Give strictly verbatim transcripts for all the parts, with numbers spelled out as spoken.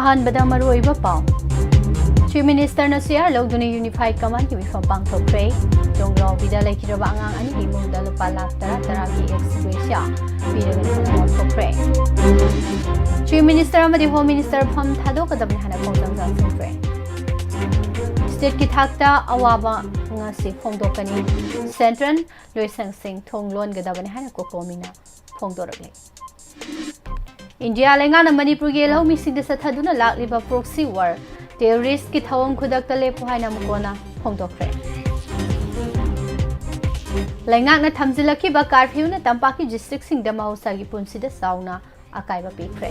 ꯑꯍꯥꯟꯕꯗ ꯃꯔꯨꯑꯣꯏꯕ ꯄꯥꯎ꯫ Chief Minister ꯅ C R ꯂꯧꯗꯨꯅ Unified Command ꯀꯤ ꯃꯤꯐꯝ ꯄꯥꯡꯊꯣꯛꯈ꯭ꯔꯦ꯫ ꯇꯣꯡꯂꯥꯎꯕꯤꯗ ꯂꯩꯈꯤꯗ꯭ꯔꯕ ꯑꯉꯥꯡ ꯑꯅꯤꯒꯤ ꯏꯃꯨꯡꯗ ꯂꯨꯄꯥ ꯂꯥꯈ ꯇꯔꯥ ꯇꯔꯥꯒꯤ ex gratia ꯄꯤꯔꯒꯅꯤ ꯍꯥꯏꯅ ꯂꯥꯎꯊꯣꯛꯈ꯭ꯔꯦ꯫ Chief Minister ꯑꯃꯗꯤ Home Minister ꯐꯝ ꯊꯥꯗꯣꯛꯀꯗꯕꯅꯤ ꯍꯥꯏꯅ ꯈꯣꯡꯖꯪ ꯆꯪꯁꯤꯟꯈ꯭ꯔꯦ꯫ State ꯀꯤ ꯊꯥꯛꯇ ꯑꯋꯥꯕ ꯉꯁꯤ ꯐꯣꯡꯗꯣꯛꯀꯅꯤ꯫ Central ꯂꯣꯏꯁꯪꯁꯤꯡ ꯊꯣꯡ ꯂꯣꯟꯒꯗꯕꯅꯤ ꯍꯥꯏꯅ COCOMI ꯅ ꯐꯣꯡꯗꯣꯔꯛꯂꯤ꯫ ꯏꯟꯗꯤꯌꯥ ꯂꯩꯉꯥꯛꯅ ꯃꯅꯤꯄꯨꯔꯒꯤ ꯂꯧꯃꯤꯁꯤꯡꯗ ꯆꯠꯊꯗꯨꯅ ꯂꯥꯛꯂꯤꯕ proxy war, terrorist ꯀꯤ ꯊꯧꯑꯣꯡ ꯈꯨꯗꯛꯇ ꯂꯦꯞꯄꯨ ꯍꯥꯏꯅ ꯃꯀꯣꯟꯅ ꯐꯣꯡꯗꯣꯛꯈ꯭ꯔꯦ꯫ ꯂꯩꯉꯥꯛꯅ ꯊꯝꯖꯤꯜꯂꯛꯈꯤꯕ curfew ꯅ ꯇꯝꯄꯥꯛꯀꯤ district ꯁꯤꯡꯗ ꯃꯍꯧꯁꯥꯒꯤ ꯄꯨꯟꯁꯤꯗ ꯆꯥꯎꯅ ꯑꯀꯥꯏꯕ ꯄꯤꯈ꯭ꯔꯦ꯫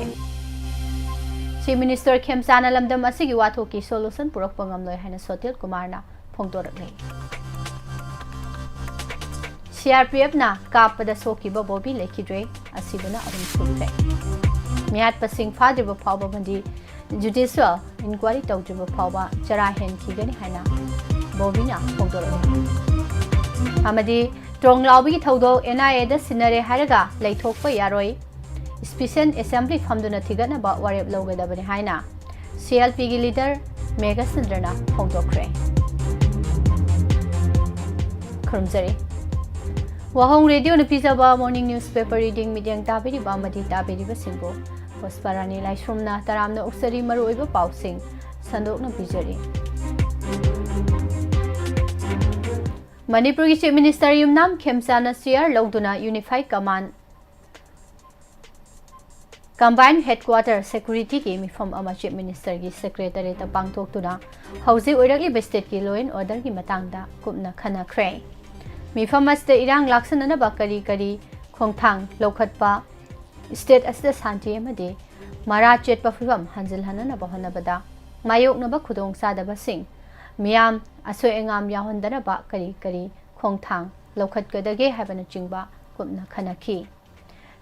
Chief Minister ꯈꯦꯝꯆꯥꯅ ꯂꯝꯗꯝ ꯑꯁꯤꯒꯤ ꯋꯥꯊꯣꯛꯀꯤ solution ꯄꯨꯔꯛꯄ ꯉꯝꯂꯣꯏ ꯍꯥꯏꯅ ꯁꯣꯇꯤꯜ ꯀꯨꯃꯥꯔꯅ ꯐꯣꯡꯗꯣꯔꯛꯂꯤ꯫ C R P F ꯅ ꯀꯥꯞꯄꯗ ꯁꯣꯛꯈꯤꯕ ꯕꯣꯕꯤ ꯂꯩꯈꯤꯗ꯭ꯔꯦ, ꯑꯁꯤꯕꯅ ꯑꯍꯨꯝ ꯁꯨꯈ꯭ꯔꯦ꯫ ꯃꯤꯍꯥꯠꯄꯁꯤꯡ ꯐꯥꯗ꯭ꯔꯤꯕ ꯐꯥꯎꯕ ꯑꯃꯗꯤ judicial inquiry ꯇꯧꯗ꯭ꯔꯤꯕ ꯐꯥꯎꯕ ꯆꯔꯥ ꯍꯦꯟꯈꯤꯒꯅꯤ ꯍꯥꯏꯅ ꯕꯣꯕꯤꯅ ꯐꯣꯡꯗꯣꯔꯛꯂꯤ꯫ ꯑꯃꯗꯤ ꯇ꯭ꯔꯣꯡꯂꯥꯎꯕꯤꯒꯤ ꯊꯧꯗꯣꯛ N I A ꯗ ꯁꯤꯟꯅꯔꯦ ꯍꯥꯏꯔꯒ ꯂꯩꯊꯣꯛꯄ ꯌꯥꯔꯣꯏ, special assembly ꯐꯝꯗꯨꯅ ꯊꯤꯒꯠꯅꯕ ꯋꯥꯔꯦꯞ ꯂꯧꯒꯗꯕꯅꯤ ꯍꯥꯏꯅ C L P ꯒꯤ leader ꯃꯦꯘꯆꯟꯗ꯭ꯔꯅ ꯐꯣꯡꯗꯣꯛꯈ꯭ꯔꯦ꯫ ꯈꯨꯔꯨꯝꯖꯔꯤ꯫ ꯋꯥꯍꯣꯡ ꯔꯦꯗꯤꯑꯣꯅ ꯄꯤꯖꯕ morning newspaper reading ꯃꯤꯠꯌꯦꯡ ꯇꯥꯕꯤꯔꯤꯕ ꯑꯃꯗꯤ ꯇꯥꯕꯤꯔꯤꯕꯁꯤꯡꯕꯨ ꯄꯨꯁꯄꯥꯔꯥꯅꯤ ꯂꯥꯏꯁ꯭ꯔꯝꯅ ꯇꯔꯥꯝꯅ ꯑꯣꯛꯆꯔꯤ꯫ ꯃꯔꯨꯑꯣꯏꯕ ꯄꯥꯎꯁꯤꯡ ꯁꯟꯗꯣꯛꯅ ꯄꯤꯖꯔꯤ꯫ ꯃꯅꯤꯄꯨꯔꯒꯤ Chief Minister ꯌꯨꯝꯅꯥꯝ ꯈꯦꯝꯆꯥꯅ C R ꯂꯧꯗꯨꯅ Unified Command, Combined Headquarter Security ꯒꯤ ꯃꯤꯐꯝ ꯑꯃ Chief Minister ꯒꯤ Secretariat ꯇ ꯄꯥꯡꯊꯣꯛꯇꯨꯅ ꯍꯧꯖꯤꯛ ꯑꯣꯏꯔꯛꯂꯤꯕ state ꯀꯤ law and order ꯒꯤ ꯃꯇꯥꯡꯗ ꯀꯨꯞꯅ ꯈꯟꯅꯈ꯭ꯔꯦ꯫ ꯃꯤꯐꯝ ꯑꯁꯤꯗ ꯏꯔꯥꯡ ꯂꯥꯛꯁꯤꯟꯅꯅꯕ ꯀꯔꯤ ꯀꯔꯤ ꯈꯣꯡꯊꯥꯡ ꯂꯧꯈꯠꯄ, state ꯑꯁꯤꯗ ꯁꯥꯟꯇꯤ ꯑꯃꯗꯤ ꯃꯔꯥ ꯆꯦꯠꯄ ꯐꯤꯕꯝ ꯍꯟꯖꯤꯜꯍꯟꯅꯅꯕ ꯍꯣꯠꯅꯕꯗ ꯃꯥꯌꯣꯛꯅꯕ ꯈꯨꯗꯣꯡꯆꯥꯗꯕꯁꯤꯡ, ꯃꯤꯌꯥꯝ ꯑꯁꯣꯏ ꯑꯉꯥꯝ ꯌꯥꯎꯍꯟꯗꯅꯕ ꯀꯔꯤ ꯀꯔꯤ ꯈꯣꯡꯊꯥꯡ ꯂꯧꯈꯠꯀꯗꯒꯦ ꯍꯥꯏꯕꯅꯆꯤꯡꯕ ꯀꯨꯞꯅ ꯈꯟꯅꯈꯤ꯫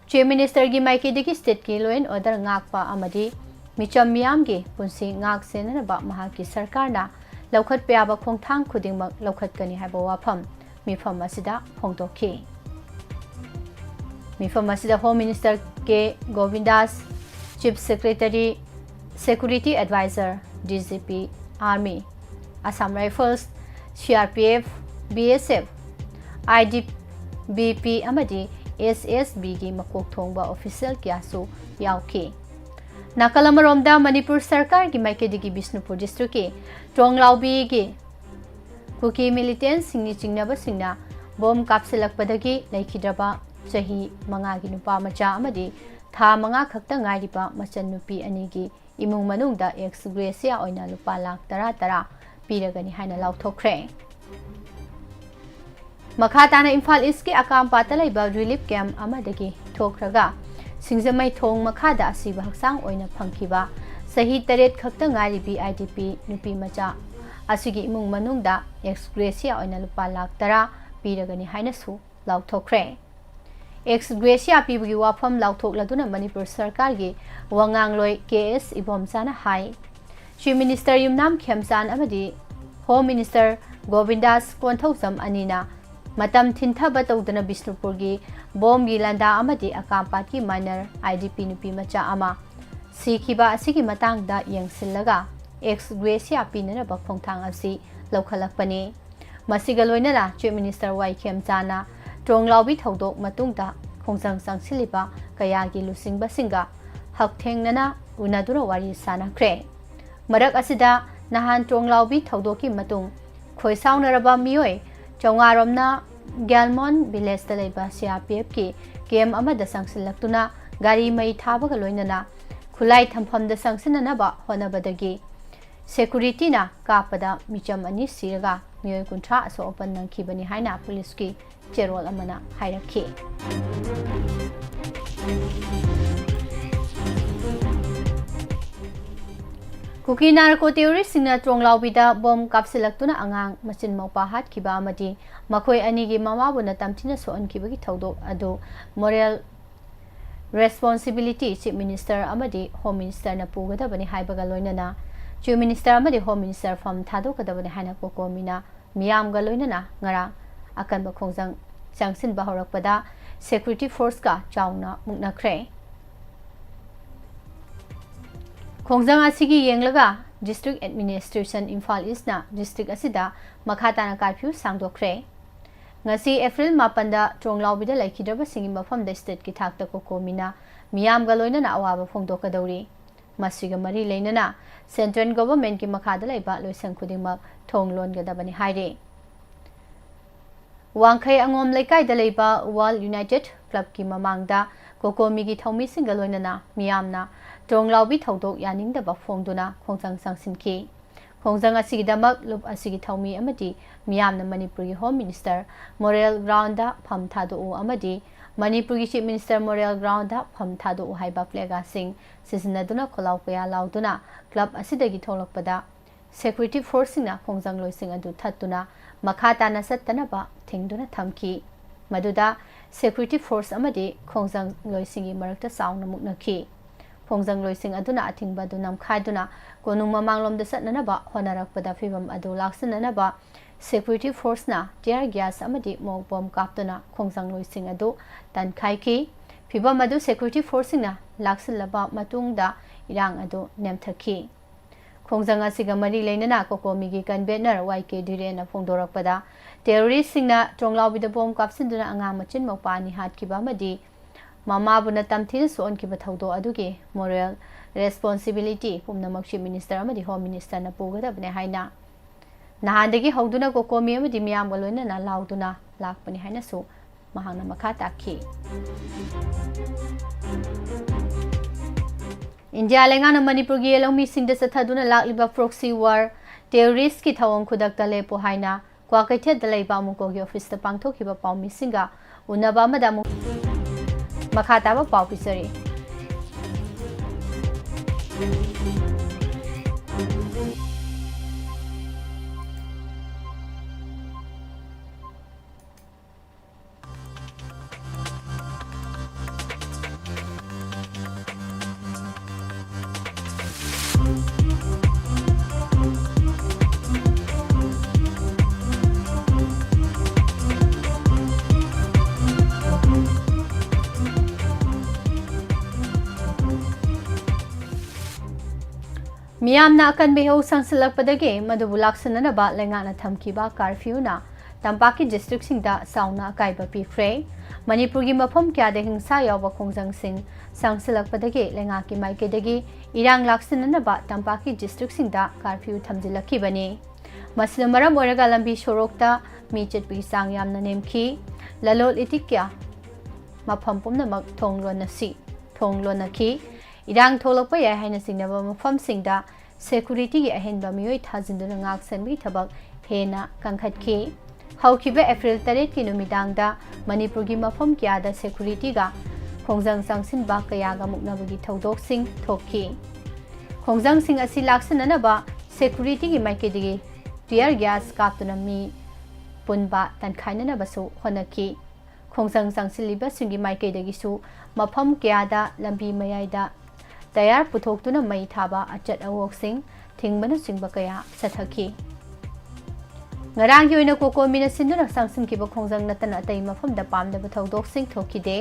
Chief Minister ꯒꯤ ꯃꯥꯏꯀꯩꯗꯒꯤ state ꯀꯤ law and order ꯉꯥꯛꯄ ꯑꯃꯗꯤ ꯃꯤꯆꯝ ꯃꯤꯌꯥꯝꯒꯤ ꯄꯨꯟꯁꯤ ꯉꯥꯛ ꯁꯦꯟꯅꯅꯕ ꯃꯍꯥꯛꯀꯤ ꯁꯔꯀꯥꯔꯅ ꯂꯧꯈꯠꯄ ꯌꯥꯕ ꯈꯣꯡꯊꯥꯡ ꯈꯨꯗꯤꯡꯃꯛ ꯂꯧꯈꯠꯀꯅꯤ ꯍꯥꯏꯕ ꯋꯥꯐꯝ ꯃꯤꯐꯝ ꯑꯁꯤꯗ ꯐꯣꯡꯗꯣꯛꯈꯤ꯫ ꯃꯤꯐꯝ ꯑꯁꯤꯗ Home Minister K ꯒꯣꯕꯤꯟꯗꯥꯁ, Chief Secretary Security Advisor, D G P, Army, Assam Rifles, C R P F, B S F, I T B P ꯑꯃꯗꯤ S S B ꯒꯤ ꯃꯀꯣꯛ ꯊꯣꯡꯕ official ꯀꯌꯥꯁꯨ ꯌꯥꯎꯈꯤ꯫ ꯅꯥꯀꯜ ꯑꯃꯔꯣꯝꯗ, ꯃꯅꯤꯄꯨꯔ ꯁꯔꯀꯥꯔꯒꯤ ꯃꯥꯏꯀꯩꯗꯒꯤ ꯕꯤꯁꯅꯨꯄꯨꯔ district ꯀꯤ ꯇ꯭ꯔꯣꯡꯂꯥꯎꯕꯤꯒꯤ ꯀꯨꯀꯤ militant ꯁꯤꯡꯅ ꯆꯤꯡꯅꯕꯁꯤꯡꯅ ꯕꯣꯝ ꯀꯥꯞꯁꯤꯜꯂꯛꯄꯗꯒꯤ ꯂꯩꯈꯤꯗ꯭ꯔꯕ ꯆꯍꯤ ꯃꯉꯥꯒꯤ ꯅꯨꯄꯥ ꯃꯆꯥ ꯑꯃꯗꯤ ꯊꯥ ꯃꯉꯥ ꯈꯛꯇ ꯉꯥꯏꯔꯤꯕ ꯃꯆꯟꯅꯨꯄꯤ ꯑꯅꯤꯒꯤ ꯏꯃꯨꯡ ꯃꯅꯨꯡꯗ ex gratia ꯑꯣꯏꯅ ꯂꯨꯄꯥ ꯂꯥꯈ ꯇꯔꯥ ꯇꯔꯥ ꯄꯤꯔꯒꯅꯤ ꯍꯥꯏꯅ ꯂꯥꯎꯊꯣꯛꯈ꯭ꯔꯦ꯫ ꯃꯈꯥ ꯇꯥꯅ ꯏꯝꯐꯥꯜ East ꯀꯤ ꯑꯀꯥꯝꯄꯥꯠꯇ ꯂꯩꯕ relief camp ꯑꯃꯗꯒꯤ ꯊꯣꯛꯈ꯭ꯔꯒ ꯁꯤꯡꯖꯃꯩ ꯊꯣꯡ ꯃꯈꯥꯗ ꯑꯁꯤꯕ ꯍꯛꯆꯥꯡ ꯑꯣꯏꯅ ꯐꯪꯈꯤꯕ ꯆꯍꯤ ꯇꯔꯦꯠ ꯈꯛꯇ ꯉꯥꯏꯔꯤꯕꯤ I D P ꯅꯨꯄꯤ ꯃꯆꯥ ꯑꯁꯤꯒꯤ ꯏꯃꯨꯡ ꯃꯅꯨꯡꯗ ex gratia ꯑꯣꯏꯅ ꯂꯨꯄꯥ ꯂꯥꯈ ꯇꯔꯥ ꯄꯤꯔꯒꯅꯤ ꯍꯥꯏꯅꯁꯨ ꯂꯥꯎꯊꯣꯛꯈ꯭ꯔꯦ꯫ Ex gratia ꯄꯤꯕꯒꯤ ꯋꯥꯐꯝ ꯂꯥꯎꯊꯣꯛꯂꯗꯨꯅ ꯃꯅꯤꯄꯨꯔ ꯁꯔꯀꯥꯔꯒꯤ ꯋꯥꯉꯥꯡꯂꯣꯏ K S ꯏꯕꯣꯝꯆꯥꯅ ꯍꯥꯏ, Chief Minister ꯌꯨꯝꯅꯥꯝ ꯈꯦꯝꯆꯥꯟ ꯑꯃꯗꯤ Home Minister ꯒꯣꯕꯤꯟꯗꯥꯁ ꯀꯣꯟꯊꯧꯖꯝ ꯑꯅꯤꯅ ꯃꯇꯝ ꯊꯤꯟꯊꯕ ꯇꯧꯗꯅ ꯕꯤꯁꯅꯨꯄꯨꯔꯒꯤ ꯕꯣꯝꯒꯤ ꯂꯥꯟꯗꯥ ꯑꯃꯗꯤ ꯑꯀꯥꯝꯄꯥꯠꯀꯤ minor I D P ꯅꯨꯄꯤ ꯃꯆꯥ ꯑꯃ ꯁꯤꯈꯤꯕ ꯑꯁꯤꯒꯤ ꯃꯇꯥꯡꯗ ꯌꯦꯡꯁꯤꯜꯂꯒ ex gratia ꯄꯤꯅꯅꯕ ꯈꯣꯡꯊꯥꯡ ꯑꯁꯤ ꯂꯧꯈꯠꯂꯛꯄꯅꯤ꯫ ꯃꯁꯤꯒ ꯂꯣꯏꯅꯅ Chief Minister ꯋꯥꯏ ꯈꯦꯝꯆꯥꯟꯅ ꯇ꯭ꯔꯣꯡꯂꯥꯎꯕꯤ ꯊꯧꯗꯣꯛ ꯃꯇꯨꯡꯗ ꯈꯣꯡꯖꯪ ꯆꯪꯁꯤꯜꯂꯤꯕ ꯀꯌꯥꯒꯤ ꯂꯨꯆꯤꯡꯕꯁꯤꯡꯒ ꯍꯛꯊꯦꯡꯅꯅ ꯎꯅꯗꯨꯅ ꯋꯥꯔꯤ ꯁꯥꯅꯈ꯭ꯔꯦ꯫ ꯃꯔꯛ ꯑꯁꯤꯗ, ꯅꯍꯥꯟ ꯇ꯭ꯔꯣꯡꯂꯥꯎꯕꯤ ꯊꯧꯗꯣꯛꯀꯤ ꯃꯇꯨꯡ ꯈꯣꯏꯁꯥꯎꯅꯔꯕ ꯃꯤꯑꯣꯏ ꯆꯥꯝꯃꯉꯥ ꯔꯣꯝꯅ ꯒ꯭ꯌꯥꯜꯃꯣꯟ village ꯇ ꯂꯩꯕ C R P F ꯀꯤ camp ꯑꯃꯗ ꯆꯪꯁꯤꯜꯂꯛꯇꯨꯅ ꯒꯥꯔꯤ ꯃꯩ ꯊꯥꯕꯒ ꯂꯣꯏꯅꯅ ꯈꯨꯠꯂꯥꯏ ꯊꯝꯐꯝꯗ ꯆꯪꯁꯤꯟꯅꯅꯕ ꯍꯣꯠꯅꯕꯗꯒꯤ security ꯅ ꯀꯥꯞꯄꯗ ꯃꯤꯆꯝ ꯑꯅꯤ ꯁꯤꯔꯒ ꯃꯤꯑꯣꯏ ꯀꯨꯟꯊ꯭ꯔꯥ ꯑꯁꯣꯛ ꯑꯄꯟ ꯅꯪꯈꯤꯕꯅꯤ ꯍꯥꯏꯅ ꯄꯨꯂꯤꯁꯀꯤ ꯆꯦꯔꯣꯜ ꯑꯃꯅ ꯍꯥꯏꯔꯛꯈꯤ꯫ ꯀꯨꯀꯤ narco terrorist ꯁꯤꯡꯅ ꯇ꯭ꯔꯣꯡꯂꯥꯎꯕꯤꯗ ꯕꯣꯝ ꯀꯥꯞꯁꯤꯜꯂꯛꯇꯨꯅ ꯑꯉꯥꯡ ꯃꯆꯤꯟ ꯃꯧꯄꯥ ꯍꯥꯠꯈꯤꯕ ꯑꯃꯗꯤ ꯃꯈꯣꯏ ꯑꯅꯤꯒꯤ ꯃꯃꯥꯕꯨꯅ ꯇꯝꯊꯤꯅ ꯁꯣꯛꯍꯟꯈꯤꯕꯒꯤ ꯊꯧꯗꯣꯛ ꯑꯗꯨ moral responsibility Chief Minister ꯑꯃꯗꯤ Home Minister ꯅ ꯄꯨꯒꯗꯕꯅꯤ ꯍꯥꯏꯕꯒ ꯂꯣꯏꯅꯅ Chief Minister ꯑꯃꯗꯤ Home Minister ꯐꯝ ꯊꯥꯗꯣꯛꯀꯗꯕꯅꯤ ꯍꯥꯏꯅ COCOMI ꯅ ꯃꯤꯌꯥꯝꯒ ꯂꯣꯏꯅꯅ ꯉꯔꯥꯡ ꯑꯀꯟꯕ ꯈꯣꯡꯖꯪ ꯆꯪꯁꯤꯟꯕ ꯍꯧꯔꯛꯄꯗ security force ꯀ ꯆꯥꯎꯅ ꯃꯨꯛꯅꯈ꯭ꯔꯦ꯫ ꯈꯣꯡꯖꯪ ꯑꯁꯤꯒꯤ ꯌꯦꯡꯂꯒ District Administration Imphal Eastꯅ district ꯑꯁꯤꯗ ꯃꯈꯥ ꯇꯥꯅ curfew ꯁꯥꯡꯗꯣꯛꯈ꯭ꯔꯦ꯫ ꯉꯁꯤ April ꯃꯥꯄꯟꯗ ꯇ꯭ꯔꯣꯡꯂꯥꯎꯕꯤꯗ ꯂꯩꯈꯤꯗ꯭ꯔꯕꯁꯤꯡꯒꯤ ꯃꯐꯝꯗ stateꯀꯤ ꯊꯥꯛꯇ COCOMIꯅ ꯃꯤꯌꯥꯝꯒ ꯂꯣꯏꯅꯅ ꯑꯋꯥꯕ ꯐꯣꯡꯗꯣꯛꯀꯗꯧꯔꯤ꯫ ꯃꯁꯤꯒ ꯃꯔꯤ ꯂꯩꯅꯅ central governmentꯀꯤ ꯃꯈꯥꯗ ꯂꯩꯕ ꯂꯣꯏꯁꯪ ꯈꯨꯗꯤꯡꯃꯛ ꯊꯣꯡ ꯂꯣꯟꯒꯗꯕꯅꯤ ꯍꯥꯏꯔꯤ꯫ ꯋꯥꯡꯈꯩ ꯑꯉꯣꯝ ꯂꯩꯀꯥꯏꯗ ꯂꯩꯕ World United Clubꯀꯤ ꯃꯃꯥꯡꯗ COCOMIꯒꯤ ꯊꯧꯃꯤꯁꯤꯡꯒ ꯂꯣꯏꯅꯅ ꯃꯤꯌꯥꯝꯅ ꯇ꯭ꯔꯣꯡꯂꯥꯎꯕꯤ ꯊꯧꯗꯣꯛ ꯌꯥꯅꯤꯡꯗꯕ ꯐꯣꯡꯗꯨꯅ ꯈꯣꯡꯖꯪ ꯆꯪꯁꯤꯟꯈꯤ꯫ ꯈꯣꯡꯖꯪ ꯑꯁꯤꯒꯤꯗꯃꯛ ꯂꯨꯞ ꯑꯁꯤꯒꯤ ꯊꯧꯃꯤ ꯑꯃꯗꯤ ꯃꯤꯌꯥꯝꯅ ꯃꯅꯤꯄꯨꯔꯒꯤ Home Minister Morale Groundꯗ ꯐꯝ ꯊꯥꯗꯣꯛꯎ ꯑꯃꯗꯤ ꯃꯅꯤꯄꯨꯔꯒꯤ Chief Minister Morale Groundꯗ ꯐꯝ ꯊꯥꯗꯣꯛꯎ ꯍꯥꯏꯕ ꯄ꯭ꯂꯦꯒꯥꯁꯤꯡ ꯁꯤꯖꯤꯟꯅꯗꯨꯅ ꯈꯣꯜꯂꯥꯎ ꯀꯌꯥ ꯂꯥꯎꯗꯨꯅ club ꯑꯁꯤꯗꯒꯤ ꯊꯣꯛꯂꯛꯄꯗ security forceꯁꯤꯡꯅ ꯈꯣꯡꯖꯪꯂꯣꯏꯁꯤꯡ ꯑꯗꯨ ꯊꯠꯇꯨꯅ ꯃꯈꯥ ꯇꯥꯅ ꯆꯠꯇꯅꯕ ꯊꯤꯡꯗꯨꯅ ꯊꯝꯈꯤ꯫ ꯃꯗꯨꯗ security force ꯑꯃꯗꯤ ꯈꯣꯡꯖꯪꯂꯣꯏꯁꯤꯡꯒꯤ ꯃꯔꯛꯇ ꯆꯥꯎꯅ ꯃꯨꯛꯅꯈꯤ꯫ ꯈꯣꯡꯖꯪꯂꯣꯏꯁꯤꯡ ꯑꯗꯨꯅ ꯑꯊꯤꯡꯕ ꯑꯗꯨ ꯅꯝꯈꯥꯏꯗꯨꯅ ꯀꯣꯅꯨꯡ ꯃꯃꯥꯡꯂꯣꯝꯗ ꯆꯠꯅꯅꯕ ꯍꯣꯠꯅꯔꯛꯄꯗ ꯐꯤꯚꯝ ꯑꯗꯨ ꯂꯥꯛꯁꯤꯟꯅꯅꯕ security forceꯅ tear gas ꯑꯃꯗꯤ smoke bomb ꯀꯥꯞꯇꯨꯅ ꯈꯣꯡꯖꯪꯂꯣꯏꯁꯤꯡ ꯑꯗꯨ ꯇꯟꯈꯥꯏꯈꯤ꯫ ꯐꯤꯚꯝ ꯑꯗꯨ security forceꯁꯤꯡꯅ ꯂꯥꯛꯁꯤꯜꯂꯕ ꯃꯇꯨꯡꯗ ꯏꯔꯥꯡ ꯑꯗꯨ ꯅꯦꯝꯊꯈꯤ꯫ ꯈꯣꯡꯖꯪ ꯑꯁꯤꯒ ꯃꯔꯤ ꯂꯩꯅꯅ COCOMIꯒꯤ convener ꯋꯥꯏ ꯀꯦ ꯙꯤꯔꯦꯟꯅ ꯐꯣꯡꯗꯣꯔꯛꯄꯗ, terroristꯁꯤꯡꯅ ꯇ꯭ꯔꯣꯡꯂꯥꯎꯕꯤꯗ bomb ꯀꯥꯞꯁꯤꯟꯗꯨꯅ ꯑꯉꯥꯡ ꯃꯆꯤꯟ ꯃꯧꯄꯥ ꯑꯅꯤ ꯍꯥꯠꯈꯤꯕ ꯑꯃꯗꯤ ꯃꯃꯥꯕꯨ ꯅꯇꯝ ꯊꯤꯅ ꯁꯣꯛꯍꯟꯈꯤꯕ ꯊꯧꯗꯣꯛ ꯑꯗꯨꯒꯤ moral responsibility ꯄꯨꯝꯅꯃꯛ Chief Minister ꯑꯃꯗꯤ Home Ministerꯅ ꯄꯨꯒꯗꯕꯅꯤ ꯍꯥꯏꯅ ꯅꯍꯥꯟꯗꯒꯤ ꯍꯧꯗꯨꯅ COCOMI ꯑꯃꯗꯤ ꯃꯤꯌꯥꯝꯒ ꯂꯣꯏꯅꯅ ꯂꯥꯎꯗꯨꯅ ꯂꯥꯛꯄꯅꯤ ꯍꯥꯏꯅꯁꯨ ꯃꯍꯥꯛꯅ ꯃꯈꯥ ꯇꯥꯈꯤ꯫ ꯏꯟꯗꯤꯌꯥ ꯂꯩꯉꯥꯛꯅ ꯃꯅꯤꯄꯨꯔꯒꯤ ꯂꯧꯃꯤꯁꯤꯡꯗ ꯆꯠꯊꯗꯨꯅ ꯂꯥꯛꯂꯤꯕ proxy war, terroristꯀꯤ ꯊꯧꯑꯣꯡ ꯈꯨꯗꯛꯇ ꯂꯦꯞꯄꯨ ꯍꯥꯏꯅ ꯀ꯭ꯋꯥꯀꯩꯊꯦꯜꯗ ꯂꯩꯕ ꯑꯃꯨꯀꯣꯒꯤ officeꯇ ꯄꯥꯡꯊꯣꯛꯈꯤꯕ ꯄꯥꯎꯃꯤꯁꯤꯡꯒ ꯎꯅꯕ ꯑꯃꯗ ꯑꯃꯨꯛ ꯃꯈꯥ ꯇꯥꯕ ꯄꯥꯎ ꯄꯤꯖꯔꯤ꯫ ꯃꯤꯌꯥꯝꯅ ꯑꯀꯟꯕ ꯏꯍꯧ ꯁꯪꯁꯤꯜꯂꯛꯄꯗꯒꯤ ꯃꯗꯨꯕꯨ ꯂꯥꯛꯁꯤꯟꯅꯅꯕ ꯂꯩꯉꯥꯛꯅ ꯊꯝꯈꯤꯕ ꯀꯥꯔꯐ꯭ꯌꯨꯅ ꯇꯝꯄꯥꯛꯀꯤ ꯗꯤꯁꯇ꯭ꯔꯤꯛꯁꯤꯡꯗ ꯆꯥꯎꯅ ꯑꯀꯥꯏꯕ ꯄꯤꯈ꯭ꯔꯦ꯫ ꯃꯅꯤꯄꯨꯔꯒꯤ ꯃꯐꯝ ꯀꯌꯥꯗ ꯍꯤꯡꯁꯥ ꯌꯥꯎꯕ ꯈꯣꯡꯖꯪꯁꯤꯡ ꯁꯪꯁꯤꯜꯂꯛꯄꯗꯒꯤ ꯂꯩꯉꯥꯛꯀꯤ ꯃꯥꯏꯀꯩꯗꯒꯤ ꯏꯔꯥꯡ ꯂꯥꯛꯁꯤꯟꯅꯅꯕ ꯇꯝꯄꯥꯛꯀꯤ ꯗꯤꯁꯇ꯭ꯔꯤꯛꯁꯤꯡꯗ ꯀꯥꯔꯐ꯭ꯌꯨ ꯊꯝꯖꯤꯜꯂꯛꯈꯤꯕꯅꯤ꯫ ꯃꯁꯤꯅ ꯃꯔꯝ ꯑꯣꯏꯔꯒ ꯂꯝꯕꯤ ꯁꯣꯔꯣꯛꯇ ꯃꯤ ꯆꯠꯄꯒꯤ ꯆꯥꯡ ꯌꯥꯝꯅ ꯅꯦꯝꯈꯤ꯫ ꯂꯂꯣꯜ ꯏꯇꯤꯛ ꯀꯌꯥ ꯃꯐꯝ ꯄꯨꯝꯅꯃꯛ ꯊꯣꯡ ꯂꯣꯟꯅꯁꯤ ꯊꯣꯡ ꯂꯣꯟꯅꯈꯤ꯫ ꯏꯔꯥꯡ ꯊꯣꯛꯂꯛꯄ ꯌꯥꯏ ꯍꯥꯏꯅ ꯆꯤꯡꯅꯕ ꯃꯐꯝꯁꯤꯡꯗ ꯁꯦꯀꯨꯔꯤꯇꯤꯒꯤ ꯑꯍꯦꯟꯕ ꯃꯤꯑꯣꯏ ꯊꯥꯖꯤꯟꯗꯨꯅ ꯉꯥꯛ ꯁꯦꯟꯕꯒꯤ ꯊꯕꯛ ꯍꯦꯟꯅ ꯀꯟꯈꯠꯈꯤ꯫ ꯍꯧꯈꯤꯕ ꯑꯦꯄ꯭ꯔꯤꯜ ꯇꯔꯦꯠꯀꯤ ꯅꯨꯃꯤꯗꯥꯡꯗ ꯃꯅꯤꯄꯨꯔꯒꯤ ꯃꯐꯝ ꯀꯌꯥꯗ ꯁꯦꯀꯨꯔꯤꯇꯤꯒ ꯈꯣꯡꯖꯪ ꯆꯪꯁꯤꯟꯕ ꯀꯌꯥꯒ ꯃꯨꯛꯅꯕꯒꯤ ꯊꯧꯗꯣꯛꯁꯤꯡ ꯊꯣꯛꯈꯤ꯫ ꯈꯣꯡꯖꯪꯁꯤꯡ ꯑꯁꯤ ꯂꯥꯛꯁꯤꯟꯅꯅꯕ ꯁꯦꯀꯨꯔꯤꯇꯤꯒꯤ ꯃꯥꯏꯀꯩꯗꯒꯤ ꯇꯤꯌꯔ ꯒ꯭ꯌꯥꯁ ꯀꯥꯞꯇꯨꯅ ꯃꯤ ꯄꯨꯟꯕ ꯇꯟꯈꯥꯏꯅꯅꯕꯁꯨ ꯍꯣꯠꯅꯈꯤ꯫ ꯈꯣꯡꯖꯪ ꯆꯪꯁꯤꯜꯂꯤꯕꯁꯤꯡꯒꯤ ꯃꯥꯏꯀꯩꯗꯒꯤꯁꯨ ꯃꯐꯝ ꯀꯌꯥꯗ ꯂꯝꯕꯤ ꯃꯌꯥꯏꯗ ꯇꯌꯥꯔ ꯄꯨꯊꯣꯛꯇꯨꯅ ꯃꯩ ꯊꯥꯕ ꯑꯆꯠ ꯑꯋꯣꯛꯁꯤꯡ ꯊꯤꯡꯕꯅꯆꯤꯡꯕ ꯀꯌꯥ ꯆꯠꯊꯈꯤ꯫ ꯉꯔꯥꯡꯒꯤ ꯑꯣꯏꯅ ꯀꯣꯀꯣꯃꯤꯅ ꯁꯤꯟꯗꯨꯅ ꯆꯪꯁꯤꯟꯈꯤꯕ ꯈꯣꯡꯖꯪ ꯅꯠꯇꯅ ꯑꯇꯩ ꯃꯐꯝꯗ ꯄꯥꯝꯗꯕ ꯊꯧꯗꯣꯛꯁꯤꯡ ꯊꯣꯛꯈꯤꯗꯦ꯫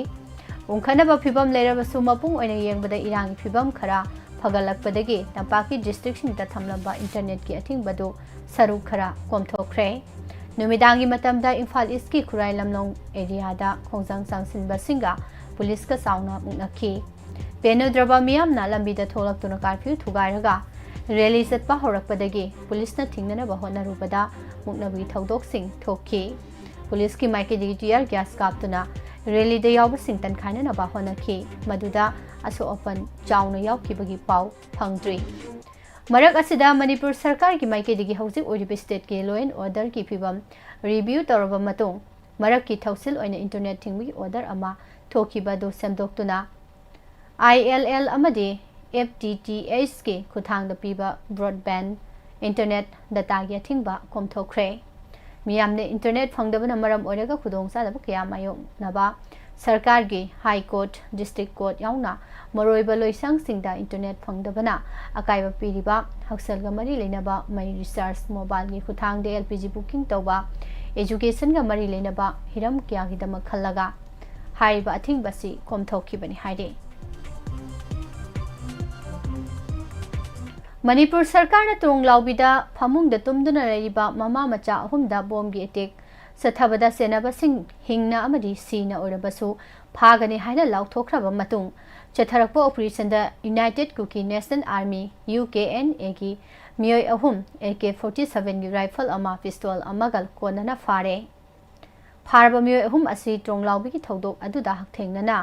ꯎꯪꯈꯠꯅꯕ ꯐꯤꯕꯝ ꯂꯩꯔꯕꯁꯨ ꯃꯄꯨꯡ ꯑꯣꯏꯅ ꯌꯦꯡꯕꯗ ꯏꯔꯥꯡꯒꯤ ꯐꯤꯕꯝ ꯈꯔ ꯐꯒꯠꯂꯛꯄꯗꯒꯤ ꯇꯝꯄꯥꯛꯀꯤ ꯗꯤꯁꯇ꯭ꯔꯤꯛꯁꯤꯡꯗ ꯊꯝꯂꯝꯕ ꯏꯟꯇꯔꯅꯦꯠꯀꯤ ꯑꯊꯤꯡꯕꯗꯨ ꯁꯔꯨꯛ ꯈꯔ ꯀꯣꯝꯊꯣꯛꯈ꯭ꯔꯦ꯫ ꯅꯨꯃꯤꯗꯥꯡꯒꯤ ꯃꯇꯝꯗ ꯏꯝꯐꯥꯜ ꯏꯁꯀꯤ ꯈꯨꯔꯥꯏ ꯂꯝꯂꯣꯡ ꯑꯦꯔꯤꯌꯥꯗ ꯈꯣꯡꯖꯪ ꯆꯪꯁꯤꯟꯕꯁꯤꯡꯒ ꯄꯨꯂꯤꯁꯀ ꯆꯥꯎꯅ ꯃꯨꯛꯅꯈꯤ꯫ ꯄꯦꯟꯅꯗ꯭ꯔꯕ ꯃꯤꯌꯥꯝꯅ ꯂꯝꯕꯤꯗ ꯊꯣꯛꯂꯛꯇꯨꯅ ꯀꯥꯔꯐ꯭ꯌꯨ ꯊꯨꯒꯥꯏꯔꯒ ꯔꯦꯂꯤ ꯆꯠꯄ ꯍꯧꯔꯛꯄꯗꯒꯤ ꯄꯨꯂꯤꯁꯅ ꯊꯤꯡꯅꯅꯕ ꯍꯣꯠꯅꯔꯨꯕꯗ ꯃꯨꯛꯅꯕꯒꯤ ꯊꯧꯗꯣꯛꯁꯤꯡ ꯊꯣꯛꯈꯤ꯫ ꯄꯨꯂꯤꯁꯀꯤ ꯃꯥꯏꯀꯩꯗꯒꯤ ꯇꯤꯌꯔ ꯒ꯭ꯌꯥꯁ ꯀꯥꯞꯇꯨꯅ ꯔꯦꯂꯤꯗ ꯌꯥꯎꯕꯁꯤꯡ ꯇꯟꯈꯥꯏꯅꯅꯕ ꯍꯣꯠꯅꯈꯤ꯫ ꯃꯗꯨꯗ ꯑꯁꯣꯛ ꯑꯄꯟ ꯆꯥꯎꯅ ꯌꯥꯎꯈꯤꯕꯒꯤ ꯄꯥꯎ ꯐꯪꯗ꯭ꯔꯤ꯫ ꯃꯔꯛ ꯑꯁꯤꯗ ꯃꯅꯤꯄꯨꯔ ꯁꯔꯀꯥꯔꯒꯤ ꯃꯥꯏꯀꯩꯗꯒꯤ ꯍꯧꯖꯤꯛ ꯑꯣꯏꯔꯤꯕ ꯁ꯭ꯇꯦꯠꯀꯤ law and orderꯒꯤ ꯐꯤꯕꯝ ꯔꯤꯚ꯭ꯌꯨ ꯇꯧꯔꯕ ꯃꯇꯨꯡ ꯃꯔꯛꯀꯤ ꯊꯧꯁꯤꯜ ꯑꯣꯏꯅ ꯏꯟꯇꯔꯅꯦꯠ ꯊꯤꯡꯕꯒꯤ ꯑꯣꯔꯗꯔ ꯑꯃ ꯊꯣꯛꯈꯤꯕ ꯑꯗꯨ ꯁꯦꯝꯗꯣꯛꯇꯨꯅ ILL ꯑꯃꯗꯤ FTTHꯀꯤ ꯈꯨꯠꯊꯥꯡꯗ ꯄꯤꯕ ꯕ꯭ꯔꯣꯗꯕꯦꯟ ꯏꯟꯇꯔꯅꯦꯠ ꯗꯇꯥꯒꯤ ꯑꯊꯤꯡꯕ ꯀꯣꯝꯊꯣꯛꯈ꯭ꯔꯦ꯫ ꯃꯤꯌꯥꯝꯅ ꯏꯟꯇꯔꯅꯦꯠ ꯐꯪꯗꯕꯅ ꯃꯔꯝ ꯑꯣꯏꯔꯒ ꯈꯨꯗꯣꯡꯆꯥꯗꯕ ꯀꯌꯥ ꯃꯥꯌꯣꯛꯅꯕ ꯁꯔꯀꯥꯔꯒꯤ ꯍꯥꯏ ꯀꯣꯔꯠ, ꯗꯤꯁꯇ꯭ꯔꯤꯛ ꯀꯣꯔꯠ ꯌꯥꯎꯅ ꯃꯔꯨꯑꯣꯏꯕ ꯂꯣꯏꯁꯪꯁꯤꯡꯗ ꯏꯟꯇꯔꯅꯦꯠ ꯐꯪꯗꯕꯅ ꯑꯀꯥꯏꯕ ꯄꯤꯔꯤꯕ ꯍꯛꯁꯦꯜꯒ ꯃꯔꯤ ꯂꯩꯅꯕ ꯃꯩ ꯔꯤꯆꯥꯔꯖ, ꯃꯣꯕꯥꯏꯜꯒꯤ ꯈꯨꯠꯊꯥꯡꯗ LPG booking ꯇꯧꯕ, educationꯒ ꯃꯔꯤ ꯂꯩꯅꯕ ꯍꯤꯔꯝ ꯀꯌꯥꯒꯤꯗꯃꯛ ꯈꯜꯂꯒ ꯍꯥꯏꯔꯤꯕ ꯑꯊꯤꯡꯕ ꯑꯁꯤ ꯀꯣꯝꯊꯣꯛꯈꯤꯕꯅꯤ ꯍꯥꯏꯔꯤ꯫ ꯃꯅꯤꯄꯨꯔ ꯁꯔꯀꯥꯔꯅ ꯇ꯭ꯔꯣꯡꯂꯥꯎꯕꯤꯗ ꯐꯃꯨꯡꯗ ꯇꯨꯝꯗꯨꯅ ꯂꯩꯔꯤꯕ ꯃꯃꯥ ꯃꯆꯥ ꯑꯍꯨꯝꯗ ꯕꯣꯝꯒꯤ ꯑꯦꯇꯦꯛ ꯆꯠꯊꯕꯗ ꯆꯦꯟꯅꯕꯁꯤꯡ ꯍꯤꯡꯅ ꯑꯃꯗꯤ ꯁꯤꯅ ꯑꯣꯏꯔꯕꯁꯨ ꯐꯥꯒꯅꯤ ꯍꯥꯏꯅ ꯂꯥꯎꯊꯣꯛꯈ꯭ꯔꯕ ꯃꯇꯨꯡ, ꯆꯠꯊꯔꯛꯄ ꯑꯣꯄꯔꯦꯁꯟꯗ United Kuki National Army, U K N A, ꯒꯤ ꯃꯤꯑꯣꯏ ꯑꯍꯨꯝ, A K forty seven ꯒꯤ ꯔꯥꯏꯐꯜ ꯑꯃ, ꯄꯤꯁꯇꯣꯜ ꯑꯃꯒ ꯀꯣꯟꯅꯅ ꯐꯥꯔꯦ꯫ ꯐꯥꯔꯕ ꯃꯤꯑꯣꯏ ꯑꯍꯨꯝ ꯑꯁꯤ ꯇ꯭ꯔꯣꯡꯂꯥꯎꯕꯤꯒꯤ ꯊꯧꯗꯣꯛ ꯑꯗꯨꯗ ꯍꯛꯊꯦꯡꯅꯅ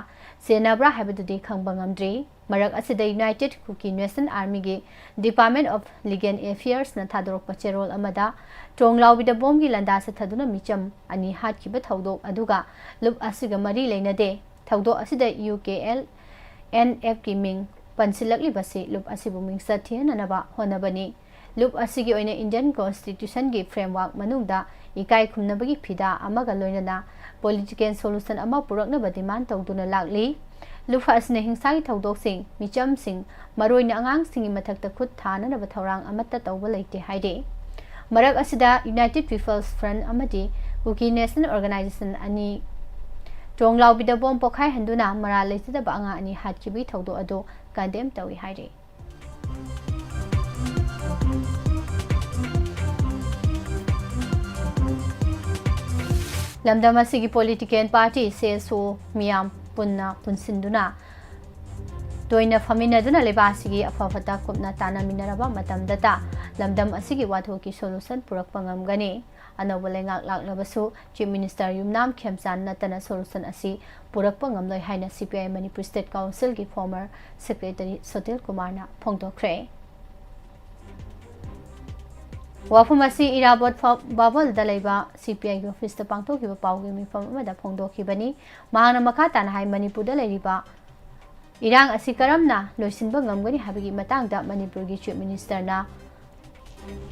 ꯆꯦꯟꯅꯕ꯭ꯔꯥ ꯍꯥꯏꯕꯗꯨꯗꯤ ꯈꯪꯕ ꯉꯝꯗ꯭ꯔꯤ꯫ ꯃꯔꯛ ꯑꯁꯤꯗ, United Kuki National Army ꯒꯤ Department of Legal Affairs ꯅ ꯊꯥꯗꯣꯔꯛꯄ ꯆꯦꯔꯣꯜ ꯑꯃꯗ, ꯇ꯭ꯔꯣꯡꯂꯥꯎꯕꯤꯗ ꯕꯣꯝꯒꯤ ꯂꯥꯟꯗꯥ ꯆꯠꯊꯗꯨꯅ ꯃꯤꯆꯝ ꯑꯅꯤ ꯍꯥꯠꯈꯤꯕ ꯊꯧꯗꯣꯛ ꯑꯗꯨꯒ ꯂꯨꯞ ꯑꯁꯤꯒ ꯃꯔꯤ ꯂꯩꯅꯗꯦ꯫ ꯊꯧꯗꯣꯛ ꯑꯁꯤꯗ U K L N F ꯀꯤ ꯃꯤꯡ ꯄꯟꯁꯤꯜꯂꯛꯂꯤꯕꯁꯤ ꯂꯨꯞ ꯑꯁꯤꯕꯨ ꯃꯤꯡꯆꯠ ꯊꯤꯍꯟꯅꯅꯕ ꯍꯣꯠꯅꯕꯅꯤ꯫ ꯂꯨꯞ ꯑꯁꯤꯒꯤ ꯑꯣꯏꯅ Indian Constitution ꯒꯤ framework ꯃꯅꯨꯡꯗ ꯏꯀꯥꯏ ꯈꯨꯝꯅꯕꯒꯤ ꯐꯤꯗꯥ ꯑꯃꯒ ꯂꯣꯏꯅꯅ political solution ꯑꯃ ꯄꯨꯔꯛꯅꯕ demand ꯇꯧꯗꯨꯅ ꯂꯥꯛꯂꯤ꯫ ꯂꯨꯞ ꯑꯁꯤꯅ ꯍꯤꯡꯁꯥꯒꯤ ꯊꯧꯗꯣꯛꯁꯤꯡ, ꯃꯤꯆꯝꯁꯤꯡ, ꯃꯔꯨꯑꯣꯏꯅ ꯑꯉꯥꯡꯁꯤꯡꯒꯤ ꯃꯊꯛꯇ ꯈꯨꯠ ꯊꯥꯅꯅꯕ ꯊꯧꯔꯥꯡ ꯑꯃꯠꯇ ꯇꯧꯕ ꯂꯩꯇꯦ ꯍꯥꯏꯔꯤ꯫ ꯃꯔꯛ ꯑꯁꯤꯗ, United People's Front ꯑꯃꯗꯤ Kuki National Organization ꯑꯅꯤ ꯇ꯭ꯔꯣꯡꯂꯥꯎꯕꯤꯗ ꯕꯣꯝ ꯄꯣꯈꯥꯏꯍꯟꯗꯨꯅ ꯃꯔꯥꯜ ꯂꯩꯖꯗꯕ ꯑꯉꯥꯡ ꯑꯅꯤ ꯍꯥꯠꯈꯤꯕꯒꯤ ꯊꯧꯗꯣꯛ ꯑꯗꯨ condemn ꯇꯧꯏ ꯍꯥꯏꯔꯤ꯫ ꯂꯝꯗꯝ ꯑꯁꯤꯒꯤ political party ꯁꯦ ꯁꯣ ꯃꯤꯌꯥꯝ ꯄꯨꯟꯅ ꯄꯨꯟꯁꯤꯟꯗꯨꯅ ꯇꯣꯏꯅ ꯐꯝꯃꯤꯟꯅꯗꯨꯅ ꯂꯩꯕꯥꯛ ꯑꯁꯤꯒꯤ ꯑꯐ ꯐꯠꯇ ꯀꯨꯞꯅ ꯇꯥꯟꯅꯃꯤꯟꯅꯔꯕ ꯃꯇꯝꯗꯇ ꯂꯝꯗꯝ ꯑꯁꯤꯒꯤ ꯋꯥꯊꯣꯛꯀꯤ solution ꯄꯨꯔꯛꯄ ꯉꯝꯒꯅꯤ꯫ ꯑꯅꯧꯕ ꯂꯩꯉꯥꯛ ꯂꯥꯛꯂꯕꯁꯨ Chief Minister ꯌꯨꯝꯅꯥꯝ ꯈꯦꯝꯆꯥꯟ ꯅꯠꯇꯅ solution ꯑꯁꯤ ꯄꯨꯔꯛꯄ ꯉꯝꯂꯣꯏ ꯍꯥꯏꯅ C P I Manipur State Council ꯒꯤ former secretary ꯁꯣꯇꯤꯜ ꯀꯨꯃꯥꯔꯅ ꯐꯣꯡꯗꯣꯛꯈ꯭ꯔꯦ꯫ ꯋꯥꯐꯝ ꯑꯁꯤ ꯏꯔꯥꯕꯣꯠ ꯐ-, ꯕꯥꯕꯣꯜꯗ ꯂꯩꯕ C P I ꯒꯤ office ꯇ ꯄꯥꯡꯊꯣꯛꯈꯤꯕ ꯄꯥꯎꯒꯤ ꯃꯤꯐꯝ ꯑꯃꯗ ꯐꯣꯡꯗꯣꯛꯈꯤꯕꯅꯤ꯫ ꯃꯍꯥꯛꯅ ꯃꯈꯥ ꯇꯥꯅ ꯍꯥꯏ, ꯃꯅꯤꯄꯨꯔꯗ ꯂꯩꯔꯤꯕ ꯏꯔꯥꯡ ꯑꯁꯤ ꯀꯔꯝꯅ ꯂꯣꯏꯁꯤꯟꯕ ꯉꯝꯒꯅꯤ ꯍꯥꯏꯕꯒꯤ ꯃꯇꯥꯡꯗ ꯃꯅꯤꯄꯨꯔꯒꯤ Chief Minister ꯅ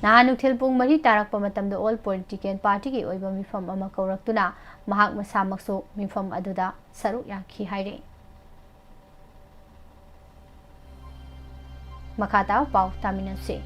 ꯅꯍꯥꯟ ꯅꯨꯡꯊꯤꯜ ꯄꯨꯡ ꯃꯔꯤ ꯇꯥꯔꯛꯄ ꯃꯇꯝꯗ all political party ꯒꯤ ꯑꯣꯏꯕ ꯃꯤꯐꯝ ꯑꯃ ꯀꯧꯔꯛꯇꯨꯅ ꯃꯍꯥꯛ ꯃꯁꯥꯃꯛꯁꯨ ꯃꯤꯐꯝ ꯑꯗꯨꯗ ꯁꯔꯨꯛ ꯌꯥꯈꯤ ꯍꯥꯏꯔꯤ꯫ ꯃꯈꯥ ꯇꯥꯕ ꯄꯥꯎ ꯇꯥꯃꯤꯟꯅꯁꯤ꯫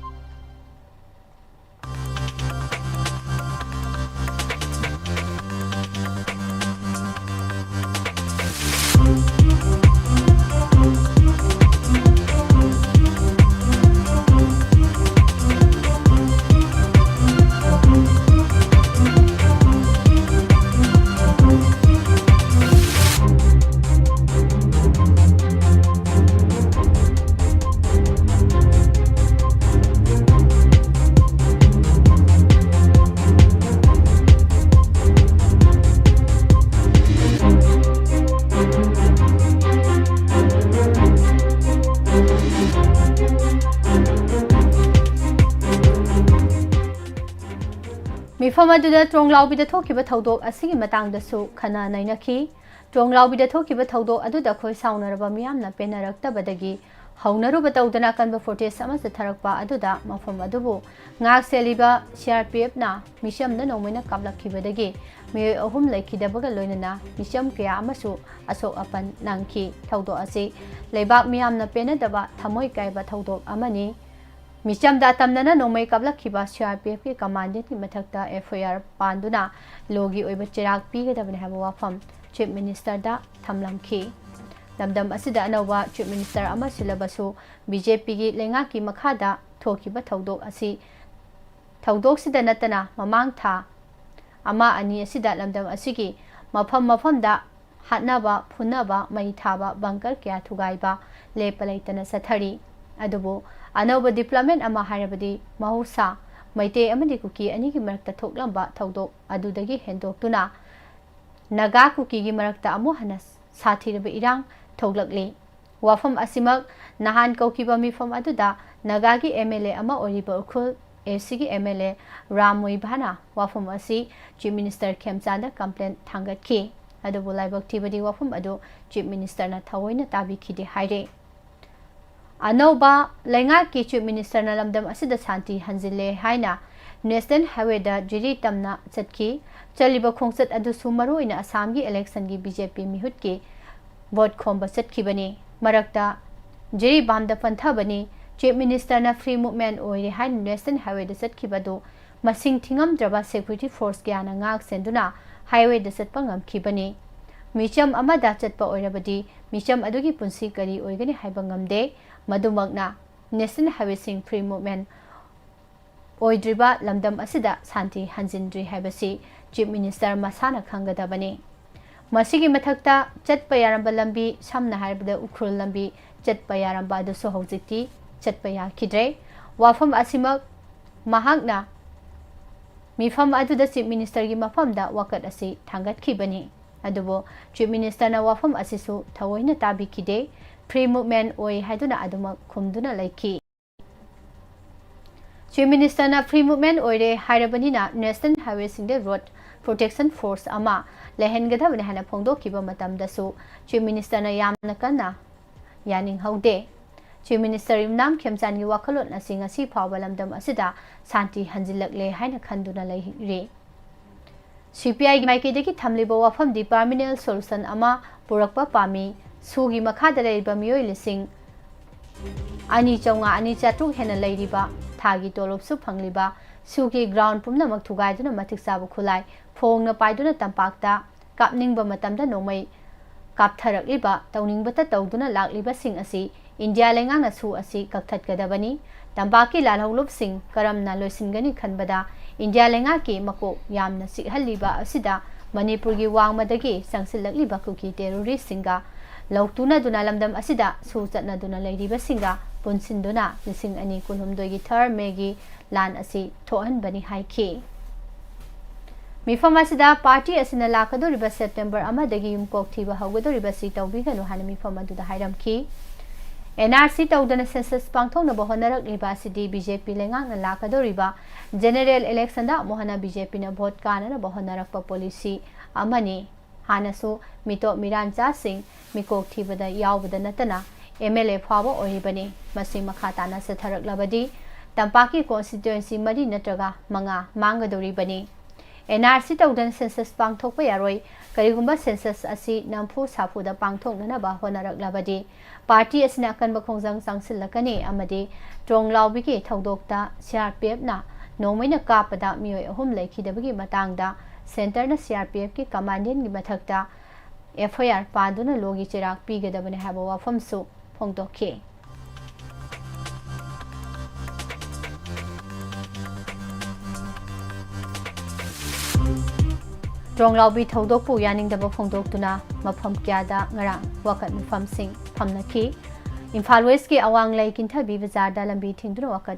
ꯃꯤꯐꯝ ꯑꯗꯨꯗ ꯇ꯭ꯔꯣꯡꯂꯥꯎꯕꯤꯗ ꯊꯣꯛꯈꯤꯕ ꯊꯧꯗꯣꯛ ꯑꯁꯤꯒꯤ ꯃꯇꯥꯡꯗꯁꯨ ꯈꯟꯅ ꯅꯩꯅꯈꯤ꯫ ꯇ꯭ꯔꯣꯡꯂꯥꯎꯕꯤꯗ ꯊꯣꯛꯈꯤꯕ ꯊꯧꯗꯣꯛ ꯑꯗꯨꯗ ꯈꯣꯏ ꯁꯥꯎꯅꯔꯕ ꯃꯤꯌꯥꯝꯅ ꯄꯦꯟꯅꯔꯛꯇꯕꯗꯒꯤ ꯍꯧꯅꯔꯨꯕ ꯇꯧꯗꯅ ꯑꯀꯟꯕ ꯐꯣꯔꯇꯦꯖ ꯑꯃ ꯆꯠꯊꯔꯛꯄ ꯑꯗꯨꯗ ꯃꯐꯝ ꯑꯗꯨꯕꯨ ꯉꯥꯛ ꯁꯦꯜꯂꯤꯕ ꯁꯤ ꯑꯥꯔ ꯄꯤ ꯑꯦꯐꯅ ꯃꯤꯆꯝꯅ ꯅꯣꯡꯃꯩꯅ ꯀꯥꯞꯂꯛꯈꯤꯕꯗꯒꯤ ꯃꯤꯑꯣꯏ ꯑꯍꯨꯝ ꯂꯩꯈꯤꯗꯕꯒ ꯂꯣꯏꯅꯅ ꯃꯤꯆꯝ ꯀꯌꯥ ꯑꯃꯁꯨ ꯑꯁꯣꯛ ꯑꯄꯟ ꯅꯪꯈꯤ꯫ ꯊꯧꯗꯣꯛ ꯑꯁꯤ ꯂꯩꯕꯥꯛ ꯃꯤꯌꯥꯝꯅ ꯄꯦꯟꯅꯗꯕ ꯊꯃꯣꯏ ꯀꯥꯏꯕ ꯊꯧꯗꯣꯛ ꯑꯃꯅꯤ꯫ ꯃꯤꯆꯝꯗ ꯑꯇꯝꯅꯅ ꯅꯣꯡꯃꯩ ꯀꯥꯞꯂꯛꯈꯤꯕ ꯁꯤ ꯑꯥꯔ ꯄꯤ ꯑꯦꯐꯀꯤ ꯀꯃꯥꯟꯗꯦꯟꯠꯀꯤ ꯃꯊꯛꯇ ꯑꯦꯐ ꯑꯥꯏ ꯑꯥꯔ ꯄꯥꯟꯗꯨꯅ ꯂꯣꯒꯤ ꯑꯣꯏꯕ ꯆꯩꯔꯥꯛ ꯄꯤꯒꯗꯕꯅꯤ ꯍꯥꯏꯕ ꯋꯥꯐꯝ ꯆꯤꯐ ꯃꯤꯅꯤꯁꯇꯔꯗ ꯊꯝꯂꯝꯈꯤ꯫ ꯂꯝꯗꯝ ꯑꯁꯤꯗ ꯑꯅꯧꯕ ꯆꯤꯐ ꯃꯤꯅꯤꯁꯇꯔ ꯑꯃ ꯁꯤꯜꯂꯕꯁꯨ ꯕꯤ ꯖꯦ ꯄꯤꯒꯤ ꯂꯩꯉꯥꯛꯀꯤ ꯃꯈꯥꯗ ꯊꯣꯛꯈꯤꯕ ꯊꯧꯗꯣꯛ ꯑꯁꯤ ꯊꯧꯗꯣꯛꯁꯤꯗ ꯅꯠꯇꯅ ꯃꯃꯥꯡ ꯊꯥ ꯑꯃ ꯑꯅꯤ ꯑꯁꯤꯗ ꯂꯝꯗꯝ ꯑꯁꯤꯒꯤ ꯃꯐꯝ ꯃꯐꯝꯗ ꯍꯥꯠꯅꯕ, ꯐꯨꯅꯕ, ꯃꯩ ꯊꯥꯕ, ꯕꯪꯀꯔ ꯀꯌꯥ ꯊꯨꯒꯥꯏꯕ ꯂꯦꯞꯄ ꯂꯩꯇꯅ ꯆꯠꯊꯔꯤ꯫ ꯑꯗꯨꯕꯨ ꯑꯅꯧꯕ ꯗꯤꯕ꯭ꯂꯞꯃꯦꯟ ꯑꯃ ꯍꯥꯏꯔꯕꯗꯤ ꯃꯍꯧꯁꯥ ꯃꯩꯇꯩ ꯑꯃꯗꯤ ꯀꯨꯀꯤ ꯑꯅꯤꯒꯤ ꯃꯔꯛꯇ ꯊꯣꯛꯂꯝꯕ ꯊꯧꯗꯣꯛ ꯑꯗꯨꯗꯒꯤ ꯍꯦꯟꯗꯣꯛꯇꯨꯅ ꯅꯥꯒꯥ ꯀꯨꯀꯤꯒꯤ ꯃꯔꯛꯇ ꯑꯃꯨꯛ ꯍꯟꯅ ꯁꯥꯊꯤꯔꯕ ꯏꯔꯥꯡ ꯊꯣꯛꯂꯛꯂꯤ꯫ ꯋꯥꯐꯝ ꯑꯁꯤꯃꯛ ꯅꯍꯥꯟ ꯀꯧꯈꯤꯕ ꯃꯤꯐꯝ ꯑꯗꯨꯗ ꯅꯥꯒꯥꯒꯤ ꯑꯦꯝ ꯑꯦꯜ ꯑꯦ ꯑꯃ ꯑꯣꯏꯔꯤꯕ ꯎꯈ꯭ꯔꯨꯜ ꯑꯦ ꯁꯤꯒꯤ ꯑꯦꯝ ꯑꯦꯜ ꯑꯦ ꯔꯥꯝ ꯃꯨꯏꯚꯥꯅ ꯋꯥꯐꯝ ꯑꯁꯤ ꯆꯤꯐ ꯃꯤꯅꯤꯁꯇꯔ ꯈꯦꯝꯆꯥꯟꯗ ꯀꯝꯄ꯭ꯂꯦꯟ ꯊꯥꯡꯒꯠꯈꯤ꯫ ꯑꯗꯨꯕꯨ ꯂꯥꯏꯕꯛ ꯊꯤꯕꯗꯤ ꯋꯥꯐꯝ ꯑꯗꯨ ꯆꯤꯐ ꯃꯤꯅꯤꯁꯇꯔꯅ ꯊꯑꯣꯏꯅ ꯇꯥꯕꯤꯈꯤꯗꯦ ꯍꯥꯏꯔꯦ꯫ ꯑꯅꯧꯕ ꯂꯩꯉꯥꯛꯀꯤ ꯆꯤꯐ ꯃꯤꯅꯤꯁꯇꯔꯅ ꯂꯝꯗꯝ ꯑꯁꯤꯗ ꯁꯥꯟꯇꯤ ꯍꯟꯖꯤꯜꯂꯦ ꯍꯥꯏꯅ ꯅꯦꯁꯅꯦꯜ ꯍꯥꯏꯋꯦꯗ ꯖꯤꯔꯤ ꯇꯝꯅ ꯆꯠꯈꯤ꯫ ꯆꯠꯂꯤꯕ ꯈꯣꯡꯆꯠ ꯑꯗꯨꯁꯨ ꯃꯔꯨꯑꯣꯏꯅ ꯑꯁꯥꯝꯒꯤ ꯏꯂꯦꯛꯁꯟꯒꯤ ꯕꯤ ꯖꯦ ꯄꯤ ꯃꯤꯍꯨꯠꯀꯤ ꯚꯣꯠ ꯈꯣꯝꯕ ꯆꯠꯈꯤꯕꯅꯤ꯫ ꯃꯔꯛꯇ ꯖꯤꯔꯤꯕꯥꯝꯗ ꯄꯟꯊꯕꯅꯤ꯫ ꯆꯤꯐ ꯃꯤꯅꯤꯁꯇꯔꯅ ꯐ꯭ꯔꯤ ꯃꯨꯚꯃꯦꯟ ꯑꯣꯏꯔꯦ ꯍꯥꯏꯅ ꯅꯦꯁꯅꯦꯜ ꯍꯥꯏꯋꯦꯗ ꯆꯠꯈꯤꯕ ꯑꯗꯨ ꯃꯁꯤꯡ ꯊꯤꯉꯝꯗ꯭ꯔꯕ ꯁꯦꯀ꯭ꯌꯨꯔꯤꯇꯤ ꯐꯣꯔꯁ ꯀꯌꯥꯅ ꯉꯥꯛ ꯁꯦꯟꯗꯨꯅ ꯍꯥꯏꯋꯦꯗ ꯆꯠꯄ ꯉꯝꯈꯤꯕꯅꯤ꯫ ꯃꯤꯆꯝ ꯑꯃꯗ ꯆꯠꯄ ꯑꯣꯏꯔꯕꯗꯤ ꯃꯤꯆꯝ ꯑꯗꯨꯒꯤ ꯄꯨꯟꯁꯤ ꯀꯔꯤ ꯑꯣꯏꯒꯅꯤ ꯍꯥꯏꯕ ꯉꯝꯗꯦ꯫ ꯃꯗꯨꯃꯛꯅ ꯅꯦꯁꯅꯦꯜ ꯍꯥꯏꯋꯦꯁꯤꯡ ꯐ꯭ꯔꯤ ꯃꯨꯚꯃꯦꯟ ꯑꯣꯏꯗ꯭ꯔꯤꯕ ꯂꯝꯗꯝ ꯑꯁꯤꯗ ꯁꯥꯟꯇꯤ ꯍꯟꯖꯤꯟꯗ꯭ꯔꯤ ꯍꯥꯏꯕꯁꯤ ꯆꯤꯐ ꯃꯤꯅꯤꯁꯇꯔ ꯃꯁꯥꯅ ꯈꯪꯒꯗꯕꯅꯤ꯫ ꯃꯁꯤꯒꯤ ꯃꯊꯛꯇ ꯆꯠꯄ ꯌꯥꯔꯝꯕ ꯂꯝꯕꯤ, ꯁꯝꯅ ꯍꯥꯏꯔꯕꯗ ꯎꯈ꯭ꯔꯨꯜ ꯂꯝꯕꯤ ꯆꯠꯄ ꯌꯥꯔꯝꯕ ꯑꯗꯨꯁꯨ ꯍꯧꯖꯤꯛꯇꯤ ꯆꯠꯄ ꯌꯥꯈꯤꯗ꯭ꯔꯦ꯫ ꯋꯥꯐꯝ ꯑꯁꯤꯃꯛ ꯃꯍꯥꯛꯅ ꯃꯤꯐꯝ ꯑꯗꯨꯗ ꯆꯤꯐ ꯃꯤꯅꯤꯁꯇꯔꯒꯤ ꯃꯐꯝꯗ ꯋꯥꯀꯠ ꯑꯁꯤ ꯊꯥꯡꯒꯠꯈꯤꯕꯅꯤ꯫ ꯑꯗꯨꯕꯨ ꯆꯤꯐ ꯃꯤꯅꯤꯁꯇꯔꯅ ꯋꯥꯐꯝ ꯑꯁꯤꯁꯨ ꯊꯑꯣꯏꯅ ꯇꯥꯕꯤꯈꯤꯗꯦ꯫ ꯐ꯭ꯔꯤ ꯃꯨꯚꯃꯦꯟ ꯑꯣꯏ ꯍꯥꯏꯗꯨꯅ ꯑꯗꯨꯃꯛ ꯈꯨꯝꯗꯨꯅ ꯂꯩꯈꯤ꯫ ꯆꯤꯐ ꯃꯤꯅꯤꯁꯇꯔꯅ ꯐ꯭ꯔꯤ ꯃꯨꯚꯃꯦꯟꯠ ꯑꯣꯏꯔꯦ ꯍꯥꯏꯔꯕꯅꯤꯅ ꯅꯦꯁꯅꯦꯜ ꯍꯥꯏꯋꯦꯁꯤꯡꯗ ꯔꯣꯗ ꯄ꯭ꯔꯣꯇꯦꯛꯁꯟ ꯐꯣꯔꯁ ꯑꯃ ꯂꯩꯍꯟꯒꯗꯕꯅꯤ ꯍꯥꯏꯅ ꯐꯣꯡꯗꯣꯛꯈꯤꯕ ꯃꯇꯝꯗꯁꯨ ꯆꯤꯐ ꯃꯤꯅꯤꯁꯇꯔꯅ ꯌꯥꯝꯅ ꯀꯟꯅ ꯌꯥꯅꯤꯡꯍꯧꯗꯦ꯫ ꯆꯤꯐ ꯃꯤꯅꯤꯁꯇꯔ ꯌꯨꯝꯅꯥꯝ ꯈꯦꯝꯆꯥꯟꯒꯤ ꯋꯥꯈꯜꯂꯣꯟ ꯑꯁꯤ ꯉꯁꯤ ꯐꯥꯎꯕ ꯂꯝꯗꯝ ꯑꯁꯤꯗ ꯁꯥꯟꯇꯤ ꯍꯟꯖꯤꯜꯂꯛꯂꯦ ꯍꯥꯏꯅ ꯈꯟꯗꯨꯅ ꯂꯩꯔꯤ꯫ ꯁꯤꯄꯤꯑꯥꯏꯒꯤ ꯃꯥꯏꯀꯩꯗꯒꯤ ꯊꯝꯂꯤꯕ ꯋꯥꯐꯝꯗꯤ ꯄꯥꯔꯃꯤꯅꯦꯟ ꯁꯣꯂꯨꯁꯟ ꯑꯃ ꯄꯨꯔꯛꯄ ꯄꯥꯝꯃꯤ꯫ ꯁꯨꯒꯤ ꯃꯈꯥꯗ ꯂꯩꯔꯤꯕ ꯃꯤꯑꯣꯏ ꯂꯤꯁꯤꯡ ꯑꯅꯤ ꯆꯥꯝꯃꯉꯥ, ꯑꯅꯤ ꯆꯥꯇ꯭ꯔꯨꯛ ꯍꯦꯟꯅ ꯂꯩꯔꯤꯕ, ꯊꯥꯒꯤ ꯇꯣꯂꯣꯞꯁꯨ ꯐꯪꯂꯤꯕ, ꯁꯨꯒꯤ ꯒ꯭ꯔꯥꯎꯟ ꯄꯨꯝꯅꯃꯛ ꯊꯨꯒꯥꯏꯗꯨꯅ ꯃꯇꯤꯛ ꯆꯥꯕ ꯈꯨꯠꯂꯥꯏ ꯐꯣꯡꯅ ꯄꯥꯏꯗꯨꯅ ꯇꯝꯄꯥꯛꯇ ꯀꯥꯞꯅꯤꯡꯕ ꯃꯇꯝꯗ ꯅꯣꯡꯃꯩ ꯀꯥꯞꯊꯔꯛꯂꯤꯕ, ꯇꯧꯅꯤꯡꯕꯇ ꯇꯧꯗꯨꯅ ꯂꯥꯛꯂꯤꯕꯁꯤꯡ ꯑꯁꯤ ꯏꯟꯗꯤꯌꯥ ꯂꯩꯉꯥꯛꯅ ꯁꯨ ꯑꯁꯤ ꯀꯛꯊꯠꯀꯗꯕꯅꯤ꯫ ꯇꯝꯄꯥꯛꯀꯤ ꯂꯥꯜꯍꯧꯂꯨꯞꯁꯤꯡ ꯀꯔꯝꯅ ꯂꯣꯏꯁꯤꯟꯒꯅꯤ ꯈꯟꯕꯗ ꯏꯟꯗꯤꯌꯥ ꯂꯩꯉꯥꯛꯀꯤ ꯃꯀꯣꯛ ꯌꯥꯝꯅ ꯆꯤꯛꯍꯜꯂꯤꯕ ꯑꯁꯤꯗ ꯃꯅꯤꯄꯨꯔꯒꯤ ꯋꯥꯡꯃꯗꯒꯤ ꯆꯪꯁꯤꯜꯂꯛꯂꯤꯕ ꯀꯨꯀꯤ ꯇꯦꯔꯣꯔꯤꯁꯁꯤꯡꯒ ꯂꯧꯇꯨꯅꯗꯨꯅ ꯂꯝꯗꯝ ꯑꯁꯤꯗ ꯁꯨ ꯆꯠꯅꯗꯨꯅ ꯂꯩꯔꯤꯕꯁꯤꯡꯒ ꯄꯨꯟꯁꯤꯟꯗꯨꯅ ꯂꯤꯁꯤꯡ ꯑꯅꯤ ꯀꯨꯟꯍꯨꯝꯗꯣꯏꯒꯤ ꯊꯥꯔ ꯃꯦꯒꯤ ꯂꯥꯟ ꯑꯁꯤ ꯊꯣꯛꯍꯟꯕꯅꯤ ꯍꯥꯏꯈꯤ꯫ ꯃꯤꯐꯝ ꯑꯁꯤꯗ ꯄꯥꯔꯇꯤ ꯑꯁꯤꯅ ꯂꯥꯛꯀꯗꯧꯔꯤꯕ ꯁꯦꯞꯇꯦꯝꯕꯔ ꯑꯃꯗꯒꯤ ꯌꯨꯝꯀꯣꯛ ꯊꯤꯕ ꯍꯧꯒꯗꯧꯔꯤꯕꯁꯤ ꯇꯧꯕꯤꯒꯅꯨ ꯍꯥꯏꯅ ꯃꯤꯐꯝ ꯑꯗꯨꯗ ꯍꯥꯏꯔꯝꯈꯤ꯫ ꯑꯦꯟ ꯑꯥꯔ ꯁꯤ ꯇꯧꯗꯅ ꯁꯦꯟꯁꯁ ꯄꯥꯡꯊꯣꯛꯅꯕ ꯍꯣꯠꯅꯔꯛꯂꯤꯕ ꯑꯁꯤꯗꯤ ꯕꯤ ꯖꯦ ꯄꯤ ꯂꯩꯉꯥꯛꯅ ꯂꯥꯛꯀꯗꯧꯔꯤꯕ ꯖꯦꯅꯦꯔꯦꯜ ꯏꯂꯦꯛꯁꯟꯗ ꯑꯃꯨꯛ ꯍꯟꯅ ꯕꯤ ꯖꯦ ꯄꯤꯅ ꯚꯣꯠ ꯀꯥꯅꯅꯕ ꯍꯣꯠꯅꯔꯛꯄ ꯄꯣꯂꯤꯁꯤ ꯑꯃꯅꯤ꯫ ꯍꯥꯟꯅꯁꯨ ꯃꯤꯇꯣꯞ ꯃꯤꯔꯥꯟꯆꯥꯁꯤꯡ ꯃꯤꯀꯣꯛ ꯊꯤꯕꯗ ꯌꯥꯎꯕꯗ ꯅꯠꯇꯅ ꯑꯦꯝ ꯑꯦꯜ ꯑꯦ ꯐꯥꯎꯕ ꯑꯣꯏꯔꯤꯕꯅꯤ꯫ ꯃꯁꯤ ꯃꯈꯥ ꯇꯥꯅ ꯆꯠꯊꯔꯛꯂꯕꯗꯤ ꯇꯝꯄꯥꯛꯀꯤ ꯀꯣꯟꯁꯇꯤꯇ꯭ꯋꯦꯟꯁꯤ ꯃꯔꯤ ꯅꯠꯇ꯭ꯔꯒ ꯃꯉꯥ ꯃꯥꯡꯒꯗꯧꯔꯤꯕꯅꯤ꯫ ꯑꯦꯟ ꯑꯥꯔ ꯁꯤ ꯇꯧꯗꯅ ꯁꯦꯟꯁꯁ ꯄꯥꯡꯊꯣꯛꯄ ꯌꯥꯔꯣꯏ꯫ ꯀꯔꯤꯒꯨꯝꯕ ꯁꯦꯟꯁꯁ ꯑꯁꯤ ꯅꯝꯐꯨ ꯁꯥꯐꯨꯗ ꯄꯥꯡꯊꯣꯛꯅꯅꯕ ꯍꯣꯠꯅꯔꯛꯂꯕꯗꯤ ꯄꯥꯔꯇꯤ ꯑꯁꯤꯅ ꯑꯀꯟꯕ ꯈꯣꯡꯖꯪ ꯆꯪꯁꯤꯜꯂꯛꯀꯅꯤ ꯑꯃꯗꯤ ꯇ꯭ꯔꯣꯡꯂꯥꯎꯕꯤꯒꯤ ꯊꯧꯗꯣꯛꯇ ꯁꯤ ꯑꯥꯔ ꯄꯤ ꯑꯦꯐꯅ ꯅꯣꯡꯃꯩꯅ ꯀꯥꯞꯄꯗ ꯃꯤꯑꯣꯏ ꯑꯍꯨꯝ ꯂꯩꯈꯤꯗꯕꯒꯤ ꯃꯇꯥꯡꯗ ꯁꯦꯟꯇꯔꯅ ꯁꯤ ꯑꯥꯔ ꯄꯤ ꯑꯦꯐꯀꯤ ꯀꯃꯥꯟꯗꯦꯟꯒꯤ ꯃꯊꯛꯇ ꯑꯦꯐ ꯑꯥꯏ ꯑꯥꯔ ꯄꯥꯟꯗꯨꯅ ꯂꯣꯒꯤ ꯆꯩꯔꯥꯛ ꯄꯤꯒꯗꯕꯅꯤ ꯍꯥꯏꯕ ꯋꯥꯐꯝꯁꯨ ꯐꯣꯡꯗꯣꯛꯈꯤ꯫ ꯇ꯭ꯔꯣꯡꯂꯥꯎꯕꯤ ꯊꯧꯗꯣꯛꯄꯨ ꯌꯥꯅꯤꯡꯗꯕ ꯐꯣꯡꯗꯣꯛꯇꯨꯅ ꯃꯐꯝ ꯀꯌꯥꯗ ꯉꯔꯥꯡ ꯋꯥꯀꯠ ꯃꯤꯐꯝꯁꯤꯡ ꯐꯝꯅꯈꯤ꯫ ꯏꯝꯐꯥꯜ ꯋꯦꯁꯀꯤ ꯑꯋꯥꯡ ꯂꯩ ꯀꯤꯟꯊꯕꯤ ꯕꯖꯥꯔꯗ ꯂꯝꯕꯤ ꯊꯤꯡꯗꯨꯅ ꯋꯥꯀꯠ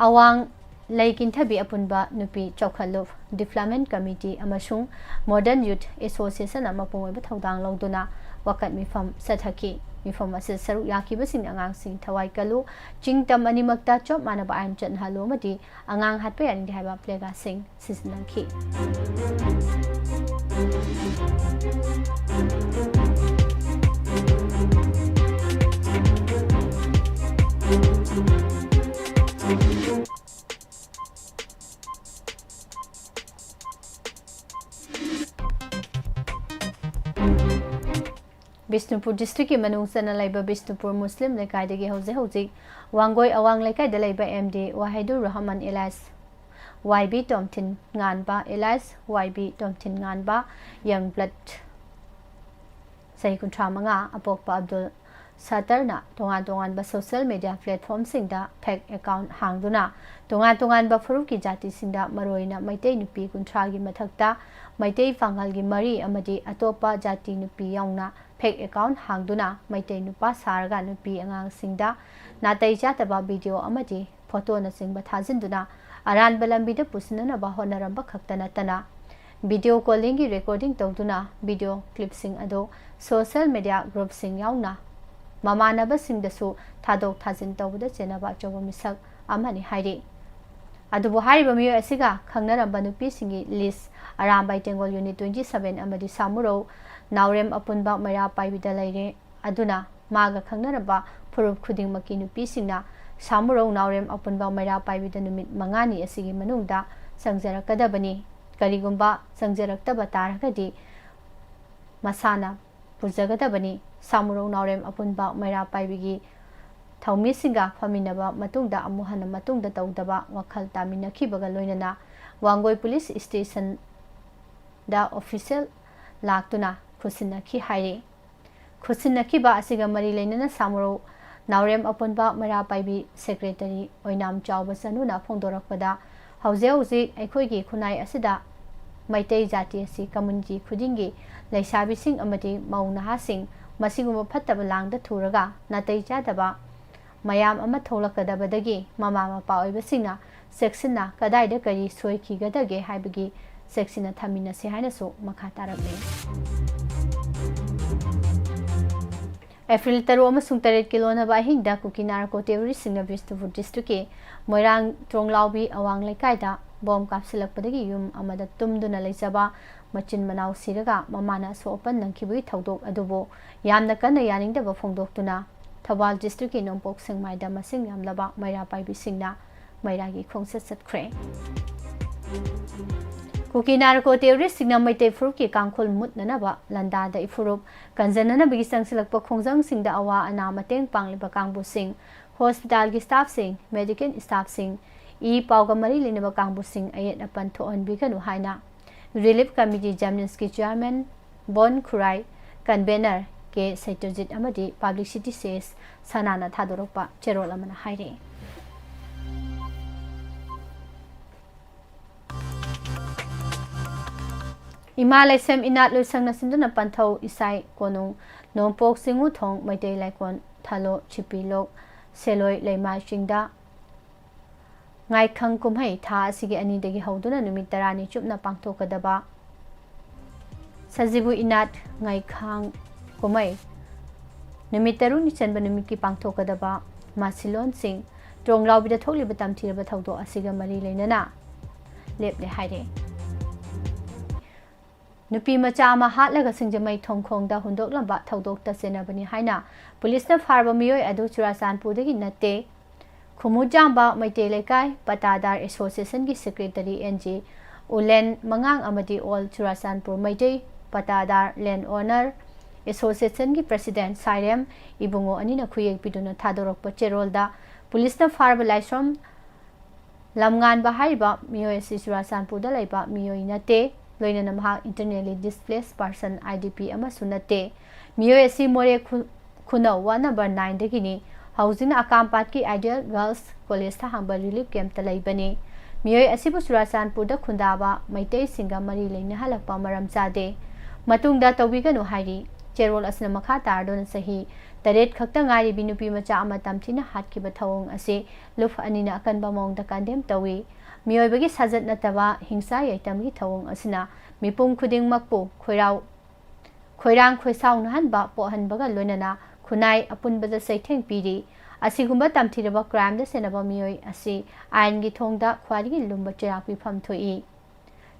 ꯑꯋꯥꯡ ꯂꯩ ꯀꯤꯟꯊꯕꯤ ꯑꯄꯨꯟꯕ ꯅꯨꯄꯤ ꯆꯥꯎꯈꯠꯂꯨꯞ ꯗꯤꯕ꯭ꯂꯞꯃꯦꯟ ꯀꯃꯤꯇꯤ ꯑꯃꯁꯨꯡ ꯃꯣꯗꯔꯟ ꯌꯨꯠ ꯑꯦꯁꯣꯁꯤꯌꯦꯁꯟꯅ ꯃꯄꯨꯡ ꯑꯣꯏꯕ ꯊꯧꯗꯥꯡ ꯂꯧꯗꯨꯅ ꯋꯥꯀꯠ ꯃꯤꯐꯝ ꯆꯠꯊꯈꯤ꯫ ꯃꯤꯐꯝ ꯑꯁꯤꯗ ꯁꯔꯨꯛ ꯌꯥꯈꯤꯕꯁꯤꯡꯅ ꯑꯉꯥꯡꯁꯤꯡ ꯊꯋꯥꯏ ꯀꯜꯂꯨ, ꯆꯤꯡ ꯇꯝ ꯑꯅꯤꯃꯛꯇ ꯆꯞ ꯃꯥꯟꯅꯕ ꯑꯥꯏꯟ ꯆꯠꯅꯍꯜꯂꯨ ꯑꯃꯗꯤ ꯑꯉꯥꯡ ꯍꯥꯠꯄ ꯌꯥꯅꯤꯡꯗꯦ ꯍꯥꯏꯕ ꯄ꯭ꯂꯦꯒꯥꯁꯤꯡ ꯁꯤꯖꯤꯟꯅꯈꯤ꯫ ꯕꯤꯁꯅꯨꯄꯨꯔ ꯗꯤꯁꯇ꯭ꯔꯤꯛꯀꯤ ꯃꯅꯨꯡ ꯆꯟꯅ ꯂꯩꯕ ꯕꯤꯁꯅꯨꯄꯨꯔ ꯃꯨꯁꯂꯤꯝ ꯂꯩꯀꯥꯏꯗꯒꯤ ꯍꯧꯖꯤꯛ ꯍꯧꯖꯤꯛ ꯋꯥꯡꯒꯣꯏ ꯑꯋꯥꯡ ꯂꯩꯀꯥꯏꯗ ꯂꯩꯕ M D Wahidur Rahman alias Y B Tomthin ꯉꯥꯟꯕ, ꯑꯦꯂꯥꯏꯁ ꯋꯥꯏ ꯕꯤ ꯇꯣꯝꯊꯤꯟ ꯉꯥꯟꯕ, ꯌꯪ ꯕ꯭ꯂꯠ, ꯆꯍꯤ ꯀꯨꯟꯊ꯭ꯔꯥ ꯃꯉꯥ, ꯑꯄꯣꯛꯄ ꯑꯕꯗꯨꯜ ꯁꯠꯇꯔꯅ ꯇꯣꯉꯥꯟ ꯇꯣꯉꯥꯟꯕ ꯁꯣꯁꯤꯌꯦꯜ ꯃꯤꯗꯤꯌꯥ ꯄ꯭ꯂꯦꯠꯐꯣꯝꯁꯤꯡꯗ ꯐꯦꯛ ꯑꯦꯀꯥꯎꯟ ꯍꯥꯡꯗꯨꯅ ꯇꯣꯉꯥꯟ ꯇꯣꯉꯥꯟꯕ ꯐꯨꯔꯨꯞꯀꯤ ꯖꯥꯇꯤꯁꯤꯡꯗ, ꯃꯔꯨꯑꯣꯏꯅ ꯃꯩꯇꯩ ꯅꯨꯄꯤ ꯀꯨꯟꯊ꯭ꯔꯥꯒꯤ ꯃꯊꯛꯇ ꯃꯩꯇꯩ ꯄꯥꯉꯜꯒꯤ ꯃꯔꯤ ꯑꯃꯗꯤ ꯑꯇꯣꯞꯄ ꯖꯥꯇꯤ ꯅꯨꯄꯤ ꯌꯥꯎꯅ ꯐꯦꯛ ꯑꯦꯀꯥꯎꯟ ꯍꯥꯡꯗꯨꯅ ꯃꯩꯇꯩ ꯅꯨꯄꯥ ꯁꯥꯔꯒ ꯅꯨꯄꯤ ꯑꯉꯥꯡꯁꯤꯡꯗ ꯅꯥꯇꯩ ꯆꯥꯗꯕ ꯚꯤꯗꯤꯑꯣ ꯑꯃꯗꯤ ꯐꯣꯇꯣꯅꯆꯤꯡꯕ ꯊꯥꯖꯤꯟꯗꯨꯅ ꯑꯔꯥꯟꯕ ꯂꯝꯕꯤꯗ ꯄꯨꯁꯤꯟꯅꯅꯕ ꯍꯣꯠꯅꯔꯝꯕ ꯈꯛꯇ ꯅꯠꯇꯅ, ꯚꯤꯗꯤꯑꯣ ꯀꯣꯂꯤꯡꯒꯤ ꯔꯦꯀꯣꯔꯗꯤꯡ ꯇꯧꯗꯨꯅ ꯚꯤꯗꯤꯑꯣ ꯀ꯭ꯂꯤꯞꯁꯤꯡ ꯑꯗꯨ ꯁꯣꯁꯤꯌꯦꯜ ꯃꯤꯗꯤꯌꯥ ꯒ꯭ꯔꯨꯞꯁꯤꯡ ꯌꯥꯎꯅ ꯃꯃꯥꯟꯅꯕꯁꯤꯡꯗꯁꯨ ꯊꯥꯗꯣꯛ ꯊꯥꯖꯤꯟ ꯇꯧꯕꯗ ꯆꯦꯟꯅꯕ ꯑꯆꯧꯕ ꯃꯤꯁꯛ ꯑꯃꯅꯤ ꯍꯥꯏꯔꯤ꯫ ꯑꯗꯨꯕꯨ ꯍꯥꯏꯔꯤꯕ ꯃꯤꯑꯣꯏ ꯑꯁꯤꯒ ꯈꯪꯅꯔꯝꯕ ꯅꯨꯄꯤꯁꯤꯡꯒꯤ ꯂꯤꯁ ꯑꯔꯥꯝꯕꯥꯏ ꯇꯦꯡꯒꯣꯜ ꯌꯨꯅꯤꯠ ꯇ꯭ꯋꯦꯟꯇꯤ ꯁꯚꯦꯟ ꯑꯃꯗꯤ ꯁꯥꯃꯨꯔꯧ ꯅꯥꯎꯔꯦꯝ ꯑꯄꯨꯟꯕ ꯃꯩꯔꯥ ꯄꯥꯏꯕꯤꯗ ꯂꯩꯔꯦ꯫ ꯑꯗꯨꯅ ꯃꯥꯒ ꯈꯪꯅꯔꯕ ꯐꯨꯔꯨꯞ ꯈꯨꯗꯤꯡꯃꯛꯀꯤ ꯅꯨꯄꯤꯁꯤꯡꯅ ꯁꯥꯃꯨꯔꯧ ꯅꯥꯎꯔꯦꯝ ꯑꯄꯨꯟꯕ ꯃꯩꯔꯥ ꯄꯥꯏꯕꯤꯗ ꯅꯨꯃꯤꯠ ꯃꯉꯥꯅꯤ ꯑꯁꯤꯒꯤ ꯃꯅꯨꯡꯗ ꯆꯪꯖꯔꯛꯀꯗꯕꯅꯤ꯫ ꯀꯔꯤꯒꯨꯝꯕ ꯆꯪꯖꯔꯛꯇꯕ ꯇꯥꯔꯒꯗꯤ ꯃꯁꯥꯅ ꯄꯨꯖꯒꯗꯕꯅꯤ꯫ ꯁꯥꯃꯨꯔꯧ ꯅꯥꯎꯔꯦꯝ ꯑꯄꯨꯟꯕ ꯃꯩꯔꯥ ꯄꯥꯏꯕꯤꯒꯤ ꯊꯧꯃꯤꯁꯤꯡꯒ ꯐꯝꯃꯤꯟꯅꯕ ꯃꯇꯨꯡꯗ ꯑꯃꯨꯛ ꯍꯟꯅ ꯃꯇꯨꯡꯗ ꯇꯧꯗꯕ ꯋꯥꯈꯜ ꯇꯥꯃꯤꯟꯅꯈꯤꯕꯒ ꯂꯣꯏꯅꯅ ꯋꯥꯡꯒꯣꯏ ꯄꯨꯂꯤꯁ ꯁ꯭ꯇꯦꯁꯟꯗ ꯑꯣꯐꯤꯁꯤꯌꯦꯜ ꯂꯥꯛꯇꯨꯅ ꯈꯨꯠꯁꯤꯟꯅꯈꯤ ꯍꯥꯏꯔꯤ꯫ ꯈꯨꯠꯁꯤꯟꯅꯈꯤꯕ ꯑꯁꯤꯒ ꯃꯔꯤ ꯂꯩꯅꯅ ꯁꯥꯃꯨꯔꯧ ꯅꯥꯎꯔꯦꯝ ꯑꯄꯨꯟꯕ ꯃꯩꯔꯥ ꯄꯥꯏꯕꯤ ꯁꯦꯀ꯭ꯔꯦꯇꯔꯤ ꯑꯣꯏꯅꯥꯝ ꯆꯥꯎꯕ ꯆꯅꯨꯅ ꯐꯣꯡꯗꯣꯔꯛꯄꯗ, ꯍꯧꯖꯤꯛ ꯍꯧꯖꯤꯛ ꯑꯩꯈꯣꯏꯒꯤ ꯈꯨꯟꯅꯥꯏ ꯑꯁꯤꯗ ꯃꯩꯇꯩ ꯖꯥꯇꯤ ꯑꯁꯤ ꯀꯝꯃ꯭ꯌꯨꯅꯤꯇꯤ ꯈꯨꯗꯤꯡꯒꯤ ꯂꯩꯁꯥꯕꯤꯁꯤꯡ ꯑꯃꯗꯤ ꯃꯧ ꯅꯍꯥꯁꯤꯡ ꯃꯁꯤꯒꯨꯝꯕ ꯐꯠꯇꯕ ꯂꯥꯡꯗ ꯊꯨꯔꯒ ꯅꯥꯇꯩ ꯆꯥꯗꯕ ꯃꯌꯥꯝ ꯑꯃ ꯊꯣꯛꯂꯛꯀꯗꯕꯗꯒꯤ ꯃꯃꯥ ꯃꯄꯥ ꯑꯣꯏꯕꯁꯤꯡꯅ ꯆꯦꯛꯁꯤꯟꯅ ꯀꯗꯥꯏꯗ ꯀꯔꯤ ꯁꯣꯏꯈꯤꯒꯗꯒꯦ ꯍꯥꯏꯕꯒꯤ ꯆꯦꯛꯁꯤꯟꯅ ꯊꯝꯃꯤꯟꯅꯁꯤ ꯍꯥꯏꯅꯁꯨ ꯃꯈꯥ ꯇꯥꯔꯛꯂꯤ꯫ ꯑꯦꯄ꯭ꯔꯤꯜ ꯇꯔꯨꯛ ꯑꯃꯁꯨꯡ ꯇꯔꯦꯠꯀꯤ ꯂꯣꯟꯅꯕ ꯑꯍꯤꯡꯗ ꯀꯨꯀꯤ ꯅꯥꯔꯀꯣ ꯇꯦꯔꯣꯔꯤꯁ꯭ꯠꯁꯤꯡꯅ ꯕꯤꯁꯅꯨꯄꯨꯔ ꯗꯤꯁꯇ꯭ꯔꯤꯛꯀꯤ ꯃꯣꯏꯔꯥꯡ ꯇ꯭ꯔꯣꯡꯂꯥꯎꯕꯤ ꯑꯋꯥꯡ ꯂꯩꯀꯥꯏꯗ ꯕꯣꯝ ꯀꯥꯞꯁꯤꯜꯂꯛꯄꯗꯒꯤ ꯌꯨꯝ ꯑꯃꯗ ꯇꯨꯝꯗꯨꯅ ꯂꯩꯖꯕ ꯃꯆꯤꯟ ꯃꯅꯥꯎ ꯁꯤꯔꯒ ꯃꯃꯥꯅ ꯑꯁꯣꯛ ꯑꯄꯟ ꯅꯪꯈꯤꯕꯒꯤ ꯊꯧꯗꯣꯛ ꯑꯗꯨꯕꯨ ꯌꯥꯝꯅ ꯀꯟꯅ ꯌꯥꯅꯤꯡꯗꯕ ꯐꯣꯡꯗꯣꯛꯇꯨꯅ ꯊꯧꯕꯥꯜ ꯗꯤꯁꯇ꯭ꯔꯤꯛꯀꯤ ꯅꯣꯡꯄꯣꯛ ꯁꯦꯛꯃꯥꯏꯗ ꯃꯁꯤꯡ ꯌꯥꯝꯂꯕ ꯃꯩꯔꯥ ꯄꯥꯏꯕꯤꯁꯤꯡꯅ ꯃꯩꯔꯥꯒꯤ ꯈꯣꯡꯆꯠ ꯆꯠꯈ꯭ꯔꯦ꯫ ꯀꯨꯀꯤ ꯅꯥꯔꯀꯣ ꯇꯦꯔꯣꯔꯤꯁ꯭ꯠꯁꯤꯡꯅ ꯃꯩꯇꯩ ꯐꯨꯔꯨꯞꯀꯤ ꯀꯥꯡꯈꯨꯜ ꯃꯨꯠꯅꯅꯕ ꯂꯥꯟꯗꯥꯗ ꯏꯐꯨꯔꯨꯞ ꯀꯟꯖꯅꯅꯕꯒꯤ ꯆꯪꯁꯤꯜꯂꯛꯄ ꯈꯣꯡꯖꯪꯁꯤꯡꯗ ꯑꯋꯥ ꯑꯅꯥ ꯃꯇꯦꯡ ꯄꯥꯡꯂꯤꯕ ꯀꯥꯡꯕꯨꯁꯤꯡ, ꯍꯣꯁꯄꯤꯇꯥꯜꯒꯤ ꯁ꯭ꯇꯥꯐꯁꯤꯡ, ꯃꯦꯗꯤꯀꯦꯜ ꯁ꯭ꯇꯥꯐꯁꯤꯡ, ꯏ ꯄꯥꯎꯒ ꯃꯔꯤ ꯂꯩꯅꯕ ꯀꯥꯡꯕꯨꯁꯤꯡ ꯑꯌꯦꯠ ꯑꯄꯟ ꯊꯣꯛꯍꯟꯕꯤꯒꯅꯨ ꯍꯥꯏꯅ ꯔꯤꯂꯤꯐ ꯀꯃꯤꯇꯤ ꯖꯦꯝꯅꯤꯝꯁꯀꯤ ꯆꯤꯌꯥꯔꯃꯦꯟ ꯕꯣꯟ ꯈꯨꯔꯥꯏ, ꯀꯟꯚꯦꯅꯔ ꯀꯦ ꯁꯩꯇ꯭ꯔꯖꯤꯠ ꯑꯃꯗꯤ ꯄꯕ꯭ꯂꯤꯁꯤꯇꯤ ꯁꯦꯁ ꯁꯅꯥꯅ ꯊꯥꯗꯣꯔꯛꯄ ꯆꯦꯔꯣꯜ ꯑꯃꯅ ꯍꯥꯏꯔꯤ꯫ ꯏꯃꯥ ꯂꯥꯏꯁ꯭ꯔꯝ ꯏꯅꯥꯠ ꯂꯣꯏꯁꯪꯅ ꯁꯤꯟꯗꯨꯅ ꯄꯟꯊꯧ ꯏꯁꯥꯏ ꯀꯣꯅꯨꯡ ꯅꯣꯡꯄꯣꯛ ꯆꯤꯡꯉꯨꯊꯣꯡ ꯃꯩꯇꯩ ꯂꯥꯏꯀꯣꯟ ꯊꯥꯂꯣ ꯆꯤꯄꯤꯂꯣꯛ ꯁꯦꯂꯣꯏ ꯂꯩꯃꯥꯏ ꯆꯤꯡꯗ ꯉꯥꯏꯈꯪ ꯀꯨꯝꯍꯩ ꯊꯥ ꯑꯁꯤꯒꯤ ꯑꯅꯤꯗꯒꯤ ꯍꯧꯗꯨꯅ ꯅꯨꯃꯤꯠ ꯇꯔꯥꯅꯤ ꯆꯨꯞꯅ ꯄꯥꯡꯊꯣꯛꯀꯗꯕ ꯁꯖꯤꯕꯨ ꯏꯅꯥꯠ ꯉꯥꯏꯈꯥꯡ ꯀꯨꯝꯍꯩ ꯅꯨꯃꯤꯠ ꯇꯔꯨꯛꯅꯤ ꯆꯟꯕ ꯅꯨꯃꯤꯠꯀꯤ ꯄꯥꯡꯊꯣꯛꯀꯗꯕ ꯃꯥꯁꯤꯂꯣꯟꯁꯤꯡ ꯇ꯭ꯔꯣꯡꯂꯥꯎꯕꯤꯗ ꯊꯣꯛꯂꯤꯕ ꯇꯝꯊꯤꯔꯕ ꯊꯧꯗꯣꯛ ꯑꯁꯤꯒ ꯃꯔꯤ ꯂꯩꯅꯅ ꯂꯦꯞꯂꯦ ꯍꯥꯏꯔꯦ꯫ ꯅꯨꯄꯤ ꯃꯆꯥ ꯑꯃ ꯍꯥꯠꯂꯒ ꯁꯤꯡꯖꯃꯩ ꯊꯣꯡꯈꯣꯡꯗ ꯍꯨꯟꯗꯣꯛꯂꯝꯕ ꯊꯧꯗꯣꯛꯇ ꯆꯦꯟꯅꯕꯅꯤ ꯍꯥꯏꯅ ꯄꯨꯂꯤꯁꯅ ꯐꯥꯔꯕ ꯃꯤꯑꯣꯏ ꯑꯗꯨ ꯆꯨꯔꯥꯆꯥꯟꯄꯨꯔꯗꯒꯤ ꯅꯠꯇꯦ꯫ ꯈꯨꯃꯨꯖꯥꯝꯕ ꯃꯩꯇꯩ ꯂꯩꯀꯥꯏ ꯄꯇꯥꯗꯥꯔ ꯑꯦꯁꯣꯁꯤꯌꯦꯁꯟꯒꯤ ꯁꯦꯀ꯭ꯔꯦꯇꯔꯤ ꯑꯦꯟ ꯖꯤ ꯎꯂꯦꯟ ꯃꯉꯥꯡ ꯑꯃꯗꯤ ꯑꯣꯜ ꯆꯨꯔꯥꯆꯥꯟꯄꯨꯔ ꯃꯩꯇꯩ ꯄꯇꯥꯗꯥꯔ ꯂꯦꯟ ꯑꯣꯅꯔ ꯑꯦꯁꯣꯁꯤꯌꯦꯁꯟꯒꯤ ꯄ꯭ꯔꯁꯤꯗꯦꯟ ꯁꯥꯏꯔꯦꯝ ꯏꯕꯨꯡꯉꯣ ꯑꯅꯤꯅ ꯈꯨꯌꯦꯛ ꯄꯤꯗꯨꯅ ꯊꯥꯗꯣꯔꯛꯄ ꯆꯦꯔꯣꯜꯗ ꯄꯨꯂꯤꯁꯅ ꯐꯥꯔꯕ ꯂꯥꯏꯁ꯭ꯔꯝ ꯂꯝꯉꯥꯟꯕ ꯍꯥꯏꯔꯤꯕ ꯃꯤꯑꯣꯏ ꯑꯁꯤ ꯆꯨꯔꯥꯆꯥꯟꯄꯨꯔꯗ ꯂꯩꯕ ꯃꯤꯑꯣꯏ ꯅꯠꯇꯦ, ꯂꯣꯏꯅꯅ ꯃꯍꯥꯛ internally displaced person, I D P, ꯑꯃꯁꯨ ꯅꯠꯇꯦ꯫ ꯃꯤꯑꯣꯏ ꯑꯁꯤ ꯃꯣꯔꯦ ꯈꯨ-, ꯈꯨꯅꯧ ꯋꯥꯔꯗ ꯅꯝꯕꯔ ꯅꯥꯏꯟꯗꯒꯤꯅꯤ꯫ ꯍꯧꯖꯤꯛꯅ ꯑꯀꯥꯝꯄꯥꯠꯀꯤ ꯑꯥꯏꯗꯤꯌꯦꯜ ꯒꯔꯜꯁ ꯀꯣꯂꯦꯖꯇ ꯍꯥꯡꯕ ꯔꯤꯂꯤꯐ ꯀꯦꯝꯞꯇ ꯂꯩꯕꯅꯤ꯫ ꯃꯤꯑꯣꯏ ꯑꯁꯤꯕꯨ ꯆꯨꯔꯥꯆꯥꯟꯄꯨꯔꯗ ꯈꯨꯟꯗꯥꯕ ꯃꯩꯇꯩꯁꯤꯡꯒ ꯃꯔꯤ ꯂꯩꯅꯍꯜꯂꯛꯄ ꯃꯔꯝ ꯆꯥꯗꯦ꯫ ꯃꯇꯨꯡꯗ ꯇꯧꯕꯤꯒꯅꯨ ꯍꯥꯏꯔꯤ꯫ ꯆꯦꯔꯣꯜ ꯑꯁꯤꯅ ꯃꯈꯥ ꯇꯥꯔꯗꯨꯅ ꯆꯍꯤ ꯇꯔꯦꯠ ꯈꯛꯇ ꯉꯥꯏꯔꯤꯕꯤ ꯅꯨꯄꯤ ꯃꯆꯥ ꯑꯃ ꯇꯝꯊꯤꯅ ꯍꯥꯠꯈꯤꯕ ꯊꯧꯑꯣꯡ ꯑꯁꯤ ꯂꯨꯞ ꯑꯅꯤꯅ ꯑꯀꯟꯕ ꯃꯑꯣꯡꯗ ꯀꯟꯗꯦꯝ ꯇꯧꯏ꯫ ꯃꯤꯑꯣꯏꯕꯒꯤ ꯁꯥꯖꯠ ꯅꯠꯇꯕ ꯍꯤꯡꯁꯥ ꯌꯥꯏꯇꯝꯒꯤ ꯊꯧꯑꯣꯡ ꯑꯁꯤꯅ ꯃꯤꯄꯨꯝ ꯈꯨꯗꯤꯡꯃꯛꯄꯨ ꯈꯣꯏꯔꯥꯎ-, ꯈꯣꯏꯔꯥꯡ ꯈꯣꯏꯁꯥꯎꯅꯍꯟꯕ ꯄꯣꯛꯍꯟꯕꯒ ꯂꯣꯏꯅꯅ ꯈꯨꯟꯅꯥꯏ ꯑꯄꯨꯟꯕꯗ ꯆꯩꯊꯦꯡ ꯄꯤꯔꯤ꯫ ꯑꯁꯤꯒꯨꯝꯕ ꯇꯝꯊꯤꯔꯕ crimeꯗ ꯁꯦꯟꯅꯕ ꯃꯤꯑꯣꯏ ꯑꯁꯤ ꯑꯥꯏꯟꯒꯤ ꯊꯣꯡꯗ ꯈ꯭ꯋꯥꯏꯗꯒꯤ ꯂꯨꯝꯕ ꯆꯩꯔꯥꯛ ꯄꯤꯐꯝ ꯊꯣꯛꯏ꯫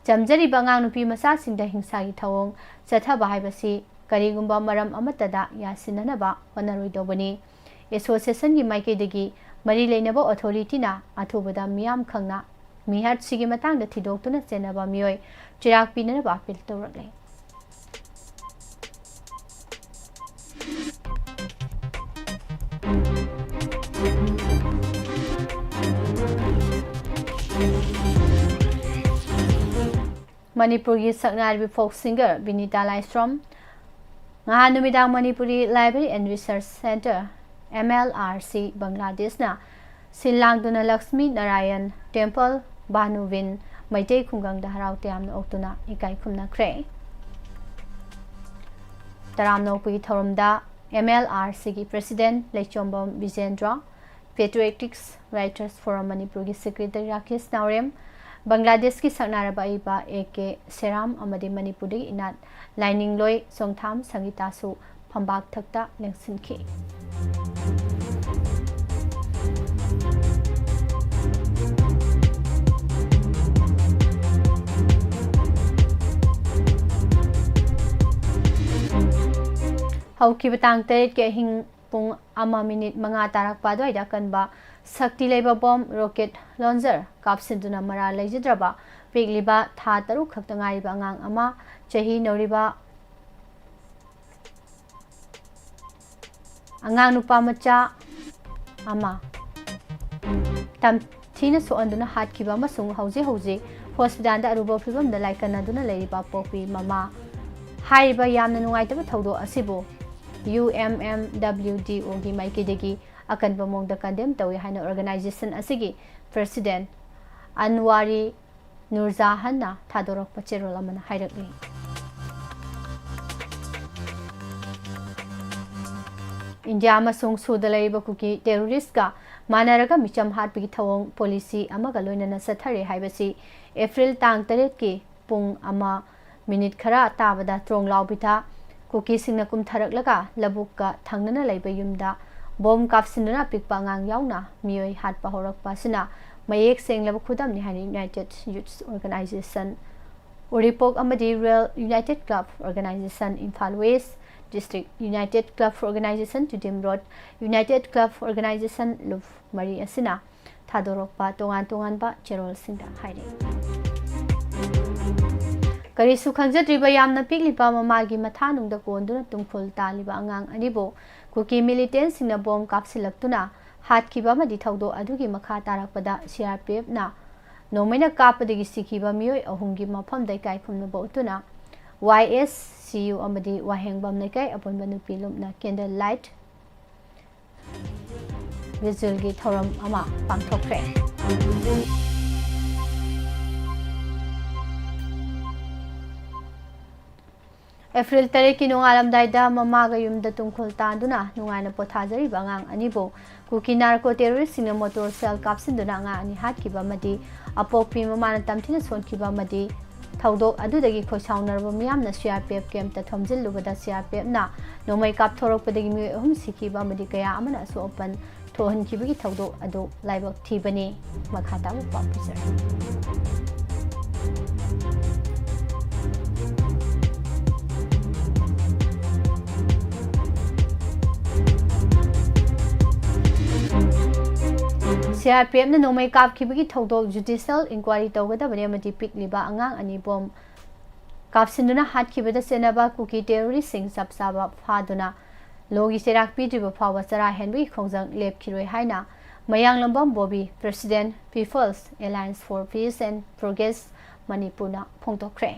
ꯆꯝꯖꯔꯤꯕ ꯑꯉꯥꯡ ꯅꯨꯄꯤ ꯃꯆꯥꯁꯤꯡꯗ ꯍꯤꯡꯁꯥꯒꯤ ꯊꯧꯑꯣꯡ ꯆꯠꯊꯕ ꯍꯥꯏꯕꯁꯤ ꯀꯔꯤꯒꯨꯝꯕ ꯃꯔꯝ ꯑꯃꯠꯇꯗ ꯌꯥꯁꯤꯟꯅꯅꯕ ꯍꯣꯠꯅꯔꯣꯏꯗꯧꯕꯅꯤ꯫ Associationꯒꯤ ꯃꯥꯏꯀꯩꯗꯒꯤ ꯃꯔꯤ ꯂꯩꯅꯕ authorityꯅ ꯑꯊꯨꯕꯗ ꯃꯤꯌꯥꯝ ꯈꯪꯅ ꯃꯤꯍꯥꯠꯁꯤꯒꯤ ꯃꯇꯥꯡꯗ ꯊꯤꯗꯣꯛꯇꯨꯅ ꯆꯦꯟꯅꯕ ꯃꯤꯑꯣꯏ ꯆꯩꯔꯥꯛ ꯄꯤꯅꯅꯕ appeal ꯇꯧꯔꯛꯂꯦ꯫ ꯃꯅꯤꯄꯨꯔꯒꯤ ꯁꯛꯅꯥꯏꯔꯕꯤ folk singer ꯕꯤꯅꯤꯇꯥ ꯂꯥꯏꯁ꯭ꯔꯝ ꯉꯍꯥꯟ ꯅꯨꯃꯤꯗꯥꯡ Manipuri Library and Research Centre, MLRC, ꯕꯪꯒ꯭ꯂꯥꯗꯦꯁꯅ ꯁꯤꯜ ꯂꯥꯡꯗꯨꯅ ꯂꯛꯁꯃꯤ ꯅꯥꯔꯥꯌꯟ ꯇꯦꯝꯄꯜ, ꯚꯥꯅꯨꯚꯤꯟ ꯃꯩꯇꯩ ꯈꯨꯡꯒꯪꯗ ꯍꯔꯥꯎ ꯇꯌꯥꯝꯅ ꯑꯣꯛꯇꯨꯅ ꯏꯀꯥꯏ ꯈꯨꯝꯅꯈ꯭ꯔꯦ꯫ ꯇꯔꯥꯝꯅ ꯑꯣꯛꯄꯒꯤ ꯊꯧꯔꯝꯗ MLRCꯒꯤ President ꯂꯩꯆꯣꯝꯕꯝ ꯕꯤꯖꯦꯟꯗ꯭ꯔ, Patriotics Writers Forum ꯃꯅꯤꯄꯨꯔꯒꯤ Secretary ꯔꯥꯀꯦꯁ ꯅꯥꯎꯔꯦꯝ, ꯕꯪꯒ꯭ꯂꯥꯗꯦꯁꯀꯤ ꯁꯛꯅꯥꯏꯔꯕ ꯑꯏꯕ A K ꯁꯦꯔꯥꯝ ꯑꯃꯗꯤ ꯃꯅꯤꯄꯨꯔꯗꯒꯤ ꯏꯅꯥꯠ ꯂꯥꯏꯅꯤꯡꯂꯣꯏ ꯆꯣꯡꯊꯥꯝ ꯁꯪꯒꯤꯇꯥꯁꯨ ꯐꯝꯕꯥꯛ ꯊꯛꯇ ꯂꯦꯡꯁꯤꯟꯈꯤ꯫ ꯍꯧꯈꯤꯕ ꯇꯥꯡ ꯇꯔꯦꯠꯀꯤ ꯑꯍꯤꯡ ꯄꯨꯡ ꯑꯃ ꯃꯤꯅꯤꯠ ꯃꯉꯥ ꯇꯥꯔꯛꯄ ꯑꯗꯨꯋꯥꯏꯗ ꯑꯀꯟꯕ ꯁꯛꯇꯤ ꯂꯩꯕ bomb rocket launcher ꯀꯥꯞꯁꯤꯟꯗꯨꯅ ꯃꯔꯥꯜ ꯂꯩꯖꯗ꯭ꯔꯕ ꯄꯤꯛꯂꯤꯕ ꯊꯥ ꯇꯔꯨꯛ ꯈꯛꯇ ꯉꯥꯏꯔꯤꯕ ꯑꯉꯥꯡ ꯑꯃ, ꯆꯍꯤ ꯅꯧꯔꯤꯕ ꯑꯉꯥꯡ ꯅꯨꯄꯥ ꯃꯆꯥ ꯑꯃ ꯇꯝꯊꯤꯅ ꯁꯣꯛꯍꯟꯗꯨꯅ ꯍꯥꯠꯈꯤꯕ ꯑꯃꯁꯨꯡ ꯍꯧꯖꯤꯛ ꯍꯧꯖꯤꯛ hospitalꯗ ꯑꯔꯨꯕ ꯐꯤꯕꯝꯗ ꯂꯥꯏꯀꯠꯅꯗꯨꯅ ꯂꯩꯔꯤꯕ ꯄꯣꯛꯄꯤ ꯃꯃꯥ꯫ ꯍꯥꯏꯔꯤꯕ ꯌꯥꯝꯅ ꯅꯨꯡꯉꯥꯏꯇꯕ ꯊꯧꯗꯣꯛ ꯑꯁꯤꯕꯨ UMMWDOꯒꯤ ꯃꯥꯏꯀꯩꯗꯒꯤ ꯑꯀꯟꯕ ꯃꯑꯣꯡꯗ condemn ꯇꯧꯏ ꯍꯥꯏꯅ organization ꯑꯁꯤꯒꯤ President ꯑꯟꯋꯥꯔꯤ ꯅꯨꯔꯖꯥꯍꯟꯅ ꯊꯥꯗꯣꯔꯛꯄ ꯆꯦꯔꯣꯜ ꯑꯃꯅ ꯍꯥꯏꯔꯛꯂꯤ꯫ ꯏꯟꯗꯤꯌꯥ ꯑꯃꯁꯨꯡ ꯁꯨꯗ ꯂꯩꯔꯤꯕ ꯀꯨꯀꯤ terroristꯀ ꯃꯥꯟꯅꯔꯒ ꯃꯤꯆꯝ ꯍꯥꯠꯄꯒꯤ ꯊꯧꯑꯣꯡ policy ꯑꯃꯒ ꯂꯣꯏꯅꯅ ꯆꯠꯊꯔꯦ ꯍꯥꯏꯕꯁꯤ April ꯇꯥꯡ ꯇꯔꯦꯠꯀꯤ ꯄꯨꯡ ꯑꯃ ꯃꯤꯅꯤꯠ ꯈꯔ ꯇꯥꯕꯗ ꯇ꯭ꯔꯣꯡ ꯂꯥꯎꯕꯤꯗ ꯀꯨꯀꯤꯁꯤꯡꯅ ꯀꯨꯝꯊꯔꯛꯂꯒ ꯂꯧꯕꯨꯛꯀ ꯊꯪꯅꯅ ꯂꯩꯕ ꯌꯨꯝꯗ ꯕꯣꯝ ꯀꯥꯞꯁꯤꯟꯗꯨꯅ ꯑꯄꯤꯛꯄ ꯑꯉꯥꯡ ꯌꯥꯎꯅ ꯃꯤꯑꯣꯏ ꯍꯥꯠꯄ ꯍꯧꯔꯛꯄ ꯑꯁꯤꯅ ꯃꯌꯦꯛ ꯁꯦꯡꯂꯕ ꯈꯨꯗꯝꯅꯤ ꯍꯥꯏꯅ United Youth Organization ꯎꯔꯤꯄꯣꯛ ꯑꯃꯗꯤ Rural United Club Organization Imphal West, District United Club Organization Tudem Road, United Club Organization ꯂꯨꯞ ꯃꯔꯤ ꯑꯁꯤꯅ ꯊꯥꯗꯣꯔꯛꯄ ꯇꯣꯉꯥꯟ ꯇꯣꯉꯥꯟꯕ ꯆꯦꯔꯣꯜꯁꯤꯡꯗ ꯍꯥꯏꯔꯤ꯫ ꯀꯔꯤꯁꯨ ꯈꯪꯖꯗ꯭ꯔꯤꯕ ꯌꯥꯝꯅ ꯄꯤꯛꯂꯤꯕ ꯃꯃꯥꯒꯤ ꯃꯊꯥꯅꯨꯡꯗ ꯀꯣꯟꯗꯨꯅ ꯇꯨꯝꯈꯨꯜ ꯇꯥꯜꯂꯤꯕ ꯑꯉꯥꯡ ꯑꯅꯤꯕꯨ ꯀꯨꯀꯤ ꯃꯤꯂꯤꯇꯦꯟꯁꯤꯡꯅ ꯕꯣꯝ ꯀꯥꯞꯁꯤꯜꯂꯛꯇꯨꯅ ꯍꯥꯠꯈꯤꯕ ꯑꯃꯗꯤ ꯊꯧꯗꯣꯛ ꯑꯗꯨꯒꯤ ꯃꯈꯥ ꯇꯥꯔꯛꯄꯗ C R P F ꯅ ꯅꯣꯡꯃꯩꯅ ꯀꯥꯞꯄꯗꯒꯤ ꯁꯤꯈꯤꯕ ꯃꯤꯑꯣꯏ ꯑꯍꯨꯝꯒꯤ ꯃꯐꯝꯗ ꯏꯀꯥꯏ ꯈꯨꯝꯅꯕ ꯎꯠꯇꯨꯅ Y S C U ꯑꯃꯗꯤ ꯋꯥꯍꯦꯡꯕꯝ ꯂꯩꯀꯥꯏ ꯑꯄꯨꯟꯕ ꯅꯨꯄꯤ ꯂꯨꯞꯅ candle light vigil ꯒꯤ ꯊꯧꯔꯝ ꯑꯃ ꯄꯥꯡꯊꯣꯛꯈ꯭ꯔꯦ꯫ ꯑꯦꯄ꯭ꯔꯤꯜ ꯇꯔꯦꯠꯀꯤ ꯅꯣꯡꯉꯥꯜꯂꯝꯗꯥꯏꯗ ꯃꯃꯥꯒ ꯌꯨꯝꯗ ꯇꯨꯡꯈꯨꯜ ꯇꯥꯟꯗꯨꯅ ꯅꯨꯡꯉꯥꯏꯅ ꯄꯣꯊꯥꯖꯔꯤꯕ ꯑꯉꯥꯡ ꯑꯅꯤꯕꯨ ꯀꯨꯀꯤ narco terrorist ꯁꯤꯡꯅ motor shell ꯀꯥꯞꯁꯤꯟꯗꯨꯅ ꯑꯉꯥꯡ ꯑꯅꯤ ꯍꯥꯠꯈꯤꯕ ꯑꯃꯗꯤ ꯑꯄꯣꯛꯄꯤ ꯃꯃꯥꯅ ꯇꯝꯊꯤꯅ ꯁꯣꯛꯈꯤꯕ ꯑꯃꯗꯤ ꯊꯧꯗꯣꯛ ꯑꯗꯨꯗꯒꯤ ꯈꯣꯏꯁꯥꯎꯅꯔꯕ ꯃꯤꯌꯥꯝꯅ C R P F camp ꯇ ꯊꯣꯝꯖꯤꯜꯂꯨꯕꯗ C R P F ꯅ ꯅꯣꯡꯃꯩ ꯀꯥꯞꯊꯣꯔꯛꯄꯗꯒꯤ ꯃꯤꯑꯣꯏ ꯑꯍꯨꯝ ꯁꯤꯈꯤꯕ ꯑꯃꯗꯤ ꯀꯌꯥ ꯑꯃꯅ ꯑꯁꯣꯛ ꯑꯄꯟ ꯊꯣꯛꯍꯟꯈꯤꯕꯒꯤ ꯊꯧꯗꯣꯛ ꯑꯗꯨ ꯂꯥꯏꯕꯛ ꯊꯤꯕꯅꯤ꯫ ꯃꯈꯥ ꯇꯥꯕ ꯄꯥꯎ ꯄꯤꯖꯔꯤ꯫ C R P F ꯅ ꯅꯣꯡꯃꯩ ꯀꯥꯞꯈꯤꯕꯒꯤ ꯊꯧꯗꯣꯛ judicial inquiry ꯇꯧꯒꯗꯕꯅꯤ ꯑꯃꯗꯤ ꯄꯤꯛꯂꯤꯕ ꯑꯉꯥꯡ ꯑꯅꯤ ꯕꯣꯝ ꯀꯥꯞꯁꯤꯟꯗꯨꯅ ꯍꯥꯠꯈꯤꯕꯗ ꯆꯦꯟꯅꯕ ꯀꯨꯀꯤ terrorist ꯁꯤꯡ ꯆꯞ ꯆꯥꯕ ꯐꯥꯗꯨꯅ ꯂꯣꯒꯤ ꯆꯩꯔꯥꯛ ꯄꯤꯗ꯭ꯔꯤꯕ ꯐꯥꯎꯕ ꯆꯔꯥ ꯍꯦꯟꯕꯒꯤ ꯈꯣꯡꯖꯪ ꯂꯦꯞꯈꯤꯔꯣꯏ ꯍꯥꯏꯅ ꯃꯌꯥꯡꯂꯝꯕꯝ Bobby, President, People's Alliance for Peace and Progress ꯃꯅꯤꯄꯨꯔꯅ ꯐꯣꯡꯗꯣꯛꯈ꯭ꯔꯦ꯫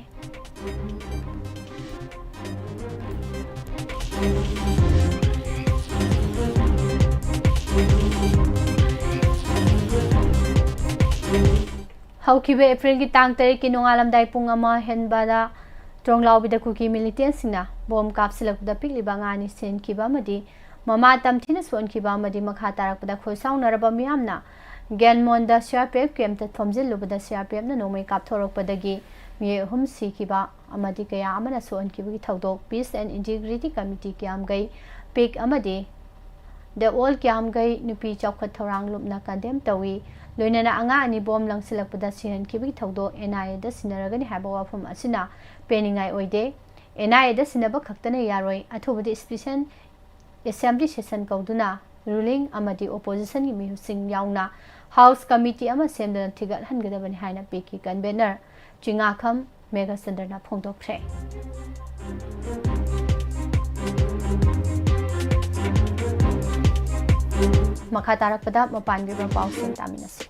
ꯍꯧꯈꯤꯕ ꯑꯦꯄ꯭ꯔꯤꯜꯒꯤ ꯇꯥꯡ ꯇꯔꯦꯠꯀꯤ ꯅꯣꯡꯉꯥꯜꯂꯝꯗꯥꯏ ꯄꯨꯡ ꯑꯃ ꯍꯦꯟꯕꯗ ꯇ꯭ꯔꯣꯡꯂꯥꯎꯕꯤꯗ ꯀꯨꯀꯤ ꯃꯤꯂꯤꯇꯦꯟꯁꯤꯡꯅ ꯕꯣꯝ ꯀꯥꯞꯁꯤꯜꯂꯛꯄꯗ ꯄꯤꯛꯂꯤꯕ ꯑꯉꯥꯡ ꯑꯅꯤ ꯁꯤꯍꯟꯈꯤꯕ ꯑꯃꯗꯤ ꯃꯃꯥ ꯇꯝꯊꯤꯅ ꯁꯣꯛꯍꯟꯈꯤꯕ ꯑꯃꯗꯤ ꯃꯈꯥ ꯇꯥꯔꯛꯄꯗ ꯈꯣꯏꯁꯥꯎꯅꯔꯕ ꯃꯤꯌꯥꯝꯅ ꯒ꯭ꯌꯥꯟꯃꯣꯟꯗ C R P F camp ꯇ ꯊꯣꯝꯖꯤꯜꯂꯨꯕꯗ C R P F ꯅ ꯅꯣꯡꯃꯩ ꯀꯥꯞꯊꯣꯔꯛꯄꯗꯒꯤ ꯃꯤꯑꯣꯏ ꯑꯍꯨꯝ ꯁꯤꯈꯤꯕ ꯑꯃꯗꯤ ꯀꯌꯥ ꯑꯃꯅ ꯁꯣꯛꯍꯟꯈꯤꯕꯒꯤ ꯊꯧꯗꯣꯛ Peace and Integrity Committee ꯀꯤꯌꯥꯝꯒꯩ, ꯄꯤꯛ ꯑꯃꯗꯤ The All ꯀꯤꯌꯥꯝꯒꯩ ꯅꯨꯄꯤ ꯆꯥꯎꯈꯠ ꯊꯧꯔꯥꯡ ꯂꯨꯞꯅ ꯀꯟꯗꯦꯝ ꯇꯧꯏ꯫ ꯂꯣꯏꯅꯅ ꯑꯉꯥꯡ ꯑꯅꯤ ꯕꯣꯝ ꯂꯪꯁꯤꯜꯂꯛꯄꯗ ꯁꯤꯍꯟꯈꯤꯕꯒꯤ ꯊꯧꯗꯣꯛ ꯑꯦꯟ ꯑꯥꯏ ꯑꯦꯗ ꯁꯤꯟꯅꯔꯒꯅꯤ ꯍꯥꯏꯕ ꯋꯥꯐꯝ ꯑꯁꯤꯅ ꯄꯦꯟꯅꯤꯡꯉꯥꯏ ꯑꯣꯏꯗꯦ꯫ ꯑꯦꯟ ꯑꯥꯏ ꯑꯦꯗ ꯁꯤꯟꯅꯕ ꯈꯛꯇꯅ ꯌꯥꯔꯣꯏ, ꯑꯊꯨꯕꯗ special assembly session ꯀꯧꯗꯨꯅ ruling ꯑꯃꯗꯤ oppositionꯒꯤ ꯃꯤꯍꯨꯠꯁꯤꯡ ꯌꯥꯎꯅ House committee ꯑꯃ ꯁꯦꯝꯗꯨꯅ ꯊꯤꯒꯠꯍꯟꯒꯗꯕꯅꯤ ꯍꯥꯏꯅ ꯄꯤꯛꯀꯤ convener ꯆꯤꯉꯥꯈꯝ ꯃꯦꯘꯆꯟꯗ꯭ꯔꯅ ꯐꯣꯡꯗꯣꯛꯈ꯭ꯔꯦ꯫ ꯃꯈꯥ ꯇꯥꯔꯛꯄꯗ ꯃꯄꯥꯟꯒꯤ ꯑꯣꯏꯕ ꯄꯥꯎꯁꯤꯡ ꯇꯥꯃꯤꯟꯅꯁꯤ꯫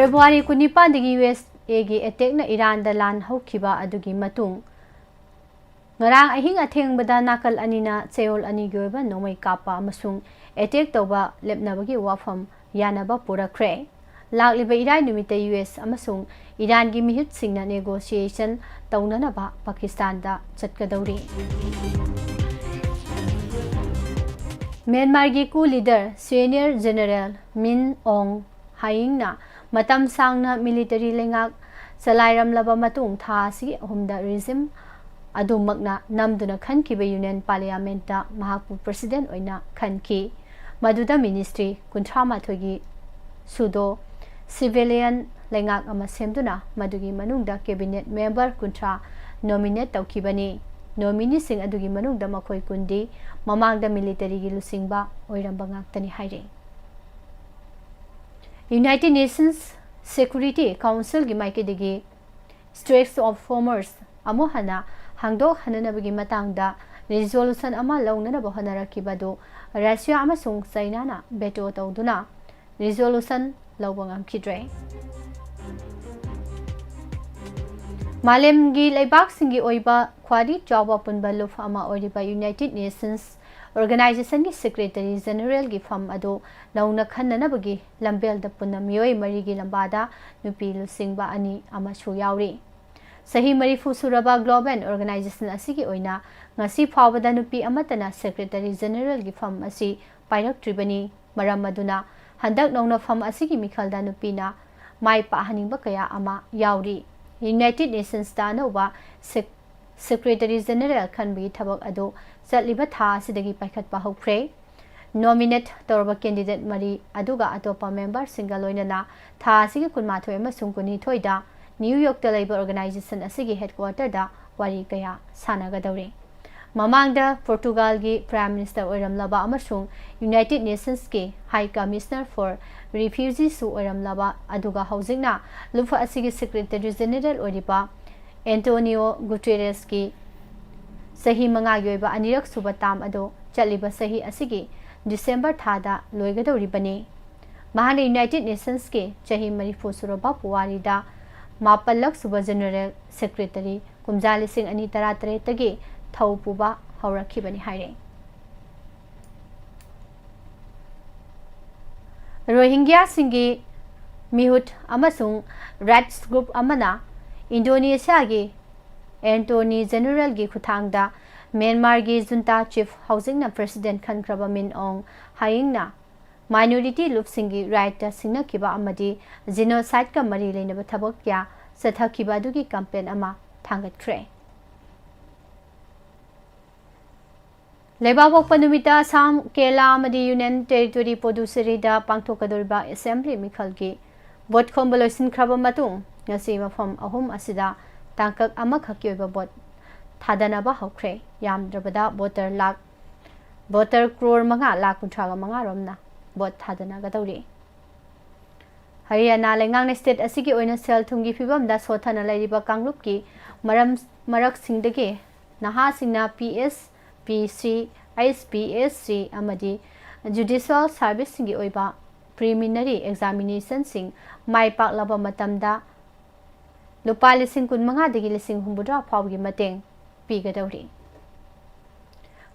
ꯐꯦꯕ꯭ꯔꯨꯋꯥꯔꯤ ꯀꯨꯟꯅꯤꯄꯥꯟꯗꯒꯤ ꯌꯨ ꯑꯦꯁ ꯑꯦꯒꯤ ꯑꯦꯇꯦꯛꯅ ꯏꯔꯥꯟꯗ ꯂꯥꯟ ꯍꯧꯈꯤꯕ ꯑꯗꯨꯒꯤ ꯃꯇꯨꯡ, ꯉꯔꯥꯡ ꯑꯍꯤꯡ ꯑꯊꯦꯡꯕꯗ ꯅꯥꯀꯜ ꯑꯅꯤꯅ ꯆꯌꯣꯜ ꯑꯅꯤꯒꯤ ꯑꯣꯏꯕ ꯅꯣꯡꯃꯩ ꯀꯥꯞꯄ ꯑꯃꯁꯨꯡ ꯑꯦꯇꯦꯛ ꯇꯧꯕ ꯂꯦꯞꯅꯕꯒꯤ ꯋꯥꯐꯝ ꯌꯥꯅꯕ ꯄꯨꯔꯛꯈ꯭ꯔꯦ꯫ ꯂꯥꯛꯂꯤꯕ ꯏꯔꯥꯏ ꯅꯨꯃꯤꯠꯇ ꯌꯨ ꯑꯦꯁ ꯑꯃꯁꯨꯡ ꯏꯔꯥꯟꯒꯤ ꯃꯤꯍꯨꯠꯁꯤꯡꯅ negotiation ꯇꯧꯅꯅꯕ ꯄꯥꯀꯤꯁꯇꯥꯟꯗ ꯆꯠꯀꯗꯧꯔꯤ꯫ ꯃ꯭ꯌꯥꯟꯃꯥꯔꯒꯤ coup leader senior general Min Aung Hlaingꯅ ꯃꯇꯝ ꯁꯥꯡꯅ military ꯂꯩꯉꯥꯛ ꯆꯂꯥꯏꯔꯝꯂꯕ ꯃꯇꯨꯡ, ꯊꯥ ꯑꯁꯤꯒꯤ ꯑꯍꯨꯝꯗ regime ꯑꯗꯨꯃꯛꯅ ꯅꯝꯗꯨꯅ ꯈꯟꯈꯤꯕ Union Parliamentꯇ ꯃꯍꯥꯛꯄꯨ President ꯑꯣꯏꯅ ꯈꯟꯈꯤ꯫ ꯃꯗꯨꯗ Ministry ꯀꯨꯟꯊ꯭ꯔꯥ ꯃꯥꯊꯣꯏꯒꯤ pseudo civilian ꯂꯩꯉꯥꯛ ꯑꯃ ꯁꯦꯝꯗꯨꯅ ꯃꯗꯨꯒꯤ ꯃꯅꯨꯡꯗ Cabinet Member ꯀꯨꯟꯊ꯭ꯔꯥ nominate ꯇꯧꯈꯤꯕꯅꯤ꯫ Nomineeꯁꯤꯡ ꯑꯗꯨꯒꯤ ꯃꯅꯨꯡꯗ ꯃꯈꯣꯏ ꯀꯨꯟꯗꯤ ꯃꯃꯥꯡꯗ militaryꯒꯤ ꯂꯨꯆꯤꯡꯕ ꯑꯣꯏꯔꯝꯕ ꯉꯥꯛꯇꯅꯤ ꯍꯥꯏꯔꯤ꯫ United Nations Security Councilꯒꯤ ꯃꯥꯏꯀꯩꯗꯒꯤ Strait of Hormuz ꯑꯃꯨꯛ ꯍꯟꯅ ꯍꯥꯡꯗꯣꯛꯍꯟꯅꯅꯕꯒꯤ ꯃꯇꯥꯡꯗ resolution ꯑꯃ ꯂꯧꯅꯅꯕ ꯍꯣꯠꯅꯔꯛꯈꯤꯕ ꯑꯗꯨ Russia ꯑꯃꯁꯨꯡ Chinaꯅ veto ꯇꯧꯗꯨꯅ resolution ꯂꯧꯕ ꯉꯝꯈꯤꯗ꯭ꯔꯦ꯫ ꯃꯥꯂꯦꯝꯒꯤ ꯂꯩꯕꯥꯛꯁꯤꯡꯒꯤ ꯑꯣꯏꯕ ꯈ꯭ꯋꯥꯏꯗꯒꯤ ꯆꯥꯎꯕ ꯑꯄꯨꯟꯕ ꯂꯨꯞ ꯑꯃ ꯑꯣꯏꯔꯤꯕ United Nations Organizationꯒꯤ Secretary Generalꯒꯤ ꯐꯝ ꯑꯗꯨ ꯅꯧꯅ ꯈꯟꯅꯅꯕꯒꯤ ꯂꯝꯕꯦꯜꯗ ꯄꯨꯟꯅ ꯃꯤꯑꯣꯏ ꯃꯔꯤꯒꯤ ꯂꯝꯕꯥꯗ ꯅꯨꯄꯤ ꯂꯨꯆꯤꯡꯕ ꯑꯅꯤ ꯑꯃꯁꯨ ꯌꯥꯎꯔꯤ꯫ ꯆꯍꯤ ꯃꯔꯤꯐꯨ ꯁꯨꯔꯕ Global Organization ꯑꯁꯤꯒꯤ ꯑꯣꯏꯅ ꯉꯁꯤ ꯐꯥꯎꯕꯗ ꯅꯨꯄꯤ ꯑꯃꯠꯇꯅ Secretary Generalꯒꯤ ꯐꯝ ꯑꯁꯤ ꯄꯥꯏꯔꯛꯇ꯭ꯔꯤꯕꯅꯤ꯫ ꯃꯔꯝ ꯑꯗꯨꯅ ꯍꯟꯗꯛ ꯅꯧꯅ ꯐꯝ ꯑꯁꯤꯒꯤ ꯃꯤꯈꯜꯗ ꯅꯨꯄꯤꯅ ꯃꯥꯏ ꯄꯥꯛꯍꯟꯅꯤꯡꯕ ꯀꯌꯥ ꯑꯃ ꯌꯥꯎꯔꯤ꯫ United Nationsꯇ ꯑꯅꯧꯕ Sec-, Secretary General ꯈꯟꯕꯒꯤ ꯊꯕꯛ ꯑꯗꯨ ꯆꯠꯂꯤꯕ ꯊꯥ ꯑꯁꯤꯗꯒꯤ ꯄꯥꯏꯈꯠꯄ ꯍꯧꯈ꯭ꯔꯦ꯫ Nominate ꯇꯧꯔꯕ candidate ꯃꯔꯤ ꯑꯗꯨꯒ ꯑꯇꯣꯞꯄ memberꯁꯤꯡꯒ ꯂꯣꯏꯅꯅ ꯊꯥ ꯑꯁꯤꯒꯤ ꯀꯨꯟꯃꯥꯊꯣꯏ ꯑꯃꯁꯨꯡ ꯀꯨꯟꯅꯤꯊꯣꯏꯗ New Yorkꯇ ꯂꯩꯕ organization ꯑꯁꯤꯒꯤ headquarterꯗ ꯋꯥꯔꯤ ꯀꯌꯥ ꯁꯥꯟꯅꯒꯗꯧꯔꯤ꯫ ꯃꯃꯥꯡꯗ Portugalꯒꯤ Prime Minister ꯑꯣꯏꯔꯝꯂꯕ ꯑꯃꯁꯨꯡ United Nationsꯀꯤ High Commissioner for Refugeesꯁꯨ ꯑꯣꯏꯔꯝꯂꯕ ꯑꯗꯨꯒ ꯍꯧꯖꯤꯛꯅ ꯂꯨꯞ ꯑꯁꯤꯒꯤ Secretary General ꯑꯣꯏꯔꯤꯕ Antonio Guterresꯀꯤ ꯆꯍꯤ ꯃꯉꯥꯒꯤ ꯑꯣꯏꯕ ꯑꯅꯤꯔꯛ ꯁꯨꯕ term ꯑꯗꯨ ꯆꯠꯂꯤꯕ ꯆꯍꯤ ꯑꯁꯤꯒꯤ December ꯊꯥꯗ ꯂꯣꯏꯒꯗꯧꯔꯤꯕꯅꯤ꯫ ꯃꯍꯥꯛꯅ United Nationsꯀꯤ ꯆꯍꯤ ꯃꯔꯤꯐꯨ ꯁꯨꯔꯕ ꯄꯨꯋꯥꯔꯤꯗ ꯃꯥꯄꯜꯂꯛ ꯁꯨꯕ General Secretary ꯀꯨꯝꯖꯥ ꯂꯤꯁꯤꯡ ꯑꯅꯤ ꯇꯔꯥꯇꯔꯦꯠꯇꯒꯤ ꯊꯧ ꯄꯨꯕ ꯍꯧꯔꯛꯈꯤꯕꯅꯤ ꯍꯥꯏꯔꯤ꯫ ꯔꯣꯍꯤꯡꯒ꯭ꯌꯥꯁꯤꯡꯒꯤ ꯃꯤꯍꯨꯠ ꯑꯃꯁꯨꯡ rights group ꯑꯃꯅ ꯏꯟꯗꯣꯅꯦꯁꯤꯌꯥꯒꯤ Attorney Generalꯒꯤ ꯈꯨꯠꯊꯥꯡꯗ ꯃ꯭ꯌꯥꯟꯃꯥꯔꯒꯤ junta chief, ꯍꯧꯖꯤꯛꯅ President ꯈꯟꯈ꯭ꯔꯕ Min Aung Hlaingꯅ minority ꯂꯨꯞꯁꯤꯡꯒꯤ rightꯇ ꯁꯤꯡꯅꯈꯤꯕ ꯑꯃꯗꯤ genocideꯀ ꯃꯔꯤ ꯂꯩꯅꯕ ꯊꯕꯛ ꯀꯌꯥ ꯆꯠꯊꯈꯤꯕ ꯑꯗꯨꯒꯤ complaint ꯑꯃ ꯊꯥꯡꯒꯠꯈ꯭ꯔꯦ꯫ ꯂꯩꯕꯥꯛꯄꯣꯛꯄ ꯅꯨꯃꯤꯠꯇ ꯑꯁꯥꯝ, ꯀꯦꯔꯂꯥ ꯑꯃꯗꯤ ꯌꯨꯅꯤꯌꯟ ꯇꯦꯔꯤꯇꯣꯔꯤ ꯄꯣꯗꯨꯆꯦꯔꯤꯗ ꯄꯥꯡꯊꯣꯛꯀꯗꯧꯔꯤꯕ ꯑꯦꯁꯦꯝꯕ꯭ꯂꯤ ꯃꯤꯈꯜꯒꯤ ꯚꯣꯠ ꯈꯣꯝꯕ ꯂꯣꯏꯁꯤꯟꯈ꯭ꯔꯕ ꯃꯇꯨꯡ, ꯉꯁꯤ ꯃꯐꯝ ꯑꯍꯨꯝ ꯑꯁꯤꯗ ꯇꯥꯡꯀꯛ ꯑꯃꯈꯛꯀꯤ ꯑꯣꯏꯕ ꯚꯣꯠ ꯊꯥꯗꯅꯕ ꯍꯧꯈ꯭ꯔꯦ꯫ ꯌꯥꯝꯗ꯭ꯔꯕꯗ ꯚꯣꯇꯔ ꯂꯥꯈ, ꯚꯣꯇꯔ ꯀ꯭ꯔꯣꯔ ꯃꯉꯥ ꯂꯥꯈ ꯀꯨꯟꯊ꯭ꯔꯥꯒ ꯃꯉꯥ ꯔꯣꯝꯅ ꯚꯣꯠ ꯊꯥꯗꯅꯒꯗꯧꯔꯤ꯫ ꯍꯔꯤꯌꯥꯅꯥ ꯂꯩꯉꯥꯛꯅ ꯁ꯭ꯇꯦꯠ ꯑꯁꯤꯒꯤ ꯑꯣꯏꯅ ꯁꯦꯜ ꯊꯨꯝꯒꯤ ꯐꯤꯕꯝꯗ ꯁꯣꯠꯊꯅ ꯂꯩꯔꯤꯕ ꯀꯥꯡꯂꯨꯞꯀꯤ ꯃꯔꯝ, ꯃꯔꯛꯁꯤꯡꯗꯒꯤ ꯅꯍꯥꯁꯤꯡꯅ ꯄꯤ ꯑꯦꯁ ꯄꯤ ꯁꯤ, ꯑꯩꯆ ꯄꯤ ꯑꯦꯁ ꯁꯤ ꯑꯃꯗꯤ ꯖꯨꯗꯤꯁꯤꯌꯦꯜ ꯁꯥꯔꯚꯤꯁꯁꯤꯡꯒꯤ ꯑꯣꯏꯕ ꯄ꯭ꯔꯤꯂꯤꯃꯤꯅꯔꯤ ꯑꯦꯛꯖꯥꯃꯤꯅꯦꯁꯟꯁꯤꯡ ꯃꯥꯏ ꯄꯥꯛꯂꯕ ꯃꯇꯝꯗ ꯂꯨꯄꯥ ꯂꯤꯁꯤꯡ ꯀꯨꯟꯃꯉꯥꯗꯒꯤ ꯂꯤꯁꯤꯡ ꯍꯨꯝꯐꯨꯇꯔꯥ ꯐꯥꯎꯕꯒꯤ ꯃꯇꯦꯡ ꯄꯤꯒꯗꯧꯔꯤ꯫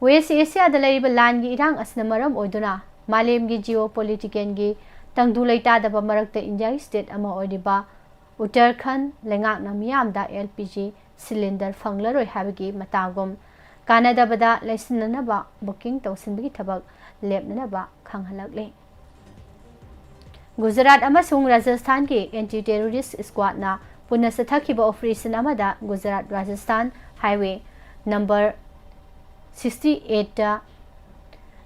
ꯋꯦꯁ ꯑꯦꯁꯤꯌꯥꯗ ꯂꯩꯔꯤꯕ ꯂꯥꯟꯒꯤ ꯏꯔꯥꯡ ꯑꯁꯤꯅ ꯃꯔꯝ ꯑꯣꯏꯗꯨꯅ ꯃꯥꯂꯦꯝꯒꯤ ꯖꯤꯑꯣ ꯄꯣꯂꯤꯇꯤꯀꯦꯜꯒꯤ ꯇꯪꯗꯨ ꯂꯩꯇꯥꯗꯕ ꯃꯔꯛꯇ ꯏꯟꯗꯤꯌꯥꯒꯤ ꯁ꯭ꯇꯦꯠ ꯑꯃ ꯑꯣꯏꯔꯤꯕ ꯎꯠꯇꯔꯈꯟꯗ ꯂꯩꯉꯥꯛꯅ ꯃꯤꯌꯥꯝꯗ ꯑꯦꯜ ꯄꯤ ꯖꯤ ꯁꯤꯂꯤꯟꯗꯔ ꯐꯪꯂꯔꯣꯏ ꯍꯥꯏꯕꯒꯤ ꯃꯇꯥꯒꯨꯝ ꯀꯥꯟꯅꯗꯕꯗ ꯂꯩꯁꯤꯟꯅꯅꯕ ꯕꯨꯀꯤꯡ ꯇꯧꯁꯤꯟꯕꯒꯤ ꯊꯕꯛ ꯂꯦꯞꯅꯅꯕ ꯈꯪꯍꯜꯂꯛꯂꯤ꯫ ꯒꯨꯖꯔꯥꯠ ꯑꯃꯁꯨꯡ ꯔꯥꯖꯁꯊꯥꯟꯒꯤ ꯑꯦꯟꯇꯤ ꯇꯦꯔꯣꯔꯤꯁ ꯁ꯭ꯀ꯭ꯋꯥꯗꯅ ꯄꯨꯟꯅ ꯆꯠꯊꯈꯤꯕ ꯑꯣꯄꯔꯦꯁꯟ ꯑꯃꯗ Gujarat Rajasthan highway number sixty ꯑꯩꯠꯇ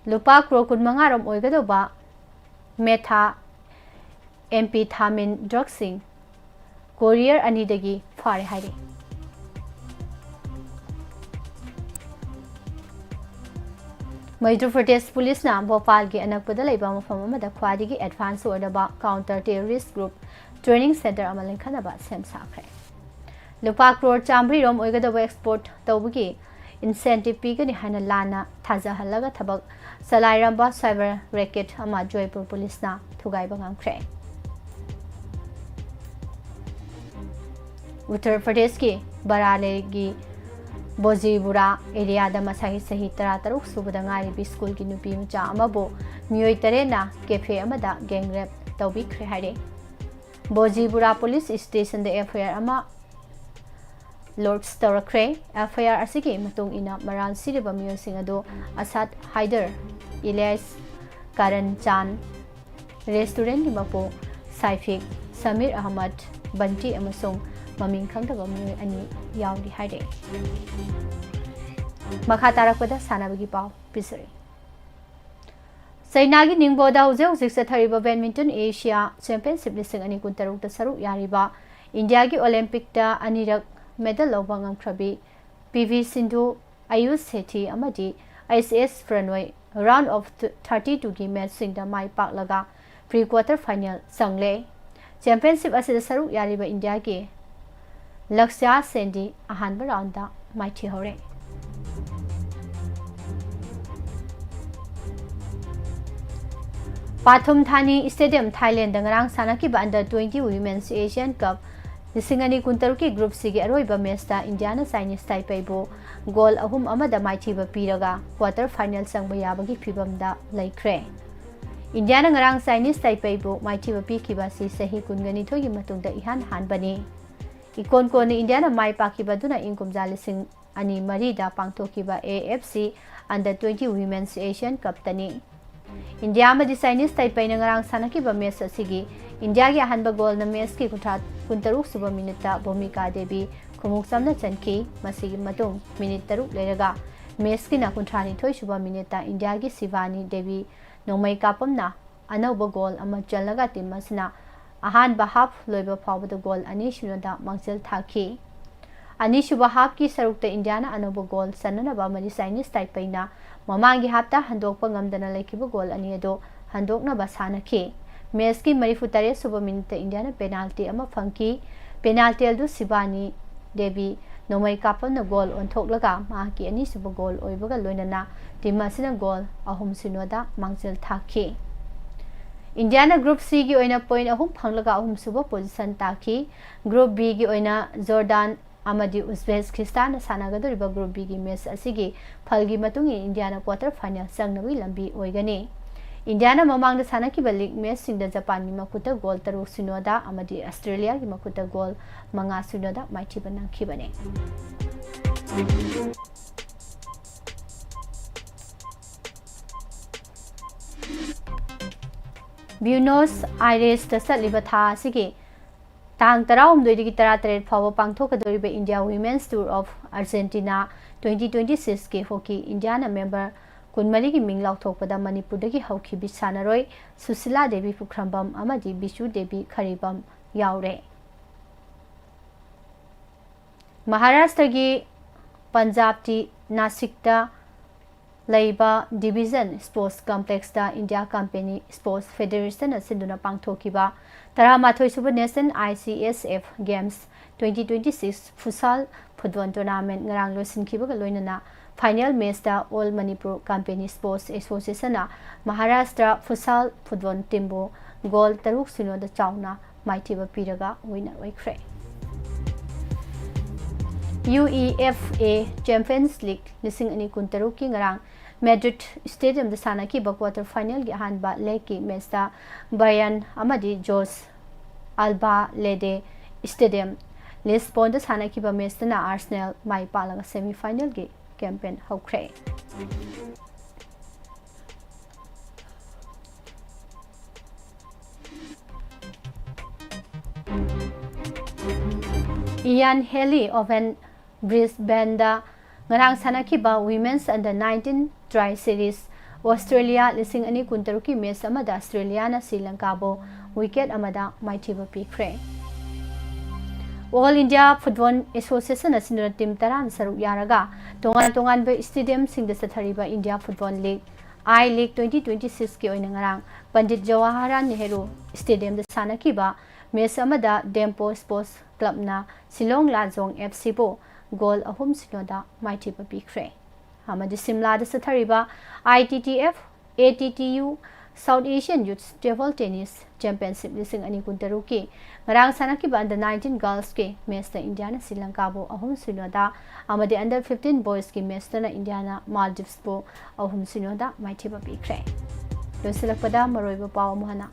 ꯂꯨꯄꯥ ꯀ꯭ꯔꯣꯔ ꯀꯨꯟꯃꯉꯥ ꯔꯣꯝ ꯑꯣꯏꯒꯗꯧꯕ ꯃꯦꯊꯥ ꯑꯦꯝꯐꯦꯇꯥꯃꯤꯟ ꯗ꯭ꯔꯒꯁꯤꯡ ꯀꯣꯔꯤꯌꯔ ꯑꯅꯤꯗꯒꯤ ꯐꯥꯔꯦ ꯍꯥꯏꯔꯤ꯫ ꯃꯩꯙ꯭ꯌ ꯄ꯭ꯔꯗꯦꯁ ꯄꯨꯂꯤꯁꯅ ꯚꯣꯄꯥꯜꯒꯤ ꯑꯅꯛꯄꯗ ꯂꯩꯕ ꯃꯐꯝ ꯑꯃꯗ ꯈ꯭ꯋꯥꯏꯗꯒꯤ ꯑꯦꯗꯚꯥꯟꯁ ꯑꯣꯏꯔꯕ counter terrorist group training centre ꯑꯃ ꯂꯤꯡꯈꯠꯅꯕ ꯁꯦꯝ ꯁꯥꯈ꯭ꯔꯦ꯫ ꯂꯨꯄꯥ ꯀ꯭ꯔꯣꯔ ꯆꯥꯃꯔꯤ ꯔꯣꯝ ꯑꯣꯏꯒꯗꯧꯕ ꯑꯦꯛꯁꯄꯣꯔꯠ ꯇꯧꯕꯒꯤ ꯏꯟꯁꯦꯟꯇꯤꯚ ꯄꯤꯒꯅꯤ ꯍꯥꯏꯅ ꯂꯥꯟꯅ ꯊꯥꯖꯍꯜꯂꯒ ꯊꯕꯛ ꯆꯂꯥꯏꯔꯝꯕ ꯁꯥꯏꯕꯔ ꯔꯦꯀꯦꯠ ꯑꯃ ꯖꯣꯏꯄꯨꯔ ꯄꯨꯂꯤꯁꯅ ꯊꯨꯒꯥꯏꯕ ꯉꯝꯈ꯭ꯔꯦ꯫ ꯎꯠꯇꯔ ꯄ꯭ꯔꯗꯦꯁꯀꯤ ꯕꯔꯥꯂꯦꯒꯤ ꯕꯣꯖꯤꯕꯨꯔꯥ ꯑꯦꯔꯤꯌꯥꯗ ꯃꯁꯥꯒꯤ ꯆꯍꯤ ꯇꯔꯥꯇꯔꯨꯛ ꯁꯨꯕꯗ ꯉꯥꯏꯔꯤꯕꯤ ꯁ꯭ꯀꯨꯜꯒꯤ ꯅꯨꯄꯤ ꯃꯆꯥ ꯑꯃꯕꯨ ꯃꯤꯑꯣꯏ ꯇꯔꯦꯠꯅ ꯀꯦꯐꯦ ꯑꯃꯗ ꯒꯦꯡ ꯔꯦꯞ ꯇꯧꯕꯤꯈ꯭ꯔꯦ ꯍꯥꯏꯔꯦ꯫ ꯕꯣꯖꯤꯕꯨꯔꯥ ꯄꯨꯂꯤꯁ ꯁ꯭ꯇꯦꯁꯟꯗ ꯑꯦꯐ ꯑꯥꯏ ꯑꯥꯔ ꯑꯃ ꯂꯣꯗꯖ ꯇꯧꯔꯛꯈ꯭ꯔꯦ꯫ ꯑꯦꯐ ꯑꯥꯏ ꯑꯥꯔ ꯑꯁꯤꯒꯤ ꯃꯇꯨꯡ ꯏꯟꯅ ꯃꯔꯥꯜ ꯁꯤꯔꯤꯕ ꯃꯤꯑꯣꯏꯁꯤꯡ ꯑꯗꯨ ꯑꯁꯥꯗ ꯍꯥꯏꯗꯔ, ꯏꯂꯤꯌꯥꯁ, ꯀꯔꯟ ꯆꯥꯟ, ꯔꯦꯁꯇꯨꯔꯦꯟꯒꯤ ꯃꯄꯨ ꯁꯥꯏꯐꯤꯛ, ꯁꯃꯤꯔ ꯑꯍꯃꯗ, ꯕꯟꯇꯤ ꯑꯃꯁꯨꯡ ꯃꯃꯤꯡ ꯈꯪꯗꯕ ꯃꯤꯑꯣꯏ ꯑꯅꯤ ꯌꯥꯎꯔꯤ ꯍꯥꯏꯔꯦ꯫ ꯃꯈꯥ ꯇꯥꯔꯛꯄꯗ ꯁꯥꯟꯅꯕꯒꯤ ꯄꯥꯎ ꯄꯤꯖꯔꯤ꯫ ꯆꯩꯅꯥꯒꯤ ꯅꯤꯡꯕꯣꯗ ꯍꯧꯖꯤꯛ ꯍꯧꯖꯤꯛ ꯆꯠꯊꯔꯤꯕ ꯕꯦꯗꯃꯤꯟꯇꯟ ꯑꯦꯁꯤꯌꯥ ꯆꯦꯝꯄꯤꯌꯟꯁꯤꯞ ꯂꯤꯁꯤꯡ ꯑꯅꯤ ꯀꯨꯟꯇꯔꯨꯛꯇ ꯁꯔꯨꯛ ꯌꯥꯔꯤꯕ ꯏꯟꯗꯤꯌꯥꯒꯤ ꯑꯣꯂꯦꯝꯄꯤꯛꯇ ꯑꯅꯤꯔꯛ ꯃꯦꯗꯜ ꯂꯧꯕ ꯉꯝꯈ꯭ꯔꯕꯤ ꯄꯤ ꯚꯤ ꯁꯤꯟꯙꯨ, ꯑꯌꯨꯁ ꯁꯦꯊꯤ ꯑꯃꯗꯤ H S Prannoy round of thirty-twoꯒꯤ ꯃꯦꯆꯁꯤꯡꯗ ꯃꯥꯏ ꯄꯥꯛꯂꯒ ꯄ꯭ꯔꯤ ꯀ꯭ꯋꯥꯇꯔ ꯐꯥꯏꯅꯦꯜ ꯆꯪꯂꯦ꯫ ꯆꯦꯝꯄꯤꯌꯟꯁꯤꯞ ꯑꯁꯤꯗ ꯁꯔꯨꯛ ꯌꯥꯔꯤꯕ ꯏꯟꯗꯤꯌꯥꯒꯤ ꯂꯛꯁ꯭ꯌꯥ ꯁꯦꯟꯗꯤ ꯑꯍꯥꯟꯕ ꯔꯥꯎꯟꯗ ꯃꯥꯏꯊꯤꯍꯧꯔꯦ꯫ ꯄꯥꯊꯨꯝ ꯊꯥꯅꯤ ꯁ꯭ꯇꯦꯗꯤꯌꯝ, ꯊꯥꯏꯂꯦꯟꯗ ꯉꯔꯥꯡ ꯁꯥꯟꯅꯈꯤꯕ under twenty Women's Asian Cup ꯂꯤꯁꯤꯡ ꯑꯅꯤ ꯀꯨꯟꯇꯔꯨꯛꯀꯤ Group Cꯒꯤ ꯑꯔꯣꯏꯕ ꯃꯦꯆꯇ ꯏꯟꯗꯤꯌꯥꯅ ꯆꯥꯏꯅꯤꯁ ꯇꯥꯏꯄꯩꯕꯨ ꯒꯣꯜ ꯑꯍꯨꯝ ꯑꯃꯗ ꯃꯥꯏꯊꯤꯕ ꯄꯤꯔꯒ ꯀ꯭ꯋꯥꯇꯔ ꯐꯥꯏꯅꯦꯜ ꯆꯪꯕ ꯌꯥꯕꯒꯤ ꯐꯤꯚꯝꯗ ꯂꯩꯈ꯭ꯔꯦ꯫ ꯏꯟꯗꯤꯌꯥꯅ ꯉꯔꯥꯡ ꯆꯥꯏꯅꯤꯁ ꯇꯥꯏꯄꯩꯕꯨ ꯃꯥꯏꯊꯤꯕ ꯄꯤꯈꯤꯕ ꯑꯁꯤ ꯆꯍꯤ ꯀꯨꯟꯒ ꯅꯤꯊꯣꯏꯒꯤ ꯃꯇꯨꯡꯗ ꯏꯍꯥꯟ ꯍꯥꯟꯕꯅꯤ꯫ ꯏꯀꯣꯟ ꯀꯣꯟꯅ ꯏꯟꯗꯤꯌꯥꯅ ꯃꯥꯏ ꯄꯥꯛꯈꯤꯕ ꯑꯗꯨꯅ ꯏꯪ ꯀꯨꯝꯖꯥ ꯂꯤꯁꯤꯡ ꯑꯅꯤ ꯃꯔꯤꯗ ꯄꯥꯡꯊꯣꯛꯈꯤꯕ A F C under twenty Women's Asian Cupꯇꯅꯤ꯫ ꯏꯟꯗꯤꯌꯥ ꯑꯃꯗꯤ ꯆꯥꯏꯅꯤꯁ ꯇꯥꯏꯄꯩꯅ ꯉꯔꯥꯡ ꯁꯥꯟꯅꯈꯤꯕ ꯃꯦꯆ ꯑꯁꯤꯒꯤ ꯏꯟꯗꯤꯌꯥꯒꯤ ꯑꯍꯥꯟꯕ ꯒꯣꯜꯅ ꯃꯦꯆꯀꯤ ꯀꯨꯟꯊ꯭ꯔꯥ, ꯀꯨꯟꯇꯔꯨꯛ ꯁꯨꯕ ꯃꯤꯅꯤꯠꯇ ꯚꯨꯃꯤꯀꯥ ꯗꯦꯕꯤ ꯈꯨꯃꯨꯛꯆꯝꯅ ꯆꯟꯈꯤ꯫ ꯃꯁꯤꯒꯤ ꯃꯇꯨꯡ ꯃꯤꯅꯤꯠ ꯇꯔꯨꯛ ꯂꯩꯔꯒ ꯃꯦꯆꯀꯤꯅ ꯀꯨꯟꯊ꯭ꯔꯥ ꯅꯤꯊꯣꯏ ꯁꯨꯕ ꯃꯤꯅꯤꯠꯇ ꯏꯟꯗꯤꯌꯥꯒꯤ ꯁꯤꯕꯥꯅꯤ ꯗꯦꯕꯤ ꯅꯣꯡꯃꯩ ꯀꯥꯞꯄꯝꯅ ꯑꯅꯧꯕ ꯒꯣꯜ ꯑꯃ ꯆꯜꯂꯒ ꯇꯤꯝ ꯑꯁꯤꯅ ꯑꯍꯥꯟꯕ ꯍꯥꯐ ꯂꯣꯏꯕ ꯐꯥꯎꯕꯗ ꯒꯣꯜ ꯑꯅꯤ ꯁꯤꯅꯣꯗ ꯃꯥꯡꯖꯤꯜ ꯊꯥꯈꯤ꯫ ꯑꯅꯤꯁꯨꯕ ꯍꯥꯐꯀꯤ ꯁꯔꯨꯛꯇ ꯏꯟꯗꯤꯌꯥꯅ ꯑꯅꯧꯕ ꯒꯣꯜ ꯆꯟꯅꯅꯕ ꯑꯃꯗꯤ ꯆꯥꯏꯅꯤꯁ ꯇꯥꯏꯄꯩꯅ ꯃꯃꯥꯡꯒꯤ ꯍꯥꯐꯇ ꯍꯟꯗꯣꯛꯄ ꯉꯝꯗꯅ ꯂꯩꯈꯤꯕ ꯒꯣꯜ ꯑꯅꯤ ꯑꯗꯨ ꯍꯟꯗꯣꯛꯅꯕ ꯁꯥꯟꯅꯈꯤ꯫ ꯃꯦꯆꯀꯤ ꯃꯔꯤꯐꯨ ꯇꯔꯦꯠ ꯁꯨꯕ ꯃꯤꯅꯤꯠꯇ ꯏꯟꯗꯤꯌꯥꯅ ꯄꯦꯅꯥꯜꯇꯤ ꯑꯃ ꯐꯪꯈꯤ꯫ ꯄꯦꯅꯥꯜꯇꯤ ꯑꯗꯨ ꯁꯤꯕꯥꯅꯤ ꯗꯦꯕꯤ ꯅꯣꯡꯃꯩ ꯀꯥꯞꯄꯝꯅ ꯒꯣꯜ ꯑꯣꯟꯊꯣꯛꯂꯒ ꯃꯍꯥꯛꯀꯤ ꯑꯅꯤꯁꯨꯕ ꯒꯣꯜ ꯑꯣꯏꯕꯒ ꯂꯣꯏꯅꯅ ꯇꯤꯝ ꯑꯁꯤꯅ ꯒꯣꯜ ꯑꯍꯨꯝ ꯁꯤꯅꯣꯗ ꯃꯥꯡꯖꯤꯜ ꯊꯥꯈꯤ꯫ ꯏꯟꯗꯤꯌꯥꯅ Group Cꯒꯤ ꯑꯣꯏꯅ ꯄꯣꯏꯟ ꯑꯍꯨꯝ ꯐꯪꯂꯒ ꯑꯍꯨꯝꯁꯨꯕ ꯄꯣꯖꯤꯁꯟ ꯇꯥꯈꯤ꯫ Group Bꯒꯤ ꯑꯣꯏꯅ ꯖꯣꯔꯗꯥꯟ ꯑꯃꯗꯤ ꯎꯖꯕꯦꯀꯤꯁꯇꯥꯟꯅ ꯁꯥꯟꯅꯒꯗꯧꯔꯤꯕ Group Bꯒꯤ ꯃꯦꯆ ꯑꯁꯤꯒꯤ ꯐꯜꯒꯤ ꯃꯇꯨꯡ ꯏꯟꯅ ꯏꯟꯗꯤꯌꯥꯅ ꯀ꯭ꯋꯥꯇꯔ ꯐꯥꯏꯅꯦꯜ ꯆꯪꯅꯕꯒꯤ ꯂꯝꯕꯤ ꯑꯣꯏꯒꯅꯤ꯫ ꯏꯟꯗꯤꯌꯥꯅ ꯃꯃꯥꯡꯗ ꯁꯥꯟꯅꯈꯤꯕ ꯂꯤꯒ ꯃꯦꯆꯁꯤꯡꯗ ꯖꯄꯥꯟꯒꯤ ꯃꯈꯨꯠꯇ ꯒꯣꯜ ꯇꯔꯨꯛ ꯁꯤꯅꯣꯗ ꯑꯃꯗꯤ ꯑꯁꯇ꯭ꯔꯦꯂꯤꯌꯥꯒꯤ ꯃꯈꯨꯠꯇ ꯒꯣꯜ ꯃꯉꯥ ꯁꯤꯅꯣꯗ ꯃꯥꯏꯊꯤꯕ ꯅꯪꯈꯤꯕꯅꯤ꯫ ꯕ꯭ꯌꯨꯅꯣꯁ ꯑꯥꯏꯔꯦꯁꯇ ꯆꯠꯂꯤꯕ ꯊꯥ ꯑꯁꯤꯒꯤ ꯇꯥꯡ ꯇꯔꯥꯍꯨꯝꯗꯣꯏꯗꯒꯤ ꯇꯔꯥꯇꯔꯦꯠ ꯐꯥꯎꯕ ꯄꯥꯡꯊꯣꯛꯀꯗꯧꯔꯤꯕ India Women's Tour of Argentina twenty twenty-six ꯀꯤ ꯍꯣꯀꯤ ꯏꯟꯗꯤꯌꯥꯅ ꯃꯦꯝꯕꯔ ꯀꯨꯟꯃꯔꯤꯒꯤ ꯃꯤꯡ ꯂꯥꯎꯊꯣꯛꯄꯗ ꯃꯅꯤꯄꯨꯔꯗꯒꯤ ꯍꯧꯈꯤꯕꯤ ꯁꯥꯟꯅꯔꯣꯏ ꯁꯨꯁꯤꯂꯥ ꯗꯦꯕꯤ ꯄꯨꯈ꯭ꯔꯝꯕꯝ ꯑꯃꯗꯤ ꯕꯤꯁꯨ ꯗꯦꯕꯤ ꯈꯔꯤꯕꯝ ꯌꯥꯎꯔꯦ꯫ ꯃꯍꯥꯔꯥꯁꯇ꯭ꯔꯒꯤ ꯄꯟꯖꯥꯕꯇꯤ ꯅꯥꯁꯤꯛꯇ ꯂꯩꯕ ꯗꯤꯕꯤꯖꯟ ꯁ꯭ꯄꯣꯔꯠꯁ ꯀꯝꯄ꯭ꯂꯦꯛꯁꯇ ꯏꯟꯗꯤꯌꯥ ꯀꯝꯄꯦꯅꯤ ꯁ꯭ꯄꯣꯔꯠꯁ ꯐꯦꯗꯦꯔꯦꯁꯟꯅ ꯁꯤꯟꯗꯨꯅ ꯄꯥꯡꯊꯣꯛꯈꯤꯕ ꯇꯔꯥꯃꯥꯊꯣꯏꯁꯨꯕ National I C S F Games twenty twenty-six futsal football tournament ꯉꯔꯥꯡ ꯂꯣꯏꯁꯤꯟꯈꯤꯕꯒ ꯂꯣꯏꯅꯅ final matchꯇ All Manipur Company Sports Associationꯅ Maharashtra futsal football teamꯕꯨ goal ꯇꯔꯨꯛ ꯁꯤꯅꯣꯗ ꯆꯥꯎꯅ ꯃꯥꯏꯊꯤꯕ ꯄꯤꯔꯒ winner ꯑꯣꯏꯈ꯭ꯔꯦ꯫ UEFA Champions League ꯂꯤꯁꯤꯡ ꯑꯅꯤ ꯀꯨꯟꯇꯔꯨꯛꯀꯤ ꯉꯔꯥꯡ Madrid stadiumꯗ ꯁꯥꯟꯅꯈꯤꯕ quarter finalꯒꯤ ꯑꯍꯥꯟꯕ legꯀꯤ matchꯇ Bayern ꯑꯃꯗꯤ Jose Alvalade Stadium Lisbonꯗ ꯁꯥꯟꯅꯈꯤꯕ matchꯇꯅ Arsenal ꯃꯥꯏ ꯄꯥꯛꯂꯒ semi finalꯒꯤ campaign ꯍꯧꯈ꯭ꯔꯦ꯫ Ian Healy Open Brisbaneꯗ ꯉꯔꯥꯡ ꯁꯥꯟꯅꯈꯤꯕ Women's Under nineteen Tri Series Australia ꯂꯤꯁꯤꯡ ꯑꯅꯤ ꯀꯨꯟꯇꯔꯨꯛꯀꯤ match ꯑꯃꯗ Australiaꯅ Sri Lankaꯕꯨ wicket ꯑꯃꯗ ꯃꯥꯏꯊꯤꯕ ꯄꯤꯈ꯭ꯔꯦ꯫ All India Football Associationꯅ ꯁꯤꯟꯗꯨꯅ team ꯇꯔꯥꯅ ꯁꯔꯨꯛ ꯌꯥꯔꯒ ꯇꯣꯉꯥꯟ ꯇꯣꯉꯥꯟꯕ stadiumꯁꯤꯡꯗ ꯆꯠꯊꯔꯤꯕ India Football League, I League twenty twenty-sixꯀꯤ ꯑꯣꯏꯅ ꯉꯔꯥꯡ ꯄꯟꯗꯤꯠ ꯖꯋꯥꯍꯔꯂꯥꯜ ꯅꯦꯍꯔꯨ Stadiumꯗ ꯁꯥꯟꯅꯈꯤꯕ match ꯑꯃꯗ Dempo Sports Clubꯅ Shillong Lajong FCꯕꯨ goal ꯑꯍꯨꯝ ꯁꯤꯅꯣꯗ ꯃꯥꯏꯊꯤꯕ ꯄꯤꯈ꯭ꯔꯦ꯫ ꯑꯃꯗꯤ ꯁꯤꯝꯂꯥꯗ ꯆꯠꯊꯔꯤꯕ ITTF ATTU South Asian Youth Table Tennis Championship ꯂꯤꯁꯤꯡ ꯑꯅꯤ ꯀꯨꯟꯇꯔꯨꯛꯀꯤ ꯉꯔꯥꯡ ꯁꯥꯟꯅꯈꯤꯕ Under nineteen Girlsꯀꯤ matchꯇ ꯏꯟꯗꯤꯌꯥꯅ ꯁ꯭ꯔꯤ ꯂꯪꯀꯥꯕꯨ ꯑꯍꯨꯝ ꯁꯤꯅꯣꯗ ꯑꯃꯗꯤ Under fifteen Boysꯀꯤ matchꯇꯅ ꯏꯟꯗꯤꯌꯥꯅ Maldives ꯄꯨ ꯑꯍꯨꯝ ꯁꯤꯅꯣꯗ ꯃꯥꯏꯊꯤꯕ ꯄꯤꯈ꯭ꯔꯦ꯫ ꯂꯣꯏꯁꯤꯜꯂꯛꯄꯗ ꯃꯔꯨꯑꯣꯏꯕ ꯄꯥꯎ ꯑꯃꯨꯛ ꯍꯟꯅ꯫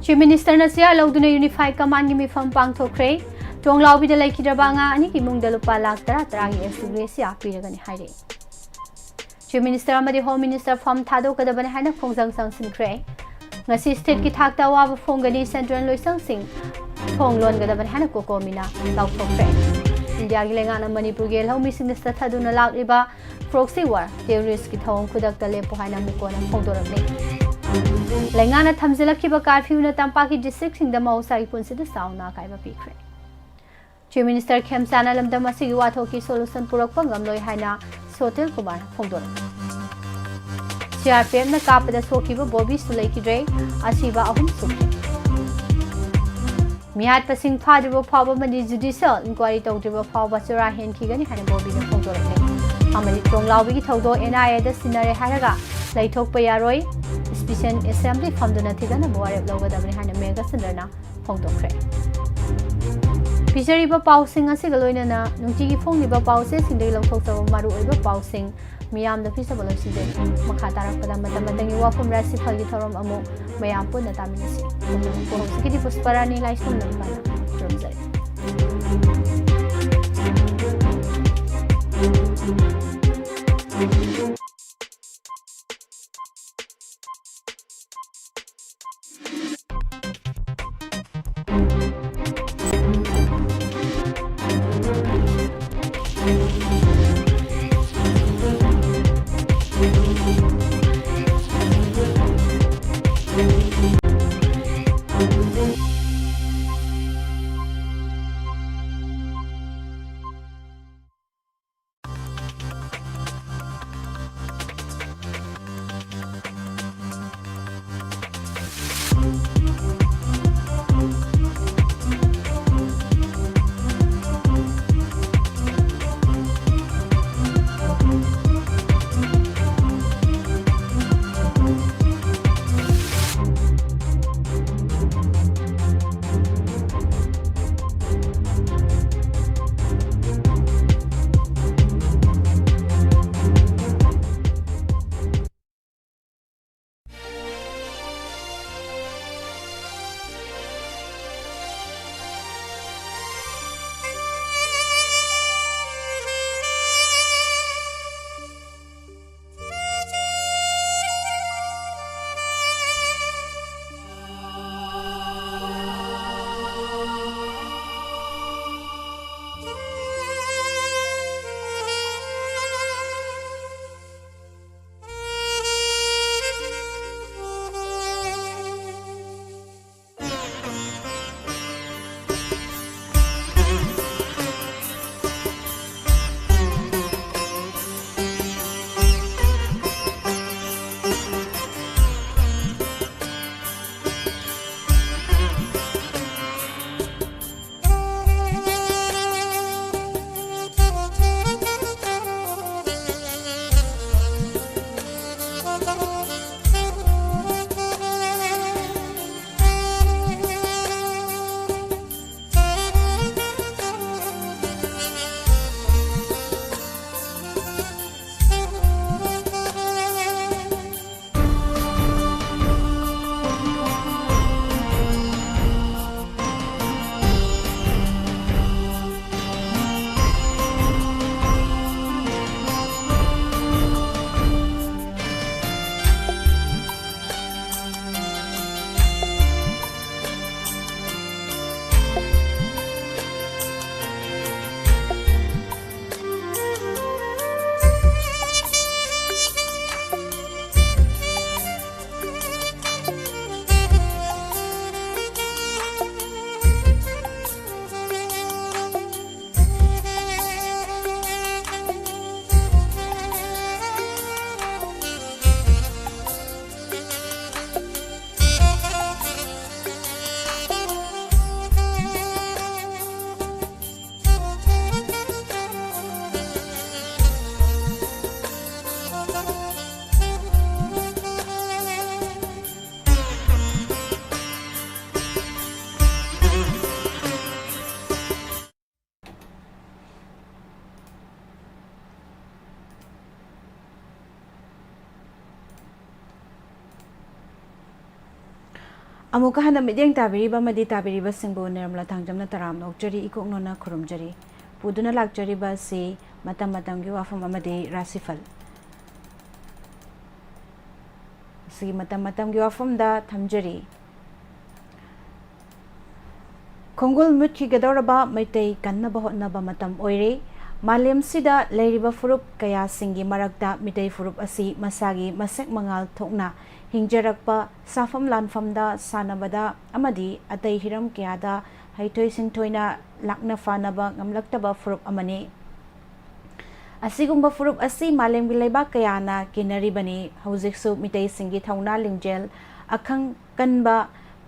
Chief Ministerꯅ ꯆꯦꯌꯔ ꯂꯧꯗꯨꯅ Unified Commandꯀꯤ ꯃꯤꯐꯝ ꯄꯥꯡꯊꯣꯛꯈ꯭ꯔꯦ꯫ ꯇꯣꯡꯂꯥꯎꯕꯤꯗ ꯂꯩꯈꯤꯗ꯭ꯔꯕ ꯑꯉꯥꯡ ꯑꯅꯤꯒꯤ ꯏꯃꯨꯡꯗ ꯂꯨꯄꯥ ꯂꯥꯈ ꯇꯔꯥ ꯇꯔꯥꯒꯤ ex gratia ꯄꯤꯔꯒꯅꯤ ꯍꯥꯏꯔꯦ꯫ Chief Minister ꯑꯃꯗꯤ Home Minister ꯐꯝ ꯊꯥꯗꯣꯛꯀꯗꯕꯅꯤ ꯍꯥꯏꯅ ꯈꯣꯡꯖꯪ ꯆꯪꯁꯤꯟꯈ꯭ꯔꯦ꯫ ꯉꯁꯤ stateꯀꯤ ꯊꯥꯛꯇ ꯑꯋꯥꯕ ꯐꯣꯡꯒꯅꯤ, central ꯂꯣꯏꯁꯪꯁꯤꯡ ꯊꯣꯡ ꯂꯣꯟꯒꯗꯕꯅꯤ ꯍꯥꯏꯅ ꯀꯣꯀꯣꯃꯤꯅ ꯂꯥꯎꯊꯣꯛꯈ꯭ꯔꯦ꯫ ꯏꯟꯗꯤꯌꯥꯒꯤ ꯂꯩꯉꯥꯛꯅ ꯃꯅꯤꯄꯨꯔꯒꯤ ꯂꯧꯃꯤꯁꯤꯡꯗ ꯆꯠꯊꯗꯨꯅ ꯂꯥꯛꯂꯤꯕ proxy war, terroristꯀꯤ ꯊꯧꯑꯣꯡ ꯈꯨꯗꯛꯇ ꯂꯦꯞꯄꯨ ꯍꯥꯏꯅ ꯃꯨꯀꯣꯟꯅ ꯐꯣꯡꯗꯣꯔꯛꯂꯤ꯫ ꯂꯩꯉꯥꯛꯅ ꯊꯝꯖꯤꯜꯂꯛꯈꯤꯕ curfewꯅ ꯇꯝꯄꯥꯛꯀꯤ districtꯁꯤꯡꯗ ꯃꯍꯧꯁꯥꯒꯤ ꯄꯨꯟꯁꯤꯗ ꯆꯥꯎꯅ ꯑꯀꯥꯏꯕ ꯄꯤꯈ꯭ꯔꯦ꯫ Chief Minister ꯈꯦꯝꯆꯥꯅ ꯂꯝꯗꯝ ꯑꯁꯤꯒꯤ ꯋꯥꯊꯣꯛꯀꯤ solution ꯄꯨꯔꯛꯄ ꯉꯝꯂꯣꯏ ꯍꯥꯏꯅ ꯁꯣꯇꯤꯜ ꯀꯨꯃꯥꯔꯅ ꯐꯣꯡꯗꯣꯔꯛꯂꯤ꯫ CRPFꯅ ꯀꯥꯞꯄꯗ ꯁꯣꯛꯈꯤꯕ ꯕꯣꯕꯤꯁꯨ ꯂꯩꯈꯤꯗ꯭ꯔꯦ, ꯑꯁꯤꯕ ꯑꯍꯨꯝ ꯁꯨꯈ꯭ꯔꯦ꯫ ꯃꯤꯍꯥꯠꯄꯁꯤꯡ ꯐꯥꯗ꯭ꯔꯤꯕ ꯐꯥꯎꯕ ꯑꯃꯗꯤ judicial inquiry ꯇꯧꯗ꯭ꯔꯤꯕ ꯐꯥꯎꯕ ꯆꯔꯥ ꯍꯦꯟꯈꯤꯒꯅꯤ ꯍꯥꯏꯅ ꯕꯣꯕꯤꯅ ꯐꯣꯡꯗꯣꯔꯛꯂꯤ꯫ ꯑꯃꯗꯤ ꯇ꯭ꯔꯣꯡꯂꯥꯎꯕꯤꯒꯤ ꯊꯧꯗꯣꯛ NIAꯗ ꯁꯤꯟꯅꯔꯦ ꯍꯥꯏꯔꯒ ꯂꯩꯊꯣꯛꯄ ꯌꯥꯔꯣꯏ, special assembly ꯐꯝꯗꯨꯅ ꯊꯤꯒꯠꯅꯕ ꯋꯥꯔꯦꯞ ꯂꯧꯒꯗꯕꯅꯤ ꯍꯥꯏꯅ ꯃꯦꯘꯆꯟꯗ꯭ꯔꯅ ꯐꯣꯡꯗꯣꯛꯈ꯭ꯔꯦ꯫ ꯄꯤꯖꯔꯤꯕ ꯄꯥꯎꯁꯤꯡ ꯑꯁꯤꯒ ꯂꯣꯏꯅꯅ ꯅꯨꯡꯇꯤꯒꯤ ꯐꯣꯡꯂꯤꯕ ꯄꯥꯎꯆꯦꯁꯤꯡꯗꯒꯤ ꯂꯧꯊꯣꯛꯆꯕ ꯃꯔꯨꯑꯣꯏꯕ ꯄꯥꯎꯁꯤꯡ ꯃꯤꯌꯥꯝꯗ ꯄꯤꯖꯕ ꯂꯣꯏꯁꯤꯟꯖꯔꯤ꯫ ꯃꯈꯥ ꯇꯥꯔꯛꯄꯗ ꯃꯇꯝ ꯃꯇꯝꯒꯤ ꯋꯥꯐꯝ ꯔꯥꯁꯤꯐꯜꯒꯤ ꯊꯧꯔꯝ ꯑꯃꯨꯛ ꯃꯌꯥꯝ ꯄꯨꯟꯅ ꯇꯥꯃꯤꯟꯅꯁꯤ꯫ ꯍꯧꯖꯤꯛꯀꯤꯗꯤ ꯄꯨꯁꯄꯔꯥꯅꯤ ꯂꯥꯏꯁ꯭ꯔꯝ ꯅꯝꯕꯅ ꯈꯨꯔꯨꯝꯖꯔꯤ꯫ ꯑꯃꯨꯛꯀ ꯍꯟꯅ ꯃꯤꯠꯌꯦꯡ ꯇꯥꯕꯤꯔꯤꯕ ꯑꯃꯗꯤ ꯇꯥꯕꯤꯔꯤꯕꯁꯤꯡꯕꯨ ꯅꯤꯔꯃꯂꯥ ꯊꯥꯡꯖꯝꯅ ꯇꯔꯥꯝꯅ ꯑꯣꯛꯆꯔꯤ, ꯏꯀꯣꯛꯅꯣꯅ ꯈꯨꯔꯨꯝꯖꯔꯤ꯫ ꯄꯨꯗꯨꯅ ꯂꯥꯛꯆꯔꯤꯕ ꯑꯁꯤ ꯃꯇꯝ ꯃꯇꯝꯒꯤ ꯋꯥꯐꯝ ꯑꯃꯗꯤ ꯔꯥꯁꯤꯐꯜ꯫ ꯑꯁꯤꯒꯤ ꯃꯇꯝ ꯃꯇꯝꯒꯤ ꯋꯥꯐꯝꯗ ꯊꯝꯖꯔꯤ꯫ ꯈꯣꯡꯒꯨꯜ ꯃꯨꯠꯈꯤꯒꯗꯧꯔꯕ ꯃꯩꯇꯩ ꯀꯟꯅꯕ ꯍꯣꯠꯅꯕ ꯃꯇꯝ ꯑꯣꯏꯔꯦ꯫ ꯃꯥꯂꯦꯝꯁꯤꯗ ꯂꯩꯔꯤꯕ ꯐꯨꯔꯨꯞ ꯀꯌꯥꯁꯤꯡꯒꯤ ꯃꯔꯛꯇ ꯃꯤꯇꯩ ꯐꯨꯔꯨꯞ ꯑꯁꯤ ꯃꯁꯥꯒꯤ ꯃꯁꯛ ꯃꯉꯥꯜ ꯊꯣꯛꯅ ꯍꯤꯡꯖꯔꯛꯄ, ꯁꯥꯐꯝ ꯂꯥꯟꯐꯝꯗ, ꯁꯥꯟꯅꯕꯗ ꯑꯃꯗꯤ ꯑꯇꯩ ꯍꯤꯔꯝ ꯀꯌꯥꯗ ꯍꯩꯊꯣꯏ ꯁꯤꯡꯊꯣꯏꯅ ꯂꯥꯛꯅ ꯐꯥꯅꯕ ꯉꯝꯂꯛꯇꯕ ꯐꯨꯔꯨꯞ ꯑꯃꯅꯤ꯫ ꯑꯁꯤꯒꯨꯝꯕ ꯐꯨꯔꯨꯞ ꯑꯁꯤ ꯃꯥꯂꯦꯝꯒꯤ ꯂꯩꯕꯥꯛ ꯀꯌꯥꯅ ꯀꯤꯅꯔꯤꯕꯅꯤ꯫ ꯍꯧꯖꯤꯛꯁꯨ ꯃꯤꯇꯩꯁꯤꯡꯒꯤ ꯊꯧꯅꯥ ꯂꯤꯡꯖꯦꯜ, ꯑꯈꯪ ꯀꯟꯕ,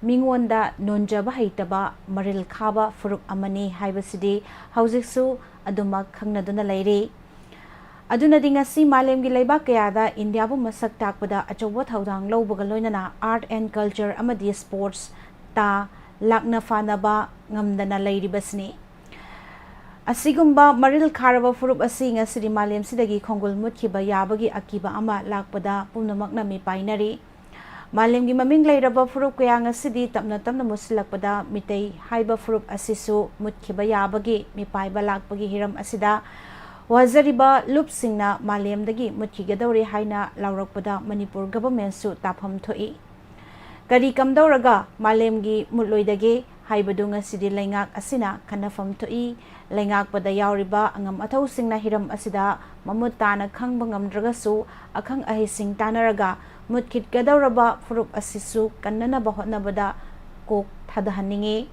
ꯃꯤꯉꯣꯟꯗ ꯅꯣꯟꯖꯕ ꯍꯩꯇꯕ, ꯃꯔꯤꯜ ꯈꯥꯕ ꯐꯨꯔꯨꯞ ꯑꯃꯅꯤ ꯍꯥꯏꯕꯁꯤꯗꯤ ꯍꯧꯖꯤꯛꯁꯨ ꯑꯗꯨꯃꯛ ꯈꯪꯅꯗꯨꯅ ꯂꯩꯔꯤ꯫ ꯑꯗꯨꯅꯗꯤ ꯉꯁꯤ ꯃꯥꯂꯦꯝꯒꯤ ꯂꯩꯕꯥꯛ ꯀꯌꯥꯗ ꯏꯟꯗꯤꯌꯥꯕꯨ ꯃꯁꯛ ꯇꯥꯛꯄꯗ ꯑꯆꯧꯕ ꯊꯧꯗꯥꯡ ꯂꯧꯕꯒ ꯂꯣꯏꯅꯅ art and culture ꯑꯃꯗꯤ sports ꯇ ꯂꯥꯛꯅ ꯐꯥꯅꯕ ꯉꯝꯗꯅ ꯂꯩꯔꯤꯕꯁꯤꯅꯤ꯫ ꯑꯁꯤꯒꯨꯝꯕ ꯃꯔꯤꯜ ꯈꯥꯔꯕ ꯐꯨꯔꯨꯞ ꯑꯁꯤ ꯉꯁꯤꯗꯤ ꯃꯥꯂꯦꯝꯁꯤꯗꯒꯤ ꯈꯣꯡꯒꯨꯜ ꯃꯨꯠꯈꯤꯕ ꯌꯥꯕꯒꯤ ꯑꯀꯤꯕ ꯑꯃ ꯂꯥꯛꯄꯗ ꯄꯨꯝꯅꯃꯛꯅ ꯃꯤꯄꯥꯏꯅꯔꯤ꯫ ꯃꯥꯂꯦꯝꯒꯤ ꯃꯃꯤꯡ ꯂꯩꯔꯕ ꯐꯨꯔꯨꯞ ꯀꯌꯥ ꯉꯁꯤꯗꯤ ꯇꯞꯅ ꯇꯞꯅ ꯃꯨꯠꯁꯤꯜꯂꯛꯄꯗ ꯃꯤꯇꯩ ꯍꯥꯏꯕ ꯐꯨꯔꯨꯞ ꯑꯁꯤꯁꯨ ꯃꯨꯠꯈꯤꯕ ꯌꯥꯕꯒꯤ ꯃꯤꯄꯥꯏꯕ ꯂꯥꯛꯄꯒꯤ ꯍꯤꯔꯝ ꯑꯁꯤꯗ ꯋꯥꯖꯔꯤꯕ ꯂꯨꯞꯁꯤꯡꯅ ꯃꯥꯂꯦꯝꯗꯒꯤ ꯃꯨꯠꯈꯤꯒꯗꯧꯔꯦ ꯍꯥꯏꯅ ꯂꯥꯎꯔꯛꯄꯗ ꯃꯅꯤꯄꯨꯔ government ꯁꯨ ꯇꯥꯐꯝ ꯊꯣꯛꯏ꯫ ꯀꯔꯤ ꯀꯝꯗꯧꯔꯒ ꯃꯥꯂꯦꯝꯒꯤ ꯃꯨꯠꯂꯣꯏꯗꯒꯦ ꯍꯥꯏꯕꯗꯨ ꯉꯁꯤꯗꯤ ꯂꯩꯉꯥꯛ ꯑꯁꯤꯅ ꯈꯟꯅꯐꯝ ꯊꯣꯛꯏ꯫ ꯂꯩꯉꯥꯛꯄꯗ ꯌꯥꯎꯔꯤꯕ ꯑꯉꯝ ꯑꯊꯧꯁꯤꯡꯅ ꯍꯤꯔꯝ ꯑꯁꯤꯗ ꯃꯃꯨꯠ ꯇꯥꯅ ꯈꯪꯕ ꯉꯝꯗ꯭ꯔꯒꯁꯨ, ꯑꯈꯪ ꯑꯍꯩꯁꯤꯡ ꯇꯥꯟꯅꯔꯒ ꯃꯨꯠꯈꯤꯒꯗꯧꯔꯕ ꯐꯨꯔꯨꯞ ꯑꯁꯤꯁꯨ ꯀꯟꯅꯅꯕ ꯍꯣꯠꯅꯕꯗ ꯀꯣꯛ ꯊꯥꯗꯍꯟꯅꯤꯡꯏ꯫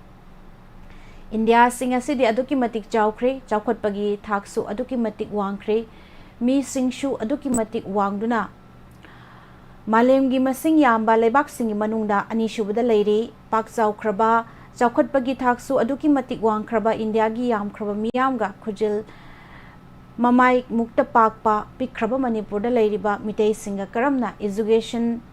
ꯏꯟꯗꯤꯌꯥ ꯑꯁꯤ ꯉꯁꯤꯗꯤ ꯑꯗꯨꯛꯀꯤ ꯃꯇꯤꯛ ꯆꯥꯎꯈ꯭ꯔꯦ, ꯆꯥꯎꯈꯠꯄꯒꯤ ꯊꯥꯛꯁꯨ ꯑꯗꯨꯛꯀꯤ ꯃꯇꯤꯛ ꯋꯥꯡꯈ꯭ꯔꯦ, ꯃꯤꯁꯤꯡꯁꯨ ꯑꯗꯨꯛꯀꯤ ꯃꯇꯤꯛ ꯋꯥꯡꯗꯨꯅ ꯃꯥꯂꯦꯝꯒꯤ ꯃꯁꯤꯡ ꯌꯥꯝꯕ ꯂꯩꯕꯥꯛꯁꯤꯡꯒꯤ ꯃꯅꯨꯡꯗ ꯑꯅꯤꯁꯨꯕꯗ ꯂꯩꯔꯤ꯫ ꯄꯥꯛ ꯆꯥꯎꯈ꯭ꯔꯕ, ꯆꯥꯎꯈꯠꯄꯒꯤ ꯊꯥꯛꯁꯨ ꯑꯗꯨꯛꯀꯤ ꯃꯇꯤꯛ ꯋꯥꯡꯈ꯭ꯔꯕ ꯏꯟꯗꯤꯌꯥꯒꯤ ꯌꯥꯝꯈ꯭ꯔꯕ ꯃꯤꯌꯥꯝꯒ ꯈꯨꯖꯤꯜ ꯃꯃꯥꯏ ꯃꯨꯛꯇ ꯄꯥꯛꯄ ꯄꯤꯛꯈ꯭ꯔꯕ ꯃꯅꯤꯄꯨꯔꯗ ꯂꯩꯔꯤꯕ ꯃꯤꯇꯩꯁꯤꯡꯒ ꯀꯔꯝꯅ education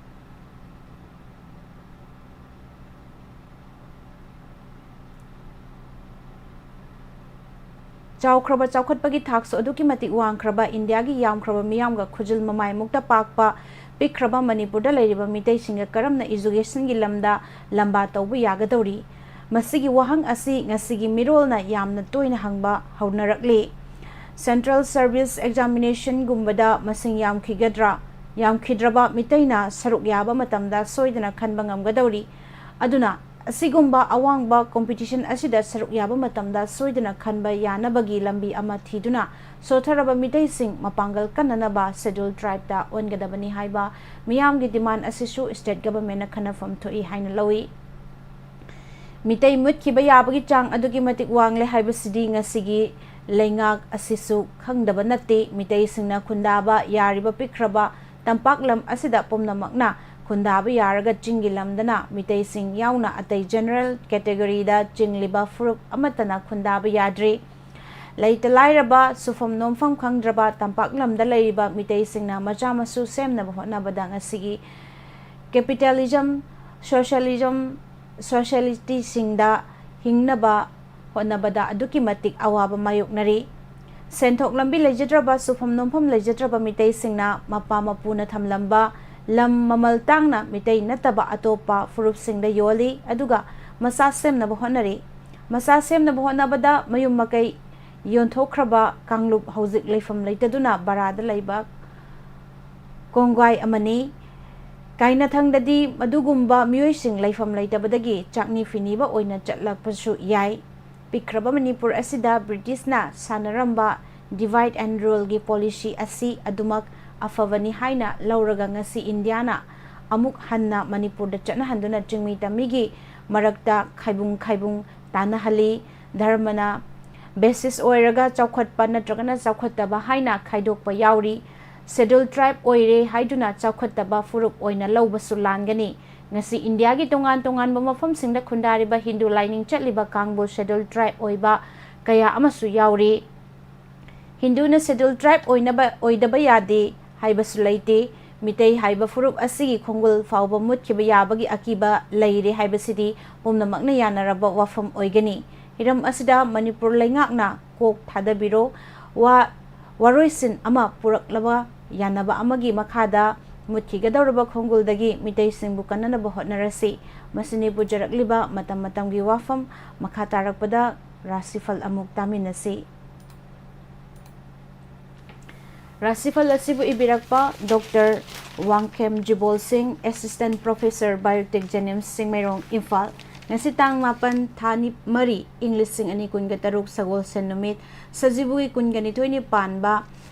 ꯆꯥꯎꯈ꯭ꯔꯕ, ꯆꯥꯎꯈꯠꯄꯒꯤ ꯊꯥꯛꯁꯨ ꯑꯗꯨꯛꯀꯤ ꯃꯇꯤꯛ ꯋꯥꯡꯈ꯭ꯔꯕ ꯏꯟꯗꯤꯌꯥꯒꯤ ꯌꯥꯝꯈ꯭ꯔꯕ ꯃꯤꯌꯥꯝꯒ ꯈꯨꯖꯤꯜ ꯃꯃꯥꯏ ꯃꯨꯛꯇ ꯄꯥꯛꯄ ꯄꯤꯛꯈ꯭ꯔꯕ ꯃꯅꯤꯄꯨꯔꯗ ꯂꯩꯔꯤꯕ ꯃꯤꯇꯩꯁꯤꯡꯒ ꯀꯔꯝꯅ educationꯒꯤ ꯂꯝꯗ ꯂꯝꯕꯥ ꯇꯧꯕ ꯌꯥꯒꯗꯧꯔꯤ? ꯃꯁꯤꯒꯤ ꯋꯥꯍꯪ ꯑꯁꯤ ꯉꯁꯤꯒꯤ ꯃꯤꯔꯣꯜꯅ ꯌꯥꯝꯅ ꯇꯣꯏꯅ ꯍꯪꯕ ꯍꯧꯅꯔꯛꯂꯤ꯫ Central Service Examinationꯒꯨꯝꯕꯗ ꯃꯁꯤꯡ ꯌꯥꯝꯈꯤꯒꯗ꯭ꯔꯥ? ꯌꯥꯝꯈꯤꯗ꯭ꯔꯕ ꯃꯤꯇꯩꯅ ꯁꯔꯨꯛ ꯌꯥꯕ ꯃꯇꯝꯗ ꯁꯣꯏꯗꯅ ꯈꯟꯕ ꯉꯝꯒꯗꯧꯔꯤ꯫ ꯑꯗꯨꯅ ꯑꯁꯤꯒꯨꯝꯕ ꯑꯋꯥꯡꯕ competition ꯑꯁꯤꯗ ꯁꯔꯨꯛ ꯌꯥꯕ ꯃꯇꯝꯗ ꯁꯣꯏꯗꯅ ꯈꯟꯕ ꯌꯥꯅꯕꯒꯤ ꯂꯝꯕꯤ ꯑꯃ ꯊꯤꯗꯨꯅ ꯁꯣꯠꯊꯔꯕ ꯃꯤꯇꯩꯁꯤꯡ ꯃꯄꯥꯡꯒꯜ ꯀꯟꯅꯅꯕ Scheduled Tribeꯇ ꯑꯣꯟꯒꯗꯕꯅꯤ ꯍꯥꯏꯕ ꯃꯤꯌꯥꯝꯒꯤ demand ꯑꯁꯤꯁꯨ state governmentꯅ ꯈꯟꯅꯐꯝ ꯊꯣꯛꯏ ꯍꯥꯏꯅ ꯂꯧꯏ꯫ ꯃꯤꯇꯩ ꯃꯨꯠꯈꯤꯕ ꯌꯥꯕꯒꯤ ꯆꯥꯡ ꯑꯗꯨꯛꯀꯤ ꯃꯇꯤꯛ ꯋꯥꯡꯂꯦ ꯍꯥꯏꯕꯁꯤꯗꯤ ꯉꯁꯤꯒꯤ ꯂꯩꯉꯥꯛ ꯑꯁꯤꯁꯨ ꯈꯪꯗꯕ ꯅꯠꯇꯦ꯫ ꯃꯤꯇꯩꯁꯤꯡꯅ ꯈꯨꯟꯗꯥꯕ ꯌꯥꯔꯤꯕ ꯄꯤꯛꯈ꯭ꯔꯕ ꯇꯝꯄꯥꯛ ꯂꯝ ꯑꯁꯤꯗ ꯄꯨꯝꯅꯃꯛꯅ ꯈꯨꯟꯗꯥꯕ ꯌꯥꯔꯒ ꯆꯤꯡꯒꯤ ꯂꯝꯗꯅ ꯃꯤꯇꯩꯁꯤꯡ ꯌꯥꯎꯅ ꯑꯇꯩ general categoryꯗ ꯆꯤꯡꯂꯤꯕ ꯐꯨꯔꯨꯞ ꯑꯃꯠꯇꯅ ꯈꯨꯟꯗꯥꯕ ꯌꯥꯗ꯭ꯔꯤ꯫ ꯂꯩꯇ ꯂꯥꯏꯔꯕ, ꯁꯨꯐꯝ ꯅꯣꯝꯐꯝ ꯈꯪꯗ꯭ꯔꯕ ꯇꯝꯄꯥꯛ ꯂꯝꯗ ꯂꯩꯔꯤꯕ ꯃꯤꯇꯩꯁꯤꯡꯅ ꯃꯆꯥ ꯃꯁꯨ ꯁꯦꯝꯅꯕ ꯍꯣꯠꯅꯕꯗ ꯉꯁꯤꯒꯤ capitalism, socialism, socialityꯁꯤꯡꯗ ꯍꯤꯡꯅꯕ ꯍꯣꯠꯅꯕꯗ ꯑꯗꯨꯛꯀꯤ ꯃꯇꯤꯛ ꯑꯋꯥꯕ ꯃꯥꯌꯣꯛꯅꯔꯤ꯫ ꯁꯦꯟꯊꯣꯛ ꯂꯝꯕꯤ ꯂꯩꯖꯗ꯭ꯔꯕ, ꯁꯨꯐꯝ ꯅꯣꯝꯐꯝ ꯂꯩꯖꯗ꯭ꯔꯕ ꯃꯤꯇꯩꯁꯤꯡꯅ ꯃꯄꯥ ꯃꯄꯨꯅ ꯊꯝꯂꯝꯕ ꯂꯝ ꯃꯃꯜ ꯇꯥꯡꯅ ꯃꯤꯇꯩ ꯅꯠꯇꯕ ꯑꯇꯣꯞꯄ ꯐꯨꯔꯨꯞꯁꯤꯡꯗ ꯌꯣꯜꯂꯤ, ꯑꯗꯨꯒ ꯃꯆꯥ ꯁꯦꯝꯅꯕ ꯍꯣꯠꯅꯔꯤ꯫ ꯃꯆꯥ ꯁꯦꯝꯅꯕ ꯍꯣꯠꯅꯕꯗ ꯃꯌꯨꯝ ꯃꯀꯩ ꯌꯣꯟꯊꯣꯛꯈ꯭ꯔꯕ ꯀꯥꯡꯂꯨꯞ ꯍꯧꯖꯤꯛ ꯂꯩꯐꯝ ꯂꯩꯇꯗꯨꯅ ꯕꯔꯥꯗ ꯂꯩꯕ ꯀꯣꯡꯒꯥꯏ ꯑꯃꯅꯤ꯫ ꯀꯥꯏꯅꯊꯪꯗꯗꯤ ꯃꯗꯨꯒꯨꯝꯕ ꯃꯤꯑꯣꯏꯁꯤꯡ ꯂꯩꯐꯝ ꯂꯩꯇꯕꯗꯒꯤ ꯆꯥꯛꯅꯤ ꯐꯤꯅꯤꯕ ꯑꯣꯏꯅ ꯆꯠꯂꯛꯄꯁꯨ ꯌꯥꯏ꯫ ꯄꯤꯛꯈ꯭ꯔꯕ ꯃꯅꯤꯄꯨꯔ ꯑꯁꯤꯗ ꯕ꯭ꯔꯤꯇꯤꯁꯅ ꯁꯥꯟꯅꯔꯝꯕ divide and ruleꯒꯤ policy ꯑꯁꯤ ꯑꯗꯨꯃꯛ ꯑꯐꯕꯅꯤ ꯍꯥꯏꯅ ꯂꯧꯔꯒ ꯉꯁꯤ ꯏꯟꯗꯤꯌꯥꯅ ꯑꯃꯨꯛ ꯍꯟꯅ ꯃꯅꯤꯄꯨꯔꯗ ꯆꯠꯅꯍꯟꯗꯨꯅ ꯆꯤꯡꯃꯤ ꯇꯝꯃꯤꯒꯤ ꯃꯔꯛꯇ ꯈꯥꯏꯕꯨꯡ ꯈꯥꯏꯕꯨꯡ ꯇꯥꯟꯅꯍꯜꯂꯤ꯫ ꯙꯔꯃꯅ basis ꯑꯣꯏꯔꯒ ꯆꯥꯎꯈꯠꯄ ꯅꯠꯇ꯭ꯔꯒꯅ ꯆꯥꯎꯈꯠꯇꯕ ꯍꯥꯏꯅ ꯈꯥꯏꯗꯣꯛꯄ ꯌꯥꯎꯔꯤ꯫ Scheduled Tribe ꯑꯣꯏꯔꯦ ꯍꯥꯏꯗꯨꯅ ꯆꯥꯎꯈꯠꯇꯕ ꯐꯨꯔꯨꯞ ꯑꯣꯏꯅ ꯂꯧꯕꯁꯨ ꯂꯥꯟꯒꯅꯤ꯫ ꯉꯁꯤ ꯏꯟꯗꯤꯌꯥꯒꯤ ꯇꯣꯉꯥꯟ ꯇꯣꯉꯥꯟꯕ ꯃꯐꯝꯁꯤꯡꯗ ꯈꯨꯟꯗꯥꯔꯤꯕ ꯍꯤꯟꯗꯨ ꯂꯥꯏꯅꯤꯡ ꯆꯠꯂꯤꯕ ꯀꯥꯡꯕꯨ Scheduled Tribe ꯑꯣꯏꯕ ꯀꯌꯥ ꯑꯃꯁꯨ ꯌꯥꯎꯔꯤ꯫ ꯍꯤꯟꯗꯨꯅ Scheduled Tribe ꯑꯣꯏꯅꯕ, ꯑꯣꯏꯗꯕ ꯌꯥꯗꯦ ꯍꯥꯏꯕꯁꯨ ꯂꯩꯇꯦ꯫ ꯃꯤꯇꯩ ꯍꯥꯏꯕ ꯐꯨꯔꯨꯞ ꯑꯁꯤꯒꯤ ꯈꯣꯡꯒꯨꯜ ꯐꯥꯎꯕ ꯃꯨꯠꯈꯤꯕ ꯌꯥꯕꯒꯤ ꯑꯀꯤꯕ ꯂꯩꯔꯦ ꯍꯥꯏꯕꯁꯤꯗꯤ ꯄꯨꯝꯅꯃꯛꯅ ꯌꯥꯅꯔꯕ ꯋꯥꯐꯝ ꯑꯣꯏꯒꯅꯤ꯫ ꯍꯤꯔꯝ ꯑꯁꯤꯗ ꯃꯅꯤꯄꯨꯔ ꯂꯩꯉꯥꯛꯅ ꯀꯣꯛ ꯊꯥꯗꯕꯤꯔꯣ꯫ ꯋꯥ-, ꯋꯥꯔꯣꯏꯁꯤꯟ ꯑꯃ ꯄꯨꯔꯛꯂꯕ ꯌꯥꯅꯕ ꯑꯃꯒꯤ ꯃꯈꯥꯗ ꯃꯨꯠꯈꯤꯒꯗꯧꯔꯕ ꯈꯣꯡꯒꯨꯜꯗꯒꯤ ꯃꯤꯇꯩꯁꯤꯡꯕꯨ ꯀꯟꯅꯅꯕ ꯍꯣꯠꯅꯔꯁꯤ꯫ ꯃꯁꯤꯅꯤ ꯄꯨꯖꯔꯛꯂꯤꯕ ꯃꯇꯝ ꯃꯇꯝꯒꯤ ꯋꯥꯐꯝ꯫ ꯃꯈꯥ ꯇꯥꯔꯛꯄꯗ ꯔꯥꯁꯤꯐꯜ ꯑꯃꯨꯛ ꯇꯥꯃꯤꯟꯅꯁꯤ꯫ ꯔꯥꯁꯤꯐꯜ ꯑꯁꯤꯕꯨ ꯏꯕꯤꯔꯛꯄ ꯗꯣꯛꯇꯔ ꯋꯥꯡꯈꯦꯝ ꯖꯤꯕꯣꯜ ꯁꯤꯡ, Assistant Professor, Biotech, JNIMS, Chingmeirong, Imphal. ꯉꯁꯤ ꯇꯥꯡ ꯃꯥꯄꯟ, ꯊꯥ ꯅꯤ-, ꯃꯔꯤ, ꯏꯪ ꯂꯤꯁꯤꯡ ꯑꯅꯤ ꯀꯨꯟꯒ ꯇꯔꯨꯛ, ꯁꯒꯣꯜꯁꯦꯟ ꯅꯨꯃꯤꯠ, ꯁꯖꯤꯕꯨꯒꯤ ꯀꯨꯟꯒ ꯅꯤꯊꯣꯏꯅꯤ ꯄꯥꯟꯕ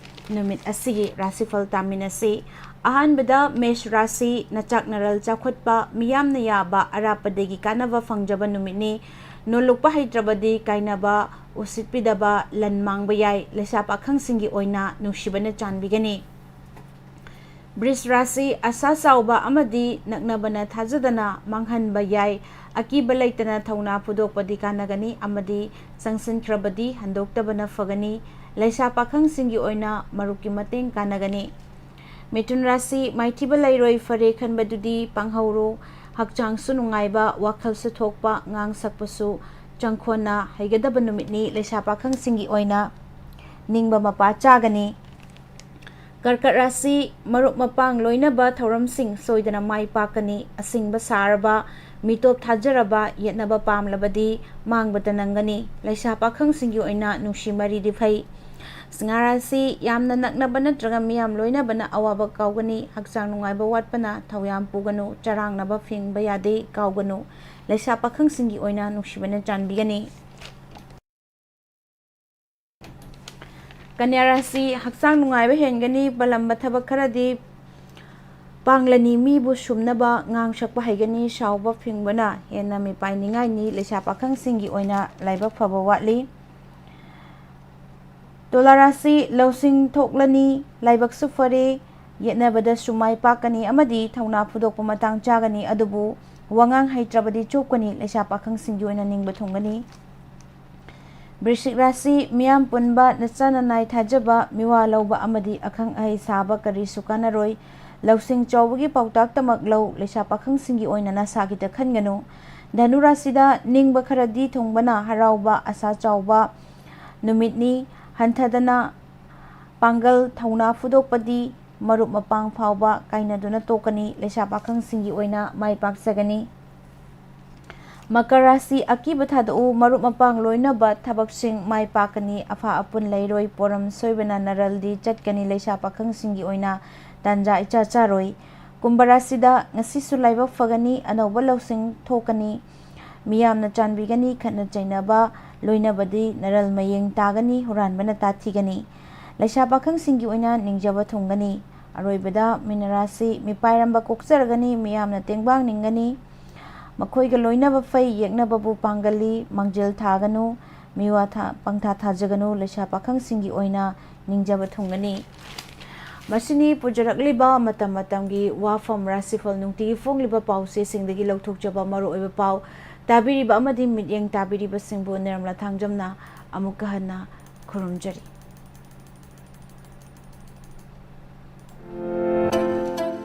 ꯅꯨꯃꯤꯠ ꯑꯁꯤꯒꯤ ꯔꯥꯁꯤꯐꯜ ꯇꯥꯃꯤꯟꯅꯁꯤ꯫ ꯑꯍꯥꯟꯕꯗ ꯃꯦꯁ ꯔꯥꯁꯤ, ꯅꯆꯥꯛ ꯅꯔꯜ ꯆꯥꯎꯈꯠꯄ, ꯃꯤꯌꯥꯝꯅ ꯌꯥꯕ ꯑꯔꯥꯞꯄꯗꯒꯤ ꯀꯥꯟꯅꯕ ꯐꯪꯖꯕ ꯅꯨꯃꯤꯠꯅꯤ꯫ ꯅꯣꯜꯂꯨꯛꯄ ꯍꯩꯇ꯭ꯔꯕꯗꯤ ꯀꯥꯏꯅꯕ, ꯎꯁꯤꯠꯄꯤꯗꯕ, ꯂꯟ ꯃꯥꯡꯕ ꯌꯥꯏ꯫ ꯂꯩꯁꯥ ꯄꯥꯈꯪꯁꯤꯡꯒꯤ ꯑꯣꯏꯅ ꯅꯨꯡꯁꯤꯕꯅ ꯆꯥꯟꯕꯤꯒꯅꯤ꯫ ꯕ꯭ꯔꯤꯖ ꯔꯥꯁꯤ, ꯑꯁꯥ ꯆꯥꯎꯕ ꯑꯃꯗꯤ ꯅꯛꯅꯕꯅ ꯊꯥꯖꯗꯅ ꯃꯥꯡꯍꯟꯕ ꯌꯥꯏ꯫ ꯑꯀꯤꯕ ꯂꯩꯇꯅ ꯊꯧꯅꯥ ꯐꯨꯗꯣꯛꯄꯗꯤ ꯀꯥꯟꯅꯒꯅꯤ ꯑꯃꯗꯤ ꯆꯪꯁꯤꯟꯈ꯭ꯔꯕꯗꯤ ꯍꯟꯗꯣꯛꯇꯕꯅ ꯐꯒꯅꯤ꯫ ꯂꯩꯁꯥ ꯄꯥꯈꯪꯁꯤꯡꯒꯤ ꯑꯣꯏꯅ ꯃꯔꯨꯞꯀꯤ ꯃꯇꯦꯡ ꯀꯥꯟꯅꯒꯅꯤ꯫ ꯃꯤꯊꯨꯟ ꯔꯥꯁꯤ, ꯃꯥꯏꯊꯤꯕ ꯂꯩꯔꯣꯏ, ꯐꯔꯦ ꯈꯟꯕꯗꯨꯗꯤ ꯄꯥꯡꯍꯧꯔꯣ꯫ ꯍꯛꯆꯥꯡꯁꯨ ꯅꯨꯡꯉꯥꯏꯕ, ꯋꯥꯈꯜꯁꯨ ꯊꯣꯛꯄ, ꯉꯥꯡ ꯁꯛꯄꯁꯨ ꯆꯪꯈꯣꯟꯅ ꯍꯩꯒꯗꯕ ꯅꯨꯃꯤꯠꯅꯤ꯫ ꯂꯩꯁꯥ ꯄꯥꯈꯪꯁꯤꯡꯒꯤ ꯑꯣꯏꯅ ꯅꯤꯡꯕ ꯃꯄꯥ ꯆꯥꯒꯅꯤ꯫ ꯀꯔꯀꯠ ꯔꯥꯁꯤ, ꯃꯔꯨꯞ ꯃꯄꯥꯡ ꯂꯣꯏꯅꯕ ꯊꯧꯔꯝꯁꯤꯡ ꯁꯣꯏꯗꯅ ꯃꯥꯏ ꯄꯥꯛꯀꯅꯤ꯫ ꯑꯁꯤꯡꯕ ꯁꯥꯔꯕ, ꯃꯤꯇꯣꯞ ꯊꯥꯖꯔꯕ, ꯌꯦꯠꯅꯕ ꯄꯥꯝꯂꯕꯗꯤ ꯃꯥꯡꯕꯇ ꯅꯪꯒꯅꯤ꯫ ꯂꯩꯁꯥ ꯄꯥꯈꯪꯁꯤꯡꯒꯤ ꯑꯣꯏꯅ ꯅꯨꯡꯁꯤ ꯃꯔꯤꯗꯤ ꯐꯩ꯫ ꯁꯤꯡꯍꯥ ꯔꯥꯁꯤ, ꯌꯥꯝꯅ ꯅꯛꯅꯕ ꯅꯠꯇ꯭ꯔꯒ ꯃꯤꯌꯥꯝ ꯂꯣꯏꯅꯕꯅ ꯑꯋꯥꯕ ꯀꯥꯎꯒꯅꯤ꯫ ꯍꯛꯆꯥꯡ ꯅꯨꯡꯉꯥꯏꯕ ꯋꯥꯠꯄꯅ ꯊꯧ ꯌꯥꯝ ꯄꯨꯒꯅꯨ꯫ ꯆꯔꯥꯡꯅꯕ ꯐꯤꯡꯕ ꯌꯥꯗꯦ, ꯀꯥꯎꯒꯅꯨ꯫ ꯂꯩꯁꯥ ꯄꯥꯈꯪꯁꯤꯡꯒꯤ ꯑꯣꯏꯅ ꯅꯨꯡꯁꯤꯕꯅ ꯆꯥꯟꯕꯤꯒꯅꯤ꯫ ꯀꯟꯌꯥ ꯔꯥꯁꯤ, ꯍꯛꯆꯥꯡ ꯅꯨꯡꯉꯥꯏꯕ ꯍꯦꯟꯒꯅꯤ꯫ ꯄꯜꯂꯝꯕ ꯊꯕꯛ ꯈꯔꯗꯤ ꯄꯥꯡꯂꯅꯤ꯫ ꯃꯤꯕꯨ ꯁꯨꯝꯅꯕ ꯉꯥꯡ ꯁꯛꯄ ꯍꯩꯒꯅꯤ꯫ ꯁꯥꯎꯕ ꯐꯤꯡꯕꯅ ꯍꯦꯟꯅ ꯃꯤꯄꯥꯏꯅꯤꯡꯉꯥꯏꯅꯤ꯫ ꯂꯩꯁꯥ ꯄꯥꯈꯪꯁꯤꯡꯒꯤ ꯑꯣꯏꯅ ꯂꯥꯏꯕꯛ ꯐꯕ ꯋꯥꯠꯂꯤ꯫ ꯇꯨꯂꯥ ꯔꯥꯁꯤ, ꯂꯧꯁꯤꯡ ꯊꯣꯛꯂꯅꯤ꯫ ꯂꯥꯏꯕꯛꯁꯨ ꯐꯔꯦ꯫ ꯌꯦꯠꯅꯕꯗꯁꯨ ꯃꯥꯏ ꯄꯥꯛꯀꯅꯤ ꯑꯃꯗꯤ ꯊꯧꯅꯥ ꯐꯨꯗꯣꯛꯄ ꯃꯇꯥꯡ ꯆꯥꯒꯅꯤ, ꯑꯗꯨꯕꯨ ꯋꯥꯉꯥꯡ ꯍꯩꯇ꯭ꯔꯕꯗꯤ ꯆꯣꯞꯀꯅꯤ꯫ ꯂꯩꯁꯥ ꯄꯥꯈꯪꯁꯤꯡꯒꯤ ꯑꯣꯏꯅ ꯅꯤꯡꯕ ꯊꯨꯡꯒꯅꯤ꯫ ꯕ꯭ꯔꯤꯁꯤꯛ ꯔꯥꯁꯤ, ꯃꯤꯌꯥꯝ ꯄꯨꯟꯕ, ꯅꯆꯥ ꯅꯅꯥꯏ ꯊꯥꯖꯕ, ꯃꯤꯋꯥ ꯂꯧꯕ ꯑꯃꯗꯤ ꯑꯈꯪ ꯑꯍꯩ ꯁꯥꯕ ꯀꯔꯤꯁꯨ ꯀꯥꯟꯅꯔꯣꯏ꯫ ꯂꯧꯁꯤꯡ ꯆꯥꯎꯕꯒꯤ ꯄꯥꯎꯇꯥꯛꯇꯃꯛ ꯂꯧ꯫ ꯂꯩꯁꯥ ꯄꯥꯈꯪꯁꯤꯡꯒꯤ ꯑꯣꯏꯅ ꯅꯁꯥꯒꯤꯗ ꯈꯟꯒꯅꯨ꯫ ꯙꯅꯨ ꯔꯥꯁꯤꯗ ꯅꯤꯡꯕ ꯈꯔꯗꯤ ꯊꯨꯡꯕꯅ ꯍꯔꯥꯎꯕ, ꯑꯁꯥ ꯆꯥꯎꯕ ꯅꯨꯃꯤꯠꯅꯤ꯫ ꯍꯟꯊꯗꯅ ꯄꯥꯡꯒꯜ ꯊꯧꯅꯥ ꯐꯨꯗꯣꯛꯄꯗꯤ ꯃꯔꯨꯞ ꯃꯄꯥꯡ ꯐꯥꯎꯕ ꯀꯥꯏꯅꯗꯨꯅ ꯇꯣꯛꯀꯅꯤ꯫ ꯂꯩꯁꯥ ꯄꯥꯈꯪꯁꯤꯡꯒꯤ ꯑꯣꯏꯅ ꯃꯥꯏ ꯄꯥꯛꯆꯒꯅꯤ꯫ ꯃꯀꯔ ꯔꯥꯁꯤ, ꯑꯀꯤꯕ ꯊꯥꯗꯣꯛꯎ, ꯃꯔꯨꯞ ꯃꯄꯥꯡ ꯂꯣꯏꯅꯕ ꯊꯕꯛꯁꯤꯡ ꯃꯥꯏ ꯄꯥꯛꯀꯅꯤ꯫ ꯑꯐ ꯑꯄꯨꯟ ꯂꯩꯔꯣꯏ, ꯄꯣꯔꯝ ꯁꯣꯏꯕꯅ ꯅꯔꯜꯗꯤ ꯆꯠꯀꯅꯤ꯫ ꯂꯩꯁꯥ ꯄꯥꯈꯪꯁꯤꯡꯒꯤ ꯑꯣꯏꯅ ꯇꯥꯟꯖꯥ ꯏꯆꯥ ꯆꯥꯔꯣꯏ꯫ ꯀꯨꯝꯚ ꯔꯥꯁꯤꯗ ꯉꯁꯤꯁꯨ ꯂꯥꯏꯕꯛ ꯐꯒꯅꯤ꯫ ꯑꯅꯧꯕ ꯂꯧꯁꯤꯡ ꯊꯣꯛꯀꯅꯤ꯫ ꯃꯤꯌꯥꯝꯅ ꯆꯥꯟꯕꯤꯒꯅꯤ꯫ ꯈꯠꯅ ꯆꯩꯅꯕ ꯂꯣꯏꯅꯕꯗꯤ ꯅꯔꯜ ꯃꯌꯦꯡ ꯇꯥꯒꯅꯤ꯫ ꯍꯨꯔꯥꯟꯕꯅ ꯇꯥꯊꯤꯒꯅꯤ꯫ ꯂꯩꯁꯥ ꯄꯥꯈꯪꯁꯤꯡꯒꯤ ꯑꯣꯏꯅ ꯅꯤꯡꯖꯕ ꯊꯨꯡꯒꯅꯤ꯫ ꯑꯔꯣꯏꯕꯗ ꯃꯤꯅ ꯔꯥꯁꯤ, ꯃꯤꯄꯥꯏꯔꯝꯕ ꯀꯣꯛꯆꯔꯒꯅꯤ꯫ ꯃꯤꯌꯥꯝꯅ ꯇꯦꯡꯕꯥꯡ ꯅꯤꯡꯒꯅꯤ꯫ ꯃꯈꯣꯏꯒ ꯂꯣꯏꯅꯕ ꯐꯩ, ꯌꯦꯛꯅꯕꯕꯨ ꯄꯥꯡꯒꯜꯂꯤ꯫ ꯃꯥꯡꯖꯤꯜ ꯊꯥꯒꯅꯨ, ꯃꯤꯋꯥ ꯊꯥ-, ꯄꯪꯊꯥ ꯊꯥꯖꯒꯅꯨ꯫ ꯂꯩꯁꯥ ꯄꯥꯈꯪꯁꯤꯡꯒꯤ ꯑꯣꯏꯅ ꯅꯤꯡꯖꯕ ꯊꯨꯡꯒꯅꯤ꯫ ꯃꯁꯤꯅꯤ ꯄꯨꯖꯔꯛꯂꯤꯕ ꯃꯇꯝ ꯃꯇꯝꯒꯤ ꯋꯥꯐꯝ, ꯔꯥꯁꯤꯐꯜ, ꯅꯨꯡꯇꯤꯒꯤ ꯐꯣꯡꯂꯤꯕ ꯄꯥꯎꯆꯦꯁꯤꯡꯗꯒꯤ ꯂꯧꯊꯣꯛꯆꯕ ꯃꯔꯨꯑꯣꯏꯕ ꯄꯥꯎ꯫ ꯇꯥꯕꯤꯔꯤꯕ ꯑꯃꯗꯤ ꯃꯤꯠꯌꯦꯡ ꯇꯥꯕꯤꯔꯤꯕꯁꯤꯡꯕꯨ ꯅꯤꯔꯃꯂꯥ ꯊꯥꯡꯖꯝꯅ ꯑꯃꯨꯛꯀ ꯍꯟꯅ ꯈꯨꯔꯨꯝꯖꯔꯤ꯫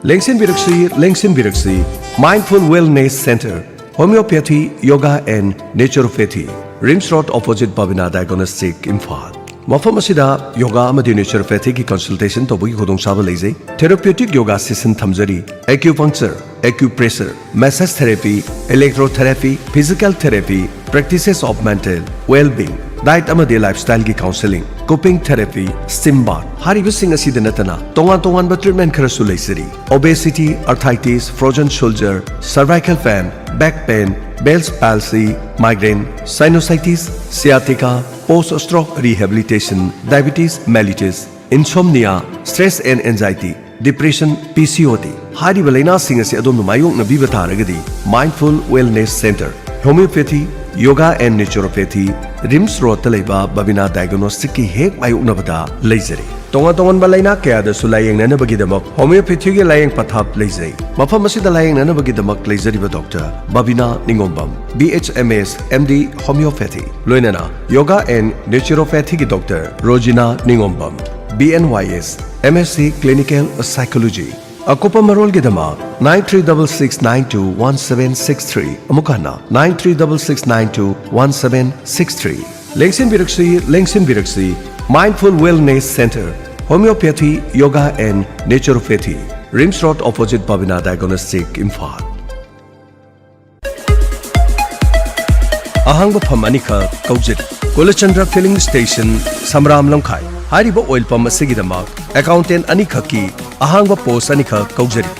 ꯂꯦꯡꯁꯤꯟꯕꯤꯔꯛꯁꯤ, ꯂꯦꯡꯁꯤꯟꯕꯤꯔꯛꯁꯤ, Mindful Wellness Center, Homeopathy, Yoga and Naturopathy, RIMS road, opposite Babina diagnostic, Imphal. ꯃꯐꯝ ꯑꯁꯤꯗ ꯌꯣꯒꯥ ꯑꯃꯗꯤ ꯅꯦꯆꯨꯔꯣꯄꯦꯊꯤꯒꯤ ꯀꯟꯁꯜꯇꯦꯁꯟ ꯇꯧꯕꯒꯤ ꯈꯨꯗꯣꯡꯆꯥꯕ ꯂꯩꯖꯩ꯫ ꯊꯦꯔꯥꯄ꯭ꯌꯨꯇꯤꯛ ꯌꯣꯒꯥ ꯁꯦꯁꯟ ꯊꯝꯖꯔꯤ꯫ Acupuncture, acupressure, massage therapy, electrotherapy, physical therapy, practices of mental well-being, diet ꯑꯃꯗꯤ lifestyle-ꯒꯤ counselling, cupping therapy, steam bath ꯍꯥꯏꯔꯤꯕꯁꯤꯡ ꯑꯁꯤꯗ ꯅꯠꯇꯅ ꯇꯣꯉꯥꯟ ꯇꯣꯉꯥꯟꯕ treatment ꯈꯔꯁꯨ ꯂꯩꯖꯔꯤ꯫ Obesity, arthritis, frozen shoulder, cervical pain, back pain, Bell's palsy, migraine, sinusitis, sciatica, post stroke rehabilitation, diabetes mellitus, insomnia, stress and anxiety, depression, P C O D ꯍꯥꯏꯔꯤꯕ ꯂꯩꯅꯥꯁꯤꯡ ꯑꯁꯤ ꯑꯗꯣꯝꯅ ꯃꯥꯌꯣꯛꯅꯕꯤꯕ ꯇꯥꯔꯒꯗꯤ, Mindful Wellness Center, Homeopathy, Yoga and Naturopathy, RIMS ꯔꯣꯗꯇ ꯂꯩꯕ ꯕꯕꯤꯅꯥ ꯗꯥꯏꯒꯣꯅꯣꯁꯇꯤꯛꯀꯤ ꯍꯦꯛ ꯃꯥꯌꯣꯛꯅꯕꯗ ꯂꯩꯖꯔꯤ꯫ ꯇꯣꯉꯥꯟ ꯇꯣꯉꯥꯟꯕ ꯂꯩꯅꯥ ꯀꯌꯥꯗꯁꯨ ꯂꯥꯌꯦꯡꯅꯅꯕꯒꯤꯗꯃꯛ ꯍꯣꯃꯤꯌꯣꯄꯦꯊꯤꯒꯤ ꯂꯥꯌꯦꯡ ꯄꯊꯥꯞ ꯂꯩꯖꯩ꯫ ꯃꯐꯝ ꯑꯁꯤꯗ ꯂꯥꯌꯦꯡꯅꯅꯕꯒꯤꯗꯃꯛ ꯂꯩꯖꯔꯤꯕ doctor Babina Ningombam, B H M S, M D, Homeopathy, ꯂꯣꯏꯅꯅ ꯌꯣꯒꯥ and ꯅꯦꯆꯨꯔꯣꯄꯦꯊꯤꯒꯤ doctor Rozina Ningombam, B N Y S, M S C, Clinical Psychology꯫ ꯑꯀꯨꯞꯄ ꯃꯔꯣꯜꯒꯤꯗꯃꯛ nine three double six nine two one seven six three, ꯑꯃꯨꯛ ꯍꯟꯅ nine three double six nine two one seven six three꯫ ꯂꯦꯡꯁꯤꯟꯕꯤꯔꯛꯁꯤ, ꯂꯦꯡꯁꯤꯟꯕꯤꯔꯛꯁꯤ, Mindful Wellness Center, Homeopathy, Yoga and Naturopathy, RIMS Road, opposite Babina Diagnostic, Imphal. ꯑꯍꯥꯡꯕ ꯐꯝ ꯑꯅꯤꯈꯛ ꯀꯧꯖꯔꯤ꯫ ꯀꯨꯂꯆꯟꯗ꯭ꯔ Filling Station, ꯁꯝꯔꯥꯝ ꯂꯝꯈꯥꯏ꯫ ꯍꯥꯏꯔꯤꯕ oil pump ꯑꯁꯤꯒꯤꯗꯃꯛ accountant ꯑꯅꯤꯈꯛꯀꯤ ꯑꯍꯥꯡꯕ ꯄꯣꯁ ꯑꯅꯤꯈꯛ ꯀꯧꯖꯔꯤ꯫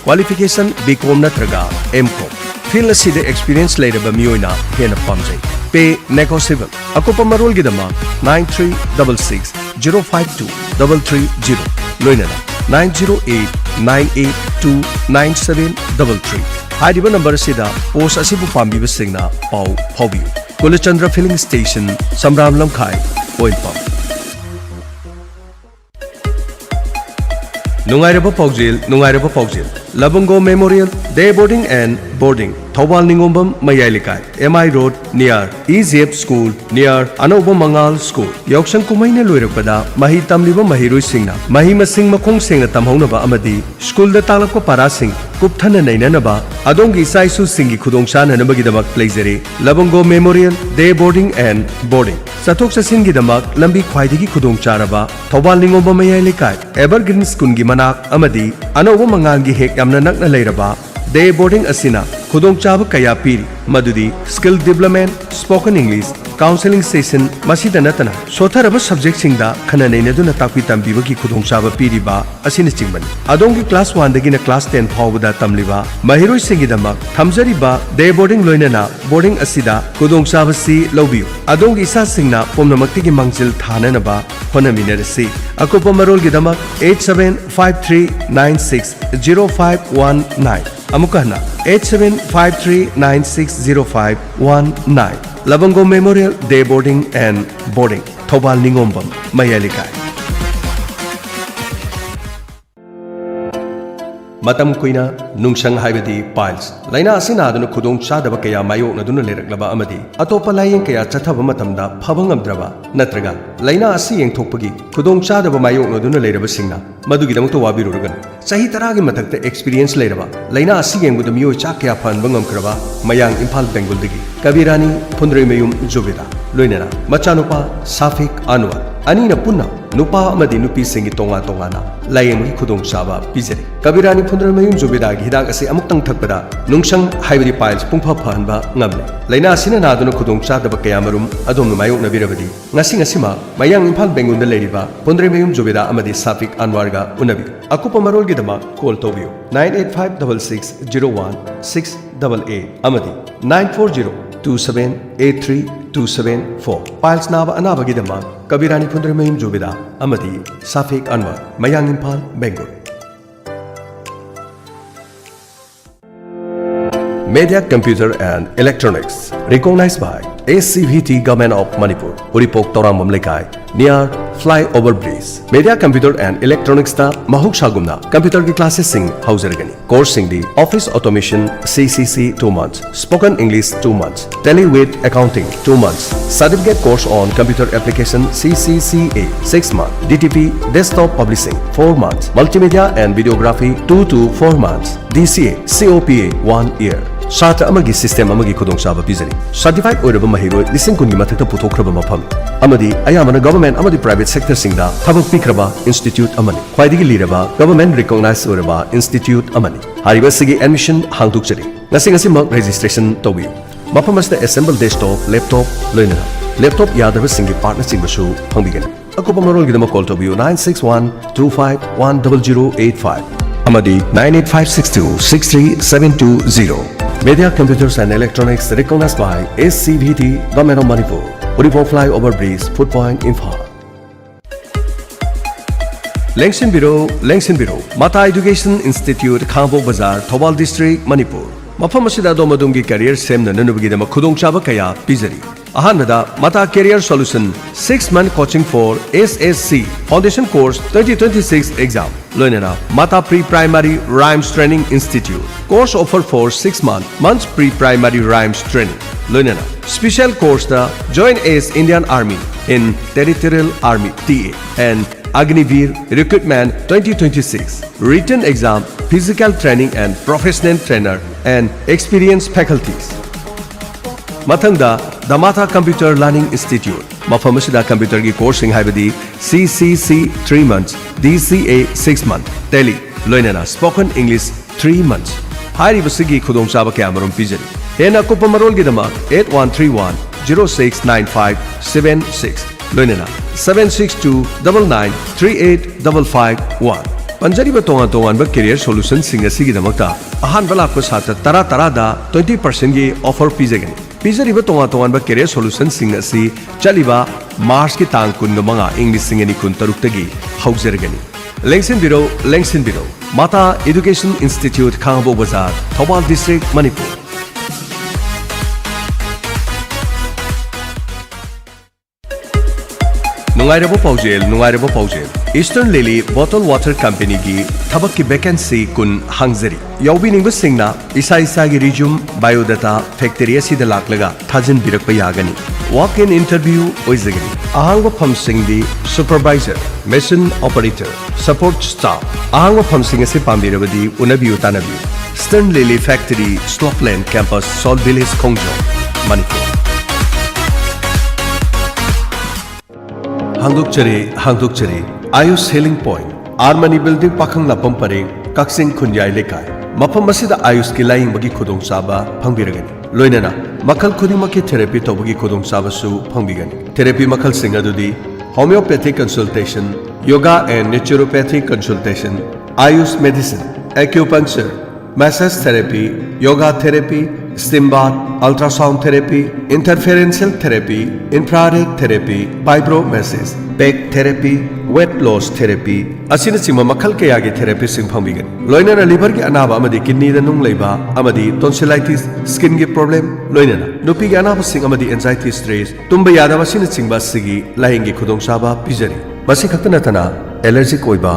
ꯀ꯭ꯋꯥꯂꯤꯐꯤꯀꯦꯁꯟ B Com ꯅꯠꯇ꯭ꯔꯒ M Com꯫ ꯐꯤꯜꯗ ꯑꯁꯤꯗ ꯑꯦꯛꯁꯄꯤꯔꯤꯌꯦꯟꯁ ꯂꯩꯔꯕ ꯃꯤꯑꯣꯏꯅ ꯍꯦꯟꯅ ꯄꯥꯝꯖꯩ꯫ Pay negotiable꯫ ꯑꯀꯨꯞꯄ ꯃꯔꯣꯜꯒꯤꯗꯃꯛ nine three double six zero five two double three zero, ꯂꯣꯏꯅꯅ nine zero eight nine eight two nine seven double three꯫ ꯍꯥꯏꯔꯤꯕ ꯅꯝꯕꯔ ꯑꯁꯤꯗ ꯄꯣꯁ ꯑꯁꯤꯕꯨ ꯄꯥꯝꯕꯤꯕꯁꯤꯡꯅ ꯄꯥꯎ ꯐꯥꯎꯕꯤꯌꯨ꯫ ꯀꯨꯂꯆꯟꯗ꯭ꯔ Filling Station, ꯁꯝꯔꯥꯝ ꯂꯝꯈꯥꯏ, ꯑꯣꯏꯜ ꯄꯝ꯫ ꯅꯨꯡꯉꯥꯏꯔꯕ ꯄꯥꯎꯖꯦꯜ, ꯅꯨꯡꯉꯥꯏꯔꯕ ꯄꯥꯎꯖꯦꯜ꯫ ꯂꯕꯪꯒꯣ Memorial Day Boarding and Boarding, Thoubal ꯅꯤꯉꯣꯝꯕꯝ ꯃꯌꯥꯏ ꯂꯩꯀꯥꯏ, M I Road, near E J F School, near ꯑꯅꯧꯕ ꯃꯉꯥꯜ School꯫ ꯌꯥꯎꯁꯪ ꯀꯨꯝꯍꯩꯅ ꯂꯣꯏꯔꯛꯄꯗ ꯃꯍꯩ ꯇꯝꯂꯤꯕ ꯃꯍꯩꯔꯣꯏꯁꯤꯡꯅ ꯃꯍꯩ ꯃꯁꯤꯡ ꯃꯈꯣꯡ ꯁꯦꯡꯅ ꯇꯝꯍꯧꯅꯕ ꯑꯃꯗꯤ ꯁ꯭ꯀꯨꯜꯗ ꯇꯥꯛꯂꯛꯄ ꯄꯔꯥꯁꯤꯡ ꯀꯨꯞꯊꯅ ꯅꯩꯅꯅꯕ ꯑꯗꯣꯝꯒꯤ ꯏꯆꯥ ꯏꯁꯨꯁꯤꯡꯒꯤ ꯈꯨꯗꯣꯡꯆꯥꯅꯅꯕꯒꯤꯗꯃꯛ ꯂꯩꯖꯔꯤ ꯂꯕꯪꯒꯣ Memorial Day Boarding and Boarding꯫ ꯆꯠꯊꯣꯛ ꯆꯠꯁꯤꯟꯒꯤꯗꯃꯛ ꯂꯝꯕꯤ ꯈ꯭ꯋꯥꯏꯗꯒꯤ ꯈꯨꯗꯣꯡꯆꯥꯔꯕ ꯊꯧꯕꯥꯜ ꯅꯤꯉꯣꯝꯕꯝ ꯃꯌꯥꯏ ꯂꯩꯀꯥꯏ, Evergreen Schoolꯒꯤ ꯃꯅꯥꯛ ꯑꯃꯗꯤ ꯑꯅꯧꯕ ꯃꯉꯥꯜꯒꯤ ꯍꯦꯛ ꯌꯥꯝꯅ ꯅꯛꯅ ꯂꯩꯔꯕ Day Boarding ꯑꯁꯤꯅ ꯈꯨꯗꯣꯡꯆꯥꯕ ꯀꯌꯥ ꯄꯤꯔꯤ, ꯃꯗꯨꯗꯤ skill development, spoken English, counseling session, ꯃꯁꯤꯗ ꯅꯠꯇꯅ ꯁꯣꯠꯊꯔꯕ ꯁꯕꯖꯦꯛꯁꯤꯡꯗ ꯈꯟꯅ ꯅꯩꯅꯗꯨꯅ ꯇꯥꯛꯄꯤ ꯇꯝꯕꯤꯕꯒꯤ ꯈꯨꯗꯣꯡꯆꯥꯕ ꯄꯤꯔꯤꯕ ꯑꯁꯤꯅꯆꯤꯡꯕꯅꯤ꯫ ꯑꯗꯣꯝꯒꯤ class oneꯗꯒꯤꯅ class ten ꯐꯥꯎꯕꯗ ꯇꯝꯂꯤꯕ ꯃꯍꯩꯔꯣꯏꯁꯤꯡꯒꯤꯗꯃꯛ ꯊꯝꯖꯔꯤꯕ Day Boarding ꯂꯣꯏꯅꯅ boarding ꯑꯁꯤꯗ ꯈꯨꯗꯣꯡꯆꯥꯕꯁꯤ ꯂꯧꯕꯤꯌꯨ꯫ ꯑꯗꯣꯝꯒꯤ ꯏꯆꯥꯁꯤꯡꯅ ꯄꯨꯝꯅꯃꯛꯇꯒꯤ ꯃꯥꯡꯖꯤꯜ ꯊꯥꯅꯅꯕ ꯍꯣꯠꯅꯃꯤꯟꯅꯔꯁꯤ꯫ ꯑꯀꯨꯞꯄ ꯃꯔꯣꯜꯒꯤꯗꯃꯛ eight seven five three nine six zero five one nine꯫ ꯑꯃꯨꯛꯀ ꯍꯟꯅ, eight seven five three nine six zero five one nine꯫ ꯂꯕꯪꯒꯣ Memorial Day Boarding and Boarding, Thoubal ꯅꯤꯉꯣꯝꯕꯝ ꯃꯌꯥꯏ ꯂꯩꯀꯥꯏ꯫ ꯃꯇꯝ ꯀꯨꯏꯅ ꯅꯨꯡꯁꯪ, ꯍꯥꯏꯕꯗꯤ piles ꯂꯥꯏꯅꯥ ꯑꯁꯤ ꯅꯥꯗꯨꯅ ꯈꯨꯗꯣꯡ ꯆꯥꯗꯕ ꯀꯌꯥ ꯃꯥꯌꯣꯛꯅꯗꯨꯅ ꯂꯩꯔꯛꯂꯕ ꯑꯃꯗꯤ ꯑꯇꯣꯞꯄ ꯂꯥꯌꯦꯡ ꯀꯌꯥ ꯆꯠꯊꯕ ꯃꯇꯝꯗ ꯐꯕ ꯉꯝꯗ꯭ꯔꯕ, ꯅꯠꯇ꯭ꯔꯒ ꯂꯥꯏꯅꯥ ꯑꯁꯤ ꯌꯦꯡꯊꯣꯛꯄꯒꯤ ꯈꯨꯗꯣꯡ ꯆꯥꯗꯕ ꯃꯥꯌꯣꯛꯅꯗꯨꯅ ꯂꯩꯔꯕꯁꯤꯡꯅ ꯃꯗꯨꯒꯤꯗꯃꯛꯇ ꯋꯥꯕꯤꯔꯨꯔꯒꯅꯨ꯫ ꯆꯍꯤ ꯇꯔꯥꯒꯤ ꯃꯊꯛꯇ experience ꯂꯩꯔꯕ, ꯂꯥꯏꯅꯥ ꯑꯁꯤ ꯌꯦꯡꯕꯗ ꯃꯤꯑꯣꯏ ꯆꯥ ꯀꯌꯥ ꯐꯍꯟꯕ ꯉꯝꯈ꯭ꯔꯕ ꯃꯌꯥꯡ ꯏꯝꯐꯥꯜ ꯕꯦꯡꯒꯨꯜꯗꯒꯤ ꯀꯕꯤꯔꯥꯅꯤ ꯐꯨꯟꯗ꯭ꯔꯩꯃꯌꯨꯝ ꯖꯨꯕꯦꯗꯥ, ꯂꯣꯏꯅꯅ ꯃꯆꯥꯅꯨꯄꯥ ꯁꯥꯐꯤꯛ ꯑꯟꯋꯔ, ꯑꯅꯤꯅ ꯄꯨꯟꯅ ꯅꯨꯄꯥ ꯑꯃꯗꯤ ꯅꯨꯄꯤꯁꯤꯡꯒꯤ ꯇꯣꯉꯥꯟ ꯇꯣꯉꯥꯟꯅ ꯂꯥꯌꯦꯡꯕꯒꯤ ꯈꯨꯗꯣꯡꯆꯥꯕ ꯄꯤꯖꯔꯤ꯫ ꯀꯕꯤꯔꯥꯅꯤ ꯐꯨꯟꯗ꯭ꯔꯩꯃꯌꯨꯝ ꯖꯨꯕꯦꯗꯥꯒꯤ ꯍꯤꯗꯥꯛ ꯑꯁꯤ ꯑꯃꯨꯛꯇꯪ ꯊꯛꯄꯗ ꯅꯨꯡꯁꯪ ꯍꯥꯏꯕꯗꯤ piles ꯄꯨꯡꯐ ꯐꯍꯟꯕ ꯉꯝꯂꯦ꯫ ꯂꯥꯏꯅꯥ ꯑꯁꯤꯅ ꯅꯥꯗꯨꯅ ꯈꯨꯗꯣꯡꯆꯥꯗꯕ ꯀꯌꯥꯃꯔꯨꯝ ꯑꯗꯣꯝꯅ ꯃꯥꯌꯣꯛꯅꯕꯤꯔꯕꯗꯤ ꯉꯁꯤ ꯉꯁꯤꯃꯛ ꯃꯌꯥꯡ ꯏꯝꯐꯥꯜ ꯕꯦꯡꯒꯨꯜꯗ ꯂꯩꯔꯤꯕ ꯐꯨꯟꯗ꯭ꯔꯩꯃꯌꯨꯝ ꯖꯨꯕꯦꯗꯥ ꯑꯃꯗꯤ ꯁꯥꯐꯤꯛ ꯑꯟꯋꯥꯔꯒ ꯎꯅꯕꯤꯌꯨ꯫ ꯑꯀꯨꯞꯄ ꯃꯔꯣꯜꯒꯤꯗꯃꯛ call ꯇꯧꯕꯤꯌꯨ nine eight five double six zero one six double eight ꯑꯃꯗꯤ nine four zero two seven eight three two seven four꯫ Piles ꯅꯥꯕ ꯑꯅꯥꯕꯒꯤꯗꯃꯛ ꯀꯕꯤꯔꯥꯅꯤ ꯐꯨꯟꯗ꯭ꯔꯩꯃꯌꯨꯝ ꯖꯨꯕꯦꯗꯥ ꯑꯃꯗꯤ ꯁꯥꯐꯤꯛ ꯑꯟꯋꯥꯔ, ꯃꯌꯥꯡ Imphal, ꯕꯦꯡꯒꯨꯜ꯫ Media Computer and Electronics, recognized by S C V T Government of Manipur, ꯎꯔꯤꯄꯣꯛ ꯇꯧꯔꯥꯡꯕꯝ ꯂꯩꯀꯥꯏ, near flyover bridge꯫ Media Computer and Electronics ꯇ ꯃꯍꯧꯁꯥꯒꯨꯝꯅ computer ꯒꯤ classes ꯁꯤꯡ ꯍꯧꯖꯔꯒꯅꯤ꯫ Course ꯁꯤꯡꯗꯤ Office Automation, C C C, two months, Spoken English, two months, Tally with Accounting, two months, Certificate Course on Computer Application, C C C A, six months, D T P, Desktop Publishing, four months, Multimedia and Videography, two to four months, D C A, C O P A, one year꯫ ꯁꯥꯇ꯭ꯔ ꯑꯃꯒꯤ system ꯑꯃꯒꯤ ꯈꯨꯗꯣꯡꯆꯥꯕ ꯄꯤꯖꯔꯤ꯫ Certified ꯑꯣꯏꯔꯕ ꯃꯍꯩꯔꯣꯏ ꯂꯤꯁꯤꯡ ꯀꯨꯟꯒꯤ ꯃꯊꯛꯇ ꯄꯨꯊꯣꯛꯈ꯭ꯔꯕ ꯃꯐꯝ ꯑꯃꯗꯤ ꯑꯌꯥꯝꯕꯅ government ꯑꯃꯗꯤ private sector ꯁꯤꯡꯗ ꯊꯕꯛ ꯄꯤꯈ꯭ꯔꯕ institute ꯑꯃꯅꯤ꯫ ꯈ꯭ꯋꯥꯏꯗꯒꯤ ꯂꯤꯔꯕ government recognized ꯑꯣꯏꯔꯕ institute ꯑꯃꯅꯤ꯫ ꯍꯥꯏꯔꯤꯕ ꯑꯁꯤꯒꯤ admission ꯍꯥꯡꯗꯣꯛꯆꯔꯤ꯫ ꯉꯁꯤ ꯉꯁꯤꯃꯛ registration ꯇꯧꯕꯤꯌꯨ꯫ ꯃꯐꯝ ꯑꯁꯤꯗ assemble desktop, laptop, ꯂꯣꯏꯅꯅ laptop ꯌꯥꯗꯕꯁꯤꯡꯒꯤ part ꯅꯆꯤꯡꯕꯁꯨ ꯐꯪꯕꯤꯒꯅꯤ꯫ ꯑꯀꯨꯞꯄ ꯃꯔꯣꯜꯒꯤꯗꯃꯛ call ꯇꯧꯕꯤꯌꯨ nine six one two five one double zero eight five ꯑꯃꯗꯤ nine eight five six two six three seven two zero꯫ Media Computers and Electronics, recognized by S C V T, Government of Manipur, Uripok flyover bridge, Food Point, Imphal. ꯂꯦꯡꯁꯤꯟꯕꯤꯔꯣ, ꯂꯦꯡꯁꯤꯟꯕꯤꯔꯣ꯫ Mata Education Institute, ꯈꯥꯉꯕꯣꯛ ꯕꯖꯥꯔ, Thoubal district, Manipur. ꯃꯐꯝ ꯑꯁꯤꯗ ꯑꯗꯣꯝ ꯑꯗꯣꯝꯒꯤ career ꯁꯦꯝꯅꯅꯕꯒꯤꯗꯃꯛ ꯈꯨꯗꯣꯡꯆꯥꯕ ꯀꯌꯥ ꯄꯤꯖꯔꯤ꯫ ꯑꯍꯥꯟꯕꯗ, Mata Career Solution, six month coaching for S S C, foundation course twenty twenty-six exam, ꯂꯣꯏꯅꯅ Mata Pre Primary Rhymes Training Institute, course offer for six month, months Pre Primary Rhymes Training, ꯂꯣꯏꯅꯅ special course ꯇ Join as Indian Army in Territorial Army, T A, and Agniveer Recruitment twenty twenty-six, written exam, physical training and professional trainer and experienced faculties. ꯃꯊꯪꯗ, The Mata Computer Learning Institute, ꯃꯐꯝ ꯑꯁꯤꯗ ꯀꯝꯄ꯭ꯌꯨꯇꯔꯒꯤ ꯀꯣꯔꯁꯁꯤꯡ ꯍꯥꯏꯕꯗꯤ C C C three months, D C A six month, Tally, ꯂꯣꯏꯅꯅ Spoken English three months ꯍꯥꯏꯔꯤꯕꯁꯤꯒꯤ ꯈꯨꯗꯣꯡꯆꯥꯕ ꯀꯌꯥꯃꯔꯨꯝ ꯄꯤꯖꯔꯤ꯫ ꯍꯦꯟꯅ ꯑꯀꯨꯞꯄ ꯃꯔꯣꯜꯒꯤꯗꯃꯛ eight one three one zero six nine five seven six, ꯂꯣꯏꯅꯅ seven six two double nine three eight double five one꯫ ꯄꯟꯖꯔꯤꯕ ꯇꯣꯉꯥꯟ ꯇꯣꯉꯥꯟꯕ career solutionꯁꯤꯡ ꯑꯁꯤꯒꯤꯗꯃꯛꯇ ꯑꯍꯥꯟꯕ ꯂꯥꯛꯄ ꯁꯥꯇ꯭ꯔ ꯇꯔꯥ ꯇꯔꯥꯗ twenty percentꯒꯤ offer ꯄꯤꯖꯒꯅꯤ꯫ ꯄꯤꯖꯔꯤꯕ ꯇꯣꯉꯥꯟ ꯇꯣꯉꯥꯟꯕ career solutionꯁꯤꯡ ꯑꯁꯤ ꯆꯠꯂꯤꯕ Marchꯀꯤ ꯇꯥꯡ ꯀꯨꯟꯃꯉꯥ, ꯏꯪ ꯂꯤꯁꯤꯡ ꯑꯅꯤ ꯀꯨꯟꯇꯔꯨꯛꯇꯒꯤ ꯍꯧꯖꯔꯒꯅꯤ꯫ ꯂꯦꯡꯁꯤꯟꯕꯤꯔꯧ, ꯂꯦꯡꯁꯤꯟꯕꯤꯔꯧ꯫ ꯃꯥꯇꯥ Education Institute, ꯈꯥꯉꯕꯣꯛ ꯕꯖꯥꯔ, ꯊꯧꯕꯥꯜ district, ꯃꯅꯤꯄꯨꯔ꯫ ꯅꯨꯡꯉꯥꯏꯔꯕ ꯄꯥꯎꯖꯦꯜ, ꯅꯨꯡꯉꯥꯏꯔꯕ ꯄꯥꯎꯖꯦꯜ꯫ Eastern Lily Bottle Water Companyꯒꯤ ꯊꯕꯛꯀꯤ vacancy ꯀꯨꯟ ꯍꯥꯡꯖꯔꯤ꯫ ꯌꯥꯎꯕꯤꯅꯤꯡꯕꯁꯤꯡꯅ ꯏꯁꯥ ꯏꯁꯥꯒꯤ resume, biodata factory ꯑꯁꯤꯗ ꯂꯥꯛꯂꯒ ꯊꯥꯖꯤꯟꯕꯤꯔꯛꯄ ꯌꯥꯒꯅꯤ꯫ Walk-in interview ꯑꯣꯏꯖꯒꯅꯤ꯫ ꯑꯍꯥꯡꯕ ꯐꯝꯁꯤꯡꯗꯤ supervisor, machine operator, support staff꯫ ꯑꯍꯥꯡꯕ ꯐꯝꯁꯤꯡ ꯑꯁꯤ ꯄꯥꯝꯕꯤꯔꯕꯗꯤ ꯎꯅꯕꯤꯌꯨ, ꯇꯥꯟꯅꯕꯤꯌꯨ꯫ Eastern Lily Factory, Slopeland Campus, Salt Village, ꯈꯣꯡꯖꯣꯝ, Manipur. ꯍꯥꯡꯗꯣꯛꯆꯔꯤ, ꯍꯥꯡꯗꯣꯛꯆꯔꯤ Ayush Healing Point, R Mani Building, ꯄꯥꯈꯪꯂꯥꯛꯄꯝ ꯄꯔꯦꯡ, ꯀꯛꯆꯤꯡ ꯈꯨꯟꯌꯥꯏ ꯂꯩꯀꯥꯏ꯫ ꯃꯐꯝ ꯑꯁꯤꯗ ꯑꯥꯌꯨꯁꯀꯤ ꯂꯥꯌꯦꯡꯕꯒꯤ ꯈꯨꯗꯣꯡꯆꯥꯕ ꯐꯪꯕꯤꯔꯒꯅꯤ꯫ ꯂꯣꯏꯅꯅ ꯃꯈꯜ ꯈꯨꯗꯤꯡꯃꯛꯀꯤ therapy ꯇꯧꯕꯒꯤ ꯈꯨꯗꯣꯡꯆꯥꯕꯁꯨ ꯐꯪꯕꯤꯒꯅꯤ꯫ Therapy ꯃꯈꯜꯁꯤꯡ ꯑꯗꯨꯗꯤ homeopathic consultation, yoga and naturopathic consultation, Ayush medicine, acupuncture, massage therapy, yoga therapy, steam bath, ultrasound therapy, interferential therapy, infrared therapy, vibro massage, back therapy, weight loss therapy ꯑꯁꯤꯅꯆꯤꯡꯕ ꯃꯈꯜ ꯀꯌꯥꯒꯤ therapyꯁꯤꯡ ꯐꯪꯕꯤꯒꯅꯤ꯫ ꯂꯣꯏꯅꯅ liverꯒꯤ ꯑꯅꯥꯕ ꯑꯃꯗꯤ kidneyꯗ ꯅꯨꯡ ꯂꯩꯕ ꯑꯃꯗꯤ tonsillitis, skinꯒꯤ problem, ꯂꯣꯏꯅꯅ ꯅꯨꯄꯤꯒꯤ ꯑꯅꯥꯕꯁꯤꯡ ꯑꯃꯗꯤ anxiety, stress, ꯇꯨꯝꯕ ꯌꯥꯗꯕ ꯑꯁꯤꯅꯆꯤꯡꯕ ꯑꯁꯤꯒꯤ ꯂꯥꯌꯦꯡꯒꯤ ꯈꯨꯗꯣꯡꯆꯥꯕ ꯄꯤꯖꯔꯤ꯫ ꯃꯁꯤ ꯈꯛꯇ ꯅꯠꯇꯅ allergic ꯑꯣꯏꯕ,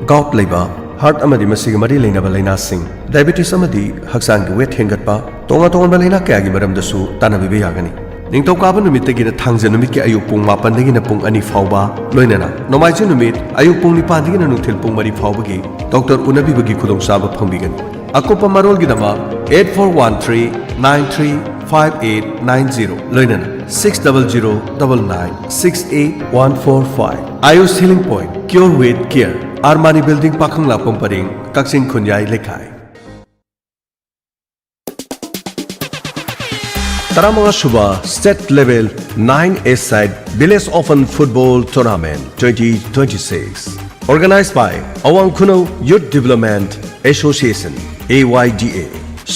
gout ꯂꯩꯕ, heart ꯑꯃꯗꯤ ꯃꯁꯤꯒ ꯃꯔꯤ ꯂꯩꯅꯕ ꯂꯥꯏꯅꯥꯁꯤꯡ, diabetes ꯑꯃꯗꯤ ꯍꯛꯆꯥꯡꯒꯤ weight ꯍꯦꯟꯒꯠꯄ, ꯇꯣꯉꯥꯟ ꯇꯣꯉꯥꯟꯕ ꯂꯥꯏꯅꯥ ꯀꯌꯥꯒꯤ ꯃꯔꯝꯗꯁꯨ ꯇꯥꯟꯅꯕꯤꯕ ꯌꯥꯒꯅꯤ꯫ ꯅꯤꯡꯊꯧꯀꯥꯕ ꯅꯨꯃꯤꯠꯇꯒꯤꯅ ꯊꯥꯡꯖ ꯅꯨꯃꯤꯠꯀꯤ ꯑꯌꯨꯛ ꯄꯨꯡ ꯃꯥꯄꯟꯗꯒꯤꯅ ꯄꯨꯡ ꯑꯅꯤ ꯐꯥꯎꯕ, ꯂꯣꯏꯅꯅ ꯅꯣꯡꯃꯥꯏꯖꯤꯡ ꯅꯨꯃꯤꯠ ꯑꯌꯨꯛ ꯄꯨꯡ ꯅꯤꯄꯥꯟꯗꯒꯤꯅ ꯅꯨꯡꯊꯤꯜ ꯄꯨꯡ ꯃꯔꯤ ꯐꯥꯎꯕꯒꯤ doctor ꯎꯅꯕꯤꯕꯒꯤ ꯈꯨꯗꯣꯡꯆꯥꯕ ꯐꯪꯕꯤꯒꯅꯤ꯫ ꯑꯀꯨꯞꯄ ꯃꯔꯣꯜꯒꯤꯗꯃꯛ eight four one three nine three five eight nine zero, ꯂꯣꯏꯅꯅ six double zero double nine six eight one four five꯫ Ayush Healing Point, Cure with Care, Armani Building, ꯄꯥꯈꯪꯂꯥꯛꯄꯝ ꯄꯔꯦꯡ, ꯀꯛꯆꯤꯡ ꯈꯨꯟꯌꯥꯏ ꯂꯩꯀꯥꯏ꯫ ꯇꯔꯥꯃꯉꯥ ꯁꯨꯕ State Level nine A Side Village Open Football Tournament twenty twenty-six, organized by Awang Khunou Youth Development Association, A Y D A,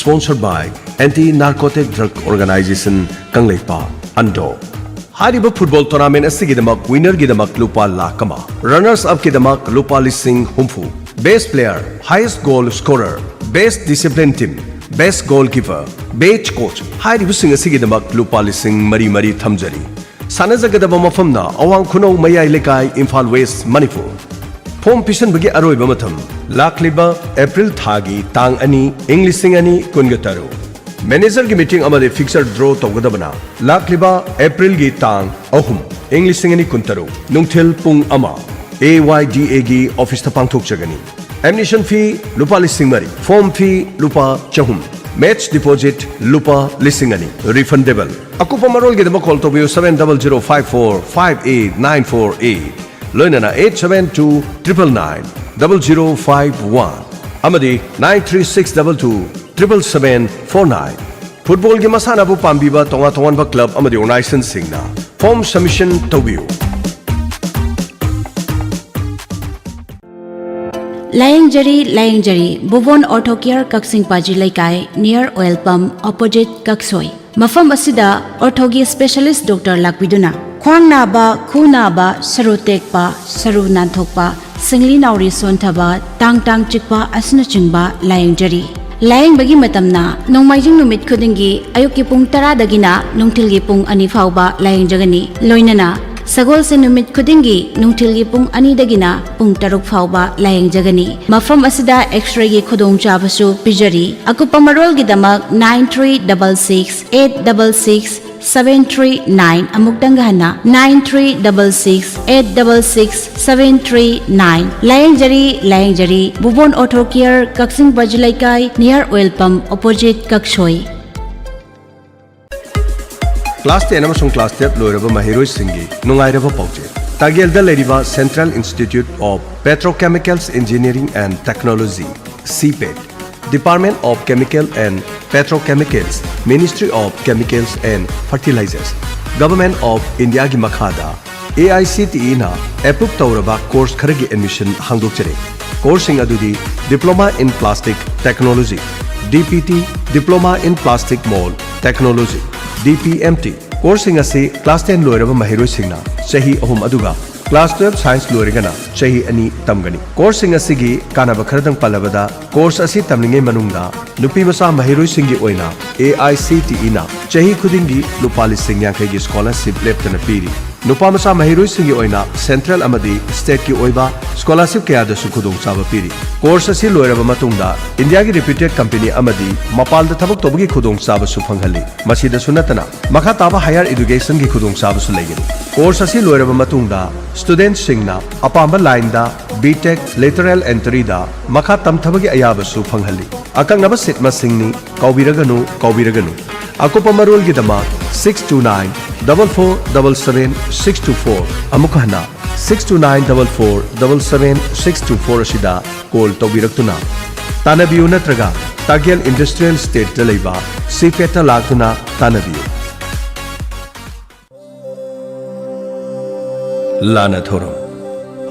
sponsored by Anti Narcotic Drug Organization, Kangleipak, Andro. ꯍꯥꯏꯔꯤꯕ football tournament ꯑꯁꯤꯒꯤꯗꯃꯛ ꯋꯤꯅꯔꯒꯤꯗꯃꯛ ꯂꯨꯄꯥ ꯂꯥꯈ ꯑꯃ, runners ꯑꯞꯀꯤꯗꯃꯛ ꯂꯨꯄꯥ ꯂꯤꯁꯤꯡ ꯍꯨꯝꯐꯨ, best player, highest goal scorer, best discipline team, best goalkeeper, best coach ꯍꯥꯏꯔꯤꯕꯁꯤꯡ ꯑꯁꯤꯒꯤꯗꯃꯛ ꯂꯨꯄꯥ ꯂꯤꯁꯤꯡ ꯃꯔꯤ ꯃꯔꯤ ꯊꯝꯖꯔꯤ꯫ ꯁꯥꯟꯅꯖꯒꯗꯕ ꯃꯐꯝꯅ ꯑꯋꯥꯡ ꯈꯨꯅꯧ ꯃꯌꯥꯏ ꯂꯩꯀꯥꯏ, ꯏꯝꯐꯥꯜ ꯋꯦꯁ꯭ꯠ, ꯃꯅꯤꯄꯨꯔ꯫ ꯐꯣꯔꯝ ꯄꯤꯁꯤꯟꯕꯒꯤ ꯑꯔꯣꯏꯕ ꯃꯇꯝ ꯂꯥꯛꯂꯤꯕ ꯑꯦꯄ꯭ꯔꯤꯜ ꯊꯥꯒꯤ ꯇꯥꯡ ꯑꯅꯤ, ꯏꯪ ꯂꯤꯁꯤꯡ ꯑꯅꯤ ꯀꯨꯟꯒ ꯇꯔꯨꯛ꯫ ꯃꯦꯅꯦꯖꯔꯒꯤ ꯃꯤꯇꯤꯡ ꯑꯃꯗꯤ ꯐꯤꯛꯁꯆꯔ ꯗ꯭ꯔꯣ ꯇꯧꯒꯗꯕꯅ ꯂꯥꯛꯂꯤꯕ ꯑꯦꯄ꯭ꯔꯤꯜꯒꯤ ꯇꯥꯡ ꯑꯍꯨꯝ, ꯏꯪ ꯂꯤꯁꯤꯡ ꯑꯅꯤ ꯀꯨꯟꯇꯔꯨꯛ, ꯅꯨꯡꯊꯤꯜ ꯄꯨꯡ ꯑꯃ, ꯑꯦ ꯋꯥꯏ ꯗꯤ ꯑꯦꯒꯤ ꯑꯣꯐꯤꯁꯇ ꯄꯥꯡꯊꯣꯛꯆꯒꯅꯤ꯫ ꯑꯦꯗꯃꯤꯁꯟ ꯐꯤ ꯂꯨꯄꯥ ꯂꯤꯁꯤꯡ ꯃꯔꯤ, ꯐꯣꯔꯝ ꯐꯤ ꯂꯨꯄꯥ ꯆꯍꯨꯝ, ꯃꯦꯠꯆ ꯗꯤꯄꯣꯖꯤꯠ ꯂꯨꯄꯥ ꯂꯤꯁꯤꯡ ꯑꯅꯤ, ꯔꯤꯐꯟꯗꯦꯕꯜ꯫ ꯑꯀꯨꯞꯄ ꯃꯔꯣꯜꯒꯤꯗꯃꯛ ꯀꯣꯜ ꯇꯧꯕꯤꯌꯨ, seven double zero five four five eight nine four eight, ꯂꯣꯏꯅꯅ eight seven two triple nine double zero five one ꯑꯃꯗꯤ nine three six double two triple seven four nine꯫ ꯐꯨꯠꯕꯣꯜꯒꯤ ꯃꯁꯥꯟꯅꯕꯨ ꯄꯥꯝꯕꯤꯕ ꯇꯣꯉꯥꯟ ꯇꯣꯉꯥꯟꯕ ꯀ꯭ꯂꯕ ꯑꯃꯗꯤ ꯑꯣꯔꯒꯅꯥꯏꯖꯦꯁꯟꯁꯤꯡꯅ form submission ꯇꯧꯕꯤꯌꯨ꯫ ꯂꯥꯌꯦꯡꯖꯔꯤ, ꯂꯥꯌꯦꯡꯖꯔꯤ꯫ ꯚꯨꯕꯣꯟ ortho ꯀꯤꯌꯔ, ꯀꯛꯆꯤꯡ ꯄꯥꯖꯤ ꯂꯩꯀꯥꯏ, ꯅꯤꯌꯔ ꯑꯣꯏꯜ ꯄꯝꯞ, ꯑꯣꯄꯣꯖꯤꯠ ꯀꯛꯁꯣꯏ꯫ ꯃꯐꯝ ꯑꯁꯤꯗ ꯑꯣꯔꯊꯣꯒꯤ ꯁ꯭ꯄꯦꯁꯤꯌꯦꯂꯤꯁ꯭ꯠ ꯗꯣꯛꯇꯔ ꯂꯥꯛꯄꯤꯗꯨꯅ ꯈ꯭ꯋꯥꯡ ꯅꯥꯕ, ꯈꯨ ꯅꯥꯕ, ꯁꯔꯨ ꯇꯦꯛꯄ, ꯁꯔꯨ ꯅꯥꯟꯊꯣꯛꯄ, ꯁꯤꯡꯂꯤ ꯅꯥꯎꯔꯤ ꯁꯣꯟꯊꯕ, ꯇꯥꯡ ꯇꯥꯡ ꯆꯤꯛꯄ ꯑꯁꯤꯅꯆꯤꯡꯕ ꯂꯥꯌꯦꯡꯖꯔꯤ꯫ ꯂꯥꯌꯦꯡꯕꯒꯤ ꯃꯇꯝꯅ ꯅꯣꯡꯃꯥꯏꯖꯤꯡ ꯅꯨꯃꯤꯠ ꯈꯨꯗꯤꯡꯒꯤ ꯑꯌꯨꯛꯀꯤ ꯄꯨꯡ ꯇꯔꯥꯗꯒꯤꯅ ꯅꯨꯡꯊꯤꯜꯒꯤ ꯄꯨꯡ ꯑꯅꯤ ꯐꯥꯎꯕ ꯂꯥꯌꯦꯡꯖꯒꯅꯤ꯫ ꯂꯣꯏꯅꯅ ꯁꯒꯣꯜꯁꯦꯟ ꯅꯨꯃꯤꯠ ꯈꯨꯗꯤꯡꯒꯤ ꯅꯨꯡꯊꯤꯜꯒꯤ ꯄꯨꯡ ꯑꯅꯤꯗꯒꯤꯅ ꯄꯨꯡ ꯇꯔꯨꯛ ꯐꯥꯎꯕ ꯂꯥꯌꯦꯡꯖꯒꯅꯤ꯫ ꯃꯐꯝ ꯑꯁꯤꯗ ꯑꯦꯛꯁ-ꯔꯦꯒꯤ ꯈꯨꯗꯣꯡꯆꯥꯕꯁꯨ ꯄꯤꯖꯔꯤ꯫ ꯑꯀꯨꯞꯄ ꯃꯔꯣꯜꯒꯤꯗꯃꯛ nine three double six eight double six seven three nine, ꯑꯃꯨꯛꯇꯪꯒ ꯍꯟꯅ, nine three double six eight double six seven three nine꯫ ꯂꯥꯌꯦꯡꯖꯔꯤ, ꯂꯥꯌꯦꯡꯖꯔꯤ꯫ ꯚꯨꯕꯣꯟ ortho ꯀꯤꯌꯔ, ꯀꯛꯆꯤꯡ ꯄꯥꯖꯤ ꯂꯩꯀꯥꯏ, ꯅꯤꯌꯔ ꯑꯣꯏꯜ ꯄꯝꯞ, ꯑꯣꯄꯣꯖꯤꯠ ꯀꯛꯁꯣꯏ꯫ Class ten ꯑꯃꯁꯨꯡ class twelve ꯂꯣꯏꯔꯕ ꯃꯍꯩꯔꯣꯏꯁꯤꯡꯒꯤ ꯅꯨꯡꯉꯥꯏꯔꯕ ꯄꯥꯎꯖꯦꯜ꯫ ꯇꯥꯒꯦꯜꯗ ꯂꯩꯔꯤꯕ Central Institute of Petrochemicals Engineering and Technology, CPET, Department of Chemical and Petrochemicals, Ministry of Chemicals and Fertilizers, Government of Indiaꯒꯤ ꯃꯈꯥꯗ AICTEꯅ approve ꯇꯧꯔꯕ course ꯈꯔꯒꯤ admission ꯍꯥꯡꯗꯣꯛꯆꯔꯤ꯫ Courseꯁꯤꯡ ꯑꯗꯨꯗꯤ Diploma in Plastic Technology, DPT, Diploma in Plastic Mold Technology, DPMT꯫ Courseꯁꯤꯡ ꯑꯁꯤ class ten ꯂꯣꯏꯔꯕ ꯃꯍꯩꯔꯣꯏꯁꯤꯡꯅ ꯆꯍꯤ ꯑꯍꯨꯝ, ꯑꯗꯨꯒ class twelve Science ꯂꯣꯏꯔꯒꯅ ꯆꯍꯤ ꯑꯅꯤ ꯇꯝꯒꯅꯤ꯫ Courseꯁꯤꯡ ꯑꯁꯤꯒꯤ ꯀꯥꯟꯅꯕ ꯈꯔꯗꯪ ꯄꯜꯂꯕꯗ, course ꯑꯁꯤ ꯇꯝꯂꯤꯉꯩ ꯃꯅꯨꯡꯗ ꯅꯨꯄꯤ ꯃꯆꯥ ꯃꯍꯩꯔꯣꯏꯁꯤꯡꯒꯤ ꯑꯣꯏꯅ AICTEꯅ ꯆꯍꯤ ꯈꯨꯗꯤꯡꯒꯤ ꯂꯨꯄꯥ ꯂꯤꯁꯤꯡ ꯌꯥꯡꯈꯩꯒꯤ scholarship ꯂꯦꯞꯇꯅ ꯄꯤꯔꯤ꯫ ꯅꯨꯄꯥ ꯃꯆꯥ ꯃꯍꯩꯔꯣꯏꯁꯤꯡꯒꯤ ꯑꯣꯏꯅ central ꯑꯃꯗꯤ stateꯀꯤ ꯑꯣꯏꯕ scholarship ꯀꯌꯥꯗꯁꯨ ꯈꯨꯗꯣꯡꯆꯥꯕ ꯄꯤꯔꯤ꯫ Course ꯑꯁꯤ ꯂꯣꯏꯔꯕ ꯃꯇꯨꯡꯗ ꯏꯟꯗꯤꯌꯥꯒꯤ reputed company ꯑꯃꯗꯤ ꯃꯄꯥꯟꯗ ꯊꯕꯛ ꯇꯧꯕꯒꯤ ꯈꯨꯗꯣꯡꯆꯥꯕꯁꯨ ꯐꯪꯍꯜꯂꯤ꯫ ꯃꯁꯤꯗꯁꯨ ꯅꯠꯇꯅ, ꯃꯈꯥ ꯇꯥꯕ higher educationꯒꯤ ꯈꯨꯗꯣꯡꯆꯥꯕꯁꯨ ꯂꯩꯒꯅꯤ꯫ Course ꯑꯁꯤ ꯂꯣꯏꯔꯕ ꯃꯇꯨꯡꯗ, studentꯁꯤꯡꯅ ꯑꯄꯥꯝꯕ lineꯗ B.Tech lateral entryꯗ ꯃꯈꯥ ꯇꯝꯊꯕꯒꯤ ꯑꯌꯥꯕꯁꯨ ꯐꯪꯍꯜꯂꯤ꯫ ꯑꯀꯛꯅꯕ seat ꯃꯁꯤꯡꯅꯤ, ꯀꯥꯎꯕꯤꯔꯒꯅꯨ, ꯀꯥꯎꯕꯤꯔꯒꯅꯨ꯫ ꯑꯀꯨꯞꯄ ꯃꯔꯣꯜꯒꯤꯗꯃꯛ six two nine double four double seven six two four, ꯑꯃꯨꯛ ꯍꯟꯅ, six two nine double four double seven six two four ꯑꯁꯤꯗ call ꯇꯧꯕꯤꯔꯛꯇꯨꯅ ꯇꯥꯟꯅꯕꯤꯌꯨ, ꯅꯠꯇ꯭ꯔꯒ ꯇꯥꯒꯦꯜ Industrial Estateꯇ ꯂꯩꯕ CPETꯇ ꯂꯥꯛꯇꯨꯅ ꯇꯥꯟꯅꯕꯤꯌꯨ꯫ ꯂꯥꯟꯅ ꯊꯧꯔꯝ꯫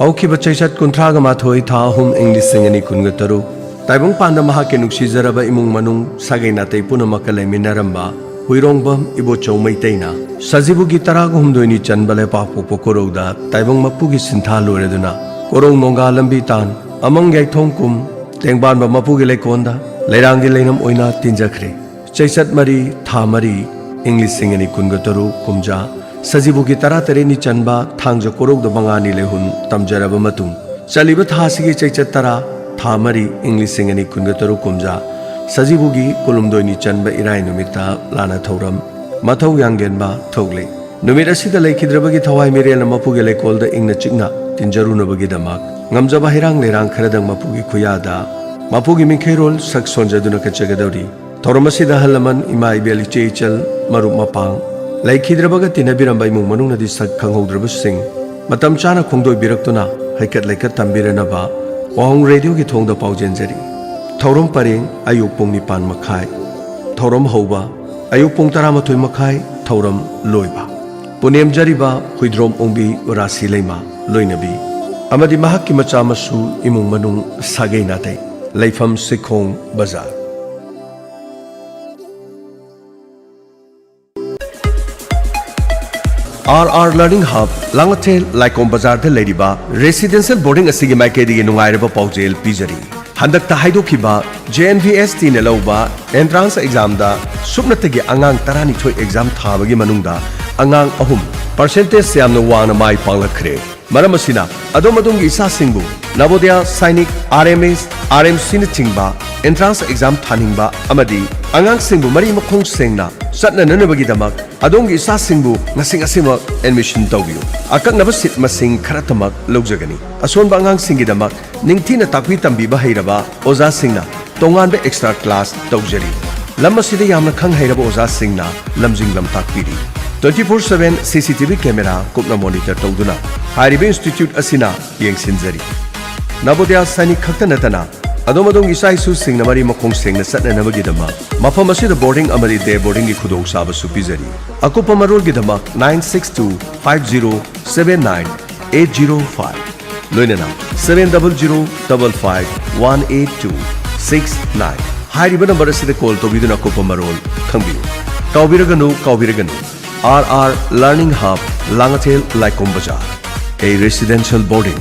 ꯍꯧꯈꯤꯕ ꯆꯩꯆꯠ ꯀꯨꯟꯊ꯭ꯔꯥꯒ ꯃꯥꯊꯣꯏ, ꯊꯥ ꯑꯍꯨꯝ, ꯏꯪ ꯂꯤꯁꯤꯡ ꯑꯅꯤ ꯀꯨꯟꯒ ꯇꯔꯨꯛ, ꯇꯥꯏꯕꯪꯄꯥꯟꯗ ꯃꯍꯥꯛꯀꯤ ꯅꯨꯡꯁꯤꯖꯔꯕ ꯏꯃꯨꯡ ꯃꯅꯨꯡ, ꯁꯥꯒꯩ ꯅꯥꯇꯩ ꯄꯨꯝꯅꯃꯛꯀ ꯂꯩꯃꯤꯟꯅꯔꯝꯕ ꯍꯨꯏꯔꯣꯡꯕꯝ ꯏꯕꯣꯆꯧ ꯃꯩꯇꯩꯅ ꯁꯖꯤꯕꯨꯒꯤ ꯇꯔꯥꯒ ꯍꯨꯝꯗꯣꯏꯅꯤ ꯆꯟꯕ ꯂꯩꯄꯥꯛꯄꯣꯛꯄ ꯀꯣꯔꯧꯗ ꯇꯥꯏꯕꯪ ꯃꯄꯨꯒꯤ ꯁꯤꯟꯊꯥ ꯂꯣꯏꯔꯗꯨꯅ, ꯀꯣꯔꯧ ꯅꯣꯡꯒꯥ ꯂꯝꯕꯤ ꯇꯥꯟ, ꯑꯃꯪ ꯌꯥꯏꯊꯣꯡ ꯀꯨꯝ, ꯇꯦꯡꯕꯥꯟꯕ ꯃꯄꯨꯒꯤ ꯂꯩꯀꯣꯟꯗ ꯂꯩꯔꯥꯡꯒꯤ ꯂꯩꯅꯝ ꯑꯣꯏꯅ ꯇꯤꯟꯖꯈ꯭ꯔꯦ꯫ ꯆꯩꯆꯠ ꯃꯔꯤ, ꯊꯥ ꯃꯔꯤ, ꯏꯪ ꯂꯤꯁꯤꯡ ꯑꯅꯤ ꯀꯨꯟꯒ ꯇꯔꯨꯛ ꯀꯨꯝꯖꯥ, ꯁꯖꯤꯕꯨꯒꯤ ꯇꯔꯥꯇꯔꯦꯠꯅꯤ ꯆꯟꯕ ꯊꯥꯡꯖ ꯀꯣꯔꯧꯗ ꯃꯉꯥꯅꯤ ꯂꯩꯍꯨꯟ ꯇꯝꯖꯔꯕ ꯃꯇꯨꯡ, ꯆꯠꯂꯤꯕ ꯊꯥ ꯑꯁꯤꯒꯤ ꯆꯩꯆꯠ ꯇꯔꯥ, ꯊꯥ ꯃꯔꯤ, ꯏꯪ ꯂꯤꯁꯤꯡ ꯑꯅꯤ ꯀꯨꯟꯒ ꯇꯔꯨꯛ ꯀꯨꯝꯖꯥ, ꯁꯖꯤꯕꯨꯒꯤ ꯀꯨꯟꯍꯨꯝꯗꯣꯏꯅꯤ ꯆꯟꯕ ꯏꯔꯥꯏ ꯅꯨꯃꯤꯠꯇ ꯂꯥꯟꯅ ꯊꯧꯔꯝ ꯃꯊꯧ ꯌꯥꯡꯒꯦꯟꯕ ꯊꯣꯛꯂꯤ꯫ ꯅꯨꯃꯤꯠ ꯑꯁꯤꯗ ꯂꯩꯈꯤꯗ꯭ꯔꯕꯒꯤ ꯊꯋꯥꯏ ꯃꯤꯔꯦꯜꯅ ꯃꯄꯨꯒꯤ ꯂꯩꯀꯣꯜꯗ ꯏꯪꯅ ꯆꯤꯛꯅ ꯇꯤꯟꯖꯔꯨꯅꯕꯒꯤꯗꯃꯛ, ꯉꯝꯖꯕ ꯍꯩꯔꯥꯡ ꯂꯩꯔꯥꯡ ꯈꯔꯗꯪ ꯃꯄꯨꯒꯤ ꯈꯨꯌꯥꯗ, ꯃꯄꯨꯒꯤ ꯃꯤꯡꯈꯩꯔꯣꯜ ꯁꯛ ꯁꯣꯟꯖꯗꯨꯅ ꯀꯠꯆꯒꯗꯧꯔꯤ꯫ ꯊꯧꯔꯝ ꯑꯁꯤꯗ ꯑꯍꯜ ꯂꯃꯟ, ꯏꯃꯥ ꯏꯕꯦꯜ, ꯏꯆꯦ ꯏꯆꯜ, ꯃꯔꯨꯞ ꯃꯄꯥꯡ, ꯂꯩꯈꯤꯗ꯭ꯔꯕꯒ ꯇꯤꯟꯅꯕꯤꯔꯝꯕ ꯏꯃꯨꯡ ꯃꯅꯨꯡꯅꯗꯤ ꯁꯛ ꯈꯪꯍꯧꯗ꯭ꯔꯕꯁꯤꯡ ꯃꯇꯝ ꯆꯥꯅ ꯈꯣꯡꯗꯣꯏꯕꯤꯔꯛꯇꯨꯅ ꯍꯩꯀꯠ ꯂꯩꯀꯠ ꯇꯝꯕꯤꯔꯅꯕ ꯋꯥꯍꯣꯡ ꯔꯦꯗꯤꯑꯣꯒꯤ ꯊꯣꯡꯗ ꯄꯥꯎꯖꯦꯟꯖꯔꯤ꯫ ꯊꯧꯔꯝ ꯄꯔꯦꯡ: ꯑꯌꯨꯛ ꯄꯨꯡ ꯅꯤꯄꯥꯟ ꯃꯈꯥꯏ꯫ ꯊꯧꯔꯝ ꯍꯧꯕ: ꯑꯌꯨꯛ ꯄꯨꯡ ꯇꯔꯥꯃꯥꯊꯣꯏ ꯃꯈꯥꯏ꯫ ꯊꯧꯔꯝ ꯂꯣꯏꯕ: ꯄꯨꯅꯦꯝꯖꯔꯤꯕ ꯍꯨꯏꯗ꯭ꯔꯣꯝ ꯑꯣꯡꯕꯤ ꯔꯥꯁꯤ ꯂꯩꯃ ꯂꯣꯏꯅꯕꯤ ꯑꯃꯗꯤ ꯃꯍꯥꯛꯀꯤ ꯃꯆꯥ ꯃꯁꯨ, ꯏꯃꯨꯡ ꯃꯅꯨꯡ, ꯁꯥꯒꯩ ꯅꯥꯇꯩ꯫ ꯂꯩꯐꯝ: Sikhong Bazar. R R Learning Hub, Langathel ꯂꯥꯏꯀꯣꯝ ꯕꯖꯥꯔꯗ ꯂꯩꯔꯤꯕ residential boarding ꯑꯁꯤꯒꯤ ꯃꯥꯏꯀꯩꯗꯒꯤ ꯅꯨꯡꯉꯥꯏꯔꯕ ꯄꯥꯎꯖꯦꯜ ꯄꯤꯖꯔꯤ꯫ ꯍꯟꯗꯛꯇ ꯍꯥꯏꯗꯣꯛꯈꯤꯕ J N V S Tꯅ ꯂꯧꯕ entrance examꯗ ꯁꯨꯞꯅꯇꯒꯤ ꯑꯉꯥꯡ ꯇꯔꯥꯅꯤꯊꯣꯏ exam ꯊꯥꯕꯒꯤ ꯃꯅꯨꯡꯗ ꯑꯉꯥꯡ ꯑꯍꯨꯝ percentage ꯌꯥꯝꯅ ꯋꯥꯡꯅ ꯃꯥꯏ ꯄꯥꯛꯂꯛꯈ꯭ꯔꯦ꯫ ꯃꯔꯝ ꯑꯁꯤꯅ, ꯑꯗꯣꯝ ꯑꯗꯣꯝꯒꯤ ꯏꯆꯥꯁꯤꯡꯕꯨ ꯅꯕꯣꯗꯌꯥ, Sainik, R M S, R M Cꯅꯆꯤꯡꯕ entrance exam ꯊꯥꯅꯤꯡꯕ ꯑꯃꯗꯤ ꯑꯉꯥꯡꯁꯤꯡꯕꯨ ꯃꯔꯤ ꯃꯈꯣꯡ ꯁꯦꯡꯅ ꯆꯠꯅꯅꯅꯕꯒꯤꯗꯃꯛ ꯑꯗꯣꯝꯒꯤ ꯏꯆꯥꯁꯤꯡꯕꯨ ꯉꯁꯤ ꯉꯁꯤꯃꯛ admission ꯇꯧꯕꯤꯌꯨ꯫ ꯑꯀꯛꯅꯕ seat ꯃꯁꯤꯡ ꯈꯔꯇꯃꯛ ꯂꯧꯖꯒꯅꯤ꯫ ꯑꯁꯣꯟꯕ ꯑꯉꯥꯡꯁꯤꯡꯒꯤꯗꯃꯛ ꯅꯤꯡꯊꯤꯅ ꯇꯥꯛꯄꯤ ꯇꯝꯕꯤꯕ ꯍꯩꯔꯕ ꯑꯣꯖꯥꯁꯤꯡꯅ ꯇꯣꯉꯥꯟꯕ extra class ꯇꯧꯖꯔꯤ꯫ ꯂꯝ ꯑꯁꯤꯗ ꯌꯥꯝꯅ ꯈꯪ ꯍꯩꯔꯕ ꯑꯣꯖꯥꯁꯤꯡꯅ ꯂꯝꯖꯤꯡ ꯂꯝꯇꯥꯛꯄꯤꯔꯤ꯫ Twenty four seven C C T V camera ꯀꯨꯞꯅ monitor ꯇꯧꯗꯨꯅ ꯍꯥꯏꯔꯤꯕ institute ꯑꯁꯤꯅ ꯌꯦꯡꯁꯤꯟꯖꯔꯤ꯫ ꯅꯕꯣꯗꯌꯥ ꯁꯥꯏꯅꯤꯛ ꯈꯛꯇ ꯅꯠꯇꯅ ꯑꯗꯣꯝ ꯑꯗꯣꯝꯒꯤ ꯏꯆꯥ ꯏꯁꯨꯁꯤꯡꯅ ꯃꯔꯤ ꯃꯈꯣꯡ ꯁꯦꯡꯅ ꯆꯠꯅꯅꯕꯒꯤꯗꯃꯛ ꯃꯐꯝ ꯑꯁꯤꯗ boarding ꯑꯃꯗꯤ day boardingꯒꯤ ꯈꯨꯗꯣꯡꯆꯥꯕꯁꯨ ꯄꯤꯖꯔꯤ꯫ ꯑꯀꯨꯞꯄ ꯃꯔꯣꯜꯒꯤꯗꯃꯛ nine six two five zero seven nine eight zero five, ꯂꯣꯏꯅꯅ seven double zero double five one eight two six nine ꯍꯥꯏꯔꯤꯕ number ꯑꯁꯤꯗ call ꯇꯧꯕꯤꯗꯨꯅ ꯑꯀꯨꯞꯄ ꯃꯔꯣꯜ ꯈꯪꯕꯤꯌꯨ꯫ ꯀꯥꯎꯕꯤꯔꯒꯅꯨ, ꯀꯥꯎꯕꯤꯔꯒꯅꯨ, R R Learning Hub, Langathel ꯂꯥꯏꯀꯣꯝ ꯕꯖꯥꯔ, a residential boarding.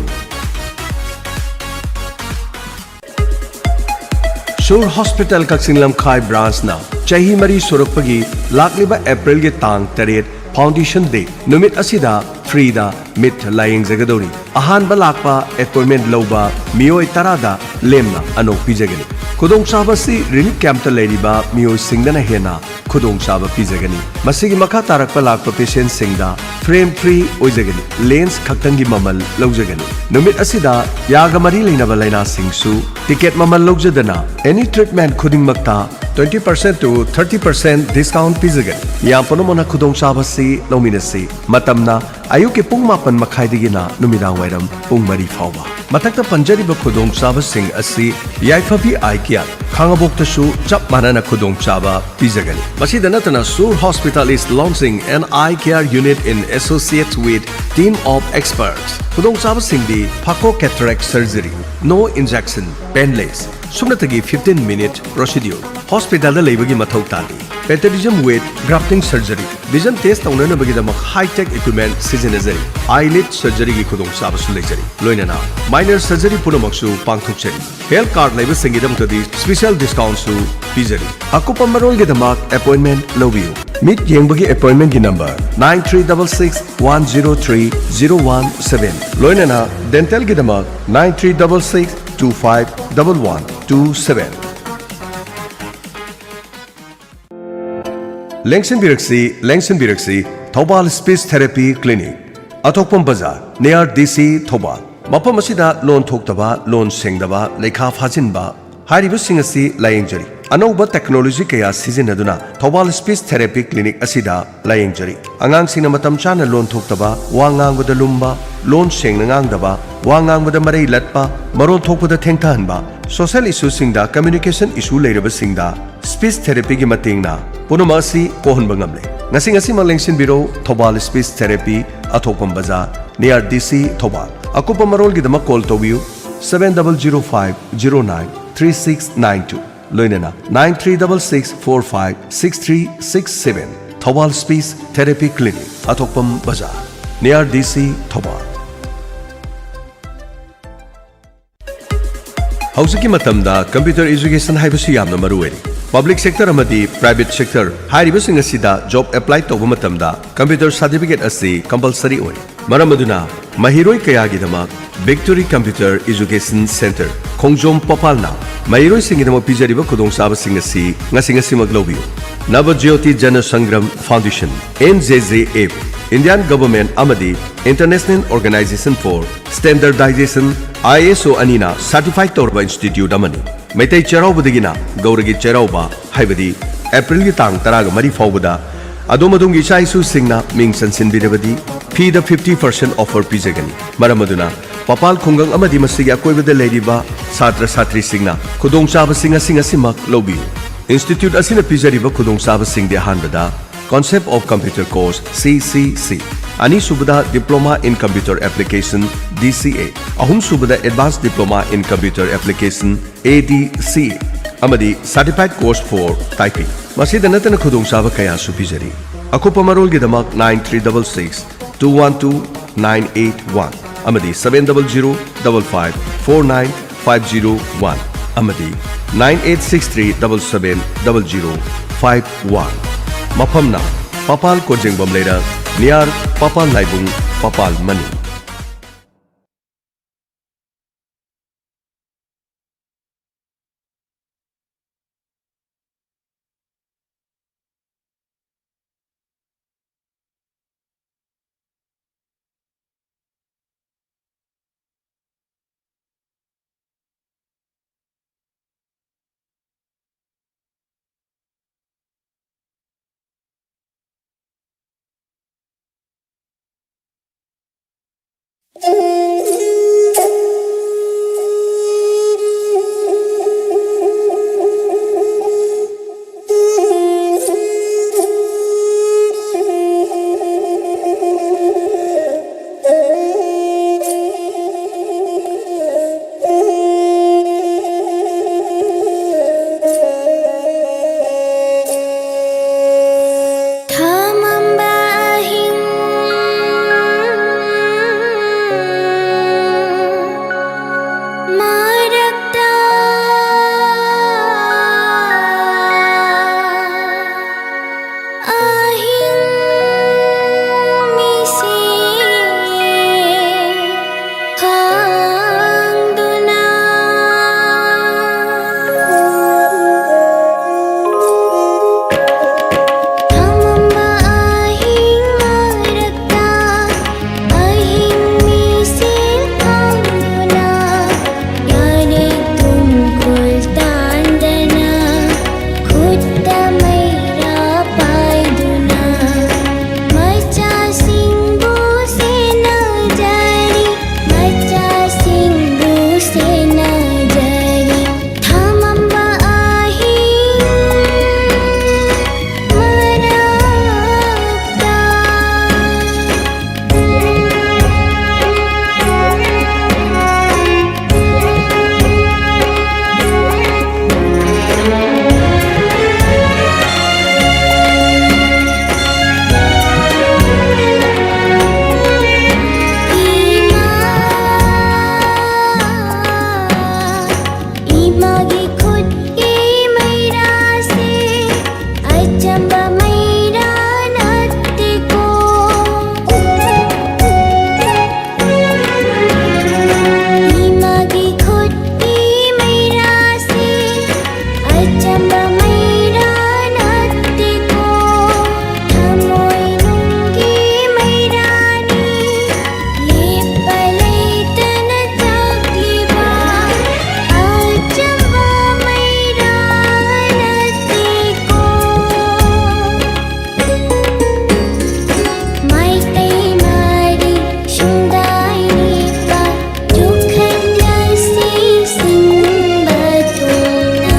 ꯁꯨꯔ ꯍꯣꯁꯄꯤꯇꯥꯜ ꯀꯛꯆꯤꯡ ꯂꯝꯈꯥꯏ branchꯅ ꯆꯍꯤ ꯃꯔꯤ ꯁꯨꯔꯛꯄꯒꯤ ꯂꯥꯛꯂꯤꯕ Aprilꯒꯤ ꯇꯥꯡ ꯇꯔꯦꯠ, Foundation Day ꯅꯨꯃꯤꯠ ꯑꯁꯤꯗ freeꯗ ꯃꯤꯠ ꯂꯥꯌꯦꯡꯖꯒꯗꯧꯔꯤ꯫ ꯑꯍꯥꯟꯕ ꯂꯥꯛꯄ appointment ꯂꯧꯕ ꯃꯤꯑꯣꯏ ꯇꯔꯥꯗ ꯂꯦꯝꯅ ꯑꯅꯣꯛ ꯄꯤꯖꯒꯅꯤ꯫ ꯈꯨꯗꯣꯡꯆꯥꯕ ꯑꯁꯤ relief campꯇ ꯂꯩꯔꯤꯕ ꯃꯤꯑꯣꯏꯁꯤꯡꯗꯅ ꯍꯦꯟꯅ ꯈꯨꯗꯣꯡꯆꯥꯕ ꯄꯤꯖꯒꯅꯤ꯫ ꯃꯁꯤꯒꯤ ꯃꯈꯥ ꯇꯥꯔꯛꯄ ꯂꯥꯛꯄ patientꯁꯤꯡꯗ frame free ꯑꯣꯏꯖꯒꯅꯤ꯫ Lens ꯈꯛꯇꯪꯒꯤ ꯃꯃꯜ ꯂꯧꯖꯒꯅꯤ꯫ ꯅꯨꯃꯤꯠ ꯑꯁꯤꯗ ꯌꯥꯒ ꯃꯔꯤ ꯂꯩꯅꯕ ꯂꯥꯏꯅꯥꯁꯤꯡꯁꯨ ticket ꯃꯃꯜ ꯂꯧꯖꯗꯅ any treatment ꯈꯨꯗꯤꯡꯃꯛꯇ Twenty percent to thirty percent discount ꯄꯤꯖꯒꯅꯤ꯫ ꯃꯤꯌꯥꯝ ꯄꯨꯝꯅꯃꯛꯅ ꯈꯨꯗꯣꯡꯆꯥꯕꯁꯤ ꯂꯧꯃꯤꯟꯅꯁꯤ꯫ ꯃꯇꯝꯅ ꯑꯌꯨꯛꯀꯤ ꯄꯨꯡ ꯃꯥꯄꯟ ꯃꯈꯥꯏꯗꯒꯤꯅ ꯅꯨꯃꯤꯗꯥꯡ ꯋꯥꯏꯔꯝ ꯄꯨꯡ ꯃꯔꯤ ꯐꯥꯎꯕ꯫ ꯃꯊꯛꯇ ꯄꯟꯖꯔꯤꯕ ꯈꯨꯗꯣꯡꯆꯥꯕꯁꯤꯡ ꯑꯁꯤ ꯌꯥꯏꯐꯕꯤ ꯑꯥꯏ ꯀꯤꯌꯥꯔ ꯈꯥꯉꯕꯣꯛꯇꯁꯨ ꯆꯞ ꯃꯥꯟꯅꯅ ꯈꯨꯗꯣꯡꯆꯥꯕ ꯄꯤꯖꯒꯅꯤ꯫ ꯃꯁꯤꯗ ꯅꯠꯇꯅ, Sur Hospital is launching an eye care unit in associate with team of experts. ꯈꯨꯗꯣꯡꯆꯥꯕꯁꯤꯡꯗꯤ: Phaco cataract surgery, no injection, painless, ꯁꯨꯞꯅꯇꯒꯤ fifteen minute procedure, hospital ꯗ ꯂꯩꯕꯒꯤ ꯃꯊꯧ ꯇꯥꯗꯦ꯫ Pterygium with grafting surgery, vision test ꯇꯧꯅꯅꯕꯒꯤꯗꯃꯛ high tech equipment ꯁꯤꯖꯤꯟꯅꯖꯔꯤ꯫ Eyelid surgery ꯒꯤ ꯈꯨꯗꯣꯡꯆꯥꯕꯁꯨ ꯂꯩꯖꯔꯤ꯫ ꯂꯣꯏꯅꯅ minor surgery ꯄꯨꯝꯅꯃꯛꯁꯨ ꯄꯥꯡꯊꯣꯛꯆꯔꯤ꯫ Health card ꯂꯩꯕꯁꯤꯡꯒꯤꯗꯃꯛꯇꯗꯤ special discount ꯁꯨ ꯄꯤꯖꯔꯤ꯫ ꯑꯀꯨꯞꯄ ꯃꯔꯣꯜꯒꯤꯗꯃꯛ appointment ꯂꯧꯕꯤꯌꯨ꯫ ꯃꯤꯠ ꯌꯦꯡꯕꯒꯤ appointment ꯒꯤ number nine three double six one zero three zero one seven, ꯂꯣꯏꯅꯅ dental ꯒꯤꯗꯃꯛ nine three double six two five double one two seven꯫ ꯂꯦꯡꯁꯤꯟꯕꯤꯔꯛꯁꯤ, ꯂꯦꯡꯁꯤꯟꯕꯤꯔꯛꯁꯤ, Thoubal Speech Therapy Clinic, ꯑꯊꯣꯛꯄꯝ ꯕꯖꯥꯔ, near D C Thoubal. ꯃꯐꯝ ꯑꯁꯤꯗ ꯂꯣꯟ ꯊꯣꯛꯇꯕ, ꯂꯣꯟ ꯁꯦꯡꯗꯕ, ꯂꯩꯈꯥ ꯐꯥꯖꯤꯟꯕ ꯍꯥꯏꯔꯤꯕꯁꯤꯡ ꯑꯁꯤ ꯂꯥꯌꯦꯡꯖꯔꯤ꯫ ꯑꯅꯧꯕ technology ꯀꯌꯥ ꯁꯤꯖꯤꯟꯅꯗꯨꯅ ꯊꯧꯕꯥꯜ Speech Therapy Clinic ꯑꯁꯤꯗ ꯂꯥꯌꯦꯡꯖꯔꯤ꯫ ꯑꯉꯥꯡꯁꯤꯡꯅ ꯃꯇꯝ ꯆꯥꯅ ꯂꯣꯟ ꯊꯣꯛꯇꯕ, ꯋꯥ ꯉꯥꯡꯕꯗ ꯂꯨꯝꯕ, ꯂꯣꯟ ꯁꯦꯡꯅ ꯉꯥꯡꯗꯕ, ꯋꯥ ꯉꯥꯡꯕꯗ ꯃꯔꯩ ꯂꯠꯄ, ꯃꯔꯣꯟ ꯊꯣꯛꯄꯗ ꯊꯦꯡꯊꯍꯟꯕ, social issue ꯁꯤꯡꯗ, communication issue ꯂꯩꯔꯕꯁꯤꯡꯗ speech therapy ꯒꯤ ꯃꯇꯦꯡꯅ ꯄꯨꯝꯅꯃꯛ ꯑꯁꯤ ꯀꯣꯛꯍꯟꯕ ꯉꯝꯂꯦ꯫ ꯉꯁꯤ ꯉꯁꯤꯃꯛ ꯂꯦꯡꯁꯤꯟꯕꯤꯔꯣ, ꯊꯧꯕꯥꯜ Speech Therapy, ꯑꯊꯣꯛꯄꯝ ꯕꯖꯥꯔ, near D C ꯊꯧꯕꯥꯜ꯫ ꯑꯀꯨꯞꯄ ꯃꯔꯣꯜꯒꯤꯗꯃꯛ call ꯇꯧꯕꯤꯌꯨ, seven double zero five zero nine three six nine two, ꯂꯣꯏꯅꯅ nine three double six four five six three six seven꯫ Thoubal Speech Therapy Clinic, ꯑꯊꯣꯛꯄꯝ ꯕꯖꯥꯔ, near D C ꯊꯧꯕꯥꯜ꯫ ꯍꯧꯖꯤꯛꯀꯤ ꯃꯇꯝꯗ computer education ꯍꯥꯏꯕꯁꯤ ꯌꯥꯝꯅ ꯃꯔꯨ ꯑꯣꯏꯔꯤ꯫ Public sector ꯑꯃꯗꯤ private sector ꯍꯥꯏꯔꯤꯕꯁꯤꯡ ꯑꯁꯤꯗ job apply ꯇꯧꯕ ꯃꯇꯝꯗ computer certificate ꯑꯁꯤ compulsory ꯑꯣꯏ꯫ ꯃꯔꯝ ꯑꯗꯨꯅ ꯃꯍꯩꯔꯣꯏ ꯀꯌꯥꯒꯤꯗꯃꯛ Victory Computer Education Center, ꯈꯣꯡꯖꯣꯝ ꯄꯣꯄꯥꯜꯅ ꯃꯍꯩꯔꯣꯏꯁꯤꯡꯒꯤꯗꯃꯛ ꯄꯤꯖꯔꯤꯕ ꯈꯨꯗꯣꯡꯆꯥꯕꯁꯤꯡ ꯑꯁꯤ ꯉꯁꯤ ꯉꯁꯤꯃꯛ ꯂꯧꯕꯤꯌꯨ꯫ Navajyoti Jana Sangram Foundation, N J J F, Indian Government ꯑꯃꯗꯤ International Organization for Standardization, I S O, ꯑꯅꯤꯅ certified ꯇꯧꯔꯕ institute ꯑꯃꯅꯤ꯫ ꯃꯩꯇꯩ ꯆꯩꯔꯥꯎꯕꯗꯒꯤꯅ ꯒꯧꯔꯒꯤ ꯆꯩꯔꯥꯎꯕ, ꯍꯥꯏꯕꯗꯤ Aprilꯒꯤ ꯇꯥꯡ ꯇꯔꯥꯃꯔꯤ ꯐꯥꯎꯕꯗ ꯑꯗꯣꯝ ꯑꯗꯣꯝꯒꯤ ꯏꯆꯥ ꯏꯁꯨꯁꯤꯡꯅ ꯃꯤꯡ ꯆꯟꯁꯤꯟꯕꯤꯔꯕꯗꯤ feeꯗ fifty percent offer ꯄꯤꯖꯒꯅꯤ꯫ ꯃꯔꯝ ꯑꯗꯨꯅ ꯄꯥꯄꯥꯜ ꯈꯨꯡꯒꯪ ꯑꯃꯗꯤ ꯃꯁꯤꯒꯤ ꯑꯀꯣꯏꯕꯗ ꯂꯩꯔꯤꯕ ꯁꯥꯇ꯭ꯔ ꯁꯥꯇ꯭ꯔꯤꯁꯤꯡꯅ ꯈꯨꯗꯣꯡꯆꯥꯕꯁꯤꯡ ꯑꯁꯤ ꯉꯁꯤꯃꯛ ꯂꯧꯕꯤꯌꯨ꯫ Institute ꯑꯁꯤꯅ ꯄꯤꯖꯔꯤꯕ ꯈꯨꯗꯣꯡꯆꯥꯕꯁꯤꯡꯗꯤ ꯑꯍꯥꯟꯕꯗ Concept of Computer Course, C C C, ꯑꯅꯤꯁꯨꯕꯗ Diploma in Computer Application, D C A, ꯑꯍꯨꯝꯁꯨꯕꯗ Advanced Diploma in Computer Application, A D C A, ꯑꯃꯗꯤ Certified Course for Typing꯫ ꯃꯁꯤꯗ ꯅꯠꯇꯅ ꯈꯨꯗꯣꯡꯆꯥꯕ ꯀꯌꯥꯁꯨ ꯄꯤꯖꯔꯤ꯫ ꯑꯀꯨꯞꯄ ꯃꯔꯣꯜꯒꯤꯗꯃꯛ nine three double six two one two nine eight one ꯑꯃꯗꯤ seven double zero double five four nine five zero one ꯑꯃꯗꯤ nine eight six three double seven double zero five one꯫ ꯃꯐꯝꯅ ꯄꯥꯄꯥꯜ ꯀꯣꯟꯖꯦꯡꯕꯝ ꯂꯩꯔꯛ, near ꯄꯥꯄꯥꯜ ꯂꯥꯏꯕꯨꯡ, ꯄꯥꯄꯥꯜ money. ꯑꯆꯝꯕ ꯃꯩꯔꯥ ꯅꯠꯇꯦꯀꯣ, ꯊꯃꯣꯏꯅꯨꯡꯒꯤ ꯃꯩꯔꯥꯅꯤ꯫ ꯂꯦꯞꯄ ꯂꯩꯇꯅ ꯆꯥꯛꯂꯤꯕ ꯑꯆꯝꯕ ꯃꯩꯔꯥ ꯅꯠꯇꯦꯀꯣ꯫ ꯃꯥꯏꯀꯩ ꯃꯔꯤ ꯁꯨꯡꯗꯥꯏ ꯅꯤꯄꯥꯜ ꯆꯨꯈꯠꯂꯁꯤ ꯁꯤꯟꯕ ꯊꯨꯡꯅ꯫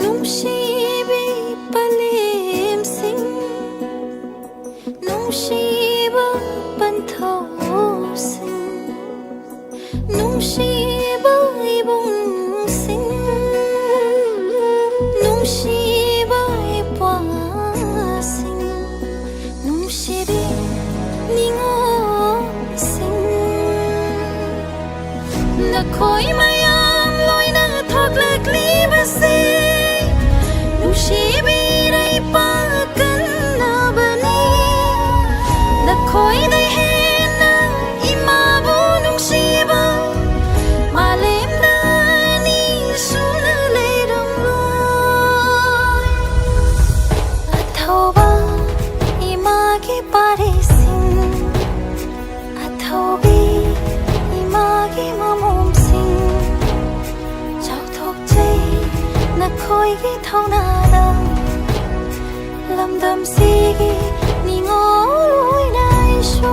ꯅꯨꯡꯁꯤꯕꯤ ꯄꯂꯦꯝꯁꯤꯡ, ꯅꯨꯡꯁꯤꯕ ꯄꯟꯊꯧꯁꯤꯡ, ꯅꯨꯡꯁꯤꯕ ꯏꯕꯨꯡꯁꯤꯡ, ꯅꯨꯡꯁꯤꯕ ꯏꯄ꯭ꯋꯥꯁꯤꯡ, ꯅꯨꯡꯁꯤꯕꯤ ꯅꯤꯉꯣꯜꯁꯤꯡ, ꯅꯈꯣꯏ ꯃꯌꯥꯝ ꯂꯣꯏꯅ ꯊꯣꯛꯂꯛꯂꯤꯕꯁꯦ ꯅꯨꯡꯁꯤꯕꯤ ꯏꯔꯩꯄꯥꯛ ꯀꯟꯅꯕꯅꯤ꯫ ꯅꯈꯣꯏꯗꯩ ꯍꯦꯟꯅ ꯏꯃꯥꯕꯨ ꯅꯨꯡꯁꯤꯕ ꯃꯥꯂꯦꯝꯗ ꯑꯅꯤ ꯁꯨꯅ ꯂꯩꯔꯝꯂꯣꯏ꯫ ꯑꯊꯧꯕ ꯏꯃꯥꯒꯤ ꯄꯥꯔꯤꯁꯤꯡ, ꯑꯊꯧꯕꯤ ꯏꯃꯥꯒꯤ ꯃꯃꯣꯝꯁꯤꯡ, ꯆꯥꯎꯊꯣꯛꯆꯩ ꯅꯈꯣꯏꯒꯤ ꯊꯧꯅꯥꯗ꯫ ꯂꯝꯗꯝꯁꯤꯒꯤ ꯅꯤꯉꯣꯜ ꯑꯣꯏꯅ ꯑꯩꯁꯨ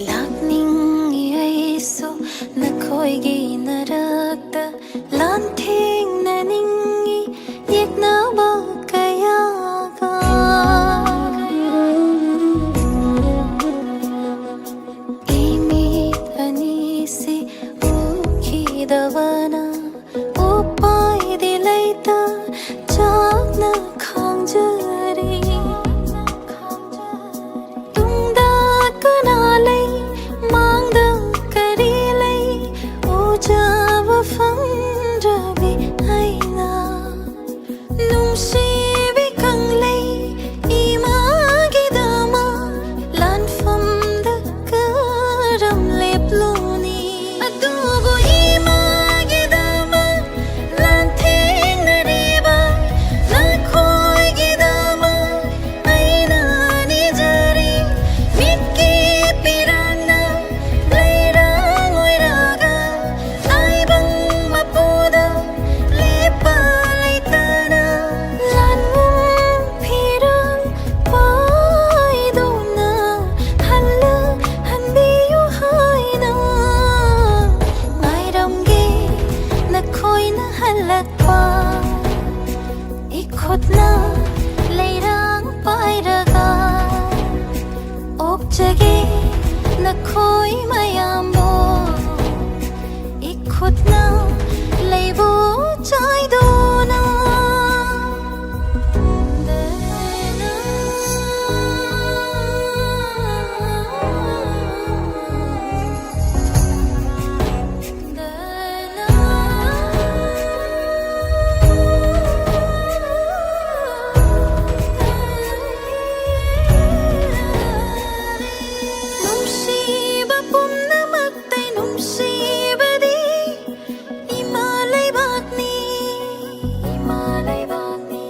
ꯂꯥꯛꯅꯤꯡꯏ ꯑꯩꯁꯨ ꯅꯈꯣꯏꯒꯤ ꯅꯔꯛꯇ, ꯂꯥꯟꯊꯦꯡꯅꯅꯤꯡꯏ ꯌꯦꯛꯅꯕ ꯀꯌꯥꯒ꯫ ꯏꯃꯤꯠ ꯑꯅꯤꯁꯤ ꯎꯈꯤꯗꯕꯅ ꯎꯄꯥꯏꯗꯤ ꯂꯩꯇ ꯆꯥꯛꯅ ꯈꯥꯡꯖꯔꯤ꯫ ꯇꯨꯡꯗ ꯀꯅꯥ ꯂꯩ, ꯃꯥꯡꯗ ꯀꯔꯤ ꯂꯩ, ꯎꯖꯕ ꯐꯪꯗ꯭ꯔꯕꯤ ꯑꯩꯅ꯫ ꯅꯨꯡꯁꯤꯕꯤ ꯀꯪꯂꯩ ꯏꯃꯥꯒꯤꯗꯃꯛ ꯂꯥꯟꯐꯝꯗ ꯀꯔꯝ ꯂꯦꯞꯂꯨꯅꯤ? ꯑꯗꯨꯕꯨ ꯏꯃꯥ ꯍꯜꯂꯛꯄ, ꯏꯈꯨꯠꯅ ꯂꯩꯔꯥꯡ ꯄꯥꯏꯔꯒ ꯑꯣꯛꯆꯒꯦ ꯅꯈꯣꯏ ꯃꯌꯥꯝꯕꯨ, ꯏꯈꯨꯠꯅ ꯂꯩꯕꯨ ꯆꯥꯏꯗꯨꯅ꯫ ꯅꯨꯡꯁꯤꯕ ꯄꯨꯝꯅꯃꯛꯇꯩ ꯅꯨꯡꯁꯤꯕꯗꯤ ꯏꯃꯥ ꯂꯩꯕꯥꯛꯅꯤ, ꯏꯃꯥ ꯂꯩꯕꯥꯛꯅꯤ꯫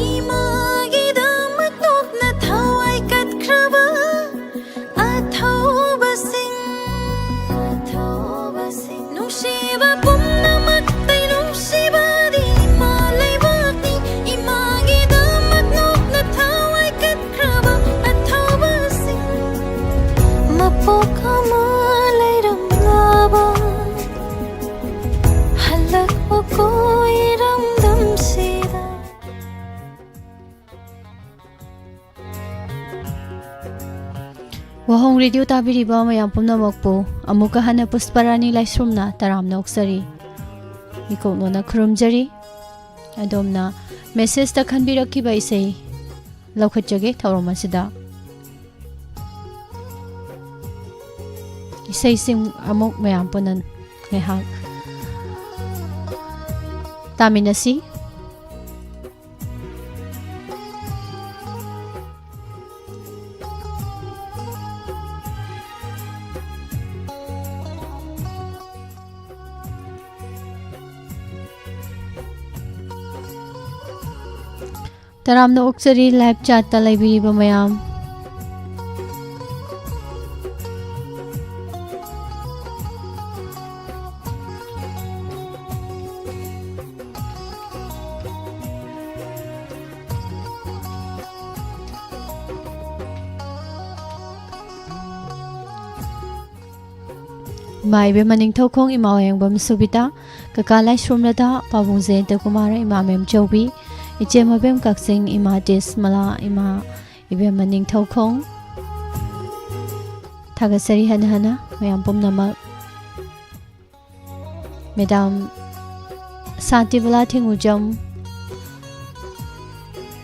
ꯏꯃꯥꯒꯤꯗꯃꯛ ꯅꯣꯛꯅ ꯊꯋꯥꯏ ꯀꯠꯈ꯭ꯔꯕ ꯑꯊꯧꯕꯁꯤꯡ, ꯑꯊꯧꯕꯁꯤꯡ꯫ ꯅꯨꯡꯁꯤꯕ ꯄꯨꯝꯅꯃꯛꯇꯩ ꯅꯨꯡꯁꯤꯕꯗꯤ ꯏꯃꯥ ꯂꯩꯕꯥꯛꯅꯤ, ꯏꯃꯥꯒꯤꯗꯃꯛ ꯅꯣꯛꯅ ꯊꯋꯥꯏ ꯀꯠꯈ꯭ꯔꯕ ꯑꯊꯧꯕꯁꯤꯡ꯫ ꯃꯄꯣꯛ ꯑꯃ ꯂꯩꯔꯝꯂꯕ ꯍꯜꯂꯛꯄꯀꯣ ꯏꯔꯝꯗꯝꯁꯤꯗ꯫ ꯋꯥꯍꯣꯡ ꯔꯦꯗꯤꯑꯣ ꯇꯥꯕꯤꯔꯤꯕ ꯃꯌꯥꯝ ꯄꯨꯝꯅꯃꯛꯄꯨ ꯑꯃꯨꯛꯀ ꯍꯟꯅ ꯄꯨꯁꯄꯔꯥꯅꯤ ꯂꯥꯏꯁ꯭ꯔꯝꯅ ꯇꯔꯥꯝꯅ ꯑꯣꯛꯆꯔꯤ꯫ ꯏꯀꯣꯛꯅꯣꯅ ꯈꯨꯔꯨꯝꯖꯔꯤ꯫ ꯑꯗꯣꯝꯅ ꯃꯦꯁꯦꯖꯇ ꯈꯟꯕꯤꯔꯛꯈꯤꯕ ꯏꯁꯩ ꯂꯧꯈꯠꯆꯒꯦ ꯊꯧꯔꯝ ꯑꯁꯤꯗ꯫ ꯏꯁꯩꯁꯤꯡ ꯑꯃꯨꯛ ꯃꯌꯥꯝ ꯄꯨꯟꯅ ꯉꯥꯏꯍꯥꯛ ꯇꯥꯃꯤꯟꯅꯁꯤ꯫ ꯇꯔꯥꯝꯅ ꯑꯣꯛꯆꯔꯤ live chatꯇ ꯂꯩꯕꯤꯔꯤꯕ ꯃꯌꯥꯝ꯫ ꯏꯃꯥ ꯏꯕꯦꯝꯃ ꯅꯤꯡꯊꯧꯈꯣꯡ, ꯏꯃꯥ ꯋꯥꯌꯦꯡꯕꯝ ꯁꯨꯕꯤꯇꯥ, ꯀꯀꯥ ꯂꯥꯏꯁ꯭ꯔꯣꯝ ꯔꯇꯥ, ꯄꯥꯕꯨꯡ ꯖꯌꯟꯇ ꯀꯨꯃꯥꯔ, ꯏꯃꯥ ꯃꯦꯝꯆꯧꯕꯤ, ꯏꯆꯦ ꯃꯕꯦꯝ ꯀꯛꯆꯤꯡ, ꯏꯃꯥ ꯇꯦꯖꯃꯂꯥ, ꯏꯃꯥ ꯏꯕꯦꯝꯃ ꯅꯤꯡꯊꯧꯈꯣꯡ꯫ ꯊꯥꯒꯠꯆꯔꯤ ꯍꯟꯅ ꯍꯟꯅ ꯃꯌꯥꯝ ꯄꯨꯝꯅꯃꯛ꯫ ꯃꯦꯗꯥꯝ ꯁꯥꯟꯇꯤꯕꯂꯥ ꯊꯦꯡꯉꯨꯖꯝ,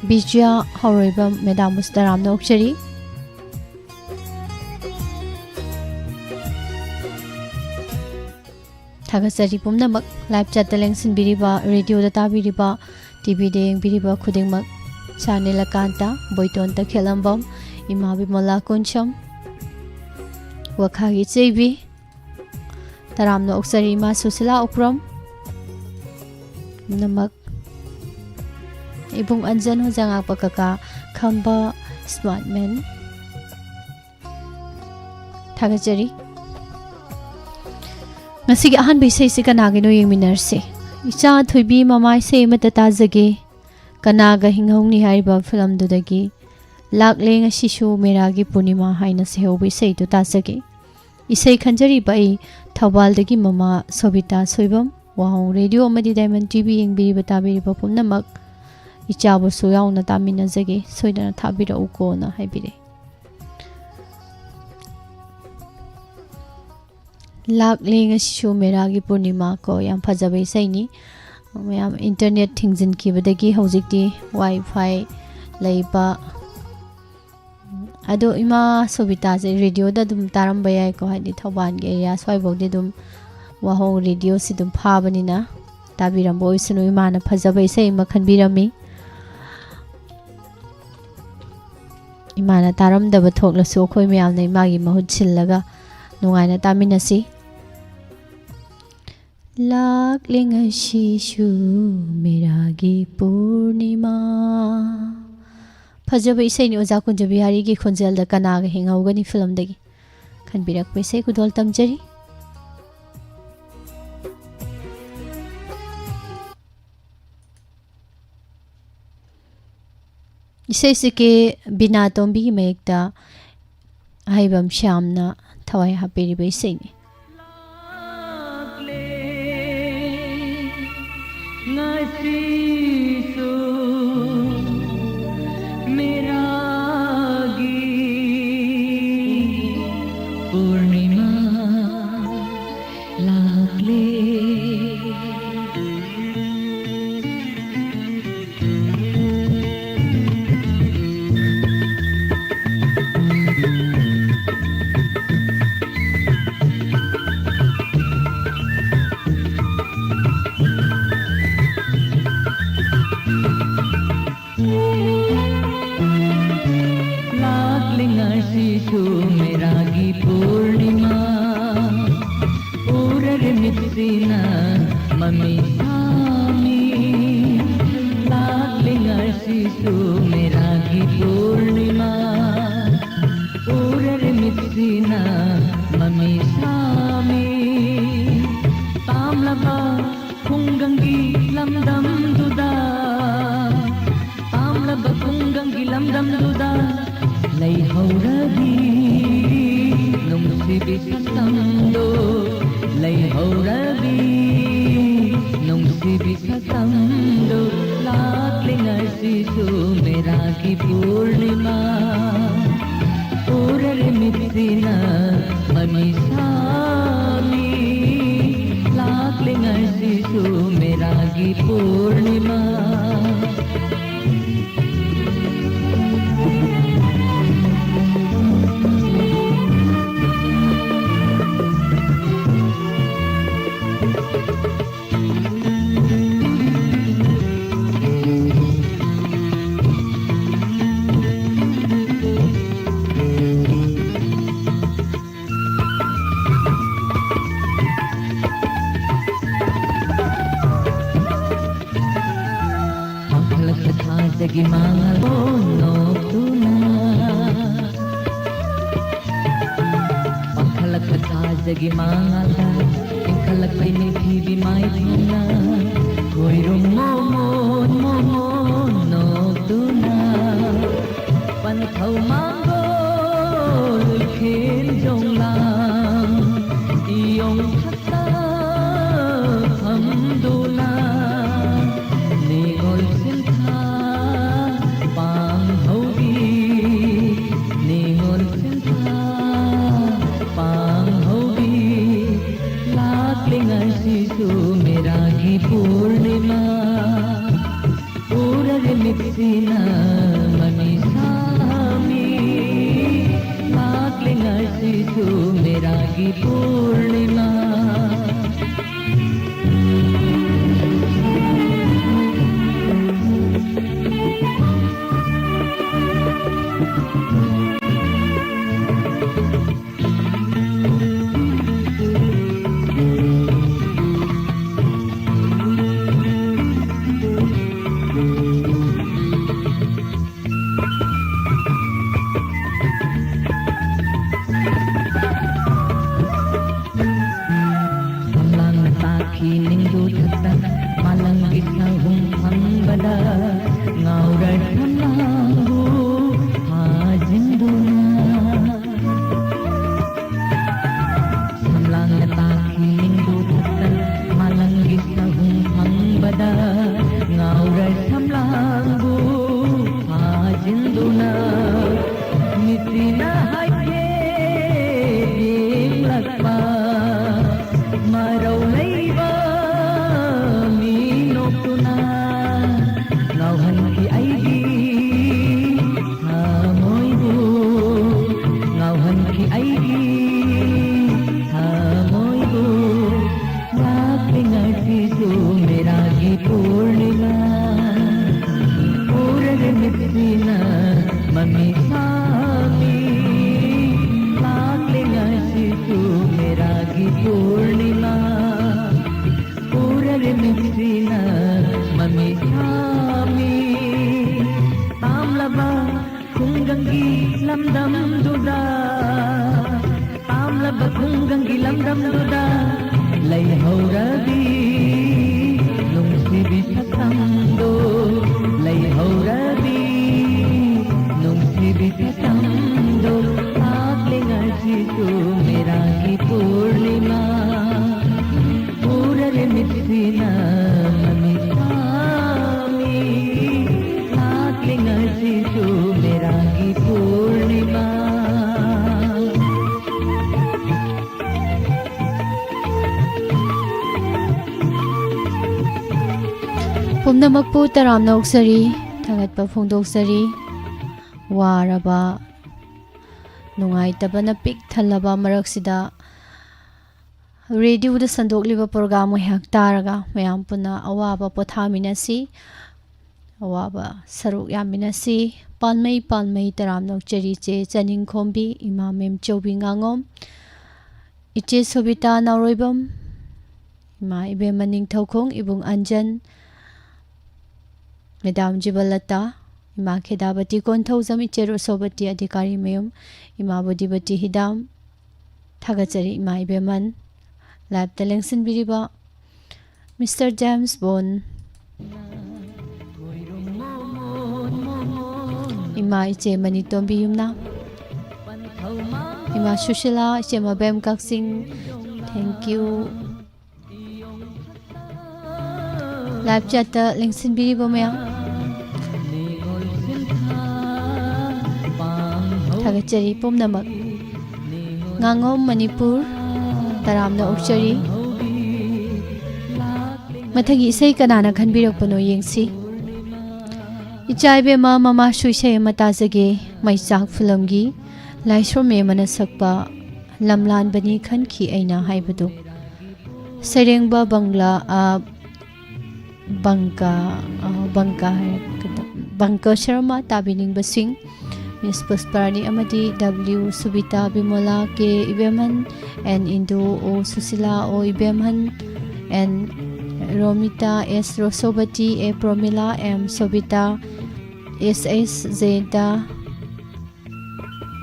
ꯕꯤꯖ꯭ꯌꯥ ꯍꯧꯔꯣꯏꯕꯝ, ꯃꯦꯗꯥꯝꯕꯨꯁꯨ ꯇꯔꯥꯝꯅ ꯑꯣꯛꯆꯔꯤ꯫ ꯊꯥꯒꯠꯆꯔꯤ ꯄꯨꯝꯅꯃꯛ꯫ Live chatꯇ ꯂꯦꯡꯁꯤꯟꯕꯤꯔꯤꯕ, radioꯗ ꯇꯥꯕꯤꯔꯤꯕ, TVꯗ ꯌꯦꯡꯕꯤꯔꯤꯕ ꯈꯨꯗꯤꯡꯃꯛ꯫ ꯏꯆꯥ ꯅꯤꯂꯀꯥꯟꯇ, ꯕꯣꯏꯇꯣꯟ ꯇꯈꯦꯜꯂꯝꯕꯝ, ꯏꯃꯥ ꯕꯤꯃꯂꯥ ꯀꯨꯟꯁꯝ, ꯋꯥꯈꯥꯒꯤ ꯏꯆꯦꯕꯤ, ꯇꯔꯥꯝꯅ ꯑꯣꯛꯆꯔꯤ ꯏꯃꯥ ꯁꯨꯁꯤꯂꯥ ꯎꯄ꯭ꯔꯝ꯫ ꯄꯨꯝꯅꯃꯛ ꯏꯕꯨꯡ ꯑꯟꯖꯟ ꯍꯣꯖꯥꯉꯥꯛꯄ ꯀꯀꯥ ꯈꯝꯕ Smart Man꯫ ꯊꯥꯒꯠꯆꯔꯤ꯫ ꯉꯁꯤꯒꯤ ꯑꯍꯥꯟꯕ ꯏꯁꯩꯁꯤ ꯀꯅꯥꯒꯤꯅꯣ ꯌꯦꯡꯃꯤꯟꯅꯔꯁꯤ꯫ ꯏꯆꯥ ꯊꯣꯏꯕꯤ ꯃꯃꯥ ꯏꯁꯩ ꯑꯃꯠꯇ ꯇꯥꯖꯒꯦ꯫ ꯀꯅꯥꯒ ꯍꯤꯡꯍꯧꯅꯤ ꯍꯥꯏꯔꯤꯕ ꯐꯤꯂꯝꯗꯨꯗꯒꯤ ꯂꯥꯛꯂꯦ ꯉꯁꯤꯁꯨ ꯃꯦꯔꯥꯒꯤ ꯄꯨꯔꯅꯤꯃꯥ ꯍꯥꯏꯅ ꯁꯩꯍꯧꯕ ꯏꯁꯩꯗꯨ ꯇꯥꯖꯒꯦ꯫ ꯏꯁꯩ ꯈꯟꯖꯔꯤꯕ ꯑꯩ ꯊꯧꯕꯥꯜꯗꯒꯤ ꯃꯃꯥ ꯁꯣꯕꯤꯇꯥ ꯁꯣꯏꯕꯝ꯫ ꯋꯥꯍꯣꯡ ꯔꯦꯗꯤꯑꯣ ꯑꯃꯗꯤ ꯗꯥꯏꯃꯟ ꯇꯤꯚꯤ ꯌꯦꯡꯕꯤꯔꯤꯕ ꯇꯥꯕꯤꯔꯤꯕ ꯄꯨꯝꯅꯃꯛ ꯏꯆꯥꯕꯨꯁꯨ ꯌꯥꯎꯅ ꯇꯥꯃꯤꯟꯅꯖꯒꯦ, ꯁꯣꯏꯗꯅ ꯊꯥꯕꯤꯔꯛꯎꯀꯣꯅ ꯍꯥꯏꯕꯤꯔꯛꯑꯦ꯫ ꯂꯥꯛꯂꯦ ꯉꯁꯤꯁꯨ ꯃꯦꯔꯥꯒꯤ ꯄꯨꯔꯅꯤꯃꯥ ꯀꯣ, ꯌꯥꯝ ꯐꯖꯕ ꯏꯁꯩꯅꯤ꯫ ꯃꯌꯥꯝ internet ꯊꯤꯡꯖꯤꯟꯈꯤꯕꯗꯒꯤ ꯍꯧꯖꯤꯛꯇꯤ WiFi ꯂꯩꯕ꯫ ꯑꯗꯣ ꯏꯃꯥ ꯁꯣꯕꯤꯇꯥꯁꯦ ꯔꯦꯗꯤꯑꯣꯗ ꯑꯗꯨꯝ ꯇꯥꯔꯝꯕ ꯌꯥꯏꯀꯣ, ꯍꯥꯏꯗꯤ ꯊꯧꯕꯥꯜꯒꯤ ꯑꯦꯔꯤꯌꯥ ꯁ꯭ꯋꯥꯏꯐꯥꯎꯗꯤ ꯑꯗꯨꯝ ꯋꯥꯍꯣꯡ ꯔꯦꯗꯤꯑꯣꯁꯤ ꯑꯗꯨꯝ ꯐꯥꯕꯅꯤꯅ ꯇꯥꯕꯤꯔꯝꯕ ꯑꯣꯏꯁꯅꯨ꯫ ꯏꯃꯥꯅ ꯐꯖꯕ ꯏꯁꯩ ꯑꯃ ꯈꯟꯕꯤꯔꯝꯃꯤ꯫ ꯏꯃꯥꯅ ꯇꯥꯔꯝꯗꯕ ꯊꯣꯛꯂꯁꯨ ꯑꯩꯈꯣꯏ ꯃꯌꯥꯝꯅ ꯏꯃꯥꯒꯤ ꯃꯍꯨꯠ ꯁꯤꯜꯂꯒ ꯅꯨꯡꯉꯥꯏꯅ ꯇꯥꯃꯤꯟꯅꯁꯤ꯫ ꯂꯥꯛꯂꯦ ꯉꯁꯤꯁꯨ ꯃꯦꯔꯥꯒꯤ ꯄꯨꯔꯅꯤꯃꯥ꯫ ꯐꯖꯕ ꯏꯁꯩꯅꯤ ꯑꯣꯖꯥ ꯀꯨꯟꯖ ꯕꯤꯍꯥꯔꯤꯒꯤ ꯈꯣꯟꯖꯦꯜꯗ ꯀꯅꯥꯒ ꯍꯤꯡꯍꯧꯒꯅꯤ ꯐꯤꯂꯝꯗꯒꯤ ꯈꯟꯕꯤꯔꯛꯄ ꯏꯁꯩ ꯈꯨꯗꯣꯜ ꯇꯝꯖꯔꯤ꯫ ꯏꯁꯩꯁꯤ ꯀꯦ ꯕꯤꯅꯥ ꯇꯣꯝꯕꯤꯒꯤ ꯃꯌꯦꯛꯇ ꯑꯍꯩꯕꯝ ꯁ꯭ꯌꯥꯝꯅ ꯊꯋꯥꯏ ꯍꯥꯞꯄꯤꯔꯤꯕ ꯏꯁꯩꯅꯤ꯫ ꯁꯤꯁꯨ ꯃꯦꯔꯥꯒꯤ ꯄꯨꯔꯅꯤꯃꯥ ꯂꯥꯛꯂꯦ꯫ ꯂꯥꯛꯂꯤꯉꯥꯏꯁꯤꯁꯨ ꯃꯦꯔꯥꯒꯤ ꯄꯨꯔꯅꯤꯃꯥ꯫ ꯎꯔꯔꯦ ꯃꯤꯠꯁꯤꯅ ꯃꯃꯤ ꯁꯥꯃꯤ꯫ ꯂꯥꯛꯂꯤꯉꯥꯏꯁꯤꯁꯨ ꯃꯦꯔꯥꯒꯤ ꯄꯨꯔꯅꯤꯃꯥ꯫ ꯎꯔꯔꯦ ꯃꯤꯠꯁꯤꯅ ꯃꯃꯤ ꯁꯥꯃꯤ꯫ ꯄꯥꯝꯂꯕ ꯈꯨꯡꯒꯪꯒꯤ ꯂꯝꯗꯝꯗꯨꯗ, ꯄꯥꯝꯂꯕ ꯈꯨꯡꯒꯪꯒꯤ ꯂꯝꯗꯝꯗꯨꯗ ꯂꯩꯍꯧꯔꯕꯤ ꯅꯨꯡꯁꯤꯕꯤ ꯁꯛꯇꯝꯗꯣ, ꯂꯩꯍꯧꯔꯕꯤ ꯅꯨꯡꯁꯤꯕꯤ ꯁꯛꯇꯝꯗꯣ, ꯂꯥꯛꯂꯤꯉꯥꯏꯁꯤꯁꯨ ꯃꯦꯔꯥꯒꯤ ꯄꯨꯔꯅꯤꯃꯥ꯫ ꯎꯔꯔꯦ ꯃꯤꯠꯁꯤꯅ ꯃꯃꯤ ꯁꯥꯃꯤ꯫ ꯂꯥꯛꯂꯤꯉꯥꯏꯁꯤꯁꯨ ꯃꯦꯔꯥꯒꯤ ꯄꯨꯔꯅꯤꯃꯥ꯫ ꯄꯥꯡꯈꯠꯂꯛꯄ ꯊꯥꯖꯒꯤ ꯃꯉꯥꯜ ꯅꯣꯛꯇꯨꯅ꯫ ꯄꯥꯡꯈꯠꯂꯛꯄ ꯊꯥꯖꯒꯤ ꯃꯉꯥꯜꯗ ꯏꯪꯈꯠꯂꯛꯄ ꯅꯤꯡꯊꯤꯕꯤ ꯃꯥꯏꯊꯣꯡꯅ ꯈꯣꯏꯔꯨꯝ ꯃꯣꯃꯣꯟ ꯃꯣꯃꯣꯟ ꯅꯣꯛꯇꯨꯅ꯫ ꯄꯟꯊꯧ ꯃꯥꯡꯒꯣꯜ ꯈꯦꯟꯖꯣꯡ ꯂꯥꯡ ꯏꯌꯣꯡ ꯊꯛꯇ ꯐꯝꯗꯨꯅ꯫ ꯃꯦꯔꯥꯒꯤ ꯄꯨꯔꯅꯤꯃꯥ, ꯎꯔꯔꯦ ꯃꯤꯠꯁꯤꯅ ꯃꯃꯤꯁꯥꯃꯤ, ꯂꯥꯛꯂꯦ ꯉꯁꯤꯁꯨ ꯃꯦꯔꯥꯒꯤ ꯄꯨꯔꯅꯤꯃꯥ꯫ ꯁꯝꯂꯥꯡꯅ ꯇꯥꯈꯤ ꯅꯤꯡꯗꯨ ꯊꯛꯇ, ꯃꯥꯂꯪꯒꯤ ꯁꯥꯍꯨꯝ ꯐꯝꯕꯗ ꯉꯥꯎꯔ ꯁꯝꯂꯥꯡꯕꯨ ꯐꯥꯖꯤꯟꯗꯨꯅ꯫ ꯁꯝꯂꯥꯡꯅ ꯇꯥꯈꯤ ꯅꯤꯡꯗꯨ ꯊꯛꯇ, ꯃꯥꯂꯪꯒꯤ ꯁꯥꯍꯨꯝ ꯐꯝꯕꯗ ꯉꯥꯎꯔ ꯁꯝꯂꯥꯡꯕꯨ ꯐꯥꯖꯤꯟꯗꯨꯅ꯫ ꯃꯤꯠꯁꯤꯅ ꯍꯥꯏꯐꯦꯠ ꯌꯦꯡꯂꯛꯄ ꯃꯔꯧ ꯂꯩꯕ ꯃꯤꯅꯣꯛꯇꯨꯅ ꯉꯥꯎꯍꯟꯈꯤ ꯑꯩꯒꯤ ꯊꯃꯣꯏꯕꯨ, ꯉꯥꯎꯍꯟꯈꯤ ꯑꯩꯒꯤ ꯊꯃꯣꯏꯕꯨ꯫ ꯂꯥꯛꯂꯦ ꯉꯁꯤꯁꯨ ꯃꯦꯔꯥꯒꯤ ꯄꯨꯔꯅꯤꯃꯥ, ꯎꯔꯔꯦ ꯃꯤꯠꯁꯤꯅ ꯃꯃꯤ ꯁꯥꯃꯤ꯫ ꯂꯥꯛꯂꯦ ꯉꯁꯤꯁꯨ ꯃꯦꯔꯥꯒꯤ ꯄꯨꯔꯅꯤꯃꯥ, ꯎꯔꯔꯦ ꯃꯤꯠꯁꯤꯅ ꯃꯃꯤ ꯁꯥꯃꯤ꯫ ꯄꯥꯝꯂꯕ ꯈꯨꯡꯒꯪꯒꯤ ꯂꯝꯗꯝꯗꯨꯗ, ꯄꯥꯝꯂꯕ ꯈꯨꯡꯒꯪꯒꯤ ꯂꯝꯗꯝꯗꯨꯗ ꯂꯩꯍꯧꯔꯕꯤ ꯅꯨꯡꯁꯤꯕꯤ ꯁꯛꯇꯝꯗꯣ, ꯂꯩꯍꯧꯔꯕꯤ ꯅꯨꯡꯁꯤꯕꯤ ꯁꯛꯇꯝꯗꯣ꯫ ꯂꯥꯛꯂꯦ ꯉꯁꯤꯁꯨ ꯃꯦꯔꯥꯒꯤ ꯄꯨꯔꯅꯤꯃꯥ, ꯎꯔꯔꯦ ꯃꯤꯠꯁꯤꯅ ꯃꯃꯤꯠ ꯁꯥꯃꯤ꯫ ꯂꯥꯛꯂꯦ ꯉꯁꯤꯁꯨ ꯃꯦꯔꯥꯒꯤ ꯄꯨꯔꯅꯤꯃꯥ꯫ ꯄꯨꯝꯅꯃꯛꯄꯨ ꯇꯔꯥꯝꯅ ꯑꯣꯛꯆꯔꯤ, ꯊꯥꯒꯠꯄ ꯐꯣꯡꯗꯣꯛꯆꯔꯤ꯫ ꯋꯥꯔꯕ, ꯅꯨꯡꯉꯥꯏꯇꯕꯅ ꯄꯤꯛ ꯊꯜꯂꯕ ꯃꯔꯛꯁꯤꯗ ꯔꯦꯗꯤꯑꯣꯗ ꯁꯟꯗꯣꯛꯂꯤꯕ ꯄ꯭ꯔꯣꯒ꯭ꯔꯥꯝ ꯉꯥꯏꯍꯥꯛ ꯇꯥꯔꯒ ꯃꯌꯥꯝ ꯄꯨꯟꯅ ꯑꯋꯥꯕ ꯄꯣꯊꯥꯃꯤꯟꯅꯁꯤ, ꯑꯋꯥꯕ ꯁꯔꯨꯛ ꯌꯥꯃꯤꯟꯅꯁꯤ꯫ ꯄꯥꯟꯃꯩ ꯄꯥꯟꯃꯩ ꯇꯔꯥꯝꯅ ꯑꯣꯛꯆꯔꯤ ꯏꯆꯦ ꯆꯅꯤꯡꯈꯣꯝꯕꯤ, ꯏꯃꯥ ꯃꯦꯝꯆꯧꯕꯤ ꯉꯥꯉꯣꯝ, ꯏꯆꯦ ꯁꯣꯕꯤꯇꯥ ꯅꯥꯎꯔꯣꯏꯕꯝ, ꯏꯃꯥ ꯏꯕꯦꯝꯃ ꯅꯤꯡꯊꯧꯈꯣꯡ, ꯏꯕꯨꯡ ꯑꯟꯖꯟ, ꯃꯦꯗꯥꯝ ꯖꯤꯕꯂꯇꯥ, ꯏꯃꯥ ꯈꯦꯗꯥꯕꯇꯤ ꯀꯣꯟꯊꯧꯖꯝ, ꯏꯆꯦ ꯔꯣꯁꯣꯕꯇꯤ ꯑꯙꯤꯀꯥꯔꯤ ꯃꯌꯨꯝ, ꯏꯃꯥ ꯕꯣꯗꯤꯕꯇꯤ ꯍꯤꯗꯥꯝ꯫ ꯊꯥꯒꯠꯆꯔꯤ ꯏꯃꯥ ꯏꯕꯦꯝꯃꯟ꯫ ꯂꯥꯏꯞꯇ ꯂꯦꯡꯁꯤꯟꯕꯤꯔꯤꯕ ꯃꯤꯁꯇꯔ ꯖꯦꯝꯁ ꯕꯣꯟ, ꯏꯃꯥ ꯏꯆꯦ ꯃꯅꯤꯇꯣꯝꯕꯤ ꯌꯨꯝꯅꯥꯝ, ꯏꯃꯥ ꯁꯨꯁꯤꯂꯥ, ꯏꯆꯦ ꯃꯕꯦꯝ ꯀꯛꯆꯤꯡ, thank you꯫ ꯂꯥꯏꯚ ꯆꯦꯠꯇ ꯂꯦꯡꯁꯤꯟꯕꯤꯔꯤꯕ ꯃꯌꯥꯝ, ꯊꯥꯒꯠꯆꯔꯤ ꯄꯨꯝꯅꯃꯛ꯫ ꯉꯥꯉꯣꯝ ꯃꯅꯤꯄꯨꯔ, ꯇꯔꯥꯝꯅ ꯑꯣꯛꯆꯔꯤ꯫ ꯃꯊꯪꯒꯤ ꯏꯁꯩ ꯀꯅꯥꯅ ꯈꯟꯕꯤꯔꯛꯄꯅꯣ ꯌꯦꯡꯁꯤ꯫ ꯏꯆꯥ ꯏꯕꯦꯝꯃ, ꯃꯃꯥꯁꯨ ꯏꯁꯩ ꯑꯃ ꯇꯥꯖꯒꯦ꯫ ꯃꯩꯆꯥꯛ ꯐꯤꯂꯝꯒꯤ ꯂꯥꯏꯁ꯭ꯔꯣꯝ ꯑꯃꯅ ꯁꯛꯄ "ꯂꯝꯂꯥꯟꯕꯅꯤ ꯈꯟꯈꯤ ꯑꯩꯅ" ꯍꯥꯏꯕꯗꯨ꯫ ꯁꯩꯔꯦꯡꯕ ꯕꯪꯂꯥ, ꯑ, ꯕꯪꯀ, ꯑ, ꯕꯪꯀ ꯍꯥꯏꯔꯛꯀꯗ-, ꯕꯪꯀ ꯁꯔꯃ, ꯇꯥꯕꯤꯅꯤꯡꯕꯁꯤꯡ, ꯃꯤꯁ ꯄꯨꯁꯄꯥꯔꯥꯅꯤ ꯑꯃꯗꯤ W ꯁꯨꯕꯤꯇꯥ, Bimola K ꯏꯕꯦꯝꯍꯟ, and ꯏꯟꯗꯨ, O Susila, O Ibemhan, N Romita, S Rosobati, A Promila, M Sobita, S S Jayanta,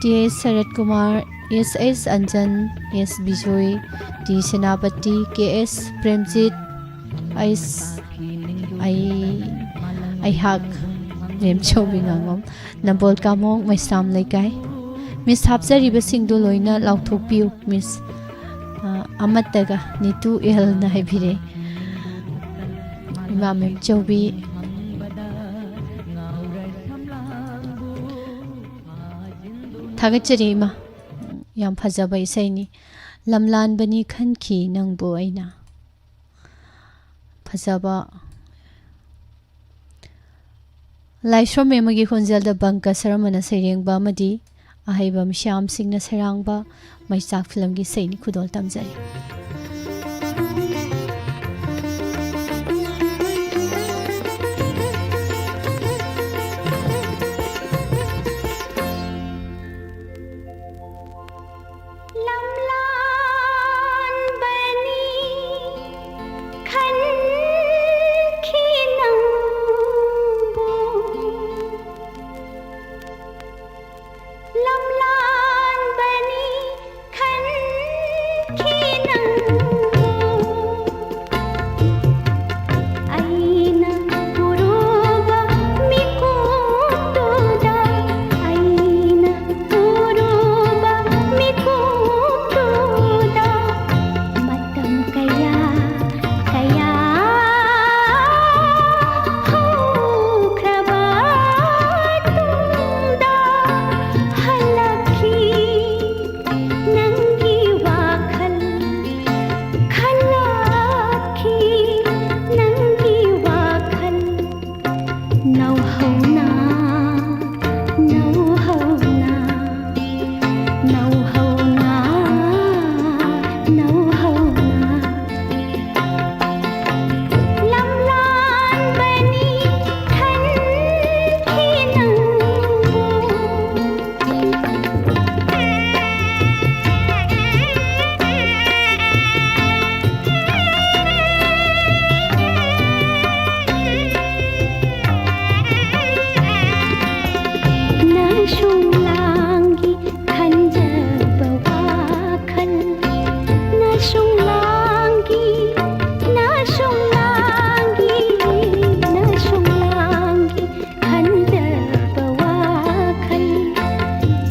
T S Sarat Kumar, S S Anjan, S Bijoy, T Senapati, K S Premjit, ꯑꯩꯁ-, ꯑꯩ-, ꯑꯩꯍꯥꯛ ꯔꯦꯝꯆꯧꯕꯤ ꯉꯥꯉꯣꯝ, ꯅꯝꯕꯣꯜ ꯀꯥꯃꯣꯡ ꯃꯩꯁꯥꯝ ꯂꯩꯀꯥꯏ꯫ ꯃꯤꯁ ꯍꯥꯞꯆꯔꯤꯕꯁꯤꯡꯗꯨ ꯂꯣꯏꯅ ꯂꯥꯎꯊꯣꯛꯄꯤꯌꯨ, ꯃꯤꯁ꯫ ꯑ, ꯑꯃꯠꯇꯒ ꯅꯤꯇꯨ ꯑꯦꯜꯅ ꯍꯥꯏꯕꯤꯔꯦ꯫ ꯏꯃꯥ ꯃꯦꯝꯆꯧꯕꯤ꯫ ꯊꯥꯒꯠꯆꯔꯤ ꯏꯃꯥ꯫ ꯌꯥꯝ ꯐꯖꯕ ꯏꯁꯩꯅꯤ꯫ "ꯂꯝꯂꯥꯟꯕꯅꯤ ꯈꯟꯈꯤ ꯅꯪꯕꯨ ꯑꯩꯅ"꯫ ꯐꯖꯕ ꯂꯥꯏꯁ꯭ꯔꯝ ꯃꯦꯝꯃꯒꯤ ꯈꯣꯟꯖꯦꯜꯗ ꯕꯪꯀ ꯁꯔꯃꯅ ꯁꯩꯔꯦꯡꯕ ꯑꯃꯗꯤ ꯑꯍꯩꯕꯝ ꯁ꯭ꯌꯥꯝ ꯁꯤꯡꯅ ꯁꯩꯔꯥꯡꯕ ꯃꯩꯆꯥꯛ ꯐꯤꯂꯝꯒꯤ ꯏꯁꯩꯅꯤ ꯈꯨꯗꯣꯜ ꯇꯝꯖꯔꯤ꯫ ꯂꯝꯂꯥꯟꯕꯅꯤ ꯈꯟꯈꯤ ꯅꯪꯕꯨ꯫ ꯂꯝꯂꯥꯟꯕꯅꯤ ꯈꯟꯈꯤ ꯅꯪꯕꯨ꯫ ꯑꯩꯅ ꯎꯔꯨꯕ ꯃꯤꯀꯨꯞꯇꯨꯗ, ꯑꯩꯅ ꯎꯔꯨꯕ ꯃꯤꯀꯨꯞꯇꯨꯗ ꯃꯇꯝ ꯀꯌꯥ ꯀꯌꯥ ꯍꯧꯈ꯭ꯔꯕ ꯇꯨꯡꯗ ꯍꯜꯂꯛꯈꯤ ꯅꯪꯒꯤ ꯋꯥꯈꯜ, ꯈꯜꯂꯛꯈꯤ ꯅꯪꯒꯤ ꯋꯥꯈꯜ꯫ ꯅꯧꯍꯧꯅ, ꯅꯧꯍꯧꯅ, ꯅꯧꯍꯧꯅ, ꯅꯧꯍꯧꯅ꯫ ꯂꯝꯂꯥꯟꯕꯅꯤ ꯈꯟꯈꯤ ꯅꯪꯕꯨ꯫ ꯅꯁꯨꯡ ꯂꯥꯡꯒꯤ ꯈꯟꯖꯕ ꯋꯥꯈꯜ, ꯅꯁꯨꯡ ꯂꯥꯡꯒꯤ, ꯅꯁꯨꯡ ꯂꯥꯡꯒꯤ, ꯅꯁꯨꯡ ꯂꯥꯡꯒꯤ ꯈꯟꯖꯕ ꯋꯥꯈꯜ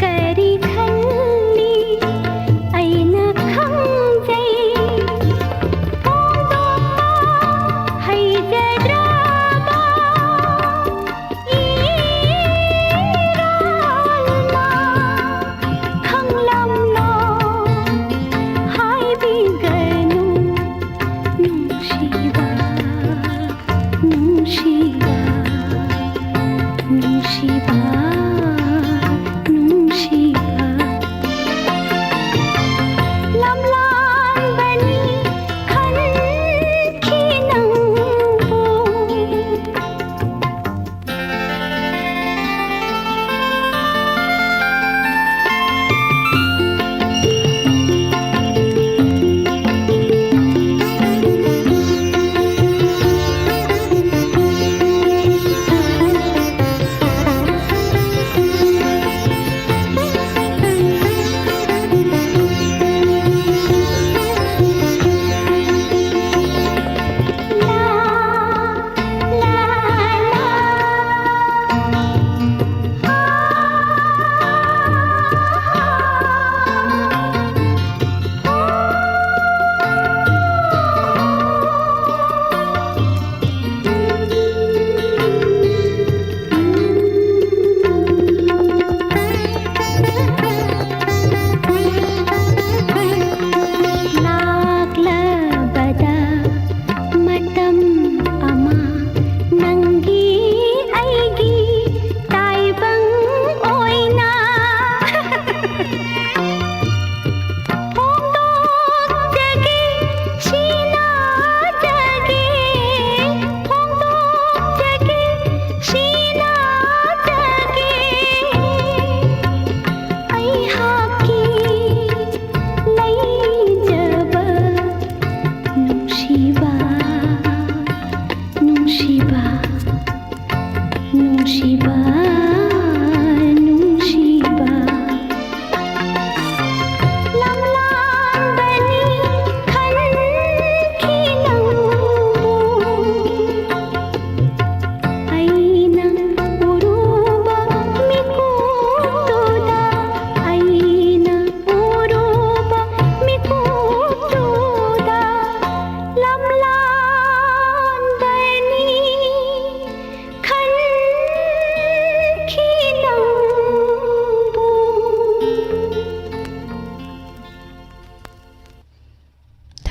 ꯀꯔꯤ ꯈꯜꯂꯤ ꯑꯩꯅ ꯈꯪꯖꯩ꯫ ꯐꯣꯡꯗꯣꯛꯄ ꯍꯩꯖꯗ꯭ꯔꯕ ꯏꯔꯣꯜ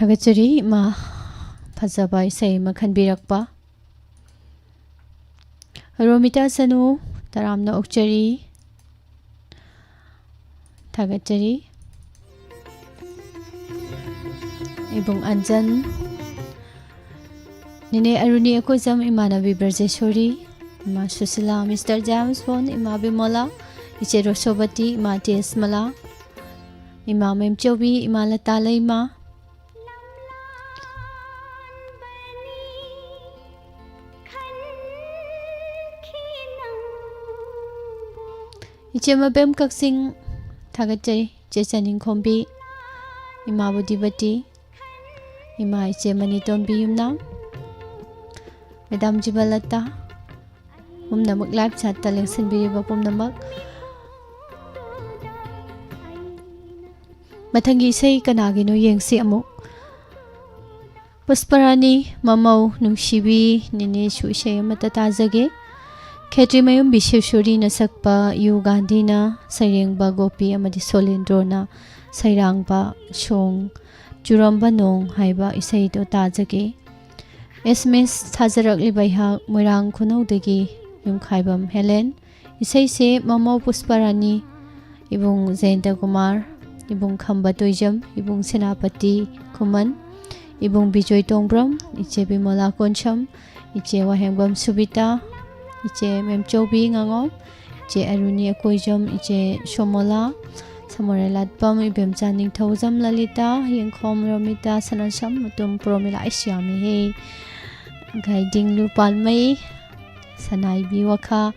ꯊꯥꯒꯠꯆꯔꯤ ꯏꯃꯥ, ꯐꯖꯕ ꯏꯁꯩ ꯑꯃ ꯈꯟꯕꯤꯔꯛꯄ꯫ ꯔꯣꯃꯤꯇꯥ ꯁꯅꯨ, ꯇꯔꯥꯝꯅ ꯑꯣꯛꯆꯔꯤ꯫ ꯊꯥꯒꯠꯆꯔꯤ꯫ ꯏꯕꯨꯡ ꯑꯟꯖꯟ, ꯅꯦꯅꯦ ꯑꯔꯨꯅꯤ ꯑꯀꯣꯏꯖꯝ, ꯏꯃꯥꯟꯅꯕꯤ ꯕ꯭ꯔꯖꯦꯁꯣꯔꯤ, ꯏꯃꯥ ꯁꯨꯁꯤꯂꯥ, ꯃꯤꯁꯇꯔ ꯖꯦꯝꯁ ꯕꯣꯟ, ꯏꯃꯥ ꯕꯤꯃꯣꯂꯥ, ꯏꯆꯦ ꯔꯣꯁꯣꯕꯇꯤ, ꯏꯃꯥ ꯇꯦꯖꯃꯂꯥ, ꯏꯃꯥ ꯃꯦꯝꯆꯧꯕꯤ, ꯏꯃꯥ ꯂꯇꯥ ꯂꯩꯃ, ꯏꯆꯦ ꯃꯕꯦꯝ ꯀꯛꯆꯤꯡ, ꯊꯥꯒꯠꯆꯔꯤ꯫ ꯏꯆꯦ ꯆꯅꯤꯡꯈꯣꯝꯕꯤ, ꯏꯃꯥ ꯕꯨꯙꯤꯕꯇꯤ, ꯏꯃꯥ ꯏꯆꯦ ꯃꯅꯤꯇꯣꯝꯕꯤ ꯌꯨꯝꯅꯥꯝ, ꯃꯦꯗꯥꯝ ꯖꯤꯕꯂꯇꯥ, ꯄꯨꯝꯅꯃꯛ ꯂꯥꯏꯚ ꯆꯥꯠꯇ ꯂꯦꯡꯁꯤꯟꯕꯤꯔꯤꯕ ꯄꯨꯝꯅꯃꯛ꯫ ꯃꯊꯪꯒꯤ ꯏꯁꯩ ꯀꯅꯥꯒꯤꯅꯣ ꯌꯦꯡꯁꯤ ꯑꯃꯨꯛ꯫ ꯄꯨꯁꯄꯔꯥꯅꯤ ꯃꯃꯧ ꯅꯨꯡꯁꯤꯕꯤ ꯅꯤꯅꯦꯁꯨ ꯏꯁꯩ ꯑꯃꯠꯇ ꯇꯥꯖꯒꯦ꯫ ꯈꯦꯇ꯭ꯔꯤꯃꯌꯨꯝ ꯕꯤꯁꯦꯁꯣꯔꯤꯅ ꯁꯛꯄ ꯌꯨ ꯒꯥꯟꯙꯤꯅ ꯁꯩꯔꯦꯡꯕ ꯒꯣꯄꯤ ꯑꯃꯗꯤ ꯁꯣꯂꯦꯟꯗ꯭ꯔꯣꯅ ꯁꯩꯔꯥꯡꯕ ꯁꯣꯡ ꯆꯨꯔꯝꯕ ꯅꯣꯡ ꯍꯥꯏꯕ ꯏꯁꯩꯗꯣ ꯇꯥꯖꯒꯦ꯫ ꯑꯦꯁ ꯑꯦꯝ ꯑꯦꯁ ꯊꯥꯖꯔꯛꯂꯤꯕ ꯑꯩꯍꯥꯛ ꯃꯣꯏꯔꯥꯡ ꯈꯨꯅꯧꯗꯒꯤ ꯌꯨꯝꯈꯥꯏꯕꯝ ꯍꯦꯂꯦꯟ꯫ ꯏꯁꯩꯁꯦ ꯃꯃꯧ ꯄꯨꯁꯄꯔꯥꯅꯤ, ꯏꯕꯨꯡ ꯖꯌꯟꯇ ꯀꯨꯃꯥꯔ, ꯏꯕꯨꯡ ꯈꯝꯕ ꯇꯣꯏꯖꯝ, ꯏꯕꯨꯡ ꯁꯦꯅꯥꯄꯇꯤ ꯈꯨꯃꯟ, ꯏꯕꯨꯡ ꯕꯤꯖꯣꯏ ꯇꯣꯡꯕ꯭ꯔꯝ, ꯏꯆꯦ ꯕꯤꯃꯣꯂꯥ ꯀꯣꯟꯁꯝ, ꯏꯆꯦ ꯋꯥꯍꯦꯡꯕꯝ ꯁꯨꯕꯤꯇꯥ, ꯏꯆꯦ ꯃꯦꯝꯆꯧꯕꯤ ꯉꯥꯉꯣꯝ, ꯏꯆꯦ ꯑꯔꯨꯅꯤ ꯑꯀꯣꯏꯖꯝ, ꯏꯆꯦ ꯁꯣꯃꯣꯂꯥ, ꯁꯃꯣꯔꯦꯂꯥꯠꯄꯝ, ꯏꯕꯦꯝꯆꯥ ꯅꯤꯡꯊꯧꯖꯝ ꯂꯂꯤꯇꯥ, ꯌꯦꯡꯈꯣꯝ ꯔꯣꯃꯤꯇꯥ, ꯁꯅꯥꯁꯝ ꯃꯇꯨꯝ ꯄ꯭ꯔꯣꯃꯤꯂꯥ, ꯑꯩꯁ ꯌꯥꯝꯃꯤꯍꯦ꯫ ꯒꯥꯏꯗꯤꯡ ꯂꯨꯄꯥꯜꯃꯩ, ꯁꯅꯥꯏꯕꯤ ꯋꯥꯈꯥ,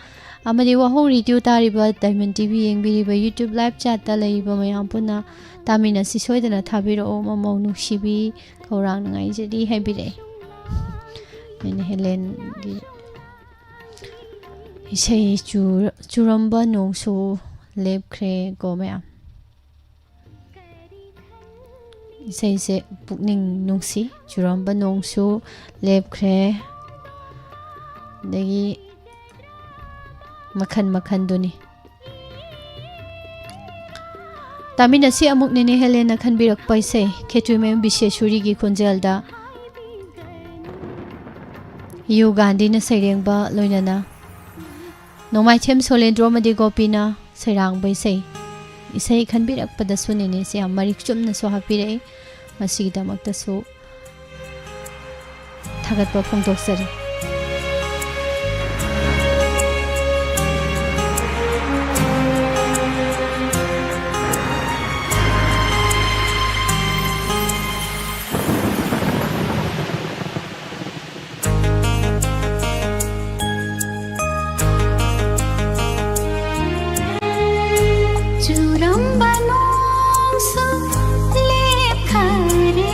ꯑꯃꯗꯤ ꯋꯥꯍꯣꯡ ꯔꯦꯗꯤꯑꯣ ꯇꯥꯔꯤꯕ, ꯗꯥꯏꯃꯟ ꯇꯤ ꯚꯤ ꯌꯦꯡꯕꯤꯔꯤꯕ, ꯌꯨꯇ꯭ꯌꯨꯕ ꯂꯥꯏꯚ ꯆꯥꯠꯇ ꯂꯩꯔꯤꯕ ꯃꯌꯥꯝ ꯄꯨꯟꯅ ꯇꯥꯃꯤꯟꯅꯁꯤ꯫ ꯁꯣꯏꯗꯅ ꯊꯥꯕꯤꯔꯛꯑꯣ꯫ ꯃꯃꯧ ꯅꯨꯡꯁꯤꯕꯤ ꯈꯧꯔꯥꯡꯅ ꯉꯥꯏꯖꯔꯤ ꯍꯥꯏꯕꯤꯔꯛꯑꯦ꯫ ꯑꯩꯅ ꯍꯦꯂꯦꯟꯒꯤ ꯏꯁꯩ ꯆꯨꯔ-, ꯆꯨꯔꯝꯕ ꯅꯣꯡꯁꯨ ꯂꯦꯞꯈ꯭ꯔꯦ ꯀꯣ ꯃꯌꯥꯝ꯫ ꯏꯁꯩꯁꯦ ꯄꯨꯛꯅꯤꯡ ꯅꯨꯡꯁꯤ, ꯆꯨꯔꯝꯕ ꯅꯣꯡꯁꯨ ꯂꯦꯞꯈ꯭ꯔꯦ, ꯑꯗꯒꯤ ꯃꯈꯟ ꯃꯈꯟꯗꯨꯅꯤ꯫ ꯇꯥꯃꯤꯟꯅꯁꯤ ꯑꯃꯨꯛ ꯅꯦꯅꯦ ꯍꯦꯂꯦꯟꯅ ꯈꯟꯕꯤꯔꯛꯄ ꯏꯁꯩ ꯈꯦꯇ꯭ꯔꯤꯃꯌꯨꯝ ꯕꯤꯁꯦꯁꯨꯔꯤꯒꯤ ꯈꯣꯟꯖꯦꯜꯗ ꯌꯨ ꯒꯥꯟꯙꯤꯅ ꯁꯩꯔꯦꯡꯕ ꯂꯣꯏꯅꯅ ꯅꯣꯡꯃꯥꯏꯊꯦꯝ ꯁꯣꯂꯦꯟꯗ꯭ꯔꯣ ꯑꯃꯗꯤ ꯒꯣꯄꯤꯅ ꯁꯩꯔꯥꯡꯕ ꯏꯁꯩ꯫ ꯏꯁꯩ ꯈꯟꯕꯤꯔꯛꯄꯗꯁꯨ ꯅꯦꯅꯦꯁꯦ ꯌꯥꯝ ꯃꯔꯤꯛ ꯆꯨꯝꯅꯁꯨ ꯍꯥꯞꯄꯤꯔꯛꯏ꯫ ꯃꯁꯤꯒꯤꯗꯃꯛꯇꯁꯨ ꯊꯥꯒꯠꯄ ꯐꯣꯡꯗꯣꯛꯆꯔꯤ꯫ ꯆꯨꯔꯝꯕ ꯅꯣꯡꯁꯨ ꯂꯦꯞꯈꯔꯦ,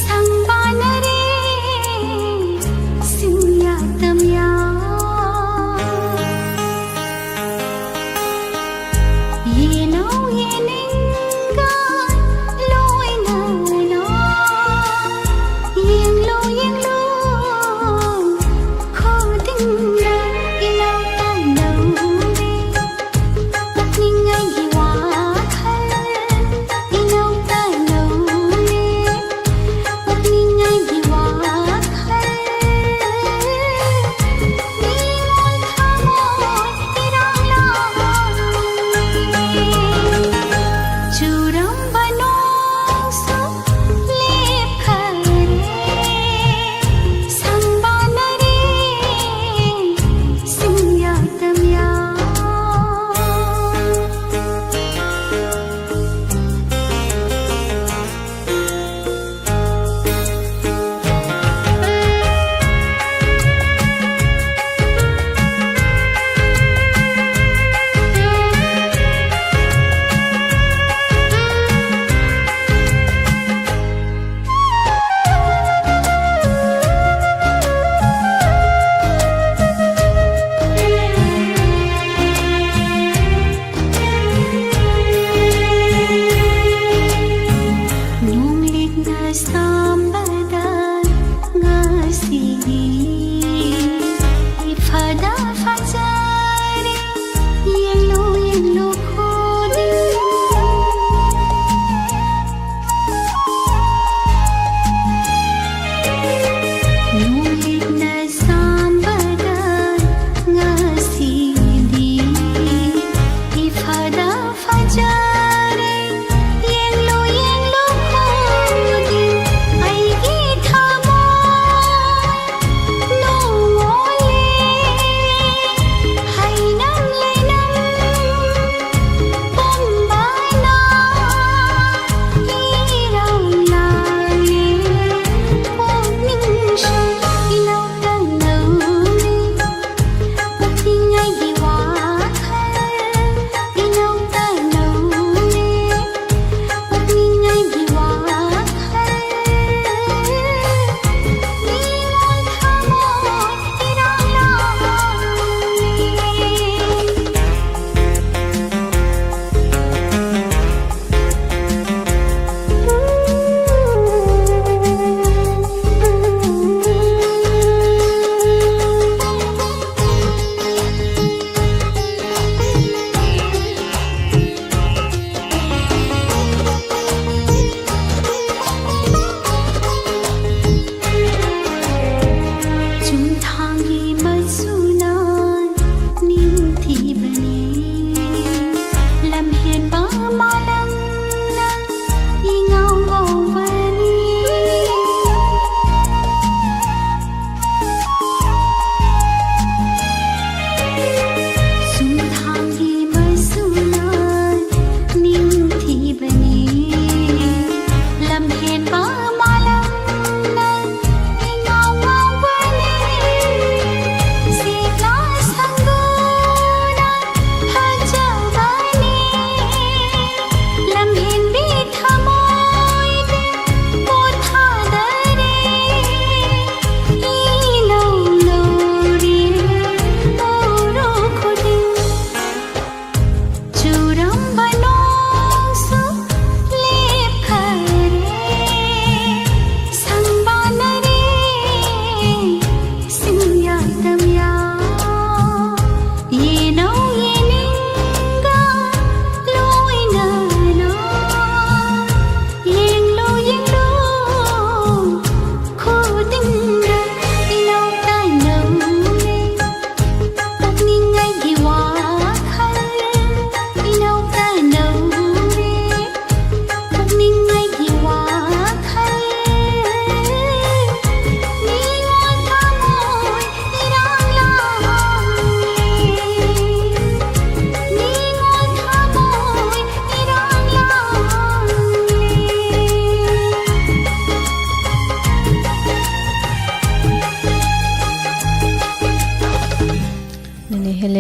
ꯁꯪꯕꯥꯅꯔꯦ ꯁꯤꯡꯌꯥ ꯇꯝꯌꯥ꯫ ꯌꯦꯅꯧ ꯌꯦꯅꯤꯡꯒ ꯂꯣꯏꯅꯅ ꯌꯦꯡꯂꯨ ꯌꯦꯡꯂꯨ ꯈꯨꯗꯤꯡꯗ ꯏꯅꯧ ꯇꯥꯏꯅꯧꯅꯦ꯫ ꯄꯨꯛꯅꯤꯡ ꯑꯩꯒꯤ ꯋꯥꯈꯜ ꯏꯅꯧ ꯇꯥꯏꯅꯧꯅꯦ꯫ ꯄꯨꯛꯅꯤꯡ ꯑꯩꯒꯤ ꯋꯥꯈꯜ ꯃꯤꯑꯣꯏ ꯊꯃꯣꯏ ꯏꯔꯥꯡ ꯂꯥꯡꯂꯦ꯫ ꯆꯨꯔꯝꯕ ꯅꯣꯡꯁꯨ ꯂꯦꯞꯈꯔꯦ, ꯁꯪꯕꯥꯅꯔꯦ ꯁꯤꯡꯌꯥ ꯇꯝꯌꯥ꯫ ꯅꯣꯡꯂꯤꯛꯅ ꯁꯥꯝꯕꯗ ꯉꯁꯤꯗꯤ ꯏꯐꯗ ꯐꯖꯔꯦ꯫ ꯌꯦꯡꯂꯨ, ꯌꯦꯡꯂꯨ ꯈꯨꯗꯤꯡ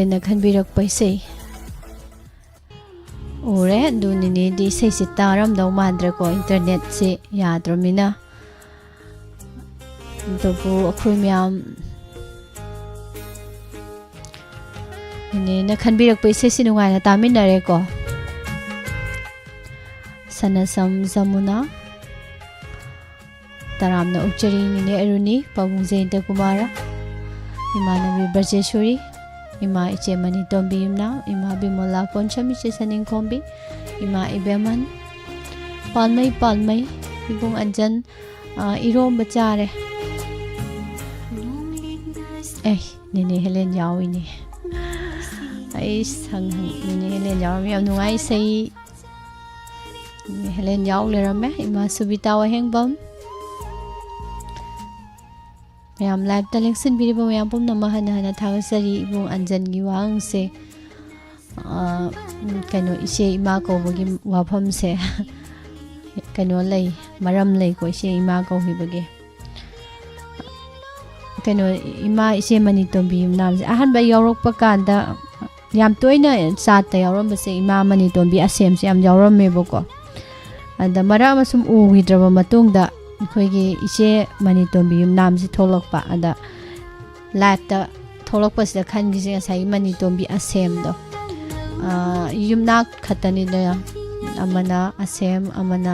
ꯅ ꯈꯟꯕꯤꯔꯛꯄ ꯏꯁꯩ ꯎꯔꯦ꯫ ꯑꯗꯨ ꯅꯤꯅꯦꯗꯤ ꯏꯁꯩꯁꯤ ꯇꯥꯔꯝꯗꯧ ꯃꯥꯟꯗ꯭ꯔꯦꯀꯣ, ꯏꯟꯇꯔꯅꯦꯠꯁꯤ ꯌꯥꯗ꯭ꯔꯃꯤꯅ꯫ ꯑꯗꯨꯕꯨ ꯑꯩꯈꯣꯏ ꯃꯌꯥꯝ ꯅꯤꯅꯦꯅ ꯈꯟꯕꯤꯔꯛꯄ ꯏꯁꯩꯁꯤ ꯅꯨꯡꯉꯥꯏꯅ ꯇꯥꯃꯤꯟꯅꯔꯦꯀꯣ꯫ ꯁꯅꯁꯝ ꯖꯃꯨꯅꯥ꯫ ꯇꯔꯥꯝꯅ ꯑꯣꯛꯆꯔꯤ ꯅꯤꯅꯦ ꯑꯔꯨꯅꯤ, ꯄꯥꯕꯨꯡ ꯖꯌꯟꯇ ꯀꯨꯃꯥꯔ, ꯏꯃꯥꯟꯅꯕꯤ ꯕ꯭ꯔꯖꯦꯁꯣꯔꯤ, ꯏꯃꯥ ꯏꯆꯦ ꯃꯅꯤꯇꯣꯝꯕꯤ ꯌꯨꯝꯅꯥꯝ, ꯏꯃꯥ ꯕꯤꯃꯣꯂꯥ ꯀꯣꯟꯁꯝ, ꯏꯆꯦ ꯁꯅꯤꯡꯈꯣꯝꯕꯤ, ꯏꯃꯥ ꯏꯕꯦꯝꯍꯟ, ꯄꯥꯜꯃꯩ, ꯄꯥꯜꯃꯩ, ꯏꯕꯨꯡ ꯑꯟꯖꯟ, ꯑ, ꯏꯔꯣꯝꯕ ꯆꯥꯔꯦ꯫ ꯑꯦ, ꯅꯦꯅꯦ ꯍꯦꯂꯦꯟ ꯌꯥꯎꯏꯅꯦ꯫ ꯑꯩ ꯁꯪ-, ꯅꯦꯅꯦ ꯍꯦꯂꯦꯟ ꯌꯥꯎꯔꯝꯃꯤ꯫ ꯌꯥꯝ ꯅꯨꯡꯉꯥꯏ ꯏꯁꯩ꯫ ꯅꯦꯅꯦ ꯍꯦꯂꯦꯟ ꯌꯥꯎ ꯂꯩꯔꯝꯃꯦ꯫ ꯏꯃꯥ ꯁꯨꯕꯤꯇꯥ ꯋꯥꯍꯦꯡꯕꯝ꯫ ꯃꯌꯥꯝ live ꯇ ꯂꯦꯡꯁꯤꯟꯕꯤꯔꯤꯕ ꯃꯌꯥꯝ ꯄꯨꯝꯅꯃꯛ ꯍꯟꯅ ꯍꯟꯅ ꯊꯥꯒꯠꯆꯔꯤ꯫ ꯏꯕꯨꯡ ꯑꯟꯖꯟꯒꯤ ꯋꯥꯍꯪꯁꯦ, ꯑ, ꯀꯩꯅꯣ, ꯏꯆꯦ ꯏꯃꯥ ꯀꯧꯕꯒꯤ ꯋꯥꯐꯝꯁꯦ ꯀꯩꯅꯣ ꯂꯩ, ꯃꯔꯝ ꯂꯩꯀꯣ, ꯏꯆꯦ ꯏꯃꯥ ꯀꯧꯈꯤꯕꯒꯤ꯫ ꯀꯩꯅꯣ, ꯏꯃꯥ ꯏꯆꯦ ꯃꯅꯤꯇꯣꯝꯕꯤ ꯌꯨꯝꯅꯥꯝꯁꯦ ꯑꯍꯥꯟꯕ ꯌꯥꯎꯔꯛꯄ ꯀꯥꯟꯗ ꯌꯥꯝ ꯇꯣꯏꯅ ꯆꯥꯠꯇ ꯌꯥꯎꯔꯝꯕꯁꯦ ꯏꯃꯥ ꯃꯅꯤꯇꯣꯝꯕꯤ ꯑꯁꯦꯝꯁꯦ ꯌꯥꯝ ꯌꯥꯎꯔꯝꯃꯦꯕꯀꯣ꯫ ꯑꯗ ꯃꯔꯛ ꯑꯃ ꯁꯨꯝ ꯎꯈꯤꯗ꯭ꯔꯕ ꯃꯇꯨꯡꯗ ꯑꯩꯈꯣꯏꯒꯤ ꯏꯆꯦ ꯃꯅꯤꯇꯣꯝꯕꯤ ꯌꯨꯝꯅꯥꯝꯁꯦ ꯊꯣꯛꯂꯛꯄ꯫ ꯑꯗ live ꯇ ꯊꯣꯛꯂꯛꯄꯁꯤꯗ ꯈꯟꯈꯤꯁꯦ ꯉꯁꯥꯏꯒꯤ ꯃꯅꯤꯇꯣꯝꯕꯤ ꯑꯁꯦꯝꯗꯣ꯫ ꯑꯥ, ꯌꯨꯝꯅꯥꯛ ꯈꯛꯇꯅꯤꯗꯅ, ꯑꯃꯅ ꯑꯁꯦꯝ, ꯑꯃꯅ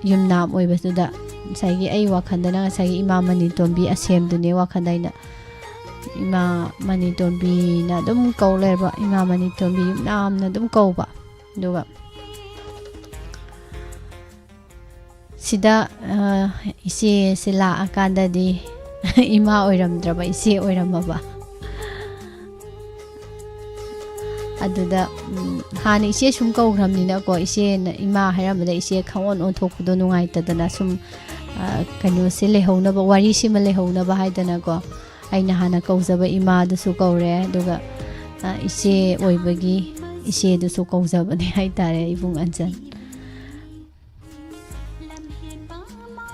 ꯌꯨꯝꯅꯥꯝ ꯑꯣꯏꯕꯗꯨꯗ ꯉꯁꯥꯏꯒꯤ ꯑꯩ ꯋꯥꯈꯜꯗꯅ ꯉꯁꯥꯏꯒꯤ ꯏꯃꯥ ꯃꯅꯤꯇꯣꯝꯕꯤ ꯑꯁꯦꯝꯗꯨꯅꯦ ꯋꯥꯈꯜꯗ ꯑꯩꯅ ꯏꯃꯥ ꯃꯅꯤꯇꯣꯝꯕꯤꯅ ꯑꯗꯨꯝ ꯀꯧ ꯂꯩꯔꯕ, ꯏꯃꯥ ꯃꯅꯤꯇꯣꯝꯕꯤ ꯌꯨꯝꯅꯥꯝꯅ ꯑꯗꯨꯝ ꯀꯧꯕ꯫ ꯑꯗꯨꯒ ꯁꯤꯗ, ꯑ, ꯏꯆꯦꯁꯦ ꯂꯥꯛꯑꯀꯥꯟꯗꯗꯤ ꯏꯃꯥ ꯑꯣꯏꯔꯝꯗ꯭ꯔꯕ, ꯏꯆꯦ ꯑꯣꯏꯔꯝꯃꯕ꯫ ꯑꯗꯨꯗ, ꯎꯝ, ꯍꯥꯟꯅ ꯏꯆꯦ ꯁꯨꯝ ꯀꯧꯈ꯭ꯔꯕꯅꯤꯅꯀꯣ, ꯏꯆꯦꯅ ꯏꯃꯥ ꯍꯥꯏꯔꯝꯕꯗ ꯏꯆꯦ ꯈꯪꯑꯣꯟ ꯑꯣꯟꯊꯣꯛꯄꯗꯣ ꯅꯨꯡꯉꯥꯏꯇꯗꯅ ꯁꯨꯝ, ꯑ, ꯀꯩꯅꯣꯁꯦ ꯂꯩꯍꯧꯅꯕ, ꯋꯥꯔꯤꯁꯤꯃ ꯂꯩꯍꯧꯅꯕ ꯍꯥꯏꯗꯅꯀꯣ, ꯑꯩꯅ ꯍꯥꯟꯅ ꯀꯧꯖꯕ ꯏꯃꯥꯗꯨꯁꯨ ꯀꯧꯔꯦ, ꯑꯗꯨꯒ, ꯑ, ꯏꯆꯦ ꯑꯣꯏꯕꯒꯤ ꯏꯆꯦꯗꯨꯁꯨ ꯀꯧꯖꯕꯅꯦ ꯍꯥꯏꯇꯥꯔꯦ, ꯏꯕꯨꯡ ꯑꯟꯖꯟ꯫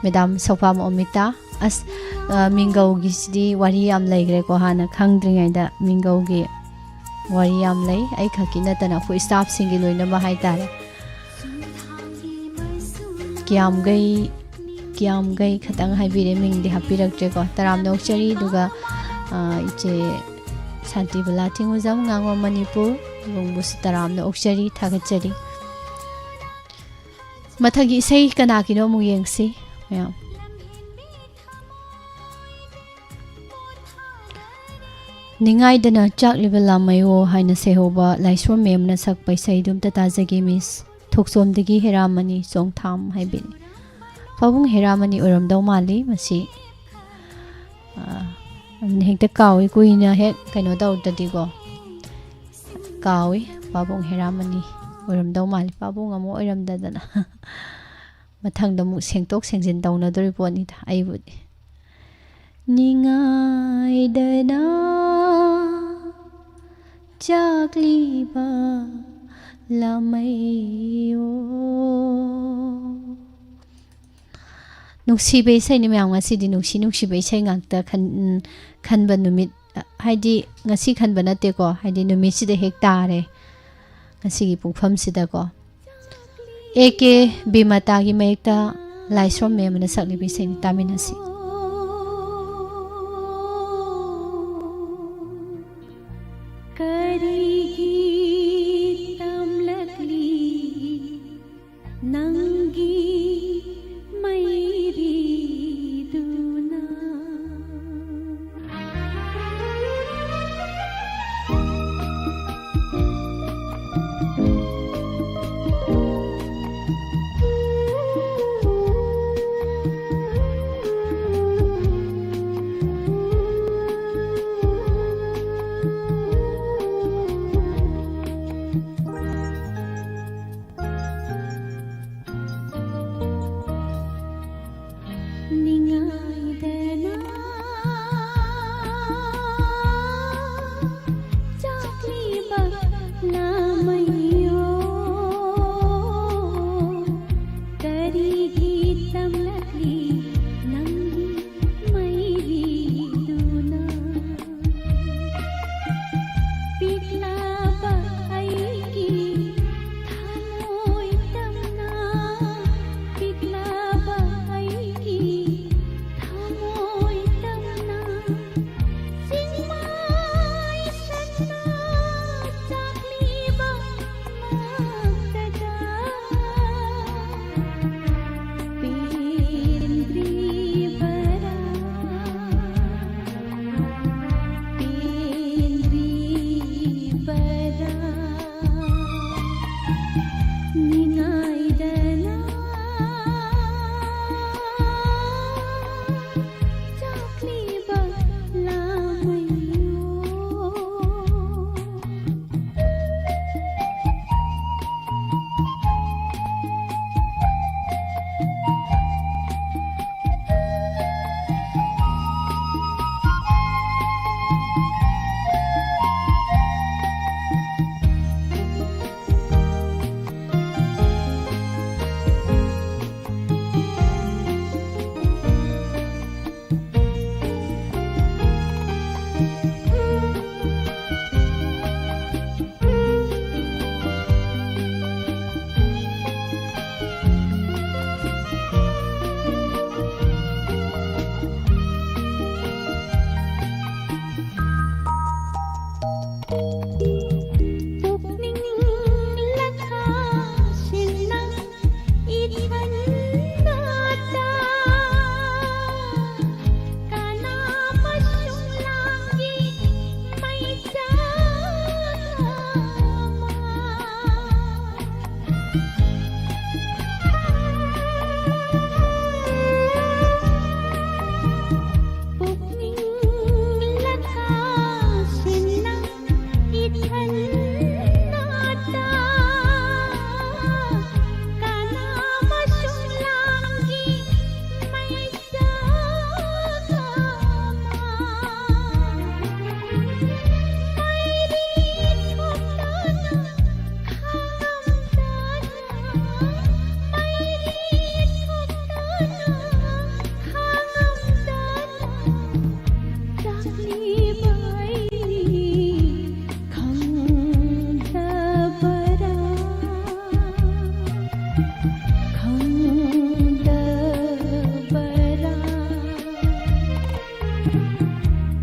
ꯃꯦꯗꯥꯝ ꯁꯧꯄꯥꯝ ꯑꯣꯃꯤꯇꯥ, ꯑꯁ, ꯑ, ꯃꯤꯡꯒꯧꯒꯤꯁꯤꯗꯤ ꯋꯥꯔꯤ ꯌꯥꯝ ꯂꯩꯈ꯭ꯔꯦꯀꯣ꯫ ꯍꯥꯟꯅ ꯈꯪꯗ꯭ꯔꯤꯉꯩꯗ ꯃꯤꯡꯒꯧꯒꯤ ꯋꯥꯔꯤ ꯌꯥꯝ ꯂꯩ, ꯑꯩ ꯈꯛꯀꯤ ꯅꯠꯇꯅ ꯑꯩꯈꯣꯏ staff ꯁꯤꯡꯒꯤ ꯂꯣꯏꯅꯃꯛ ꯍꯥꯏꯇꯥꯔꯦ꯫ ꯀꯤꯌꯥꯝꯒꯩ, ꯀꯤꯌꯥꯝꯒꯩ ꯈꯇꯪ ꯍꯥꯏꯕꯤꯔꯦ, ꯃꯤꯡꯗꯤ ꯍꯥꯞꯄꯤꯔꯛꯇ꯭ꯔꯦꯀꯣ꯫ ꯇꯔꯥꯝꯅ ꯑꯣꯛꯆꯔꯤ꯫ ꯑꯗꯨꯒ, ꯑ, ꯏꯆꯦ ꯁꯥꯟꯇꯤꯕꯂꯥ ꯊꯤꯡꯉꯨꯖꯝ, ꯉꯥꯉꯣꯝ ꯃꯅꯤꯄꯨꯔ, ꯏꯕꯨꯡꯕꯨꯁꯨ ꯇꯔꯥꯝꯅ ꯑꯣꯛꯆꯔꯤ, ꯊꯥꯒꯠꯆꯔꯤ꯫ ꯃꯊꯪꯒꯤ ꯏꯁꯩ ꯀꯅꯥꯒꯤꯅꯣ ꯑꯃꯨꯛ ꯌꯦꯡꯁꯤ ꯃꯌꯥꯝ꯫ "ꯅꯤꯡꯉꯥꯏꯗꯅ ꯆꯥꯛꯂꯤꯕ ꯂꯥꯃꯩꯑꯣ" ꯍꯥꯏꯅ ꯁꯩꯍꯧꯕ ꯂꯥꯏꯁ꯭ꯔꯣꯝ ꯃꯦꯝꯅ ꯁꯛꯄ ꯏꯁꯩꯗꯨ ꯑꯝꯇ ꯇꯥꯖꯒꯦ, ꯃꯤꯁ꯫ ꯊꯣꯛꯆꯣꯝꯗꯒꯤ ꯍꯦꯔꯥꯃꯅꯤ ꯆꯣꯡꯊꯥꯝ ꯍꯥꯏꯕꯤꯅꯤ꯫ ꯄꯥꯕꯨꯡ ꯍꯦꯔꯥꯃꯅꯤ ꯑꯣꯏꯔꯝꯗꯧ ꯃꯥꯜꯂꯤ ꯃꯁꯤ꯫ ꯑꯥ, ꯍꯦꯛꯇ ꯀꯥꯎꯏ, ꯀꯨꯏꯅ ꯍꯦꯛ ꯀꯩꯅꯣ ꯇꯧꯗ꯭ꯔꯗꯤꯀꯣ꯫ ꯀꯥꯎꯏ, ꯄꯥꯕꯨꯡ ꯍꯦꯔꯥꯃꯅꯤ ꯑꯣꯏꯔꯝꯗꯧ ꯃꯥꯜꯂꯤ꯫ ꯄꯥꯕꯨꯡ ꯑꯃꯨꯛ ꯑꯣꯏꯔꯝꯗꯗꯅ꯫ ꯃꯊꯪꯗ ꯑꯃꯨꯛ ꯁꯦꯡꯇꯣꯛ ꯁꯦꯡꯖꯤꯟ ꯇꯧꯅꯗꯣꯔꯤ ꯄꯣꯠꯅꯤꯗ ꯑꯩꯕꯨꯗꯤ꯫ ꯅꯤꯡꯉꯥꯏꯗꯅ ꯆꯥꯛꯂꯤꯕ ꯂꯥꯃꯩꯑꯣ꯫ ꯅꯨꯡꯁꯤꯕ ꯏꯁꯩꯅꯤ ꯃꯌꯥꯝ, ꯉꯁꯤꯗꯤ ꯅꯨꯡꯁꯤ ꯅꯨꯡꯁꯤꯕ ꯏꯁꯩ ꯉꯥꯛꯇ ꯈꯟ-, ꯈꯟꯕ ꯅꯨꯃꯤꯠ, ꯍꯥꯏꯗꯤ ꯉꯁꯤ ꯈꯟꯕ ꯅꯠꯇꯦꯀꯣ, ꯍꯥꯏꯗꯤ ꯅꯨꯃꯤꯠꯁꯤꯗ ꯍꯦꯛ ꯇꯥꯔꯦ, ꯉꯁꯤꯒꯤ ꯄꯨꯡꯐꯝꯁꯤꯗꯀꯣ꯫ ꯑꯦ ꯀꯦ ꯕꯤꯃꯇꯥꯒꯤ ꯃꯌꯦꯛꯇ ꯂꯥꯏꯁ꯭ꯔꯣꯝ ꯃꯦꯝ ꯑꯃꯅ ꯁꯛꯂꯤꯕ ꯏꯁꯩꯅꯤ, ꯇꯥꯃꯤꯟꯅꯁꯤ꯫ ꯀꯔꯤꯒꯤ ꯇꯝꯂꯛꯂꯤ ꯅꯪꯒꯤ ꯃꯩꯔꯤꯗꯨꯅ?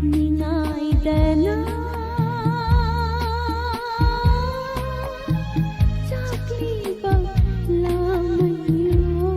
ꯅꯤꯡꯉꯥꯏꯗꯅ ꯆꯥꯛꯂꯤꯕ ꯂꯥꯃꯩꯂꯨ꯫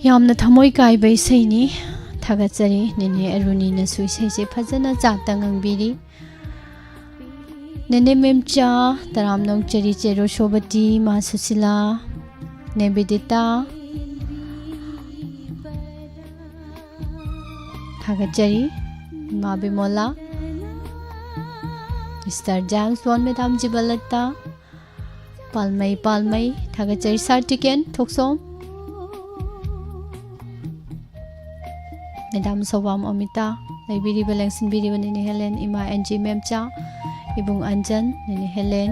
ꯌꯥꯝꯅ ꯊꯃꯣꯏ ꯀꯥꯏꯕ ꯏꯁꯩꯅꯤ꯫ ꯊꯥꯒꯠꯆꯔꯤ꯫ ꯅꯦꯅꯦ ꯑꯔꯨꯅꯤꯅꯁꯨ ꯏꯁꯩꯁꯦ ꯐꯖꯅ ꯆꯥꯠꯇ ꯉꯪꯕꯤꯔꯤ꯫ ꯅꯦꯅꯦ ꯃꯦꯝꯆꯥ, ꯇꯔꯥꯝꯅ ꯑꯣꯛꯆꯔꯤ꯫ ꯆꯦꯔꯣ ꯁꯣꯕꯇꯤ, ꯏꯃꯥ ꯁꯨꯁꯤꯂꯥ, ꯅꯦꯕꯤꯗꯤꯇꯥ, ꯊꯥꯒꯠꯆꯔꯤ꯫ ꯏꯃꯥ ꯕꯤꯃꯣꯂꯥ, ꯃꯤꯁꯇꯔ ꯖꯦꯝꯁ ꯕꯣꯟ, ꯃꯦꯗꯥꯝ ꯖꯤꯕꯂꯇꯥ, ꯄꯥꯜꯃꯩ, ꯄꯥꯜꯃꯩ, ꯊꯥꯒꯠꯆꯔꯤ꯫ ꯁꯥꯔ ꯇꯤꯀꯦꯟ ꯊꯣꯛꯆꯣꯝ, ꯃꯦꯗꯥꯝ ꯁꯧꯕꯥꯝ ꯑꯣꯃꯤꯇꯥ, ꯂꯩꯕꯤꯔꯤꯕ, ꯂꯦꯡꯁꯤꯟꯕꯤꯔꯤꯕ ꯅꯦꯅꯦ ꯍꯦꯂꯦꯟ, ꯏꯃꯥ ꯑꯦꯟ ꯖꯤ ꯃꯦꯝꯆꯥ, ꯏꯕꯨꯡ ꯑꯟꯖꯟ, ꯅꯦꯅꯦ ꯍꯦꯂꯦꯟ,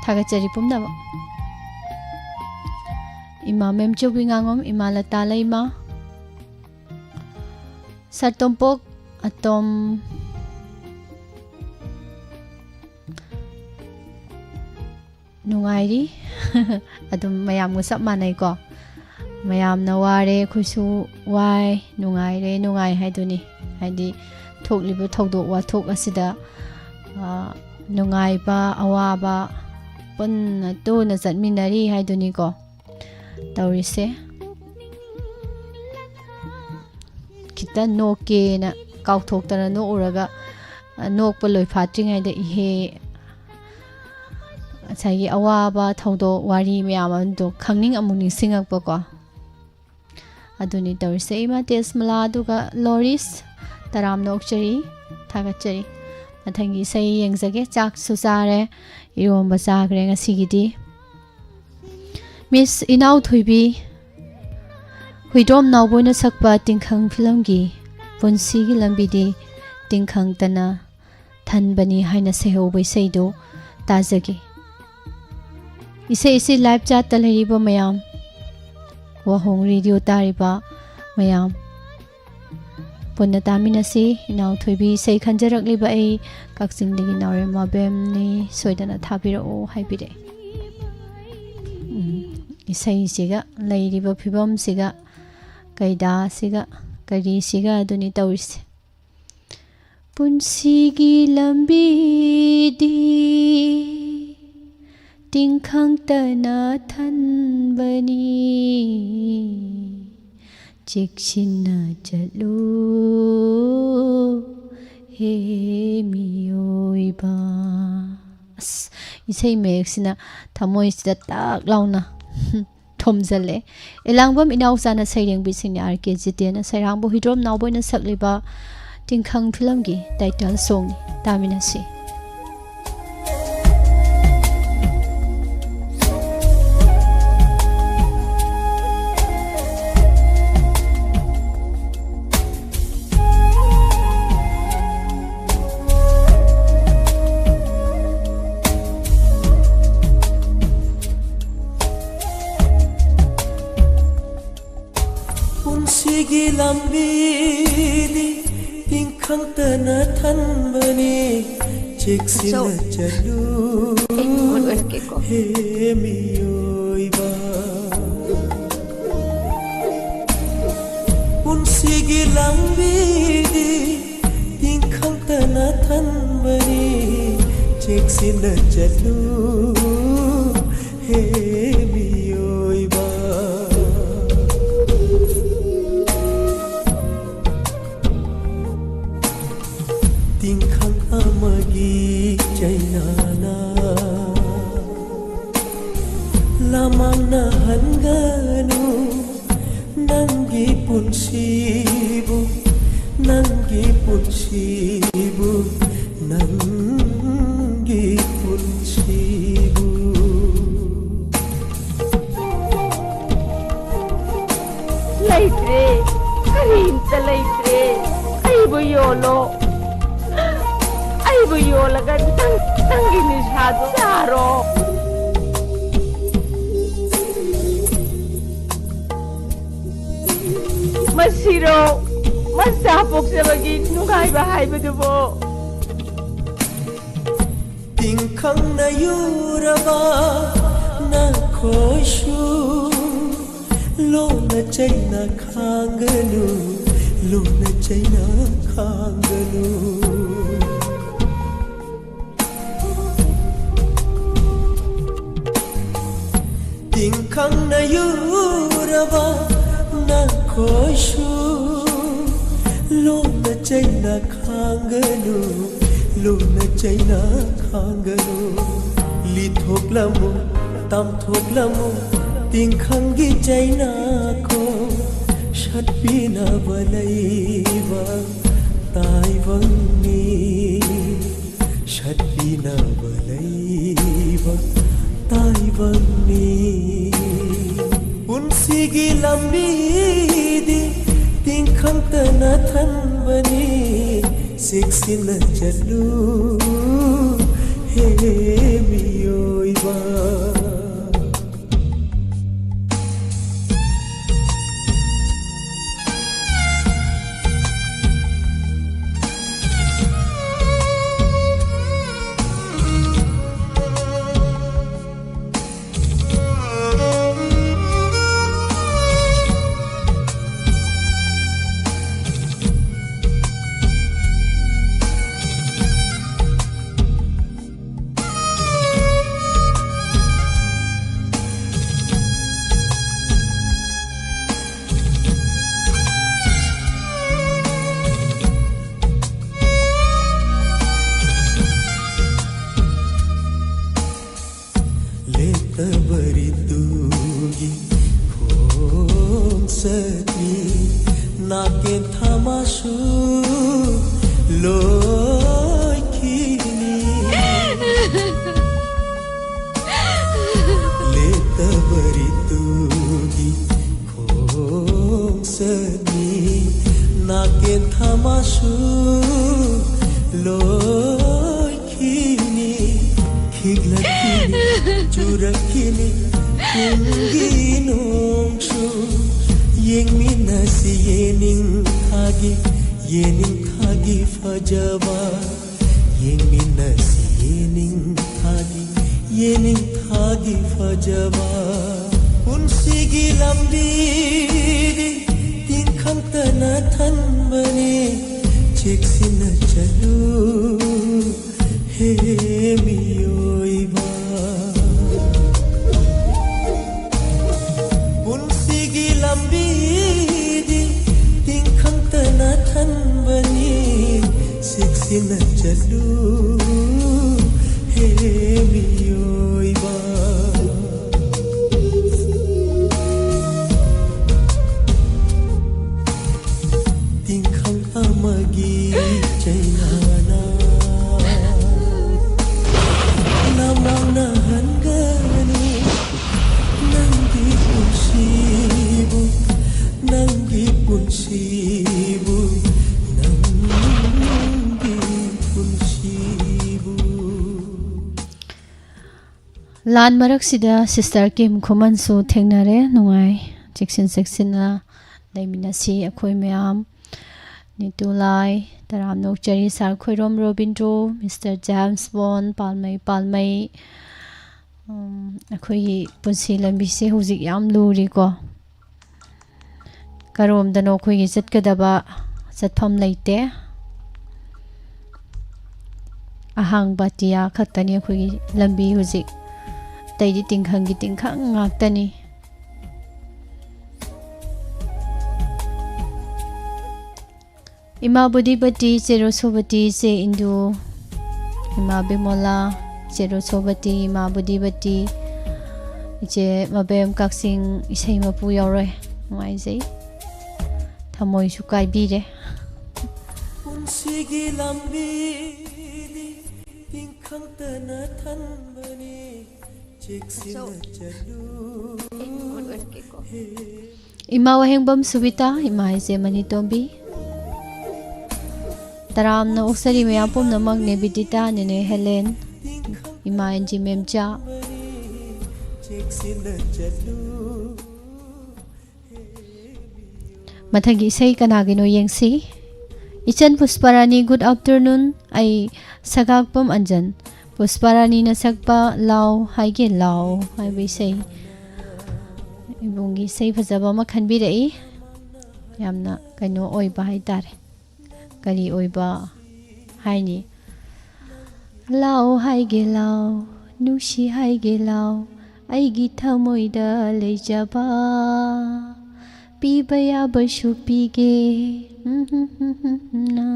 ꯊꯥꯒꯠꯆꯔꯤ ꯄꯨꯝꯅꯃꯛ꯫ ꯏꯃꯥ ꯃꯦꯝꯆꯧꯕꯤ ꯉꯥꯉꯣꯝ, ꯏꯃꯥ ꯂꯇꯥ ꯂꯩꯃ, ꯁꯥꯔ ꯇꯣꯝꯄꯣꯛ ꯑꯇꯣꯝ, ꯅꯨꯡꯉꯥꯏꯔꯤ꯫ ꯑꯗꯨꯝ ꯃꯌꯥꯝꯒ ꯆꯞ ꯃꯥꯟꯅꯩꯀꯣ꯫ ꯃꯌꯥꯝꯅ ꯋꯥꯔꯦ, ꯑꯩꯈꯣꯏꯁꯨ ꯋꯥꯏ, ꯅꯨꯡꯉꯥꯏꯔꯦ, ꯅꯨꯡꯉꯥꯏ ꯍꯥꯏꯗꯨꯅꯤ꯫ ꯍꯥꯏꯗꯤ ꯊꯣꯛꯂꯤꯕ ꯊꯧꯗꯣꯛ ꯋꯥꯊꯣꯛ ꯑꯁꯤꯗ, ꯑ, ꯅꯨꯡꯉꯥꯏꯕ, ꯑꯋꯥꯕ ꯄꯨꯟꯅ ꯇꯨꯅ ꯆꯠꯃꯤꯟꯅꯔꯤ ꯍꯥꯏꯗꯨꯅꯤꯀꯣ ꯇꯧꯔꯤꯁꯦ꯫ ꯈꯤꯇ ꯅꯣꯛꯀꯦꯅ ꯀꯥꯎꯊꯣꯛꯇꯅ ꯅꯣꯛꯎꯔꯒ, ꯑ, ꯅꯣꯛꯄ ꯂꯣꯏꯐꯥꯠꯇ꯭ꯔꯤꯉꯩꯗ ꯏꯍꯦ, ꯉꯁꯥꯏꯒꯤ ꯑꯋꯥꯕ ꯊꯧꯗꯣꯛ ꯋꯥꯔꯤ ꯃꯌꯥꯝ ꯑꯗꯨ ꯈꯪꯅꯤꯡ ꯑꯃꯨꯛ ꯅꯤꯡꯁꯤꯡꯉꯛꯄꯀꯣ꯫ ꯑꯗꯨꯅꯤ ꯇꯧꯔꯤꯁꯦ꯫ ꯏꯃꯥ ꯇꯦꯖꯃꯂꯥ ꯑꯗꯨꯒ ꯂꯣꯔꯤꯁ, ꯇꯔꯥꯝꯅ ꯑꯣꯛꯆꯔꯤ, ꯊꯥꯒꯠꯆꯔꯤ꯫ ꯃꯊꯪꯒꯤ ꯏꯁꯩ ꯌꯦꯡꯖꯒꯦ꯫ ꯆꯥꯛꯁꯨ ꯆꯥꯔꯦ, ꯏꯔꯣꯝꯕ ꯆꯥꯈ꯭ꯔꯦ ꯉꯁꯤꯒꯤꯗꯤ꯫ ꯃꯤꯁ ꯏꯅꯥꯎꯊꯣꯏꯕꯤ ꯍꯨꯏꯗ꯭ꯔꯣꯝ ꯅꯥꯎꯕꯣꯏꯅ ꯁꯛꯄ ꯇꯤꯡꯈꯪ ꯐꯤꯂꯝꯒꯤ ꯄꯨꯟꯁꯤꯒꯤ ꯂꯝꯕꯤꯗꯤ ꯇꯤꯡꯈꯪꯇꯅ ꯊꯟꯕꯅꯤ ꯍꯥꯏꯅ ꯁꯩꯍꯧꯕ ꯏꯁꯩꯗꯨ ꯇꯥꯖꯒꯦ꯫ ꯏꯁꯩ ꯑꯁꯤ ꯂꯥꯏꯚ ꯆꯥꯠꯇ ꯂꯩꯔꯤꯕ ꯃꯌꯥꯝ, ꯋꯥꯍꯣꯡ ꯔꯦꯗꯤꯑꯣ ꯇꯥꯔꯤꯕ ꯃꯌꯥꯝ, ꯄꯨꯟꯅ ꯇꯥꯃꯤꯟꯅꯁꯤ꯫ ꯏꯅꯥꯎꯊꯣꯏꯕꯤ ꯏꯁꯩ ꯈꯟꯖꯔꯛꯂꯤꯕ ꯑꯩ ꯀꯛꯆꯤꯡꯗꯒꯤ ꯅꯥꯎꯔꯦꯝ ꯃꯕꯦꯝꯅꯤ, ꯁꯣꯏꯗꯅ ꯊꯥꯕꯤꯔꯛꯎ ꯍꯥꯏꯕꯤꯔꯛꯑꯦ꯫ ꯎꯝ, ꯏꯁꯩꯁꯤꯒ ꯂꯩꯔꯤꯕ ꯐꯤꯕꯝꯁꯤꯒ, ꯀꯩꯗꯥꯁꯤꯒ ꯀꯔꯤꯁꯤꯒ ꯑꯗꯨꯅꯤ ꯇꯧꯔꯤꯁꯦ꯫ ꯄꯨꯟꯁꯤꯒꯤ ꯂꯝꯕꯤꯗꯤ ꯇꯤꯡꯈꯪꯇꯅ ꯊꯟꯕ ꯕꯅꯤ, ꯆꯦꯛꯁꯤꯟꯅ ꯆꯠꯂꯨ ꯍꯦ ꯃꯤꯑꯣꯏꯕ꯫ ꯑꯁ, ꯏꯁꯩ ꯃꯌꯦꯛꯁꯤꯅ ꯊꯃꯣꯏꯁꯤꯗ ꯇꯥꯛ ꯂꯥꯎꯅ ꯊꯣꯝꯖꯜꯂꯦ꯫ ꯑꯦꯂꯥꯡꯕꯝ ꯏꯅꯥꯎꯆꯥꯅ ꯁꯩꯔꯦꯡꯕꯤ ꯁꯤꯅꯤ ꯑꯥꯔ ꯀꯦ ꯖꯤꯇꯦꯟꯅ ꯁꯩꯔꯥꯡꯕ ꯍꯨꯏꯗ꯭ꯔꯣꯝ ꯅꯥꯎꯕꯣꯏꯅ ꯁꯛꯂꯤꯕ ꯇꯤꯡꯈꯪ ꯐꯤꯂꯝꯒꯤ title songꯅꯤ꯫ ꯇꯥꯃꯤꯟꯅꯁꯤ꯫ ꯄꯨꯟꯁꯤꯒꯤ ꯂꯝꯕꯤꯗꯤ ꯇꯤꯡꯈꯪꯇꯅ ꯊꯟꯕꯅꯤ, ꯆꯦꯛꯁꯤꯟꯅ ꯆꯠꯂꯨ꯫ ꯑꯦ, ꯃꯈꯨꯠ ꯑꯣꯏꯔꯛꯀꯦꯀꯣ꯫ ꯍꯦ ꯃꯤꯑꯣꯏꯕ, ꯄꯨꯟꯁꯤꯒꯤ ꯂꯝꯕꯤꯗꯤ ꯇꯤꯡꯈꯪꯇꯅ ꯊꯟꯕꯅꯤ, ꯆꯦꯛꯁꯤꯟꯅ ꯆꯠꯂꯨ ꯍꯦ ꯃꯤꯑꯣꯏꯕ꯫ ꯇꯤꯡꯈꯪ ꯑꯃꯒꯤ ꯆꯩꯅꯥꯅ ꯂꯃꯥꯡꯅꯍꯟꯒꯅꯨ ꯅꯪꯒꯤ ꯄꯨꯟꯁꯤꯕꯨ, ꯅꯪꯒꯤ ꯄꯨꯟꯁꯤꯕꯨ, ꯅꯪꯒꯤ ꯄꯨꯟꯁꯤꯕꯨ꯫ ꯂꯩꯇ꯭ꯔꯦ, ꯀꯔꯤꯝꯇ ꯂꯩꯇ꯭ꯔꯦ꯫ ꯑꯩꯕꯨ ꯌꯣꯜꯂꯣ, ꯑꯩꯕꯨ ꯌꯣꯜꯂꯒ ꯅꯪ, ꯅꯪꯒꯤ ꯅꯤꯁꯥꯗꯣ ꯆꯥꯔꯣ꯫ ꯃꯁꯤꯔꯣ ꯃꯆꯥ ꯄꯣꯛꯆꯕꯒꯤ ꯅꯨꯡꯉꯥꯏꯕ ꯍꯥꯏꯕꯗꯨꯕꯣ? ꯇꯤꯡꯈꯪꯅ ꯌꯨꯔꯕ ꯅꯈꯣꯏꯁꯨ ꯂꯣꯟꯅ ꯆꯩꯅ ꯈꯥꯡꯒꯅꯨ, ꯂꯣꯟꯅ ꯆꯩꯅ ꯈꯥꯡꯒꯅꯨ꯫ ꯇꯤꯡꯈꯪ ꯈꯪꯅ ꯌꯨꯔꯕ ꯅꯈꯣꯏꯁꯨ ꯂꯣꯟꯅ ꯆꯩꯅ ꯈꯥꯡꯒꯅꯨ, ꯂꯣꯟꯅ ꯆꯩꯅ ꯈꯥꯡꯒꯅꯨ꯫ ꯂꯤꯊꯣꯛꯂꯝꯃꯨ, ꯇꯝꯊꯣꯛꯂꯝꯃꯨ, ꯇꯤꯡꯈꯪꯒꯤ ꯆꯩꯅꯥꯈꯣ ꯁꯠꯄꯤꯅꯕ ꯂꯩꯕ ꯇꯥꯏꯕꯪꯅꯤ꯫ ꯁꯠꯄꯤꯅꯕ ꯂꯩꯕ ꯇꯥꯏꯕꯪꯅꯤ꯫ ꯄꯨꯟꯁꯤꯒꯤ ꯂꯝꯕꯤꯗꯤ ꯇꯤꯡꯈꯪꯇꯅ ꯊꯟꯕꯅꯤ꯫ ꯆꯦꯛꯁꯤꯟꯅ ꯆꯠꯂꯨ ꯍꯦ ꯃꯤꯑꯣꯏꯕ꯫ ꯂꯦꯞꯇꯕ ꯔꯤꯇꯨꯒꯤ ꯈꯣꯡꯆꯠꯅꯤ꯫ ꯅꯥꯀꯦꯟ ꯊꯥ ꯃꯥꯁꯨ ꯂꯣꯏꯈꯤꯅꯤ꯫ ꯂꯦꯞꯇꯕ ꯔꯤꯇꯨꯒꯤ ꯈꯣꯡꯆꯠꯅꯤ꯫ ꯅꯥꯀꯦꯟ ꯊꯥ ꯃꯥꯁꯨ ꯂꯣꯏꯈꯤꯅꯤ꯫ ꯈꯤꯛꯂꯛꯈꯤꯅꯤ, ꯆꯨꯔꯛꯈꯤꯅꯤ ꯀꯨꯝꯒꯤ ꯅꯣꯡꯁꯨ꯫ ꯌꯦꯡꯃꯤꯟꯅꯁꯤ ꯌꯦꯅꯤꯡꯊꯥꯒꯤ, ꯌꯦꯅꯤꯡꯊꯥꯒꯤ ꯐꯖꯕ꯫ ꯌꯦꯡꯃꯤꯟꯅꯁꯤ ꯌꯦꯅꯤꯡꯊꯥꯒꯤ, ꯌꯦꯅꯤꯡꯊꯥꯒꯤ ꯐꯖꯕ꯫ ꯄꯨꯟꯁꯤꯒꯤ ꯂꯝꯕꯤꯗꯤ ꯇꯤꯟꯈꯪꯇꯅ ꯊꯟꯕꯅꯤ꯫ ꯆꯦꯛꯁꯤꯟꯅ ꯆꯠꯂꯨ ꯍꯦ ꯃꯤꯑꯣꯏꯕ꯫ ꯍꯦ ꯃꯤꯑꯣꯏꯕ, ꯇꯤꯡꯈꯪ ꯑꯃꯒꯤ ꯆꯩꯅꯥꯅ ꯂꯝꯂꯥꯎꯅ ꯍꯟꯒꯅꯨ ꯅꯪꯒꯤ ꯄꯨꯟꯁꯤꯕꯨ, ꯅꯪꯒꯤ ꯄꯨꯟꯁꯤꯕꯨ, ꯅꯪꯒꯤ ꯄꯨꯟꯁꯤꯕꯨ꯫ ꯂꯥꯟ ꯃꯔꯛꯁꯤꯗ ꯁꯤꯁꯇꯔ ꯀꯤꯝ ꯈꯨꯃꯟꯁꯨ ꯊꯦꯡꯅꯔꯦ꯫ ꯅꯨꯡꯉꯥꯏ꯫ ꯆꯦꯛꯁꯤꯟ ꯆꯦꯛꯁꯤꯟꯅ ꯂꯩꯃꯤꯟꯅꯁꯤ ꯑꯩꯈꯣꯏ ꯃꯌꯥꯝ꯫ ꯅꯤꯇꯨ ꯂꯥꯏ, ꯇꯔꯥꯝꯅ ꯑꯣꯛꯆꯔꯤ ꯁꯥꯔ ꯈꯣꯏꯔꯣꯝ ꯔꯣꯕꯤꯟꯗ꯭ꯔꯣ, ꯃꯤꯁꯇꯔ ꯖꯦꯝꯁ ꯕꯣꯟ, ꯄꯥꯜꯃꯩ ꯄꯥꯜꯃꯩ꯫ ꯎꯝ, ꯑꯩꯈꯣꯏꯒꯤ ꯄꯨꯟꯁꯤ ꯂꯝꯕꯤꯁꯦ ꯍꯧꯖꯤꯛ ꯌꯥꯝ ꯂꯨꯔꯤꯀꯣ꯫ ꯀꯔꯣꯝꯗꯅꯣ ꯑꯩꯈꯣꯏꯒꯤ ꯆꯠꯀꯗꯕ ꯆꯠꯐꯝ ꯂꯩꯇꯦ꯫ ꯑꯍꯥꯡꯕ ꯑꯇꯤꯌꯥ ꯈꯛꯇꯅꯤ ꯑꯩꯈꯣꯏꯒꯤ ꯂꯝꯕꯤ ꯍꯧꯖꯤꯛ꯫ ꯑꯇꯩꯗꯤ ꯇꯤꯡꯈꯪꯒꯤ ꯇꯤꯡꯈꯪ ꯉꯥꯛꯇꯅꯤ꯫ ꯏꯃꯥ ꯕꯨꯙꯤꯄꯇꯤ, ꯆꯦꯔꯣ ꯁꯣꯕꯇꯤ, ꯆꯦ ꯏꯟꯗꯨ, ꯏꯃꯥ ꯕꯤꯃꯣꯂꯥ, ꯆꯦꯔꯣ ꯁꯣꯕꯇꯤ, ꯏꯃꯥ ꯕꯨꯙꯤꯄꯇꯤ, ꯏꯆꯦ ꯃꯕꯦꯝ ꯀꯛꯆꯤꯡ, ꯏꯁꯩ ꯃꯄꯨ ꯌꯥꯎꯔꯣꯏ꯫ ꯅꯨꯡꯉꯥꯏꯖꯩ꯫ ꯊꯃꯣꯏꯁꯨ ꯀꯥꯏꯕꯤꯔꯦ꯫ ꯄꯨꯟꯁꯤꯒꯤ ꯂꯝꯕꯤꯗꯤ ꯇꯤꯡꯈꯪꯇꯅ ꯊꯟꯕꯅꯤ꯫ ꯆꯦꯛꯁꯤꯟꯅ ꯆꯠꯂꯨ꯫ ꯏꯃꯥ ꯋꯥꯍꯦꯡꯕꯝ ꯁꯨꯕꯤꯇꯥ, ꯏꯃꯥ ꯏꯆꯦ ꯃꯅꯤꯇꯣꯝꯕꯤ꯫ ꯇꯔꯥꯝꯅ ꯑꯣꯛꯆꯔꯤ ꯃꯌꯥꯝ ꯄꯨꯝꯅꯃꯛ, ꯅꯦ ꯕꯤꯗꯤꯇꯥ, ꯅꯦꯅꯦ ꯍꯦꯂꯦꯟ, ꯏꯃꯥ ꯑꯦꯟꯖꯤ ꯃꯦꯝꯆꯥ꯫ ꯆꯦꯛꯁꯤꯟꯅ ꯆꯠꯂꯨ꯫ ꯃꯊꯪꯒꯤ ꯏꯁꯩ ꯀꯅꯥꯒꯤꯅꯣ ꯌꯦꯡꯁꯤ꯫ ꯏꯆꯟ ꯄꯨꯁꯄꯥꯔꯥꯅꯤ, good afternoon꯫ ꯑꯩ ꯁꯒꯥꯛꯄꯝ ꯑꯟꯖꯟ꯫ ꯄꯨꯁꯄꯥꯔꯥꯅꯤꯅ ꯁꯛꯄ ꯂꯥꯎ ꯍꯥꯏꯒꯦ ꯂꯥꯎ ꯍꯥꯏꯕ ꯏꯁꯩ꯫ ꯏꯕꯨꯡꯒꯤ ꯏꯁꯩ ꯐꯖꯕ ꯑꯃ ꯈꯟꯕꯤꯔꯛꯏ꯫ ꯌꯥꯝꯅ ꯀꯩꯅꯣ ꯑꯣꯏꯕ ꯍꯥꯏꯇꯥꯔꯦ꯫ ꯀꯔꯤ ꯑꯣꯏꯕ ꯍꯥꯏꯅꯤ? ꯂꯥꯎ ꯍꯥꯏꯒꯦ ꯂꯥꯎ, ꯅꯨꯡꯁꯤ ꯍꯥꯏꯒꯦ ꯂꯥꯎ, ꯑꯩꯒꯤ ꯊꯃꯣꯏꯗ ꯂꯩꯖꯕ, ꯄꯤꯕ ꯌꯥꯕꯁꯨ ꯄꯤꯒꯦ꯫ ꯅ꯫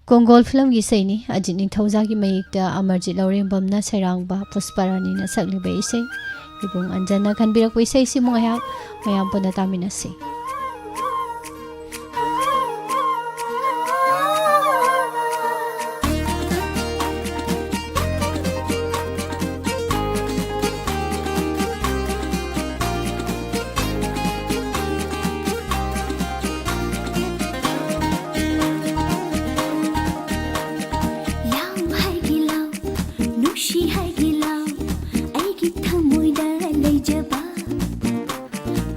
ꯀꯣꯡꯒꯣꯜ ꯐꯤꯂꯝꯒꯤ ꯏꯁꯩꯅꯤ꯫ ꯑꯖꯤꯠ ꯅꯤꯡꯊꯧꯖꯥꯒꯤ ꯃꯌꯦꯛꯇ ꯑꯃꯔꯖꯤꯠ ꯂꯧꯔꯦꯝꯕꯝꯅ, ꯁꯩꯔꯥꯡꯕ ꯄꯨꯁꯄꯥꯔꯥꯅꯤꯅ ꯁꯛꯂꯤꯕ ꯏꯁꯩ꯫ ꯏꯕꯨꯡ ꯑꯟꯖꯟꯅ ꯈꯟꯕꯤꯔꯛꯄ ꯏꯁꯩꯁꯤꯕꯨ ꯉꯥꯏꯍꯥꯛ ꯃꯌꯥꯝ ꯄꯨꯟꯅ ꯇꯥꯃꯤꯟꯅꯁꯤ꯫ ꯂꯥꯎ ꯍꯥꯏꯒꯦ ꯂꯥꯎ, ꯅꯨꯡꯁꯤ ꯍꯥꯏꯒꯦ ꯂꯥꯎ, ꯑꯩꯒꯤ ꯊꯃꯣꯏꯗ ꯂꯩꯖꯕ꯫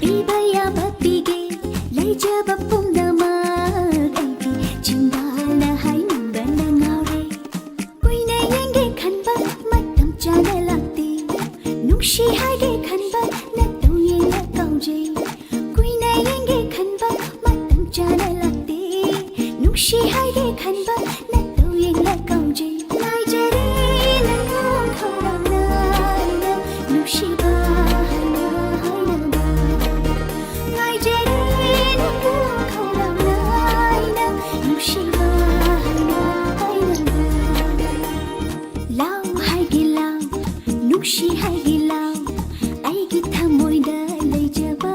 ꯄꯤꯕ ꯌꯥꯕ ꯄꯤꯒꯦ, ꯂꯩꯖꯕ ꯄꯨꯝꯅꯃꯛ ꯑꯩꯒꯤ꯫ ꯆꯤꯡꯕꯥꯜꯅ ꯍꯥꯏꯅꯤꯡꯕꯅ ꯉꯥꯎꯔꯦ, ꯀꯨꯏꯅ ꯌꯦꯡꯒꯦ ꯈꯟꯕ ꯃꯇꯝ ꯆꯥꯅ ꯂꯥꯛꯇꯦ꯫ ꯅꯨꯡꯁꯤ ꯍꯥꯏꯒꯦ ꯈꯟꯕ ꯅꯠꯇꯧ ꯌꯦꯡꯅ ꯀꯥꯎꯖꯩ, ꯀꯨꯏꯅ ꯌꯦꯡꯒꯦ ꯈꯟꯕ ꯃꯇꯝ ꯆꯥꯅ ꯂꯥꯛꯇꯦ꯫ ꯅꯨꯡꯁꯤ ꯍꯥꯏꯒꯦ ꯈꯟꯕ ꯅꯠꯇꯧ ꯌꯦꯡꯅ ꯀꯥꯎꯖꯩ꯫ ꯉꯥꯏꯖꯔꯦ ꯅꯪꯕꯨ ꯈꯧꯔꯥꯡꯅ ꯑꯩꯅ, ꯅꯨꯡꯁꯤꯕ ꯍꯥꯏꯅ ꯍꯥꯏꯅꯕ꯫ ꯉꯥꯏꯖꯔꯦ ꯅꯪꯕꯨ ꯈꯧꯔꯥꯡꯅ ꯑꯩꯅ, ꯅꯨꯡꯁꯤꯕ ꯍꯥꯏꯅ ꯍꯥꯏꯅꯕ꯫ ꯂꯥꯎ ꯍꯥꯏꯒꯦ ꯂꯥꯎ, ꯅꯨꯡꯁꯤ ꯍꯥꯏꯒꯦ ꯂꯥꯎ, ꯑꯩꯒꯤ ꯊꯃꯣꯏꯗ ꯂꯩꯖꯕ꯫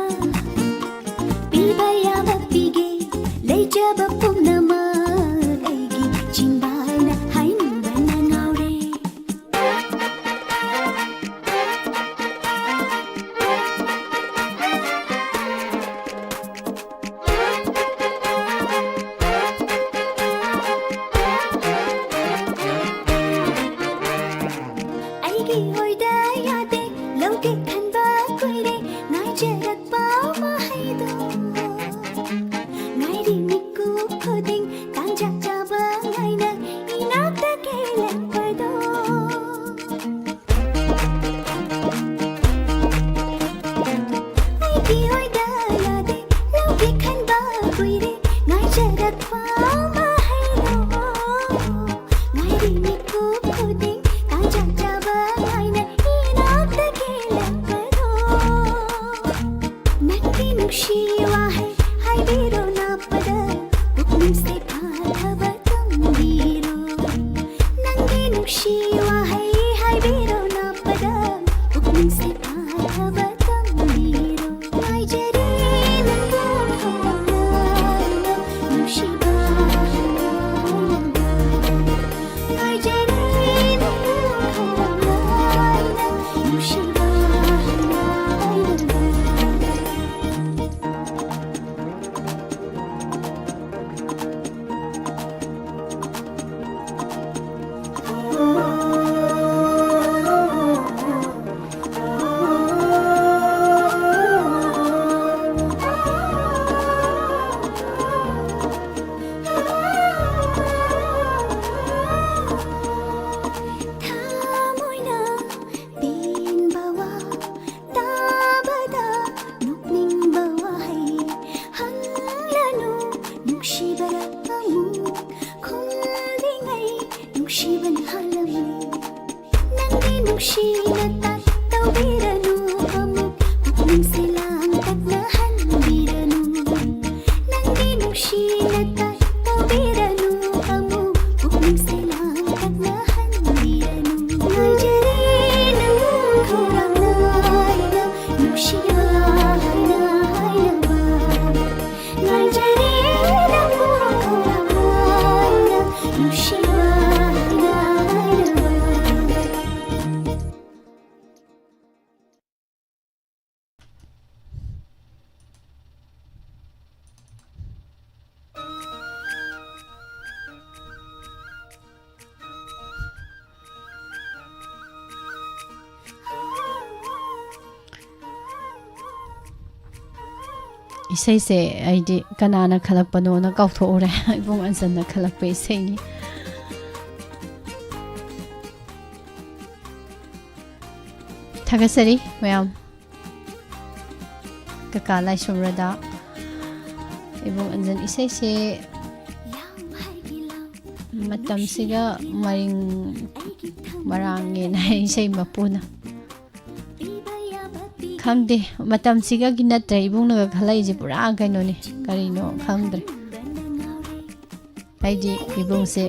ꯑꯐꯕ ꯇꯝꯕꯤꯔꯣ꯫ ꯉꯥꯏꯖꯔꯤ ꯅꯪꯕꯨ ꯍꯧꯔꯛꯂꯣꯏꯅ ꯅꯨꯡꯁꯤꯕ ꯍꯥꯏꯅꯕ꯫ ꯉꯥꯏꯖꯔꯤ ꯅꯪꯕꯨ ꯍꯧꯔꯛꯂꯣꯏꯅ ꯅꯨꯡꯁꯤꯕ ꯍꯥꯏꯅꯕ꯫ ꯊꯃꯣꯏꯅ ꯄꯦꯟꯕ ꯋꯥ ꯇꯥꯕꯗ ꯅꯣꯛꯅꯤꯡꯕ ꯋꯥꯍꯩ ꯍꯪꯂꯅꯨ, ꯅꯨꯡꯁꯤꯕꯗ ꯑꯃꯨꯛ ꯈꯨꯝꯂꯤꯉꯩ ꯅꯨꯡꯁꯤꯕꯅ ꯍꯥꯜꯂꯝꯃꯤ꯫ ꯅꯪꯗꯤ ꯅꯨꯡꯁꯤꯅ ꯇꯥꯛ ꯇꯧꯕꯤꯔꯅꯨ, ꯑꯃꯨꯛ ꯄꯨꯛꯅꯤꯡꯁꯦ ꯂꯥꯡꯇꯛꯅꯍꯟꯕꯤꯔꯅꯨ꯫ ꯅꯪꯗꯤ ꯅꯨꯡꯁꯤꯅ ꯇꯥꯛ ꯇꯧꯕꯤꯔꯅꯨ, ꯑꯃꯨꯛ ꯄꯨꯛꯅꯤꯡꯁꯦ ꯂꯥꯡꯇꯛꯅꯍꯟꯕꯤꯔꯅꯨ꯫ ꯉꯥꯏꯖꯔꯦ ꯅꯪꯕꯨ ꯈꯧꯔꯥꯡꯅ ꯑꯩꯅ ꯅꯨꯡꯁꯤꯕ ꯍꯥꯏꯅ ꯍꯥꯏꯅꯕ꯫ ꯉꯥꯏꯖꯔꯦ ꯅꯪꯕꯨ ꯈꯧꯔꯥꯡꯅ ꯑꯩꯅ ꯅꯨꯡꯁꯤꯕ ꯍꯥꯏꯅ ꯍꯥꯏꯅꯕ꯫ ꯏꯁꯩꯁꯦ ꯑꯩꯗꯤ ꯀꯅꯥꯅ ꯈꯜꯂꯛꯄꯅꯣꯅ ꯀꯥꯎꯊꯣꯛꯎꯔꯦ꯫ ꯏꯕꯨꯡ ꯑꯟꯖꯟꯅ ꯈꯜꯂꯛꯄ ꯏꯁꯩꯅꯤ꯫ ꯊꯥꯒꯠꯆꯔꯤ ꯃꯌꯥꯝ꯫ ꯀꯀꯥ ꯂꯥꯏꯁ꯭ꯔꯝ ꯔꯗꯥ, ꯏꯕꯨꯡ ꯑꯟꯖꯟ ꯏꯁꯩꯁꯦ ꯃꯇꯝꯁꯤꯒ ꯃꯔꯤꯡ ꯃꯔꯥꯡꯉꯦꯅ ꯍꯥꯏ ꯏꯁꯩ ꯃꯄꯨꯅ꯫ ꯈꯪꯗꯦ, ꯃꯇꯝꯁꯤꯒꯒꯤ ꯅꯠꯇ꯭ꯔꯦ, ꯏꯕꯨꯡꯅꯒ ꯈꯜꯂꯛꯏꯁꯦ ꯄꯨꯔꯥ ꯀꯩꯅꯣꯅꯤ, ꯀꯔꯤꯅꯣ ꯈꯪꯗ꯭ꯔꯦ꯫ ꯑꯩꯗꯤ ꯏꯕꯨꯡꯁꯦ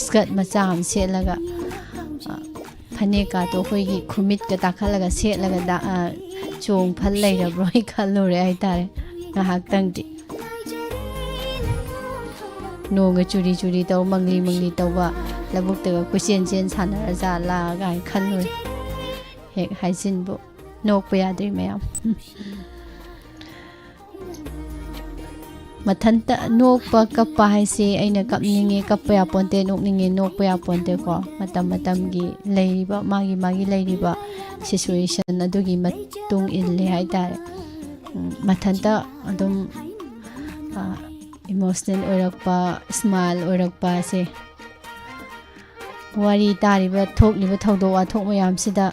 skirt ꯃꯆꯥ ꯑꯃ ꯁꯦꯠꯂꯒ, ꯑ, ꯐꯅꯦꯛꯀꯥꯗꯣ ꯑꯩꯈꯣꯏꯒꯤ ꯈꯨꯃꯤꯠꯀ ꯇꯥꯈꯠꯂꯒ ꯁꯦꯠꯂꯒ ꯗꯥ-, ꯑ, ꯆꯣꯡ ꯐꯜ ꯂꯩꯔꯕ꯭ꯔꯣꯏ ꯈꯜꯂꯨꯔꯦ ꯍꯥꯏꯇꯥꯔꯦ ꯉꯥꯏꯍꯥꯛꯇꯪꯗꯤ꯫ ꯅꯣꯡꯒ ꯆꯨꯔꯤ ꯆꯨꯔꯤ ꯇꯧ, ꯃꯪꯂꯤ ꯃꯪꯂꯤ ꯇꯧꯕ, ꯂꯧꯕꯨꯛꯇꯒ ꯀꯣꯏꯆꯦꯟ ꯆꯦꯟ ꯁꯥꯟꯅꯔ ꯖꯥꯠꯂꯥ ꯀꯥꯏꯅ ꯈꯜꯂꯨꯔꯦ꯫ ꯍꯦꯛ ꯍꯥꯏꯖꯤꯟꯕꯨ ꯅꯣꯛꯄ ꯌꯥꯗ꯭ꯔꯤ ꯃꯌꯥꯝ꯫ ꯃꯊꯟꯇ ꯅꯣꯛꯄ ꯀꯞꯄ ꯍꯥꯏꯁꯦ, ꯑꯩꯅ ꯀꯞꯅꯤꯡꯉꯦ ꯀꯞꯄ ꯌꯥꯄꯣꯟꯇꯦ, ꯅꯣꯛꯅꯤꯡꯉꯦ ꯅꯣꯛꯄ ꯌꯥꯄꯣꯟꯇꯦꯀꯣ꯫ ꯃꯇꯝ ꯃꯇꯝꯒꯤ ꯂꯩꯔꯤꯕ, ꯃꯥꯒꯤ ꯃꯥꯒꯤ ꯂꯩꯔꯤꯕ situation ꯑꯗꯨꯒꯤ ꯃꯇꯨꯡ ꯏꯜꯂꯦ ꯍꯥꯏꯇꯥꯔꯦ꯫ ꯎꯝ, ꯃꯊꯟꯇ ꯑꯗꯨꯝ, ꯑ, emotional ꯑꯣꯏꯔꯛꯄ, smile ꯑꯣꯏꯔꯛꯄ ꯑꯁꯦ ꯋꯥꯔꯤ ꯇꯥꯔꯤꯕ, ꯊꯣꯛꯂꯤꯕ ꯊꯧꯗꯣꯛ ꯋꯥꯊꯣꯛ ꯃꯌꯥꯝꯁꯤꯗ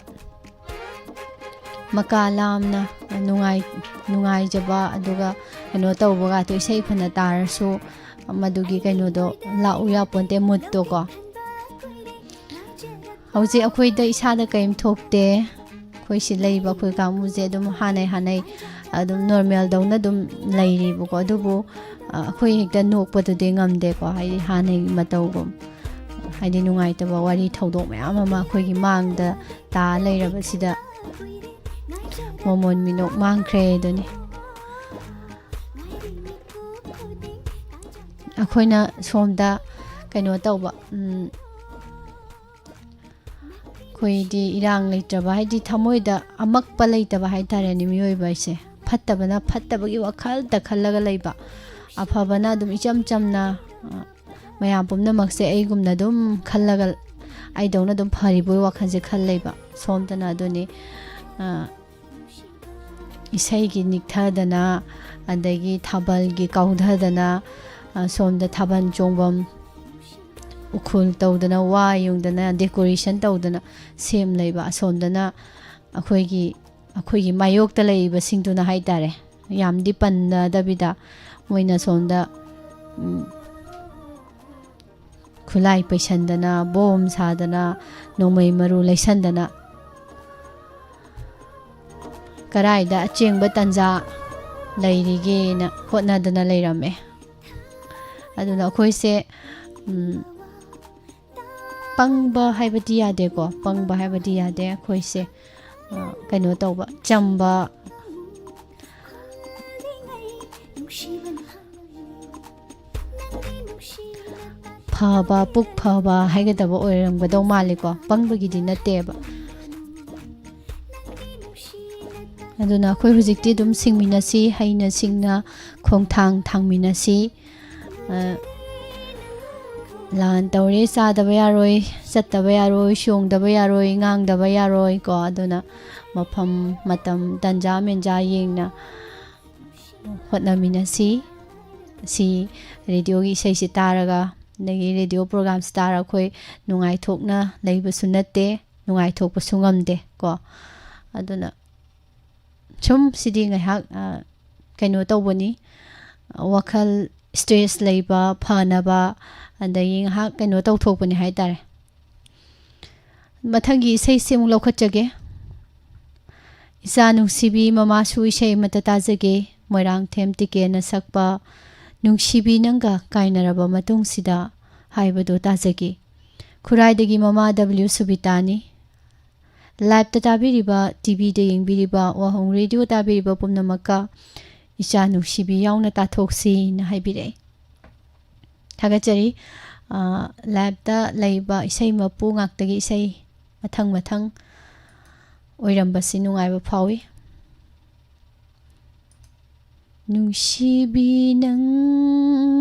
ꯃꯀꯥ ꯂꯥꯝꯅ ꯅꯨꯡꯉꯥꯏ-, ꯅꯨꯡꯉꯥꯏꯖꯕ, ꯑꯗꯨꯒ ꯀꯩꯅꯣ ꯇꯧꯕꯒ, ꯑꯗꯨ ꯏꯁꯩ ꯐꯅ ꯇꯥꯔꯁꯨ ꯃꯗꯨꯒꯤ ꯀꯩꯅꯣꯗꯣ ꯂꯥꯛꯎ ꯌꯥꯄꯣꯟꯇꯦ, moodꯇꯣ ꯀꯣ꯫ ꯍꯧꯖꯤꯛ ꯑꯩꯈꯣꯏꯗ ꯏꯁꯥꯗ ꯀꯔꯤꯝ ꯊꯣꯛꯇꯦ꯫ ꯑꯩꯈꯣꯏ ꯁꯤ ꯂꯩꯕ ꯑꯩꯈꯣꯏ ꯀꯥꯡꯕꯨꯁꯦ ꯑꯗꯨꯝ ꯍꯥꯟꯅꯩ ꯍꯥꯟꯅꯩ ꯑꯗꯨꯝ normalꯗꯧꯅ ꯑꯗꯨꯝ ꯂꯩꯔꯤꯕꯀꯣ꯫ ꯑꯗꯨꯕꯨ, ꯑ, ꯑꯩꯈꯣꯏ ꯍꯦꯛꯇ ꯅꯣꯛꯄꯗꯨꯗꯤ ꯉꯝꯗꯦꯀꯣ꯫ ꯍꯥꯏꯗꯤ ꯍꯥꯟꯅꯒꯤ ꯃꯇꯧꯒꯨꯝ, ꯍꯥꯏꯗꯤ ꯅꯨꯡꯉꯥꯏꯇꯕ ꯋꯥꯔꯤ ꯊꯧꯗꯣꯛ ꯃꯌꯥꯝ ꯑꯃ ꯑꯩꯈꯣꯏꯒꯤ ꯃꯥꯡꯗ ꯇꯥ ꯂꯩꯔꯕꯁꯤꯗ ꯃꯣꯃꯣꯟ ꯃꯤꯅꯣꯛ ꯃꯥꯡꯈ꯭ꯔꯦ ꯑꯗꯨꯅꯤ꯫ ꯑꯩꯈꯣꯏꯅ ꯁꯣꯝꯗ ꯀꯩꯅꯣ ꯇꯧꯕ, ꯎꯝ, ꯑꯩꯈꯣꯏꯗꯤ ꯏꯔꯥꯡ ꯂꯩꯇ꯭ꯔꯕ, ꯍꯥꯏꯗꯤ ꯊꯃꯣꯏꯗ ꯑꯃꯛꯄ ꯂꯩꯇꯕ ꯍꯥꯏꯇꯥꯔꯦꯅꯦ꯫ ꯃꯤꯑꯣꯏꯕ ꯍꯥꯏꯁꯦ ꯐꯠꯇꯕꯅ ꯐꯠꯇꯕꯒꯤ ꯋꯥꯈꯜꯗ ꯈꯜꯂꯒ ꯂꯩꯕ, ꯑꯐꯕꯅ ꯑꯗꯨꯝ ꯏꯆꯝ ꯆꯝꯅ, ꯑ, ꯃꯌꯥꯝ ꯄꯨꯝꯅꯃꯛꯁꯦ ꯑꯩꯒꯨꯝꯅ ꯑꯗꯨꯝ ꯈꯜꯂꯒ, ꯑꯩꯗꯧꯅ ꯑꯗꯨꯝ ꯐꯔꯤꯕꯣꯏ ꯋꯥꯈꯜꯁꯦ ꯈꯜ ꯂꯩꯕ꯫ ꯁꯣꯝꯗꯅ ꯑꯗꯨꯅꯤ, ꯑ, ꯏꯁꯩꯒꯤ ꯅꯤꯛꯊꯗꯅ, ꯑꯗꯒꯤ ꯊꯥꯕꯜꯒꯤ ꯀꯥꯎꯊꯗꯅ, ꯑ, ꯁꯣꯝꯗ ꯊꯥꯕꯜ ꯆꯣꯡꯐꯝ ꯎꯈ꯭ꯔꯨꯜ ꯇꯧꯗꯅ, ꯋꯥ ꯌꯨꯡꯗꯅ, decoration ꯇꯧꯗꯅ ꯁꯦꯝ ꯂꯩꯕ꯫ ꯑꯁꯣꯝꯗꯅ ꯑꯩꯈꯣꯏꯒꯤ, ꯑꯩꯈꯣꯏꯒꯤ ꯃꯥꯌꯣꯛꯇ ꯂꯩꯔꯤꯕꯁꯤꯡꯗꯨꯅ ꯍꯥꯏꯇꯥꯔꯦ, ꯌꯥꯝꯗꯤ ꯄꯟꯅꯗꯕꯤꯗ ꯃꯣꯏꯅ ꯁꯣꯝꯗ, ꯎꯝ, ꯈꯨꯠꯂꯥꯏ ꯄꯩꯁꯟꯗꯅ, ꯕꯣꯝ ꯁꯥꯗꯅ, ꯅꯣꯡꯃꯩ ꯃꯔꯨ ꯂꯩꯁꯟꯗꯅ, ꯀꯔꯥꯏꯗ ꯑꯆꯦꯡꯕ ꯇꯟꯖꯥ ꯂꯩꯔꯤꯒꯦꯅ ꯍꯣꯠꯅꯗꯅ ꯂꯩꯔꯝꯃꯦ꯫ ꯑꯗꯨꯅ ꯑꯩꯈꯣꯏꯁꯦ, ꯎꯝ, ꯄꯪꯕ ꯍꯥꯏꯕꯗꯤ ꯌꯥꯗꯦꯀꯣ, ꯄꯪꯕ ꯍꯥꯏꯕꯗꯤ ꯌꯥꯗꯦ꯫ ꯑꯩꯈꯣꯏꯁꯦ, ꯑ, ꯀꯩꯅꯣ ꯇꯧꯕ, ꯆꯝꯕ, ꯐꯕ, ꯄꯨꯛ ꯐꯕ ꯍꯥꯏꯒꯗꯕ ꯑꯣꯏꯔꯝꯒꯗꯧ ꯃꯥꯜꯂꯤꯀꯣ, ꯄꯪꯕꯒꯤꯗꯤ ꯅꯠꯇꯦꯕ꯫ ꯑꯗꯨꯅ ꯑꯩꯈꯣꯏ ꯍꯧꯖꯤꯛꯇꯤ ꯑꯗꯨꯝ ꯁꯤꯡꯃꯤꯟꯅꯁꯤ, ꯍꯩꯅ ꯁꯤꯡꯅ ꯈꯣꯡꯊꯥꯡ ꯊꯥꯡꯃꯤꯟꯅꯁꯤ꯫ ꯑ, ꯂꯥꯟ ꯇꯧꯔꯦ, ꯆꯥꯗꯕ ꯌꯥꯔꯣꯏ, ꯆꯠꯇꯕ ꯌꯥꯔꯣꯏ, ꯆꯣꯡꯗꯕ ꯌꯥꯔꯣꯏ, ꯉꯥꯡꯗꯕ ꯌꯥꯔꯣꯏ ꯀꯣ꯫ ꯑꯗꯨꯅ ꯃꯐꯝ, ꯃꯇꯝ, ꯇꯟꯖꯥ ꯃꯦꯟꯖꯥ ꯌꯦꯡꯅ ꯍꯣꯠꯅꯃꯤꯟꯅꯁꯤ꯫ ꯁꯤ ꯔꯦꯗꯤꯑꯣꯒꯤ ꯏꯁꯩꯁꯤ ꯇꯥꯔꯒ, ꯑꯗꯒꯤ ꯔꯦꯗꯤꯑꯣ ꯄ꯭ꯔꯣꯒ꯭ꯔꯥꯝꯁꯤ ꯇꯥꯔꯒ ꯑꯩꯈꯣꯏ ꯅꯨꯡꯉꯥꯏꯊꯣꯛꯅ ꯂꯩꯕꯁꯨ ꯅꯠꯇꯦ, ꯅꯨꯡꯉꯥꯏꯊꯣꯛꯄꯁꯨ ꯉꯝꯗꯦ ꯀꯣ꯫ ꯑꯗꯨꯅ ꯁꯨꯝ ꯁꯤꯗꯤ ꯉꯥꯏꯍꯥꯛ, ꯑ, ꯀꯩꯅꯣ ꯇꯧꯕꯅꯤ, ꯋꯥꯈꯜ ꯁ꯭ꯇ꯭ꯔꯦꯁ ꯂꯩꯕ ꯐꯅꯕ, ꯑꯗꯒꯤ ꯉꯥꯏꯍꯥꯛ ꯀꯩꯅꯣ ꯇꯧꯊꯣꯛꯄꯅꯤ ꯍꯥꯏꯇꯥꯔꯦ꯫ ꯃꯊꯪꯒꯤ ꯏꯁꯩꯁꯤ ꯑꯃꯨꯛ ꯂꯧꯈꯠꯆꯒꯦ꯫ ꯏꯆꯥ ꯅꯨꯡꯁꯤꯕꯤ ꯃꯃꯥꯁꯨ ꯏꯁꯩ ꯑꯃꯠꯇ ꯇꯥꯖꯒꯦ꯫ ꯃꯣꯏꯔꯥꯡꯊꯦꯝ ꯇꯤꯀꯦꯅ ꯁꯛꯄ "ꯅꯨꯡꯁꯤꯕꯤ ꯅꯪꯒ ꯀꯥꯏꯅꯔꯕ ꯃꯇꯨꯡꯁꯤꯗ" ꯍꯥꯏꯕꯗꯨ ꯇꯥꯖꯒꯦ꯫ ꯈꯨꯔꯥꯏꯗꯒꯤ ꯃꯃꯥ ꯗꯕ꯭ꯂꯤꯎ ꯁꯨꯕꯤꯇꯥꯅꯤ꯫ ꯂꯥꯏꯞꯇ ꯇꯥꯕꯤꯔꯤꯕ, ꯇꯤꯚꯤꯗ ꯌꯦꯡꯕꯤꯔꯤꯕ, ꯋꯥꯍꯣꯡ ꯔꯦꯗꯤꯑꯣ ꯇꯥꯕꯤꯔꯤꯕ ꯄꯨꯝꯅꯃꯛꯀ ꯏꯆꯥ ꯅꯨꯡꯁꯤꯕꯤ ꯌꯥꯎꯅ ꯇꯥꯊꯣꯛꯁꯤꯅ ꯍꯥꯏꯕꯤꯔꯛꯑꯦ꯫ ꯊꯥꯒꯠꯆꯔꯤ꯫ ꯑ, ꯂꯥꯏꯞꯇ ꯂꯩꯕ ꯏꯁꯩ ꯃꯄꯨ ꯉꯥꯛꯇꯒꯤ ꯏꯁꯩ ꯃꯊꯪ ꯃꯊꯪ ꯑꯣꯏꯔꯝꯕꯁꯤ ꯅꯨꯡꯉꯥꯏꯕ ꯐꯥꯎꯏ꯫ ꯅꯨꯡꯁꯤꯕꯤ ꯅꯪꯒ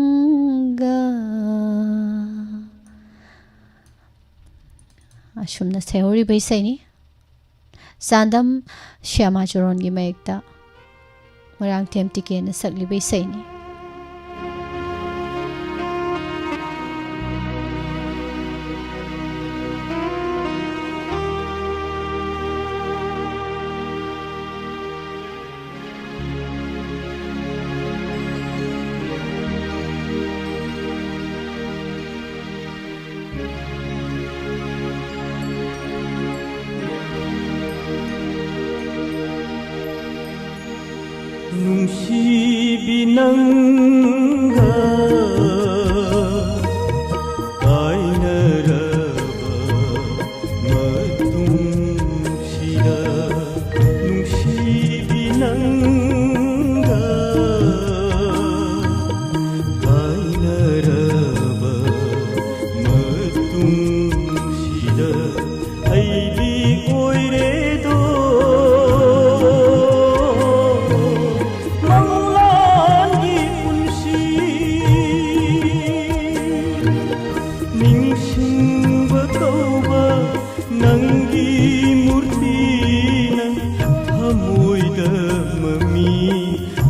ꯑꯁꯨꯝꯅ ꯁꯩꯍꯧꯔꯤꯕ ꯏꯁꯩꯅꯤ꯫ ꯆꯥꯟꯗꯝ ꯁ꯭ꯌꯥꯃꯥ ꯆꯣꯔꯣꯟꯒꯤ ꯃꯌꯦꯛꯇ ꯃꯣꯏꯔꯥꯡꯊꯦꯝ ꯇꯤꯀꯦꯅ ꯁꯛꯂꯤꯕ ꯏꯁꯩꯅꯤ꯫ ꯅꯨꯡꯁꯤꯕꯤ ꯅꯪꯒ ꯀꯥꯏꯅꯔꯕ ꯃꯨꯔꯇꯤꯅ ꯊꯃꯣꯏꯗ ꯃꯃꯤ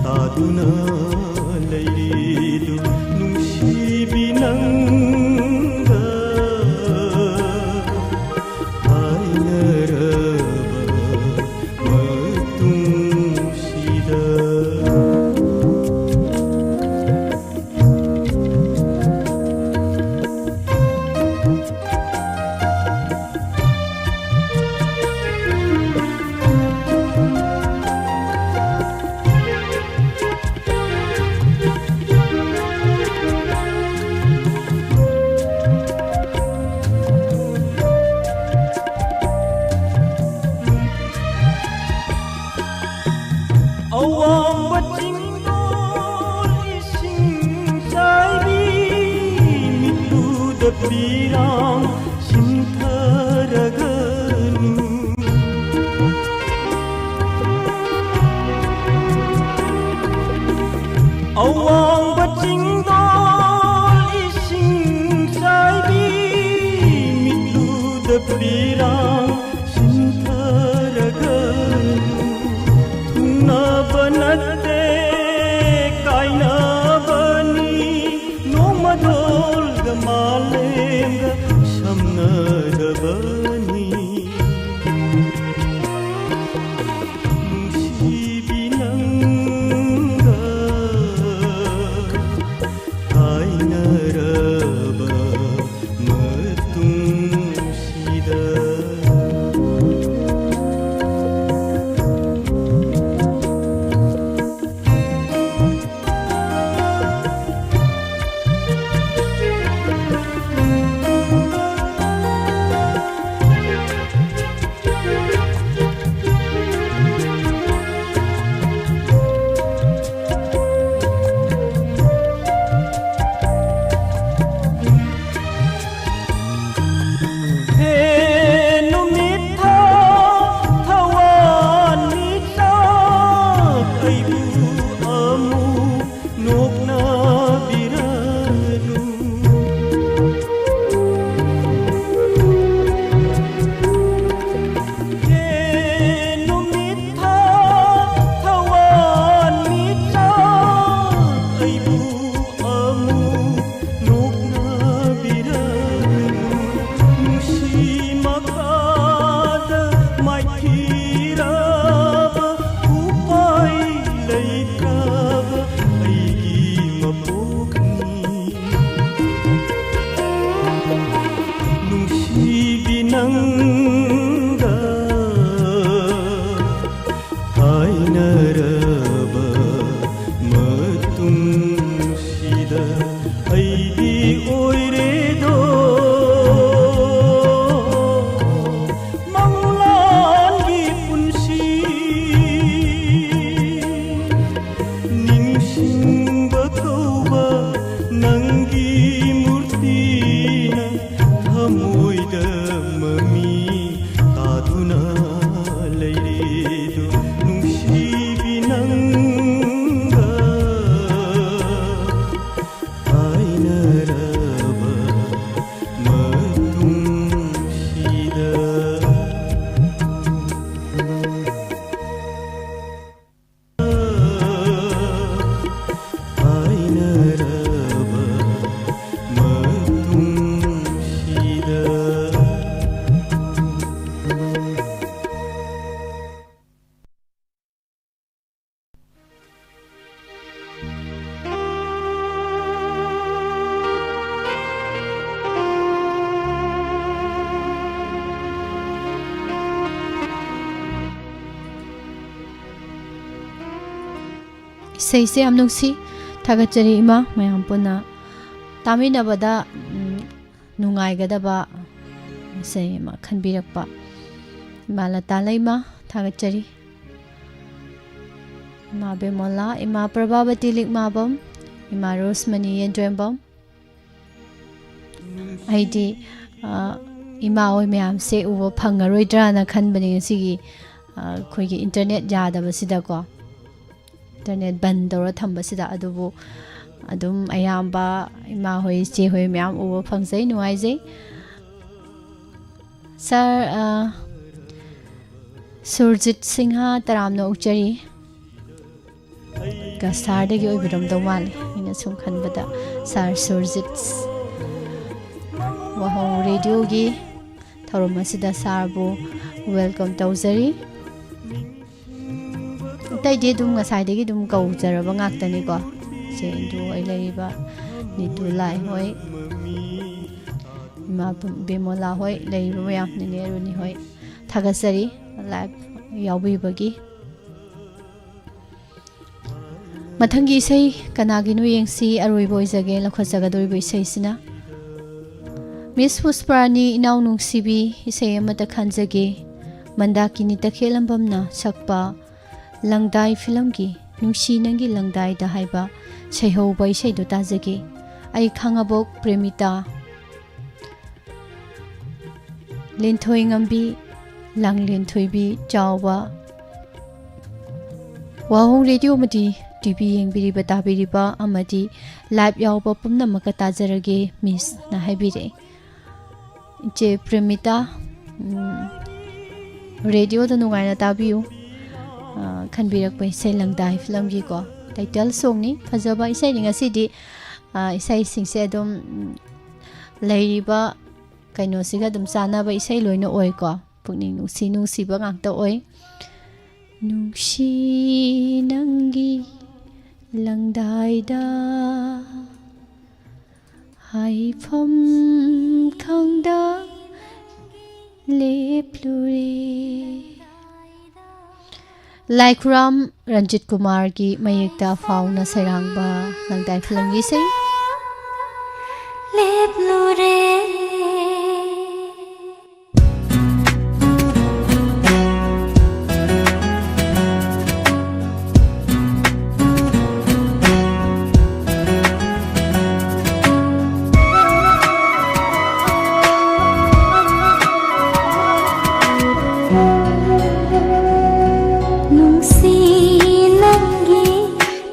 ꯇꯥꯗꯨꯅ ꯂꯩꯔꯤꯗꯨ ꯅꯨꯡꯁꯤꯕꯤ ꯅꯪꯒ ꯍꯥꯏꯅꯔꯕ ꯃꯇꯨꯡꯁꯤꯗ꯫ ꯑꯋꯥꯡꯕ ꯆꯤꯡꯗꯣꯜ ꯏꯁꯤꯡ ꯆꯥꯏꯕꯤ, ꯃꯤꯠꯂꯨꯗ ꯄꯤꯔꯥꯡ ꯁꯤꯟꯊꯔꯒꯅꯨ꯫ ꯑꯋꯥꯡꯕ ꯆꯤꯡꯗꯣꯜ ꯏꯁꯤꯡ ꯆꯥꯏꯕꯤ, ꯃꯤꯠꯂꯨꯗ ꯄꯤꯔꯥꯡ ꯁꯤꯟꯊꯔꯒꯅꯨ꯫ ꯊꯨꯡꯅꯕ ꯅꯠꯇꯦ, ꯀꯥꯏꯅꯕꯅꯤ, ꯅꯣꯡꯃꯗꯣꯜꯒ ꯃꯥꯂꯦꯝꯒ ꯁꯝꯅꯔꯕꯅꯤ꯫ ꯅꯨꯡꯁꯤꯕꯤ ꯅꯪꯒ ꯀꯥꯏꯅꯔꯕ ꯃꯇꯨꯡꯁꯤꯗ꯫ ꯏꯁꯩꯁꯦ ꯌꯥꯝ ꯅꯨꯡꯁꯤ꯫ ꯊꯥꯒꯠꯆꯔꯤ ꯏꯃꯥ, ꯃꯌꯥꯝ ꯄꯨꯟꯅ ꯇꯥꯃꯤꯟꯅꯕꯗ, ꯎꯝ, ꯅꯨꯡꯉꯥꯏꯒꯗꯕ ꯏꯁꯩ ꯑꯃ ꯈꯟꯕꯤꯔꯛꯄ ꯏꯃꯥ ꯂꯇꯥ ꯂꯩꯃ, ꯊꯥꯒꯠꯆꯔꯤ꯫ ꯏꯃꯥ ꯕꯦꯃꯣꯂꯥ, ꯏꯃꯥ ꯄ꯭ꯔꯚꯥꯕꯇꯤ ꯂꯤꯛꯃꯥꯕꯝ, ꯏꯃꯥ ꯔꯣꯁꯃꯅꯤ ꯌꯦꯟꯗ꯭ꯔꯦꯝꯕꯝ, ꯑꯩꯗꯤ, ꯑ, ꯏꯃꯥ ꯍꯣꯏ ꯃꯌꯥꯝꯁꯦ ꯎꯕ ꯐꯪꯉꯔꯣꯏꯗ꯭ꯔꯥꯅ ꯈꯟꯕꯅꯦ ꯉꯁꯤꯒꯤ, ꯑ, ꯑꯩꯈꯣꯏꯒꯤ ꯏꯟꯇꯔꯅꯦꯠ ꯌꯥꯗꯕꯁꯤꯗꯀꯣ, ꯏꯟꯇꯔꯅꯦꯠ ꯕꯟ ꯇꯧꯔ ꯊꯝꯕꯁꯤꯗ꯫ ꯑꯗꯨꯕꯨ ꯑꯗꯨꯝ ꯑꯌꯥꯝꯕ ꯏꯃꯥ ꯍꯣꯏ, ꯏꯆꯦ ꯍꯣꯏ ꯃꯌꯥꯝ ꯎꯕ ꯐꯪꯖꯩ, ꯅꯨꯡꯉꯥꯏꯖꯩ꯫ ꯁꯥꯔ, ꯑ, ꯁꯨꯔꯖꯤꯠ ꯁꯤꯡꯍ, ꯇꯔꯥꯝꯅ ꯑꯣꯛꯆꯔꯤ꯫ ꯀꯁꯥꯔꯗꯒꯤ ꯑꯣꯏꯕꯤꯔꯝꯗꯧ ꯃꯥꯜꯂꯤ, ꯑꯩꯅ ꯁꯨꯝ ꯈꯟꯕꯗ꯫ ꯁꯥꯔ ꯁꯨꯔꯖꯤꯠ, ꯋꯥꯍꯧ ꯔꯦꯗꯤꯑꯣꯒꯤ ꯊꯧꯔꯝ ꯑꯁꯤꯗ ꯁꯥꯔꯕꯨ ꯋꯦꯜꯀꯝ ꯇꯧꯖꯔꯤ꯫ ꯑꯇꯩꯗꯤ ꯑꯗꯨꯝ ꯉꯁꯥꯏꯗꯒꯤ ꯑꯗꯨꯝ ꯀꯧꯖꯔꯕ ꯉꯥꯛꯇꯅꯤꯀꯣ꯫ ꯏꯆꯦ ꯏꯟꯗꯨ ꯍꯣꯏ ꯂꯩꯔꯤꯕ, ꯅꯤꯇꯨ ꯂꯥꯏ ꯍꯣꯏ, ꯏꯃꯥ ꯕꯦꯃꯣꯂꯥ ꯍꯣꯏ ꯂꯩꯔꯤꯕ ꯃꯌꯥꯝ, ꯅꯦꯅꯦ ꯔꯨꯅꯤ ꯍꯣꯏ, ꯊꯥꯒꯠꯆꯔꯤ ꯂꯥꯏꯚ ꯌꯥꯎꯕꯤꯕꯒꯤ꯫ ꯃꯊꯪꯒꯤ ꯏꯁꯩ ꯀꯅꯥꯒꯤꯅꯣ ꯌꯦꯡꯁꯤ꯫ ꯑꯔꯣꯏꯕ ꯑꯣꯏꯖꯒꯦ ꯂꯧꯈꯠꯆꯒꯗꯧꯔꯤꯕ ꯏꯁꯩꯁꯤꯅ꯫ ꯃꯤꯁ ꯄꯨꯁꯄꯔꯥꯅꯤ ꯏꯅꯥꯎ ꯅꯨꯡꯁꯤꯕꯤ, ꯏꯁꯩ ꯑꯃꯇ ꯈꯟꯖꯒꯦ꯫ ꯃꯟꯗꯥꯀꯤꯅꯤ ꯇꯈꯦꯜꯂꯝꯕꯝꯅ ꯁꯛꯄ ꯂꯪꯗꯥꯏ ꯐꯤꯂꯝꯒꯤ ꯅꯨꯡꯁꯤ ꯅꯪꯒꯤ ꯂꯪꯗꯥꯏꯗ ꯍꯥꯏꯕ ꯁꯩꯍꯧꯕ ꯏꯁꯩꯗꯨ ꯇꯥꯖꯒꯦ꯫ ꯑꯩ ꯈꯥꯉꯕꯣꯛ ꯄ꯭ꯔꯦꯃꯤꯇꯥ꯫ ꯂꯤꯟꯊꯣꯏ ꯉꯝꯕꯤ, ꯂꯥꯡꯂꯦꯟ ꯊꯣꯏꯕꯤ ꯆꯥꯎꯕ꯫ ꯋꯥꯍꯣꯡ ꯔꯦꯗꯤꯑꯣ ꯑꯃꯗꯤ ꯇꯤ ꯚꯤ ꯌꯦꯡꯕꯤꯔꯤꯕ, ꯇꯥꯕꯤꯔꯤꯕ ꯑꯃꯗꯤ ꯂꯥꯏꯚ ꯌꯥꯎꯕ ꯄꯨꯝꯅꯃꯛꯀ ꯇꯥꯖꯔꯒꯦ, ꯃꯤꯁꯅ ꯍꯥꯏꯕꯤꯔꯛꯑꯦ꯫ ꯏꯆꯦ ꯄ꯭ꯔꯦꯃꯤꯇꯥ, ꯎꯝ, ꯔꯦꯗꯤꯑꯣꯗ ꯅꯨꯡꯉꯥꯏꯅ ꯇꯥꯕꯤꯌꯨ꯫ ꯑ, ꯈꯟꯕꯤꯔꯛꯄ ꯏꯁꯩ ꯂꯪꯗꯥꯏ ꯐꯤꯂꯝꯒꯤꯀꯣ, ꯇꯥꯏꯇꯜ ꯁꯣꯡꯅꯤ꯫ ꯐꯖꯕ ꯏꯁꯩꯅꯤ꯫ ꯉꯁꯤꯗꯤ, ꯑ, ꯏꯁꯩꯁꯤꯡꯁꯦ ꯑꯗꯨꯝ, ꯎꯝ, ꯂꯩꯔꯤꯕ ꯀꯩꯅꯣꯁꯤꯒ ꯑꯗꯨꯝ ꯆꯥꯟꯅꯕ ꯏꯁꯩ ꯂꯣꯏꯅ ꯑꯣꯏꯀꯣ꯫ ꯄꯨꯛꯅꯤꯡ ꯅꯨꯡꯁꯤ ꯅꯨꯡꯁꯤꯕ ꯉꯥꯛꯇ ꯑꯣꯏ꯫ ꯅꯨꯡꯁꯤ ꯅꯪꯒꯤ ꯂꯪꯗꯥꯏꯗ ꯍꯥꯏꯐꯝ ꯈꯪꯗ ꯂꯦꯞꯂꯨꯔꯦ꯫ ꯂꯥꯏꯈꯨꯔꯥꯝ ꯔꯟꯖꯤꯠ ꯀꯨꯃꯥꯔꯒꯤ ꯃꯌꯦꯛꯇ ꯐꯥꯎꯅ ꯁꯩꯔꯥꯡꯕ ꯂꯪꯗꯥꯏ ꯐꯤꯂꯝꯒꯤ ꯏꯁꯩ꯫ ꯂꯦꯞꯂꯨꯔꯦ꯫ ꯅꯨꯡꯁꯤ ꯅꯪꯒꯤ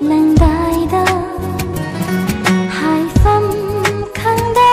ꯂꯪꯗꯥꯏꯗ ꯍꯥꯏꯐꯝ ꯈꯪꯗ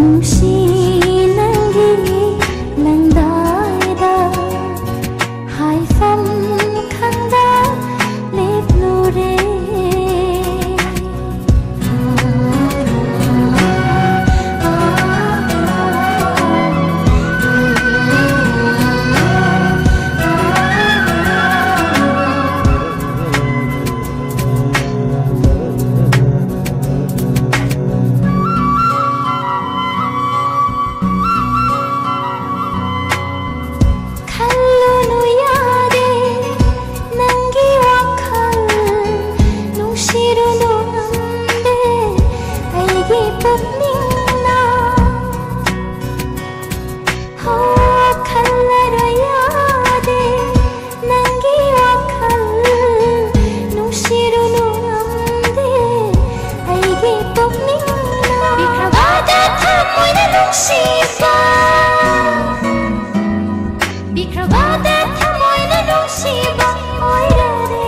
ꯅꯨꯡꯁꯤ ꯅꯪꯒꯤ ꯂꯪꯗꯥꯏꯗ ꯍꯥꯏꯐꯝ ꯈꯪꯗ ꯂꯦꯞꯂꯨꯔꯦ꯫ ꯈꯜꯂꯨꯅꯨ ꯌꯥꯗꯦ ꯅꯪꯒꯤ ꯋꯥꯈꯜ, ꯅꯨꯡꯁꯤꯔꯨꯅꯨ ꯉꯝꯗꯦ ꯑꯩꯒꯤ ꯄꯨꯛꯅꯤꯡꯅ꯫ ꯍꯣ, ꯈꯜꯂꯔꯣꯏ ꯌꯥꯗꯦ ꯅꯪꯒꯤ ꯋꯥꯈꯜ, ꯅꯨꯡꯁꯤꯔꯨꯅꯨ ꯉꯝꯗꯦ ꯑꯩꯒꯤ ꯄꯨꯛꯅꯤꯡꯅ꯫ ꯄꯤꯈ꯭ꯔꯕꯗ ꯊꯃꯣꯏꯅ ꯅꯨꯡꯁꯤꯕ, ꯄꯤꯈ꯭ꯔꯕꯗ ꯊꯃꯣꯏꯅ ꯅꯨꯡꯁꯤꯕ ꯑꯣꯏꯔꯔꯦ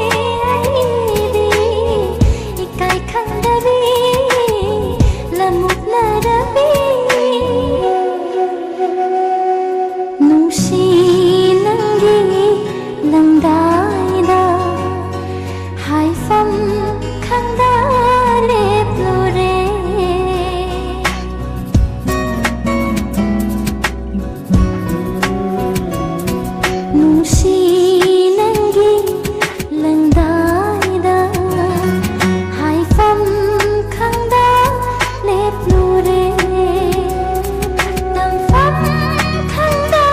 ꯑꯩꯗꯤ꯫ ꯏꯀꯥꯏ ꯈꯪꯗꯕꯤ ꯂꯃꯨꯛꯅꯔꯕꯤ꯫ ꯅꯨꯡꯁꯤ ꯅꯪꯒꯤ ꯂꯪꯗꯥꯏꯗ ꯍꯥꯏꯐꯝ ꯈꯪꯗ ꯂꯦꯞꯂꯨꯔꯦ꯫ ꯅꯨꯡꯁꯤ ꯅꯪꯒꯤ ꯂꯪꯗꯥꯏꯗ ꯍꯥꯏꯐꯝ ꯈꯪꯗ ꯂꯦꯞꯂꯨꯔꯦ꯫ ꯇꯝꯐꯝ ꯈꯪꯗ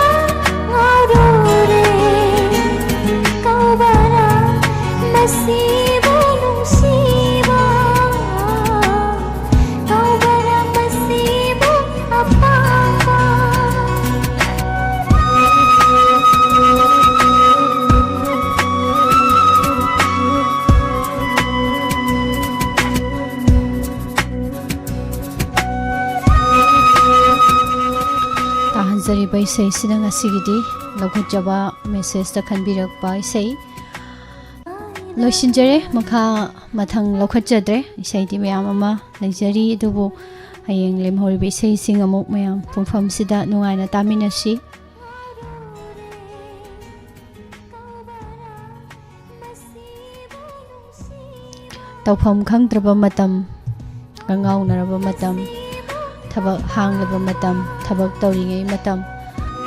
ꯉꯥꯎꯔꯨꯔꯦ꯫ ꯀꯧꯕꯔ ꯃꯁꯤꯕꯨ ꯅꯨꯡꯁꯤꯕ? ꯀꯧꯕꯔ ꯃꯁꯤꯕꯨ ꯑꯄꯥꯝꯕ? ꯇꯥꯍꯟꯖꯔꯤꯕ ꯏꯁꯩꯁꯤꯅ ꯉꯁꯤꯒꯤꯗꯤ ꯂꯧꯈꯠꯆꯕ ꯃꯦꯁꯦꯖꯇ ꯈꯟꯕꯤꯔꯛꯄ ꯏꯁꯩ ꯂꯣꯏꯁꯤꯟꯖꯔꯦ꯫ ꯃꯈꯥ ꯃꯊꯪ ꯂꯧꯈꯠꯆꯗ꯭ꯔꯦ꯫ ꯏꯁꯩꯗꯤ ꯃꯌꯥꯝ ꯑꯃ ꯂꯩꯖꯔꯤ, ꯑꯗꯨꯕꯨ ꯍꯌꯦꯡ ꯂꯦꯝꯍꯧꯔꯤꯕ ꯏꯁꯩꯁꯤꯡ ꯑꯃꯨꯛ ꯃꯌꯥꯝ ꯄꯨꯡꯐꯝꯁꯤꯗ ꯅꯨꯡꯉꯥꯏꯅ ꯇꯥꯃꯤꯟꯅꯁꯤ꯫ ꯇꯧꯐꯝ ꯈꯪꯗ꯭ꯔꯕ ꯃꯇꯝ, ꯉꯥꯎꯅꯔꯕ ꯃꯇꯝ, ꯊꯕꯛ ꯍꯥꯡꯂꯕ ꯃꯇꯝ, ꯊꯕꯛ ꯇꯧꯔꯤꯉꯩ ꯃꯇꯝ,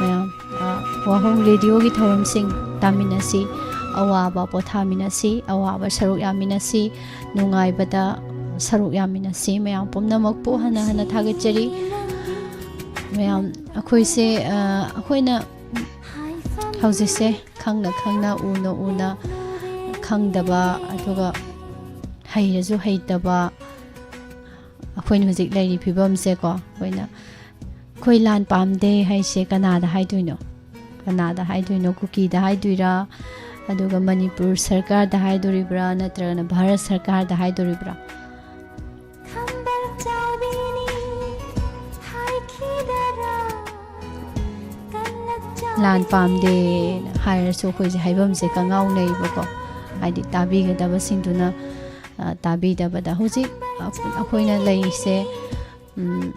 ꯃꯌꯥꯝ, ꯑ, ꯋꯥꯍꯣꯡ ꯔꯦꯗꯤꯑꯣꯒꯤ ꯊꯧꯔꯝꯁꯤꯡ ꯇꯥꯃꯤꯟꯅꯁꯤ, ꯑꯋꯥꯕ ꯄꯣꯊꯥꯃꯤꯟꯅꯁꯤ, ꯑꯋꯥꯕ ꯁꯔꯨꯛ ꯌꯥꯃꯤꯟꯅꯁꯤ, ꯅꯨꯡꯉꯥꯏꯕꯗ ꯁꯔꯨꯛ ꯌꯥꯃꯤꯟꯅꯁꯤ꯫ ꯃꯌꯥꯝ ꯄꯨꯝꯅꯃꯛꯄꯨ ꯍꯟꯅ ꯍꯟꯅ ꯊꯥꯒꯠꯆꯔꯤ꯫ ꯃꯌꯥꯝ ꯑꯩꯈꯣꯏꯁꯦ, ꯑ, ꯑꯩꯈꯣꯏꯅ ꯍꯧꯖꯤꯛꯁꯦ ꯈꯪꯅ ꯈꯪꯅ, ꯎꯅ ꯎꯅ, ꯈꯪꯗꯕ, ꯑꯗꯨꯒ ꯍꯩꯔꯁꯨ ꯍꯩꯇꯕ, ꯑꯩꯈꯣꯏꯅ ꯍꯧꯖꯤꯛ ꯂꯩꯔꯤ ꯐꯤꯕꯝꯁꯦꯀꯣ, ꯑꯩꯈꯣꯏꯅ, "ꯑꯩꯈꯣꯏ ꯂꯥꯟ ꯄꯥꯝꯗꯦ" ꯍꯥꯏꯁꯦ ꯀꯅꯥꯗ ꯍꯥꯏꯗꯣꯏꯅꯣ? ꯀꯅꯥꯗ ꯍꯥꯏꯗꯣꯏꯅꯣ? ꯀꯨꯀꯤꯗ ꯍꯥꯏꯗꯣꯏꯔꯥ? ꯑꯗꯨꯒ ꯃꯅꯤꯄꯨꯔ ꯁꯔꯀꯥꯔꯗ ꯍꯥꯏꯗꯣꯔꯤꯕ꯭ꯔꯥ, ꯅꯠꯇ꯭ꯔꯒꯅ ꯚꯥꯔꯠ ꯁꯔꯀꯥꯔꯗ ꯍꯥꯏꯗꯣꯔꯤꯕ꯭ꯔꯥ? ꯂꯥꯟ ꯄꯥꯝꯗꯦꯅ ꯍꯥꯏꯔꯁꯨ ꯑꯩꯈꯣꯏꯁꯦ ꯍꯥꯏꯐꯝꯁꯦ ꯀꯉꯥꯎꯅꯩꯕꯀꯣ꯫ ꯍꯥꯏꯗꯤ ꯇꯥꯕꯤꯒꯗꯕꯁꯤꯡꯗꯨꯅ, ꯑ, ꯇꯥꯕꯤꯗꯕꯗ꯫ ꯍꯧꯖꯤꯛ ꯑꯩꯈꯣꯏꯅ ꯂꯩꯔꯤꯁꯦ, ꯎꯝ,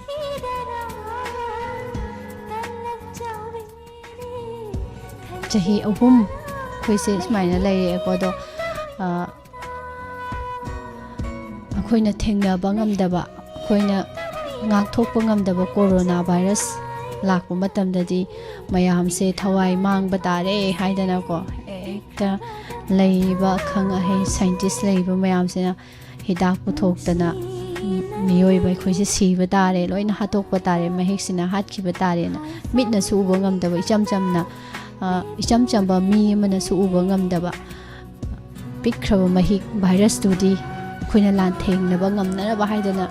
ꯆꯍꯤ ꯑꯍꯨꯝ ꯑꯩꯈꯣꯏꯁꯦ ꯁꯨꯃꯥꯏꯅ ꯂꯩꯔꯛꯑꯦꯀꯣ꯫ ꯑꯗꯣ, ꯑ, ꯑꯩꯈꯣꯏꯅ ꯊꯦꯡꯅꯕ ꯉꯝꯗꯕ, ꯑꯩꯈꯣꯏꯅ ꯉꯥꯛꯊꯣꯛꯄ ꯉꯝꯗꯕ ꯀꯣꯔꯣꯅꯥ ꯚꯥꯏꯔꯁ ꯂꯥꯛꯄ ꯃꯇꯝꯗꯗꯤ ꯃꯌꯥꯝꯁꯦ ꯊꯋꯥꯏ ꯃꯥꯡꯕ ꯇꯥꯔꯦ ꯍꯥꯏꯗꯅꯀꯣ, ꯍꯦꯛꯇ ꯂꯩꯔꯤꯕ ꯑꯈꯪ ꯑꯍꯩ ꯁꯥꯏꯟꯇꯤꯁ ꯂꯩꯔꯤꯕ ꯃꯌꯥꯝꯁꯤꯅ ꯍꯤꯗꯥꯛ ꯄꯨꯊꯣꯛꯇꯅ, ꯃꯤꯑꯣꯏꯕ ꯑꯩꯈꯣꯏꯁꯦ ꯁꯤꯕ ꯇꯥꯔꯦ, ꯂꯣꯏꯅ ꯍꯥꯠꯇꯣꯛꯄ ꯇꯥꯔꯦ, ꯃꯍꯤꯛꯁꯤꯅ ꯍꯥꯠꯈꯤꯕ ꯇꯥꯔꯦꯅ ꯃꯤꯠꯅꯁꯨ ꯎꯕ ꯉꯝꯗꯕ, ꯏꯆꯝ ꯆꯝꯅ, ꯑ, ꯏꯆꯝ ꯆꯝꯕ ꯃꯤ ꯑꯃꯅꯁꯨ ꯎꯕ ꯉꯝꯗꯕ ꯄꯤꯛꯈ꯭ꯔꯕ ꯃꯍꯤꯛ ꯚꯥꯏꯔꯁꯇꯨꯗꯤ ꯑꯩꯈꯣꯏꯅ ꯂꯥꯟꯊꯦꯡꯅꯕ ꯉꯝꯅꯅꯕ ꯍꯥꯏꯗꯅ,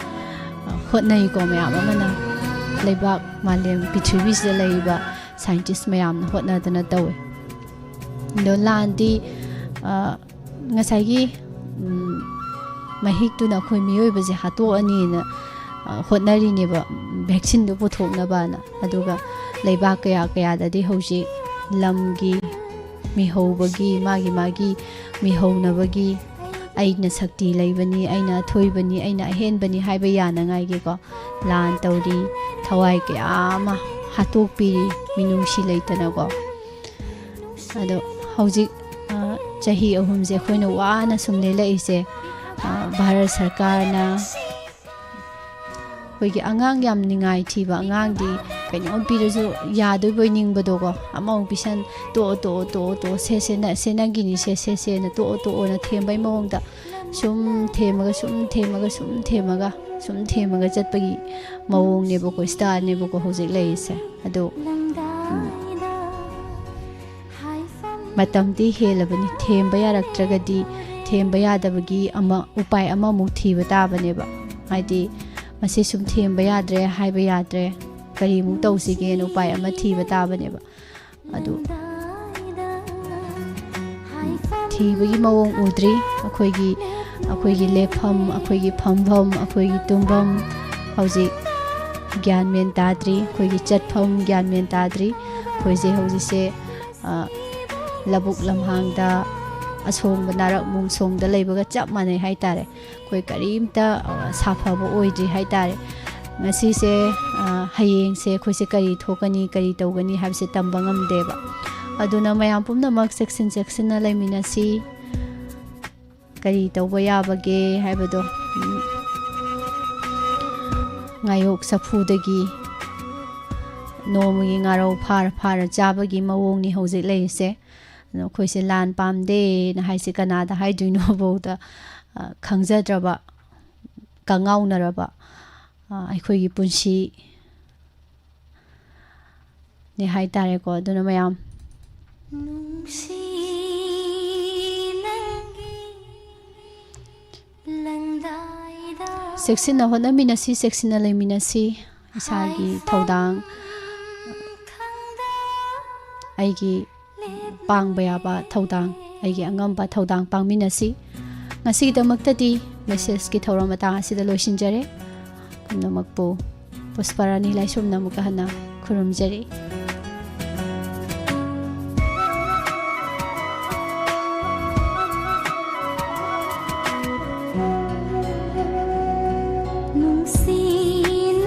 ꯑ, ꯍꯣꯠꯅꯩꯀꯣ꯫ ꯃꯌꯥꯝ ꯑꯃꯅ ꯂꯩꯕꯥꯛ, ꯃꯥꯂꯦꯝ, ꯄ꯭ꯔꯤꯊꯤꯕꯤꯁꯤꯗ ꯂꯩꯔꯤꯕ ꯁꯥꯏꯟꯇꯤꯁ ꯃꯌꯥꯝꯅ ꯍꯣꯠꯅꯗꯅ ꯇꯧꯋꯤ꯫ ꯑꯗꯣ ꯂꯥꯟꯗꯤ, ꯑ, ꯉꯁꯥꯏꯒꯤ, ꯎꯝ, ꯃꯍꯤꯛꯇꯨꯅ ꯑꯩꯈꯣꯏ ꯃꯤꯑꯣꯏꯕꯁꯦ ꯍꯥꯠꯇꯣꯛꯑꯅꯤꯅ, ꯑ, ꯍꯣꯠꯅꯔꯤꯅꯦꯕ, ꯚꯦꯛꯁꯤꯟꯗꯨ ꯄꯨꯊꯣꯛꯅꯕꯅ꯫ ꯑꯗꯨꯒ ꯂꯩꯕꯥꯛ ꯀꯌꯥ ꯀꯌꯥꯗꯗꯤ ꯍꯧꯖꯤꯛ ꯂꯝꯒꯤ ꯃꯤꯍꯧꯕꯒꯤ, ꯃꯥꯒꯤ ꯃꯥꯒꯤ ꯃꯤꯍꯧꯅꯕꯒꯤ, "ꯑꯩꯅ ꯁꯛꯇꯤ ꯂꯩꯕꯅꯤ, ꯑꯩꯅ ꯑꯊꯣꯏꯕꯅꯤ, ꯑꯩꯅ ꯑꯍꯦꯟꯕꯅꯤ" ꯍꯥꯏꯕ ꯌꯥꯅꯉꯥꯏꯒꯤꯀꯣ, ꯂꯥꯟ ꯇꯧꯔꯤ, ꯊꯋꯥꯏ ꯀꯌꯥ ꯑꯃ ꯍꯥꯠꯇꯣꯛꯄꯤꯔꯤ, ꯃꯤꯅꯨꯡꯁꯤ ꯂꯩꯇꯅꯀꯣ꯫ ꯑꯗꯣ ꯍꯧꯖꯤꯛ, ꯑ, ꯆꯍꯤ ꯑꯍꯨꯝꯁꯦ ꯑꯩꯈꯣꯏꯅ ꯋꯥꯅ ꯁꯨꯝ ꯂꯦꯜꯂꯛꯏꯁꯦ, ꯑ, ꯚꯥꯔꯠ ꯁꯔꯀꯥꯔꯅ ꯑꯩꯈꯣꯏꯒꯤ ꯑꯉꯥꯡ ꯌꯥꯝ ꯅꯤꯡꯉꯥꯏ ꯊꯤꯕ ꯑꯉꯥꯡꯗꯤ ꯀꯩꯅꯣꯝ ꯄꯤꯔꯁꯨ ꯌꯥꯗꯣꯏꯕꯣꯏ ꯅꯤꯡꯕꯗꯣꯀꯣ, ꯑꯃꯃꯨꯛ ꯄꯤꯁꯟ, "ꯇꯣꯛꯑꯣ, ꯇꯣꯛꯑꯣ, ꯇꯣꯛꯑꯣ, ꯇꯣꯛꯑꯣ, ꯁꯦ, ꯁꯦ, ꯅ-, ꯁꯦ, ꯅꯪꯒꯤꯅꯤ, ꯁꯦ, ꯁꯦ, ꯁꯦꯅ ꯇꯣꯛꯑꯣ, ꯇꯣꯛꯑꯣꯅ" ꯊꯦꯝꯕꯩ ꯃꯑꯣꯡꯗ ꯁꯨꯝ ꯊꯦꯝꯃꯒ, ꯁꯨꯝ ꯊꯦꯝꯃꯒ, ꯁꯨꯝ ꯊꯦꯝꯃꯒ, ꯁꯨꯝ ꯊꯦꯝꯃꯒ ꯆꯠꯄꯒꯤ ꯃꯑꯣꯡꯅꯦꯕꯀꯣ, ꯏꯁꯇꯥꯏꯜꯅꯦꯕꯀꯣ ꯍꯧꯖꯤꯛ ꯂꯩꯔꯤꯁꯦ꯫ ꯑꯗꯣ, ꯎꯝ, ꯃꯇꯝꯗꯤ ꯍꯦꯜꯂꯕꯅꯤ꯫ ꯊꯦꯝꯕ ꯌꯥꯔꯛꯇ꯭ꯔꯒꯗꯤ, ꯊꯦꯝꯕ ꯌꯥꯗꯕꯒꯤ ꯑꯃ, ꯎꯄꯥꯏ ꯑꯃꯃꯨꯛ ꯊꯤꯕ ꯇꯥꯕꯅꯦꯕ꯫ ꯍꯥꯏꯗꯤ, ꯃꯁꯤ ꯁꯨꯝ ꯊꯦꯝꯕ ꯌꯥꯗ꯭ꯔꯦ, ꯍꯥꯏꯕ ꯌꯥꯗ꯭ꯔꯦ, ꯀꯔꯤꯃꯨꯛ ꯇꯧꯁꯤꯒꯦꯅ ꯎꯄꯥꯏ ꯑꯃ ꯊꯤꯕ ꯇꯥꯕꯅꯦꯕ꯫ ꯑꯗꯨ ꯊꯤꯕꯒꯤ ꯃꯑꯣꯡ ꯎꯗ꯭ꯔꯤ꯫ ꯑꯩꯈꯣꯏꯒꯤ, ꯑꯩꯈꯣꯏꯒꯤ ꯂꯦꯞꯐꯝ, ꯑꯩꯈꯣꯏꯒꯤ ꯐꯝꯐꯝ, ꯑꯩꯈꯣꯏꯒꯤ ꯇꯨꯝꯐꯝ ꯍꯧꯖꯤꯛ ꯒ꯭ꯌꯥꯟ ꯃꯦꯟ ꯇꯥꯗ꯭ꯔꯤ꯫ ꯑꯩꯈꯣꯏꯒꯤ ꯆꯠꯐꯝ ꯒ꯭ꯌꯥꯟ ꯃꯦꯟ ꯇꯥꯗ꯭ꯔꯤ꯫ ꯑꯩꯈꯣꯏꯁꯦ ꯍꯧꯖꯤꯛꯁꯦ, ꯑ, ꯂꯧꯕꯨꯛ ꯂꯝꯍꯥꯡꯗ, ꯑꯁꯣꯡꯕ ꯅꯥꯔꯛ ꯃꯣꯡꯁꯣꯡꯗ ꯂꯩꯕꯒ ꯆꯞ ꯃꯥꯟꯅꯩ ꯍꯥꯏꯇꯥꯔꯦ꯫ ꯑꯩꯈꯣꯏ ꯀꯔꯤꯝꯇ, ꯑ, ꯁꯥꯐꯕ ꯑꯣꯏꯗ꯭ꯔꯤ ꯍꯥꯏꯇꯥꯔꯦ꯫ ꯉꯁꯤꯁꯦ, ꯑ, ꯍꯌꯦꯡꯁꯦ ꯑꯩꯈꯣꯏꯁꯦ ꯀꯔꯤ ꯊꯣꯛꯀꯅꯤ, ꯀꯔꯤ ꯇꯧꯒꯅꯤ ꯍꯥꯏꯕꯁꯦ ꯇꯝꯕ ꯉꯝꯗꯦꯕ꯫ ꯑꯗꯨꯅ ꯃꯌꯥꯝ ꯄꯨꯝꯅꯃꯛ ꯆꯦꯛꯁꯤꯟ ꯆꯦꯛꯁꯤꯟꯅ ꯂꯩꯃꯤꯟꯅꯁꯤ꯫ ꯀꯔꯤ ꯇꯧꯕ ꯌꯥꯕꯒꯦ ꯍꯥꯏꯕꯗꯣ, ꯎꯝ, ꯉꯥꯌꯣꯛ ꯆꯐꯨꯗꯒꯤ ꯅꯣꯡꯃꯒꯤ ꯉꯥꯔꯧ ꯐꯥꯔ ꯐꯥꯔ ꯆꯥꯕꯒꯤ ꯃꯑꯣꯡꯅꯤ ꯍꯧꯖꯤꯛ ꯂꯩꯔꯤꯁꯦ꯫ ꯑꯗꯣ ꯑꯩꯈꯣꯏꯁꯦ ꯂꯥꯟ ꯄꯥꯝꯗꯦꯅ ꯍꯥꯏꯁꯦ ꯀꯅꯥꯗ ꯍꯥꯏꯗꯣꯏꯅꯣ ꯐꯥꯎꯗ, ꯑ, ꯈꯪꯖꯗ꯭ꯔꯕ, ꯀꯉꯥꯎꯅꯔꯕ, ꯑ, ꯑꯩꯈꯣꯏꯒꯤ ꯄꯨꯟꯁꯤꯅꯦ ꯍꯥꯏꯇꯥꯔꯦꯀꯣ꯫ ꯑꯗꯨꯅ ꯃꯌꯥꯝ ꯆꯦꯛꯁꯤꯟꯅ ꯍꯣꯠꯅꯃꯤꯟꯅꯁꯤ, ꯆꯦꯛꯁꯤꯟꯅ ꯂꯩꯃꯤꯟꯅꯁꯤ꯫ ꯏꯁꯥꯒꯤ ꯊꯧꯗꯥꯡ, ꯑꯩꯒꯤ ꯄꯥꯡꯕ ꯌꯥꯕ ꯊꯧꯗꯥꯡ, ꯑꯩꯒꯤ ꯑꯉꯝꯕ ꯊꯧꯗꯥꯡ ꯄꯥꯡꯃꯤꯟꯅꯁꯤ꯫ ꯉꯁꯤꯒꯤꯗꯃꯛꯇꯗꯤ messageꯀꯤ ꯊꯧꯔꯝ ꯃꯇꯥꯡ ꯑꯁꯤꯗ ꯂꯣꯏꯁꯤꯟꯖꯔꯦ꯫ ꯄꯨꯝꯅꯃꯛꯄꯨ ꯄꯨꯁꯄꯥꯔꯥꯅꯤ ꯂꯥꯏꯁ꯭ꯔꯝꯅ ꯑꯃꯨꯛꯀ ꯍꯟꯅ ꯈꯨꯔꯨꯝꯖꯔꯤ꯫ ꯅꯨꯡꯁꯤꯅ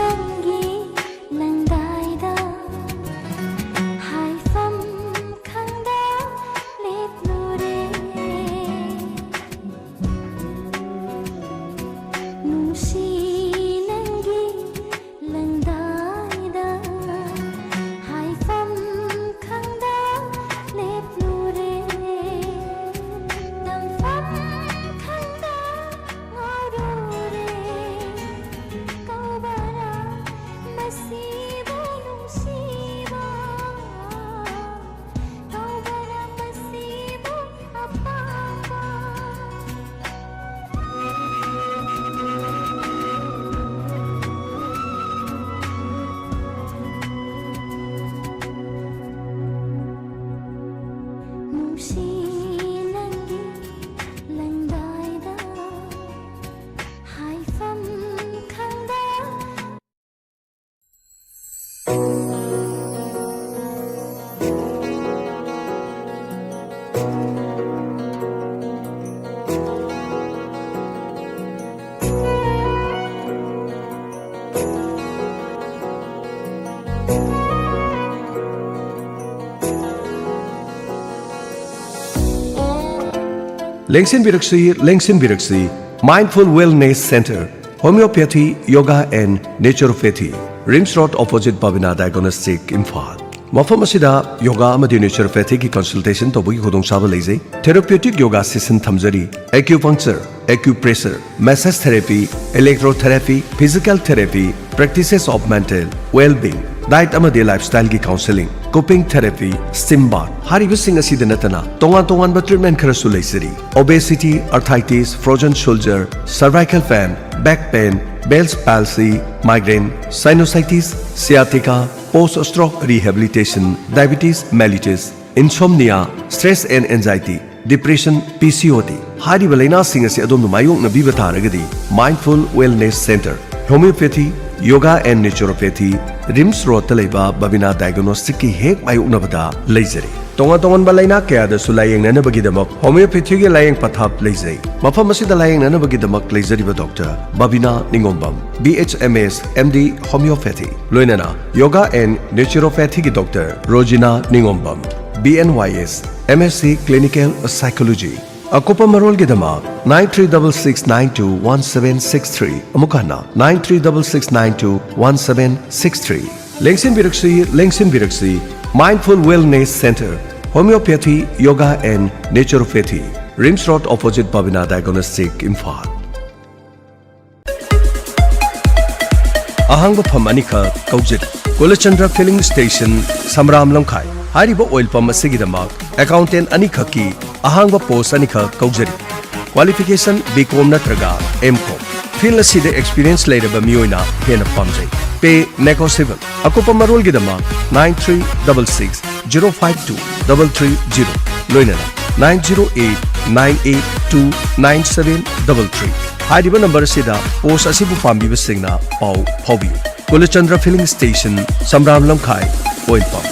ꯂꯦꯡꯁꯤꯟꯕꯤꯔꯛꯁꯤ, ꯂꯦꯡꯁꯤꯟꯕꯤꯔꯛꯁꯤ, Mindful Wellness Center, Homeopathy, Yoga and Naturopathy, RIMS road, opposite Babina diagnostic, Imphal. ꯃꯐꯝ ꯑꯁꯤꯗ ꯌꯣꯒꯥ ꯑꯃꯗꯤ ꯅꯦꯆꯨꯔꯣꯄꯦꯊꯤꯒꯤ ꯀꯟꯁꯜꯇꯦꯁꯟ ꯇꯧꯕꯒꯤ ꯈꯨꯗꯣꯡꯆꯥꯕ ꯂꯩꯖꯩ꯫ ꯊꯦꯔꯥꯄ꯭ꯌꯨꯇꯤꯛ ꯌꯣꯒꯥ ꯁꯦꯁꯟ ꯊꯝꯖꯔꯤ꯫ Acupuncture, acupressure, massage therapy, electrotherapy, physical therapy, practices of mental well-being, diet ꯑꯃꯗꯤ lifestyle ꯒꯤ counselling, cupping therapy, steam bath, ꯍꯥꯏꯔꯤꯕꯁꯤꯡ ꯑꯁꯤꯗ ꯅꯠꯇꯅ ꯇꯣꯉꯥꯟ ꯇꯣꯉꯥꯟꯕ treatment ꯈꯔꯁꯨ ꯂꯩꯖꯔꯤ꯫ Obesity, arthritis, frozen shoulder, cervical pain, back pain, Bell's palsy, migraine, sinusitis, sciatica, post stroke rehabilitation, diabetes mellitus, insomnia, stress and anxiety, depression, P C O D, ꯍꯥꯏꯔꯤꯕ ꯂꯩꯅꯥꯁꯤꯡ ꯑꯁꯤ ꯑꯗꯣꯝꯅ ꯃꯥꯌꯣꯛꯅꯕꯤꯕ ꯇꯥꯔꯒꯗꯤ, Mindful Wellness Center, Homeopathy, Yoga and Naturopathy, RIMS ꯔꯣꯗꯇ ꯂꯩꯕ ꯕꯕꯤꯅꯥ ꯗꯥꯏꯒꯣꯅꯣꯁꯇꯤꯛꯀꯤ ꯍꯦꯛ ꯃꯥꯌꯣꯛꯅꯕꯗ ꯂꯩꯖꯔꯤ꯫ ꯇꯣꯉꯥꯟ ꯇꯣꯉꯥꯟꯕ ꯂꯩꯅꯥ ꯀꯌꯥꯗꯁꯨ ꯂꯥꯌꯦꯡꯅꯅꯕꯒꯤꯗꯃꯛ ꯍꯣꯃꯤꯌꯣꯄꯦꯊꯤꯒꯤ ꯂꯥꯌꯦꯡ ꯄꯊꯥꯞ ꯂꯩꯖꯩ꯫ ꯃꯐꯝ ꯑꯁꯤꯗ ꯂꯥꯌꯦꯡꯅꯅꯕꯒꯤꯗꯃꯛ ꯂꯩꯖꯔꯤꯕ doctor Babina Ningombam, B H M S, M D, Homeopathy, ꯂꯣꯏꯅꯅ ꯌꯣꯒꯥ and ꯅꯦꯆꯨꯔꯣꯄꯦꯊꯤꯒꯤ doctor Rozina Ningombam, B N Y S, M S C Clinical Psychology꯫ ꯑꯀꯨꯞꯄ ꯃꯔꯣꯜꯒꯤꯗꯃꯛ nine three double six nine two one seven six three, ꯑꯃꯨꯛ ꯍꯟꯅ, nine three double six nine two one seven six three꯫ ꯂꯦꯡꯁꯤꯟꯕꯤꯔꯛꯁꯤ, ꯂꯦꯡꯁꯤꯟꯕꯤꯔꯛꯁꯤ, Mindful Wellness Center, Homeopathy, Yoga and Naturopathy, RIMS road, opposite Babina diagnostic, Imphal. ꯑꯍꯥꯡꯕ ꯐꯝ ꯑꯅꯤꯈꯛ ꯀꯧꯖꯔꯤ꯫ ꯀꯨꯂꯆꯟꯗ꯭ꯔ Filling Station, ꯁꯝꯔꯥꯝ ꯂꯝꯈꯥꯏ꯫ ꯍꯥꯏꯔꯤꯕ oil pump ꯑꯁꯤꯒꯤꯗꯃꯛ accountant ꯑꯅꯤꯈꯛꯀꯤ ꯑꯍꯥꯡꯕ ꯄꯣꯁ ꯑꯅꯤꯈꯛ ꯀꯧꯖꯔꯤ꯫ Qualification B Com ꯅꯠꯇ꯭ꯔꯒ M Com꯫ ꯐꯤꯜꯗ ꯑꯁꯤꯗ ꯑꯦꯛꯁꯄꯤꯔꯤꯌꯦꯟꯁ ꯂꯩꯔꯕ ꯃꯤꯑꯣꯏꯅ ꯍꯦꯟꯅ ꯄꯥꯝꯖꯩ꯫ Pay negotiable꯫ ꯑꯀꯨꯞꯄ ꯃꯔꯣꯜꯒꯤꯗꯃꯛ nine three double six zero five two double three zero, ꯂꯣꯏꯅꯅ nine zero eight nine eight two nine seven double three꯫ ꯍꯥꯏꯔꯤꯕ ꯅꯝꯕꯔ ꯑꯁꯤꯗ ꯄꯣꯁ ꯑꯁꯤꯕꯨ ꯄꯥꯝꯕꯤꯕꯁꯤꯡꯅ ꯄꯥꯎ ꯐꯥꯎꯕꯤꯌꯨ꯫ ꯀꯨꯂꯆꯟꯗ꯭ꯔ Filling Station, ꯁꯝꯔꯥꯝ ꯂꯝꯈꯥꯏ, ꯑꯣꯏꯜ ꯄꯝ꯫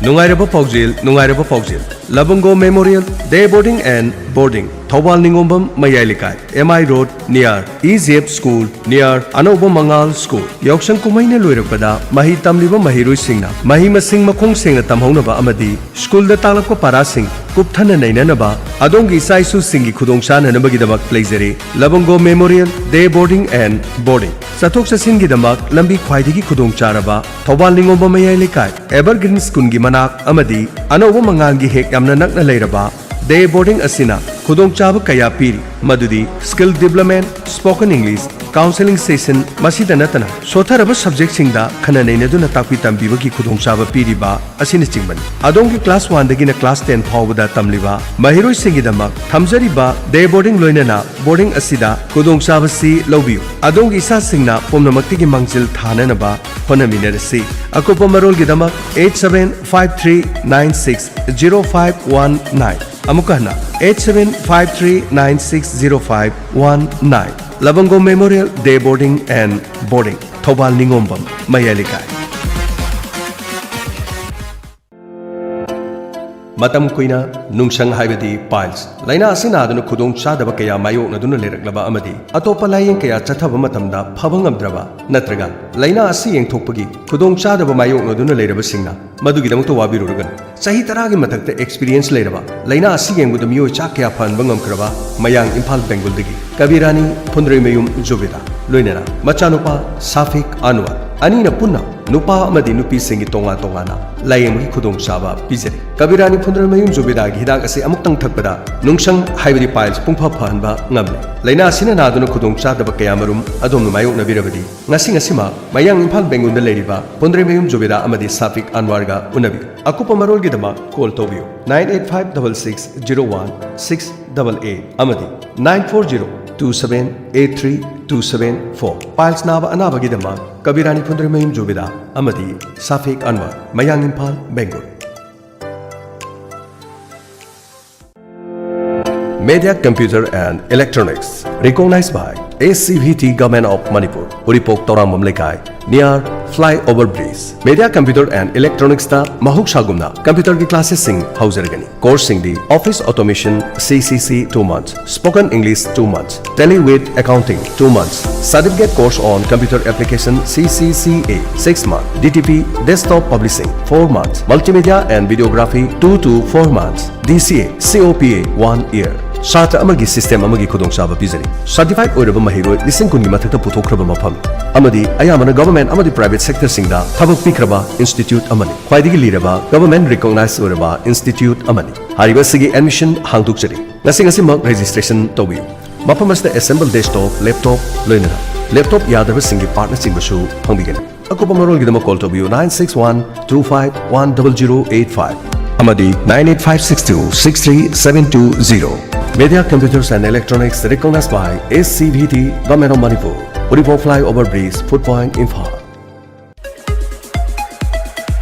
ꯅꯨꯡꯉꯥꯏꯔꯕ ꯄꯥꯎꯖꯦꯜ, ꯅꯨꯡꯉꯥꯏꯔꯕ ꯄꯥꯎꯖꯦꯜ꯫ ꯂꯕꯨꯡꯒꯣ Memorial Day Boarding and Boarding꯫ Thoubal ꯅꯤꯉꯣꯝꯕꯝ ꯃꯌꯥꯏ ꯂꯩꯀꯥꯏ, M I Road, near E J F School, near ꯑꯅꯧꯕ ꯃꯉꯥꯜ School꯫ ꯌꯥꯎꯁꯪ ꯀꯨꯝꯍꯩꯅ ꯂꯣꯏꯔꯛꯄꯗ ꯃꯍꯩ ꯇꯝꯂꯤꯕ ꯃꯍꯩꯔꯣꯏꯁꯤꯡꯅ ꯃꯍꯩ ꯃꯁꯤꯡ ꯃꯈꯣꯡ ꯁꯦꯡꯅ ꯇꯝꯍꯧꯅꯕ ꯑꯃꯗꯤ ꯁ꯭ꯀꯨꯜꯗ ꯇꯥꯛꯂꯛꯄ ꯄꯥꯔꯥꯁꯤꯡ ꯀꯨꯞꯊꯅ ꯅꯩꯅꯅꯕ ꯑꯗꯣꯝꯒꯤ ꯏꯆꯥ ꯏꯁꯨꯁꯤꯡꯒꯤ ꯈꯨꯗꯣꯡꯆꯥꯅꯅꯕꯒꯤꯗꯃꯛ ꯂꯩꯖꯔꯤ ꯂꯕꯪꯒꯣ Memorial Day Boarding and Boarding꯫ ꯆꯠꯊꯣꯛ ꯆꯠꯁꯤꯟꯒꯤꯗꯃꯛ ꯂꯝꯕꯤ ꯈ꯭ꯋꯥꯏꯗꯒꯤ ꯈꯨꯗꯣꯡꯆꯥꯔꯕ ꯊꯧꯕꯥꯜ ꯅꯤꯉꯣꯝꯕꯝ ꯃꯌꯥꯏ ꯂꯩꯀꯥꯏ, Evergreen Schoolꯒꯤ ꯃꯅꯥꯛ ꯑꯃꯗꯤ ꯑꯅꯧꯕ ꯃꯉꯥꯜꯒꯤ ꯍꯦꯛ ꯌꯥꯝꯅ ꯅꯛꯅ ꯂꯩꯔꯕ Day Boarding ꯑꯁꯤꯅ ꯈꯨꯗꯣꯡꯆꯥꯕ ꯀꯌꯥ ꯄꯤꯔꯤ, ꯃꯗꯨꯗꯤ skill development, spoken English, counseling session, ꯃꯁꯤꯗ ꯅꯠꯇꯅ ꯁꯣꯠꯊꯔꯕ subjectꯁꯤꯡꯗ ꯈꯟꯅ ꯅꯩꯅꯗꯨꯅ ꯇꯥꯛꯄꯤ ꯇꯝꯕꯤꯕꯒꯤ ꯈꯨꯗꯣꯡꯆꯥꯕ ꯄꯤꯔꯤꯕ ꯑꯁꯤꯅꯆꯤꯡꯕꯅꯤ꯫ ꯑꯗꯣꯝꯒꯤ class oneꯗꯒꯤꯅ class ten ꯐꯥꯎꯕꯗ ꯇꯝꯂꯤꯕ ꯃꯍꯩꯔꯣꯏꯁꯤꯡꯒꯤꯗꯃꯛ ꯊꯝꯖꯔꯤꯕ Day Boarding ꯂꯣꯏꯅꯅ boarding ꯑꯁꯤꯗ ꯈꯨꯗꯣꯡꯆꯥꯕꯁꯤ ꯂꯧꯕꯤꯌꯨ꯫ ꯑꯗꯣꯝꯒꯤ ꯏꯆꯥꯁꯤꯡꯅ ꯄꯨꯝꯅꯃꯛꯇꯒꯤ ꯃꯥꯡꯖꯤꯜ ꯊꯥꯅꯅꯕ ꯍꯣꯠꯅꯃꯤꯟꯅꯔꯁꯤ꯫ ꯑꯀꯨꯞꯄ ꯃꯔꯣꯜꯒꯤꯗꯃꯛ eight seven five three nine six zero five one nine꯫ ꯑꯃꯨꯛꯀ ꯍꯟꯅ, eight seven five three nine six zero five one nine꯫ ꯂꯕꯪꯒꯣ Memorial Day Boarding and Boarding, Thoubal ꯅꯤꯉꯣꯝꯕꯝ ꯃꯌꯥꯏ ꯂꯩꯀꯥꯏ꯫ ꯃꯇꯝ ꯀꯨꯏꯅ ꯅꯨꯡꯁꯪ ꯍꯥꯏꯕꯗꯤ piles ꯂꯥꯏꯅꯥ ꯑꯁꯤ ꯅꯥꯗꯨꯅ ꯈꯨꯗꯣꯡ ꯆꯥꯗꯕ ꯀꯌꯥ ꯃꯥꯌꯣꯛꯅꯗꯨꯅ ꯂꯩꯔꯛꯂꯕ ꯑꯃꯗꯤ ꯑꯇꯣꯞꯄ ꯂꯥꯏꯌꯦꯡ ꯀꯌꯥ ꯆꯠꯊꯕ ꯃꯇꯝꯗ ꯐꯕ ꯉꯝꯗ꯭ꯔꯕ ꯅꯠꯇ꯭ꯔꯒ ꯂꯥꯏꯅꯥ ꯑꯁꯤ ꯌꯦꯡꯊꯣꯛꯄꯒꯤ ꯈꯨꯗꯣꯡ ꯆꯥꯗꯕ ꯃꯥꯌꯣꯛꯅꯗꯨꯅ ꯂꯩꯔꯕꯁꯤꯡꯅ ꯃꯗꯨꯒꯤꯗꯃꯛꯇ ꯋꯥꯕꯤꯔꯨꯔꯒꯅꯨ꯫ ꯆꯍꯤ ꯇꯔꯥꯒꯤ ꯃꯊꯛꯇ experience ꯂꯩꯔꯕ, ꯂꯥꯏꯅꯥ ꯑꯁꯤ ꯌꯦꯡꯕꯗ ꯃꯤꯑꯣꯏ ꯆꯥ ꯀꯌꯥ ꯐꯍꯟꯕ ꯉꯝꯈ꯭ꯔꯕ ꯃꯌꯥꯡ ꯏꯝꯐꯥꯜ ꯕꯦꯡꯒꯨꯜꯗꯒꯤ ꯀꯕꯤꯔꯥꯅꯤ ꯐꯨꯟꯗ꯭ꯔꯩꯃꯌꯨꯝ ꯖꯨꯕꯤꯗꯥ, ꯂꯣꯏꯅꯅ ꯃꯆꯥꯅꯨꯄꯥ ꯁꯥꯐꯤꯛ ꯑꯟꯋꯔ, ꯑꯅꯤꯅ ꯄꯨꯟꯅ ꯅꯨꯄꯥ ꯑꯃꯗꯤ ꯅꯨꯄꯤꯁꯤꯡꯒꯤ ꯇꯣꯉꯥꯟ ꯇꯣꯉꯥꯟꯅ ꯂꯥꯌꯦꯡꯕꯒꯤ ꯈꯨꯗꯣꯡꯆꯥꯕ ꯄꯤꯖꯔꯤ꯫ ꯀꯕꯤꯔꯥꯅꯤ ꯐꯨꯟꯗ꯭ꯔꯩꯃꯌꯨꯝ ꯖꯨꯕꯤꯗꯥꯒꯤ ꯍꯤꯗꯥꯛ ꯑꯁꯤ ꯑꯃꯨꯛꯇꯪ ꯊꯛꯄꯗ ꯅꯨꯡꯁꯪ ꯍꯥꯏꯕꯗꯤ piles ꯄꯨꯡꯐ ꯐꯍꯟꯕ ꯉꯝꯂꯦ꯫ ꯂꯥꯏꯅꯥ ꯑꯁꯤꯅ ꯅꯥꯗꯨꯅ ꯈꯨꯗꯣꯡ ꯆꯥꯗꯕ ꯀꯌꯥꯃꯔꯨꯝ ꯑꯗꯣꯝꯅ ꯃꯥꯌꯣꯛꯅꯕꯤꯔꯕꯗꯤ, ꯉꯁꯤ ꯉꯁꯤꯃꯛ ꯃꯌꯥꯡ ꯏꯝꯐꯥꯜ ꯕꯦꯡꯒꯨꯜꯗ ꯂꯩꯔꯤꯕ ꯐꯨꯟꯗ꯭ꯔꯩꯃꯌꯨꯝ ꯖꯨꯕꯤꯗꯥ ꯑꯃꯗꯤ ꯁꯥꯐꯤꯛ ꯑꯟꯋꯥꯔꯒ ꯎꯅꯕꯤꯌꯨ꯫ ꯑꯀꯨꯞꯄ ꯃꯔꯣꯜꯒꯤꯗꯃꯛ call ꯇꯧꯕꯤꯌꯨ, nine eight five double six zero one six double eight ꯑꯃꯗꯤ nine four zero two seven eight three two seven four꯫ Piles ꯅꯥꯕ ꯑꯅꯥꯕꯒꯤꯗꯃꯛ ꯀꯕꯤꯔꯥꯅꯤ ꯐꯨꯟꯗ꯭ꯔꯩꯃꯌꯨꯝ ꯖꯨꯕꯤꯗꯥ ꯑꯃꯗꯤ ꯁꯥꯐꯤꯛ ꯑꯟꯋꯥꯔ, ꯃꯌꯥꯡ Imphal, ꯕꯦꯡꯒꯨꯜ꯫ Media Computer and Electronics, recognized by A C V T Government of Manipur, ꯎꯔꯤꯄꯣꯛ ꯇꯧꯔꯥꯝꯕꯝ ꯂꯩꯀꯥꯏ, near Flyover Bridge, Media Computer and Electronics ꯇ ꯃꯍꯧꯁꯥꯒꯨꯝꯅ computer ꯒꯤ classes ꯁꯤꯡ ꯍꯧꯖꯔꯒꯅꯤ꯫ Course ꯁꯤꯡꯗꯤ Office Automation, C C C, two months, Spoken English, two months, Tally with Accounting, two months, Certificate Course on Computer Application, C C C A, six months, D T P, Desktop Publishing, four months, Multimedia and Videography, two to four months, D C A, C O P A, one year꯫ ꯁꯥꯇ꯭ꯔ ꯑꯃꯒꯤ system ꯑꯃꯒꯤ ꯈꯨꯗꯣꯡꯆꯥꯕ ꯄꯤꯖꯔꯤ꯫ Certified ꯑꯣꯏꯔꯕ ꯃꯍꯩꯔꯣꯏ ꯂꯤꯁꯤꯡ ꯀꯨꯟꯒꯤ ꯃꯊꯛꯇ ꯄꯨꯊꯣꯛꯈ꯭ꯔꯕ ꯃꯐꯝ ꯑꯃꯗꯤ ꯑꯌꯥꯝꯕꯅ government ꯑꯃꯗꯤ private sector ꯁꯤꯡꯗ ꯊꯕꯛ ꯄꯤꯈ꯭ꯔꯕ institute ꯑꯃꯅꯤ꯫ ꯈ꯭ꯋꯥꯏꯗꯒꯤ ꯂꯤꯔꯕ government recognized ꯑꯣꯏꯔꯕ institute ꯑꯃꯅꯤ꯫ ꯍꯥꯏꯔꯤꯕ ꯑꯁꯤꯒꯤ admission ꯍꯥꯡꯗꯣꯛꯆꯔꯤ꯫ ꯉꯁꯤ ꯉꯁꯤꯃꯛ registration ꯇꯧꯕꯤꯌꯨ꯫ ꯃꯐꯝ ꯑꯁꯤꯗ assemble desktop, laptop ꯂꯣꯏꯅꯅ laptop ꯌꯥꯗ꯭ꯔꯕꯁꯤꯡꯒꯤ part ꯅꯆꯤꯡꯕꯁꯨ ꯐꯪꯕꯤꯒꯅꯤ꯫ ꯑꯀꯨꯞꯄ ꯃꯔꯣꯜꯒꯤꯗꯃꯛ call ꯇꯧꯕꯤꯌꯨ nine six one two five one double zero eight five ꯑꯃꯗꯤ nine eight five six two six three seven two zero꯫ Media Computers and Electronics, recognized by S C V T, Government of Manipur, Uripho Flyover Bridge, Food Point, Imphal꯫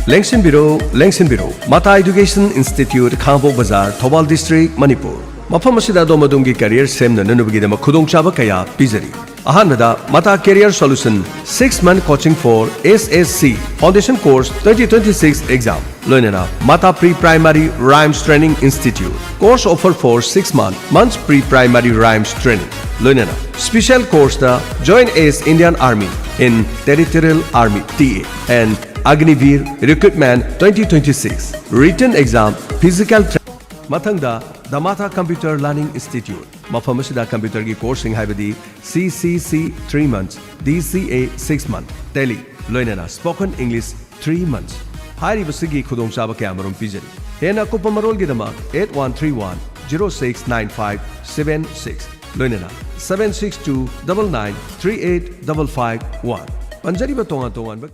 ꯂꯦꯡꯁꯤꯟꯕꯤꯔꯣ, ꯂꯦꯡꯁꯤꯟꯕꯤꯔꯣ꯫ ꯃꯇꯥ Education Institute, ꯈꯥꯉꯕꯣꯛ ꯕꯖꯥꯔ, Thoubal district, Manipur. ꯃꯐꯝ ꯑꯁꯤꯗ ꯑꯗꯣꯝ ꯑꯗꯣꯝꯒꯤ career ꯁꯦꯝꯅꯅꯕꯒꯤꯗꯃꯛ ꯈꯨꯗꯣꯡꯆꯥꯕ ꯀꯌꯥ ꯄꯤꯖꯔꯤ꯫ ꯑꯍꯥꯟꯕꯗ, Mata Career Solution, six month coaching for S S C Foundation Course twenty twenty-six exam, ꯂꯣꯏꯅꯅ Mata Pre Primary Rhymes Training Institute, course offer for six month, months Pre Primary Rhymes Training, ꯂꯣꯏꯅꯅ special course ꯇ Join as Indian Army in Territorial Army, T A, and Agniveer Recruitment twenty twenty-six, written exam, physical tra-, ꯃꯊꯪꯗ, The Mata Computer Learning Institute, ꯃꯐꯝ ꯑꯁꯤꯗ computer ꯒꯤ course ꯁꯤꯡ ꯍꯥꯏꯕꯗꯤ C C C three months, D C A six month, Tally, ꯂꯣꯏꯅꯅ Spoken English three months꯫ ꯍꯥꯏꯔꯤꯕꯁꯤꯒꯤ ꯈꯨꯗꯣꯡꯆꯥꯕ ꯀꯌꯥꯃꯔꯨꯝ ꯄꯤꯖꯔꯤ꯫ ꯍꯦꯟꯅ ꯑꯀꯨꯞꯄ ꯃꯔꯣꯜꯒꯤꯗꯃꯛ eight one three one zero six nine five seven six, ꯂꯣꯏꯅꯅ seven six two double nine three eight double five one꯫ ꯄꯟꯖꯔꯤꯕ ꯇꯣꯉꯥꯟ ꯇꯣꯉꯥꯟꯕ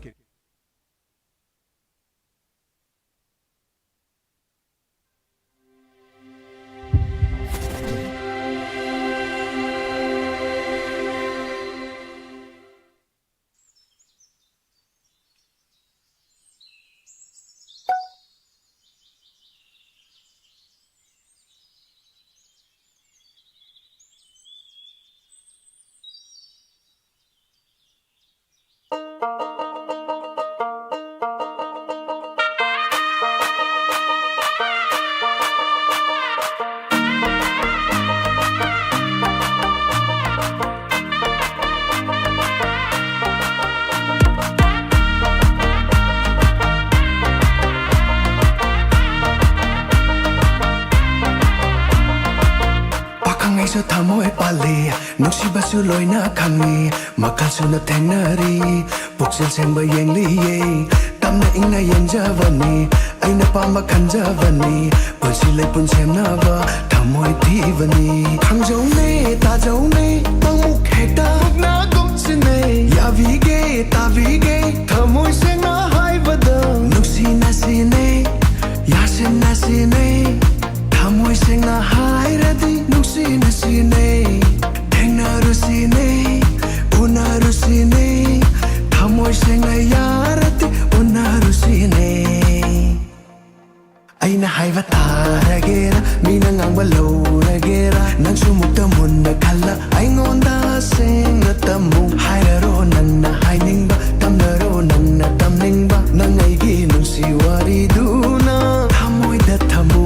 ꯊꯃꯣꯏ ꯄꯥꯜꯂꯤ, ꯅꯨꯡꯁꯤꯕꯁꯨ ꯂꯣꯏꯅ ꯈꯪꯉꯤ, ꯃꯈꯜ ꯁꯨꯅ ꯊꯦꯡꯅꯔꯤ, ꯄꯨꯛꯆꯦꯜ ꯁꯦꯡꯕ ꯌꯦꯡꯂꯤꯌꯦ, ꯇꯞꯅ ꯏꯪꯅ ꯌꯦꯡꯖꯕꯅꯤ, ꯑꯩꯅ ꯄꯥꯝꯕ ꯈꯟꯖꯕꯅꯤ, ꯄꯨꯟꯁꯤ ꯂꯩꯄꯨꯟ ꯁꯦꯝꯅꯕ ꯊꯃꯣꯏ ꯊꯤꯕꯅꯤ꯫ ꯈꯪꯖꯧꯅꯦ, ꯇꯥꯖꯧꯅꯦ, ꯄꯥꯃꯨꯛ ꯍꯦꯛꯇ ꯃꯨꯛꯅꯥꯒꯨꯝꯁꯤꯅꯦ, ꯌꯥꯕꯤꯒꯦ, ꯇꯥꯕꯤꯒꯦ, ꯊꯃꯣꯏ ꯁꯦꯡꯅ ꯍꯥꯏꯕꯗ ꯅꯨꯡꯁꯤꯅꯁꯤꯅꯦ, ꯌꯥꯁꯤꯟꯅꯁꯤꯅꯦ, ꯊꯃꯣꯏ ꯁꯦꯡꯅ ꯍꯥꯏꯔꯗꯤ ꯅꯨꯡꯁꯤꯅꯁꯤꯅꯦ, ꯊꯦꯡꯅꯔꯨꯁꯤꯅꯦ, ꯎꯅꯔꯨꯁꯤꯅꯦ, ꯊꯃꯣꯏ ꯁꯦꯡꯅ ꯌꯥꯔꯗꯤ ꯎꯅꯔꯨꯁꯤꯅꯦ꯫ ꯑꯩꯅ ꯍꯥꯏꯕ ꯇꯥꯔꯒꯦꯔꯥ, ꯃꯤꯅ ꯉꯥꯡꯕ ꯂꯧꯔꯒꯦꯔꯥ, ꯅꯪꯁꯨ ꯃꯨꯛꯇ ꯃꯨꯟꯅ ꯈꯜꯂ ꯑꯩꯉꯣꯟꯗ ꯁꯦꯡꯅ ꯇꯝꯃꯨ꯫ ꯍꯥꯏꯔꯔꯣ ꯅꯪꯅ ꯍꯥꯏꯅꯤꯡꯕ, ꯇꯝꯅꯔꯣ ꯅꯪꯅ ꯇꯝꯅꯤꯡꯕ, ꯅꯪ ꯑꯩꯒꯤ ꯅꯨꯡꯁꯤ ꯋꯥꯔꯤꯗꯨꯅ ꯊꯃꯣꯏꯗ ꯊꯝꯃꯨ꯫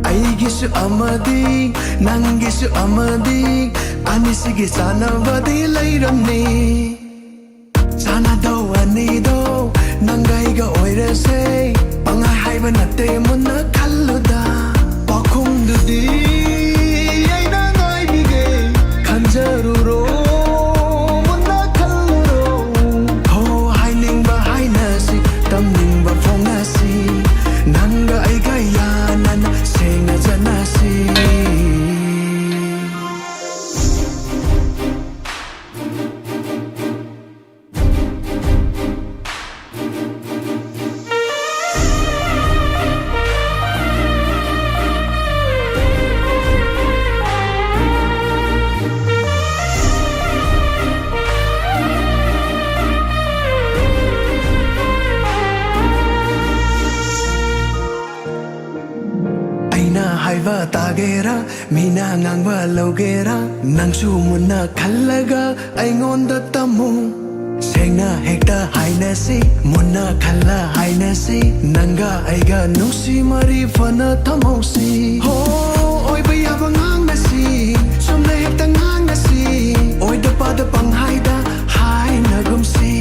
ꯑꯩꯒꯤꯁꯨ ꯑꯃꯗꯤ ꯅꯪꯒꯤꯁꯨ ꯑꯃꯗꯤ, ꯑꯅꯤꯁꯤꯒꯤ ꯆꯥꯟꯅꯕꯗꯤ ꯂꯩꯔꯝꯅꯤ꯫ ꯆꯥꯟꯅꯗꯧ ꯑꯅꯤꯗꯣ ꯅꯪꯒ ꯑꯩꯒ ꯑꯣꯏꯔꯁꯦ꯫ ꯄꯪꯍꯥꯏ ꯍꯥꯏꯕ ꯅꯠꯇꯦ, ꯃꯨꯟꯅ ꯈꯜꯂꯨꯗ꯫ ꯄꯥꯎꯈꯨꯝꯗꯨꯗꯤ ꯑꯩꯅ ꯉꯥꯏꯕꯤꯒꯦ꯫ ꯈꯟꯖꯔꯨꯔꯣ, ꯃꯨꯟꯅ ꯈꯜꯂꯨꯔꯣ꯫ ꯍꯣ, ꯍꯥꯏꯅꯤꯡꯕ ꯍꯥꯏꯅꯁꯤ, ꯇꯝꯅꯤꯡꯕ ꯐꯣꯡꯅꯁꯤ꯫ ꯅꯪꯒ ꯑꯩꯒ ꯌꯥꯅꯅ ꯁꯦꯡꯅ ꯆꯠꯅꯁꯤ꯫ ꯑꯩꯅ ꯍꯥꯏꯕ ꯇꯥꯒꯦꯔꯥ, ꯃꯤꯅ ꯉꯥꯡꯕ ꯂꯧꯒꯦꯔꯥ, ꯅꯪꯁꯨ ꯃꯨꯟꯅ ꯈꯜꯂꯒ ꯑꯩꯉꯣꯟꯗ ꯇꯝꯃꯨ꯫ ꯁꯦꯡꯅ ꯍꯦꯛꯇ ꯍꯥꯏꯅꯁꯤ, ꯃꯨꯟꯅ ꯈꯜꯂ ꯍꯥꯏꯅꯁꯤ, ꯅꯪꯒ ꯑꯩꯒ ꯅꯨꯡꯁꯤ ꯃꯔꯤ ꯐꯅ ꯊꯝꯍꯧꯁꯤ꯫ ꯍꯣ, ꯑꯣꯏꯕ ꯌꯥꯕ ꯉꯥꯡꯅꯁꯤ, ꯆꯨꯝꯅ ꯍꯦꯛꯇ ꯉꯥꯡꯅꯁꯤ, ꯑꯣꯏꯗ ꯄꯥꯗ ꯄꯪꯍꯥꯏꯗ ꯍꯥꯏꯅꯒꯨꯝꯁꯤ꯫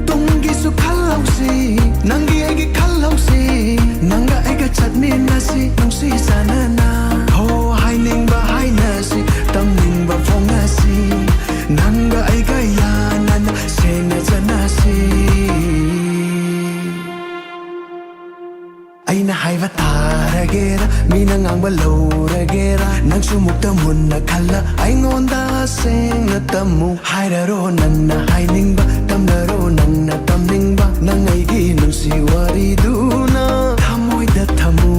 ꯇꯨꯡꯒꯤꯁꯨ ꯈꯜꯍꯧꯁꯤ, ꯅꯪꯒꯤ ꯑꯩꯒꯤ ꯈꯜꯍꯧꯁꯤ, ꯅꯪꯒ ꯑꯩꯒ ꯆꯠꯃꯤꯟꯅꯁꯤ ꯅꯨꯡꯁꯤ ꯆꯥꯟꯅꯅ꯫ ꯍꯣ, ꯍꯥꯏꯅꯤꯡꯕ ꯍꯥꯏꯅꯁꯤ, ꯇꯝꯅꯤꯡꯕ ꯐꯣꯡꯅꯁꯤ, ꯅꯪꯒ ꯑꯩꯒ ꯌꯥꯅꯅ ꯁꯦꯡꯅ ꯆꯠꯅꯁꯤ꯫ ꯑꯩꯅ ꯍꯥꯏꯕ ꯇꯥꯔꯒꯦꯔꯥ, ꯃꯤꯅ ꯉꯥꯡꯕ ꯂꯧꯔꯒꯦꯔꯥ, ꯅꯪꯁꯨ ꯃꯨꯛꯇ ꯃꯨꯟꯅ ꯈꯜꯂ ꯑꯩꯉꯣꯟꯗ ꯁꯦꯡꯅ ꯇꯝꯃꯨ꯫ ꯍꯥꯏꯔꯔꯣ ꯅꯪꯅ ꯍꯥꯏꯅꯤꯡꯕ, ꯇꯝꯅꯔꯣ ꯅꯪꯅ ꯇꯝꯅꯤꯡꯕ, ꯅꯪ ꯑꯩꯒꯤ ꯅꯨꯡꯁꯤ ꯋꯥꯔꯤꯗꯨꯅ ꯊꯃꯣꯏꯗ ꯊꯝꯃꯨ꯫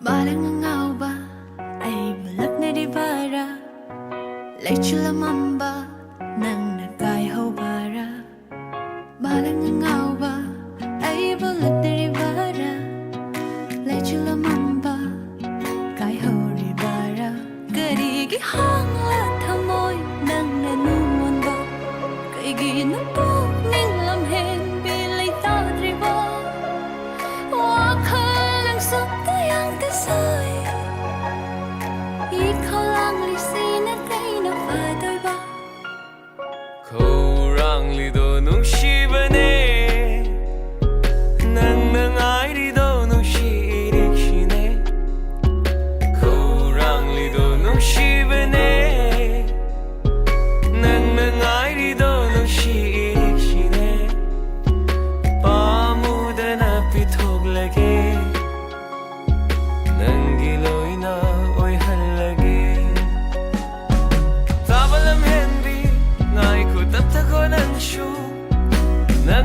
ꯃꯥꯂꯪ ꯑꯉꯥꯎꯕ ꯑꯩꯕꯨ ꯂꯛꯅꯔꯤꯕꯔꯥ? ꯂꯩꯆꯤꯜ ꯑꯃꯝꯕ ꯅꯪꯅ ꯀꯥꯏꯍꯧꯕꯔꯥ? ꯃꯥꯂꯪ ꯑꯉꯥꯎꯕ ꯑꯩꯕꯨ ꯂꯛꯅꯔꯤꯕꯔꯥ? ꯂꯩꯆꯤꯜ ꯑꯃꯝꯕ ꯀꯥꯏꯍꯧꯔꯤꯕꯔꯥ? ꯀꯔꯤꯒꯤ ꯍꯥꯡꯂ ꯊꯃꯣꯏ ꯅꯪꯅ ꯅꯨꯡꯉꯣꯟꯕ?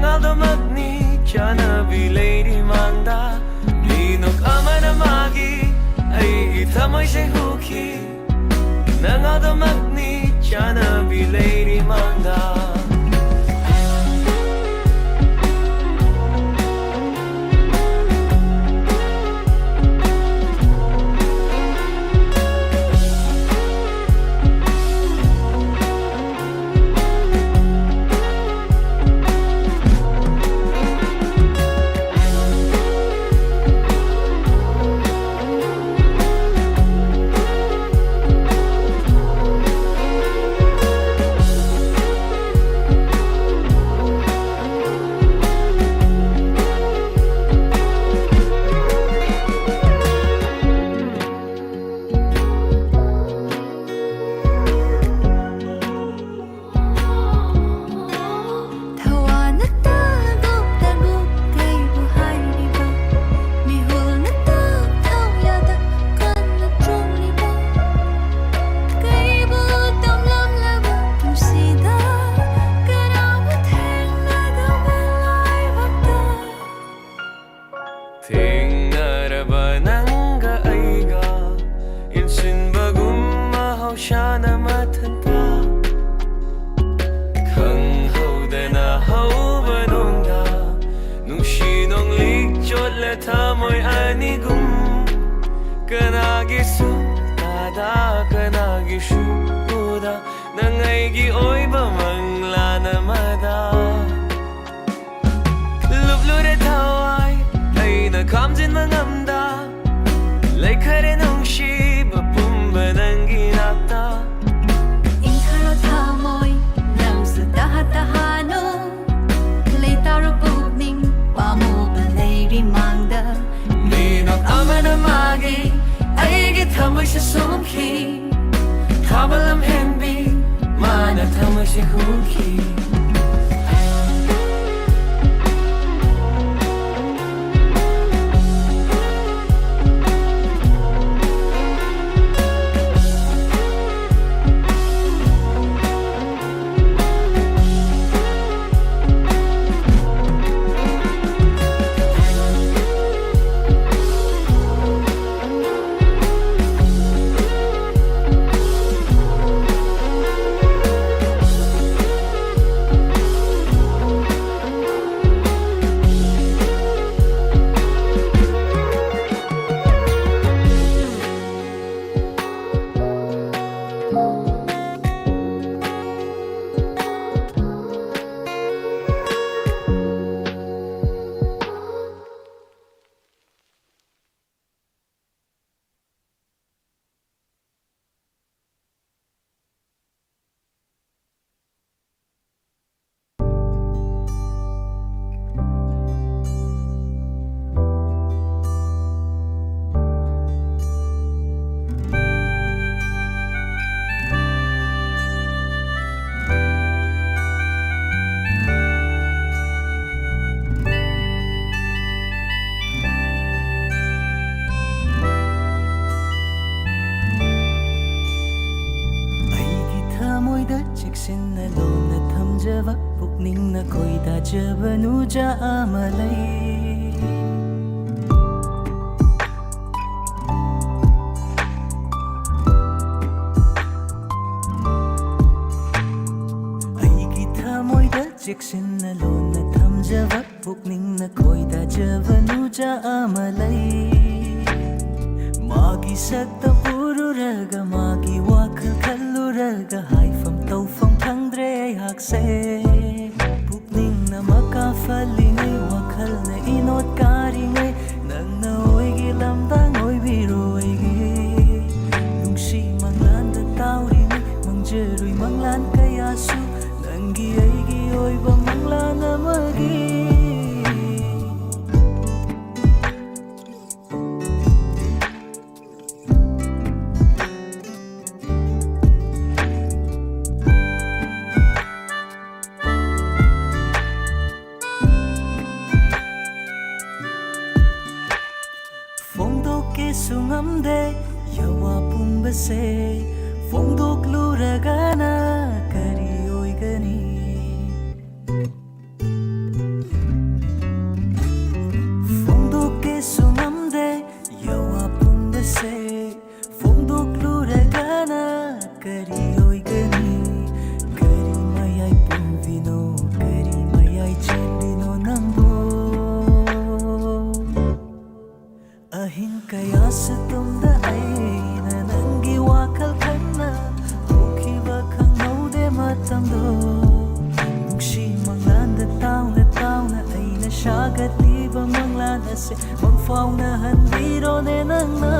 ꯅꯪꯗꯃꯛꯅꯤ ꯆꯥꯅꯕꯤ ꯂꯩꯔꯤ ꯃꯥꯡꯗ꯫ ꯃꯤꯅꯣꯛ ꯑꯃꯅ ꯃꯥꯒꯤ ꯑꯩꯒꯤ ꯊꯃꯣꯏꯁꯦ ꯍꯨꯈꯤ꯫ ꯅꯪꯗꯃꯛꯅꯤ ꯆꯥꯅꯕꯤ ꯂꯩꯔꯤ ꯃꯥꯡꯗ꯫ ꯊꯋꯥꯅ ꯇꯥꯒꯨꯝ ꯇꯥꯒꯨꯝ ꯀꯩꯕꯨ ꯍꯥꯏꯔꯤꯕ? ꯃꯤꯍꯨꯜꯅ ꯇꯥꯛ ꯊꯧꯌꯥꯗ ꯀꯟꯅ ꯆꯣꯡꯂꯤꯕ? ꯀꯩꯕꯨ ꯇꯝꯂꯝꯂꯕ ꯄꯨꯟꯁꯤꯗ ꯀꯅꯥꯕꯨ ꯊꯦꯡꯅꯗꯕ ꯂꯥꯏꯕꯛꯇ? ꯊꯦꯡꯅꯔꯕ ꯅꯪꯒ ꯑꯩꯒ ꯏꯟꯁꯤꯟꯕꯒꯨꯝ ꯃꯍꯧꯁꯥꯅ ꯃꯊꯟꯇ ꯈꯪꯍꯧꯗꯅ ꯍꯧꯕ ꯅꯣꯡꯗ ꯅꯨꯡꯁꯤ ꯅꯣꯡꯂꯤꯛ ꯆꯣꯠꯂ ꯊꯃꯣꯏ ꯑꯅꯤꯒꯨꯝ ꯀꯅꯥꯒꯤꯁꯨ ꯇꯥꯗ ꯀꯅꯥꯒꯤꯁꯨ ꯎꯗ ꯅꯪ ꯑꯩꯒꯤ ꯑꯣꯏꯕ ꯃꯪꯂꯥꯟ ꯑꯃꯗ ꯂꯨꯞꯂꯨꯔꯦ ꯊꯋꯥꯏ ꯑꯩꯅ ꯈꯥꯝꯖꯤꯟꯕ ꯉꯝꯗ ꯂꯩꯈꯔꯦ ꯅꯨꯡꯁꯤꯕ ꯄꯨꯝꯕ ꯅꯪꯒꯤ ꯅꯥꯛꯇ ꯏꯪꯊꯔꯣ ꯊꯃꯣꯏ ꯅꯪꯁꯨ ꯇꯍꯥ ꯇꯍꯥꯅꯨ ꯂꯩꯇꯥꯔꯣ ꯄꯨꯛꯅꯤꯡ ꯄꯥꯝꯃꯨꯕ ꯂꯩꯔꯤ ꯃꯥꯡꯗ ꯃꯤꯅꯣꯛ ꯑꯃꯅ ꯃꯥꯒꯤ ꯑꯩꯒꯤ ꯊꯃꯣꯏꯁꯦ ꯁꯨꯝꯈꯤ ꯊꯥꯕ ꯂꯝꯍꯦꯟꯕꯤ ꯃꯥꯅ ꯊꯃꯣꯏꯁꯦ ꯍꯨꯈꯤ ꯅꯨꯖ ꯑꯃ ꯂꯩ꯫ ꯑꯩꯒꯤ ꯊꯃꯣꯏꯗ ꯆꯦꯛꯁꯤꯟꯅ ꯂꯣꯟꯅ ꯊꯝꯖꯕ ꯄꯨꯛꯅꯤꯡꯅ ꯈꯣꯏꯗꯥꯖꯕ ꯅꯨꯖ ꯑꯃ ꯂꯩ꯫ ꯃꯥꯒꯤ ꯁꯛꯇꯝ ꯎꯔꯨꯔꯒ ꯃꯥꯒꯤ ꯋꯥꯈꯜ ꯈꯜꯂꯨꯔꯒ ꯍꯥꯏꯐꯝ ꯇꯧꯐꯝ ꯈꯪꯗ꯭ꯔꯦ ꯑꯩꯍꯥꯛꯁꯦ꯫ ꯄꯨꯛꯅꯤꯡꯅ ꯃꯀꯥ ꯐꯜꯂꯤꯉꯩ ꯋꯥꯈꯜꯅ ꯏꯅꯣꯠ ꯀꯥꯔꯤꯉꯩ ꯅꯪꯅ ꯑꯣꯏꯒꯤ ꯂꯝꯗꯥꯡ ꯑꯣꯏꯕꯤꯔꯣ ꯑꯩꯒꯤ ꯅꯨꯡꯁꯤ ꯃꯪꯂꯥꯟꯗ ꯇꯥꯎꯔꯤꯉꯩ ꯃꯪꯖꯔꯨꯏ ꯃꯪꯂꯥꯟ ꯀꯌꯥꯁꯨ ꯅꯪꯒꯤ ꯑꯩꯒꯤ ꯑꯣꯏꯕ ꯃꯪꯂꯥꯟ ꯑꯃꯒꯤ ꯐꯣꯡꯗꯣꯛꯀꯦꯁꯨ ꯉꯝꯗꯦ ꯌꯋꯥ ꯄꯨꯝꯕꯁꯦ꯫ ꯐꯣꯡꯗꯣꯛꯂꯨꯔꯒꯅ ꯀꯔꯤ ꯑꯣꯏꯒꯅꯤ? ꯐꯣꯡꯗꯣꯛꯀꯦꯁꯨ ꯉꯝꯗꯦ ꯌꯋꯥ ꯄꯨꯝꯕꯁꯦ꯫ ꯐꯣꯡꯗꯣꯛꯂꯨꯔꯒꯅ ꯀꯔꯤ ꯑꯣꯏꯒꯅꯤ? ꯀꯔꯤ ꯃꯌꯥꯏ ꯄꯨꯝꯕꯤꯅꯣ? ꯀꯔꯤ ꯃꯌꯥꯏ ꯆꯦꯟꯕꯤꯅꯣ ꯅꯪꯕꯨ? ꯑꯍꯤꯡ ꯀꯌꯥꯁꯨ ꯇꯨꯝꯗ ꯑꯩꯅ ꯅꯪꯒꯤ ꯋꯥꯈꯜ ꯈꯟꯅ ꯍꯧꯈꯤꯕ ꯈꯪꯍꯧꯗꯦ ꯃꯇꯝꯗꯣ꯫ ꯅꯨꯡꯁꯤ ꯃꯪꯂꯥꯟꯗ ꯇꯥꯎꯅ ꯇꯥꯎꯅ ꯑꯩꯅ ꯁꯥꯒꯠꯂꯤꯕ ꯃꯪꯂꯥꯟ ꯑꯁꯦ ꯃꯪꯐꯥꯎꯅ ꯍꯟꯕꯤꯔꯣꯅꯦ ꯅꯪꯅ꯫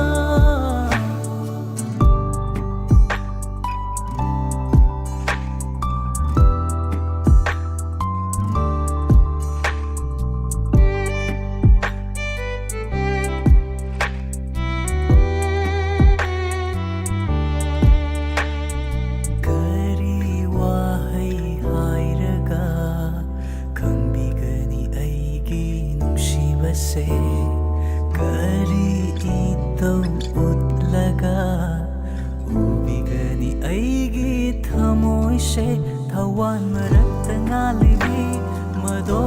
ꯀꯔꯤ ꯋꯥꯍꯩ ꯍꯥꯏꯔꯒ ꯈꯪꯕꯤꯒꯅꯤ ꯑꯩꯒꯤ ꯅꯨꯡꯁꯤꯕꯁꯦ? ꯀꯔꯤ ꯏꯇꯧ ꯎꯠꯂꯒ ꯎꯕꯤꯒꯅꯤ ꯑꯩꯒꯤ ꯊꯃꯣꯏꯁꯦ? ꯊꯋꯥꯟ ꯃꯔꯛꯇ ꯉꯥꯜꯂꯤꯕꯤ ꯃꯗꯣ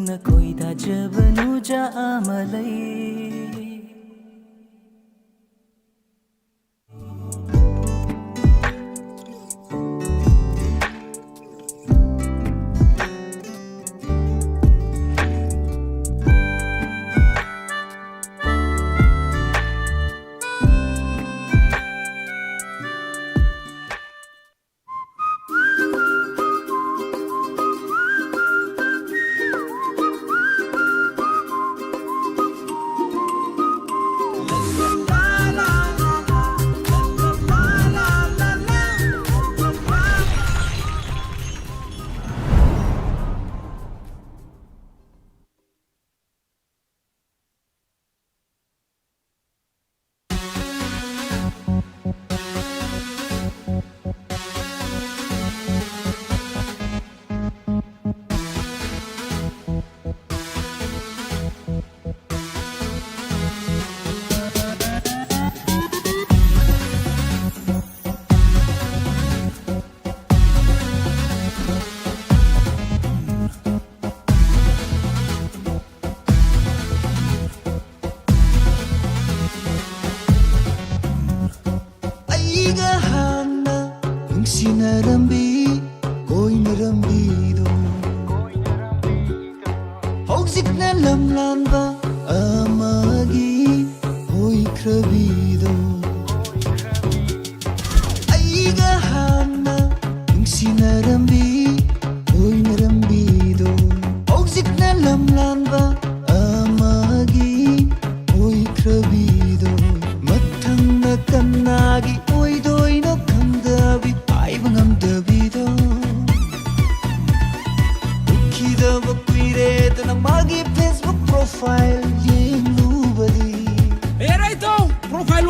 ꯅꯈꯣꯏ ꯊꯥꯖꯕ ꯅꯨꯖꯥ ꯑꯃ ꯂꯩ꯫ ꯑꯩꯒ ꯍꯥꯟꯅ ꯅꯨꯡꯁꯤꯅꯔꯝꯕꯤ, ꯀꯣꯏꯅꯔꯝꯕꯤꯗꯣ, ꯍꯧꯖꯤꯛꯅ ꯂꯝꯂꯥꯟꯕ ꯑꯃꯒꯤ ꯑꯣꯏꯈ꯭ꯔꯕꯤꯗꯣ꯫ ꯑꯩꯒ ꯍꯥꯟꯅ ꯅꯨꯡꯁꯤꯅꯔꯝꯕꯤ, ꯀꯣꯏꯅꯔꯝꯕꯤꯗꯣ, ꯍꯧꯖꯤꯛꯅ ꯂꯝꯂꯥꯟꯕ ꯑꯃꯒꯤ ꯑꯣꯏꯈ꯭ꯔꯕꯤꯗꯣ꯫ ꯃꯊꯪꯅ ꯀꯅꯥꯒꯤ ꯑꯣꯏꯗꯣꯏꯅꯣ ꯈꯪꯗꯕꯤ, ꯍꯥꯏꯕ ꯉꯝꯗꯕꯤꯗꯣ꯫ ꯎꯈꯤꯗꯕ ꯀꯨꯏꯔꯦꯗꯅ ꯃꯥꯒꯤ Facebook profile ꯌꯦꯡꯂꯨꯕꯗꯤ꯫ ꯑꯦ, ꯔꯥꯏꯇꯣ, profile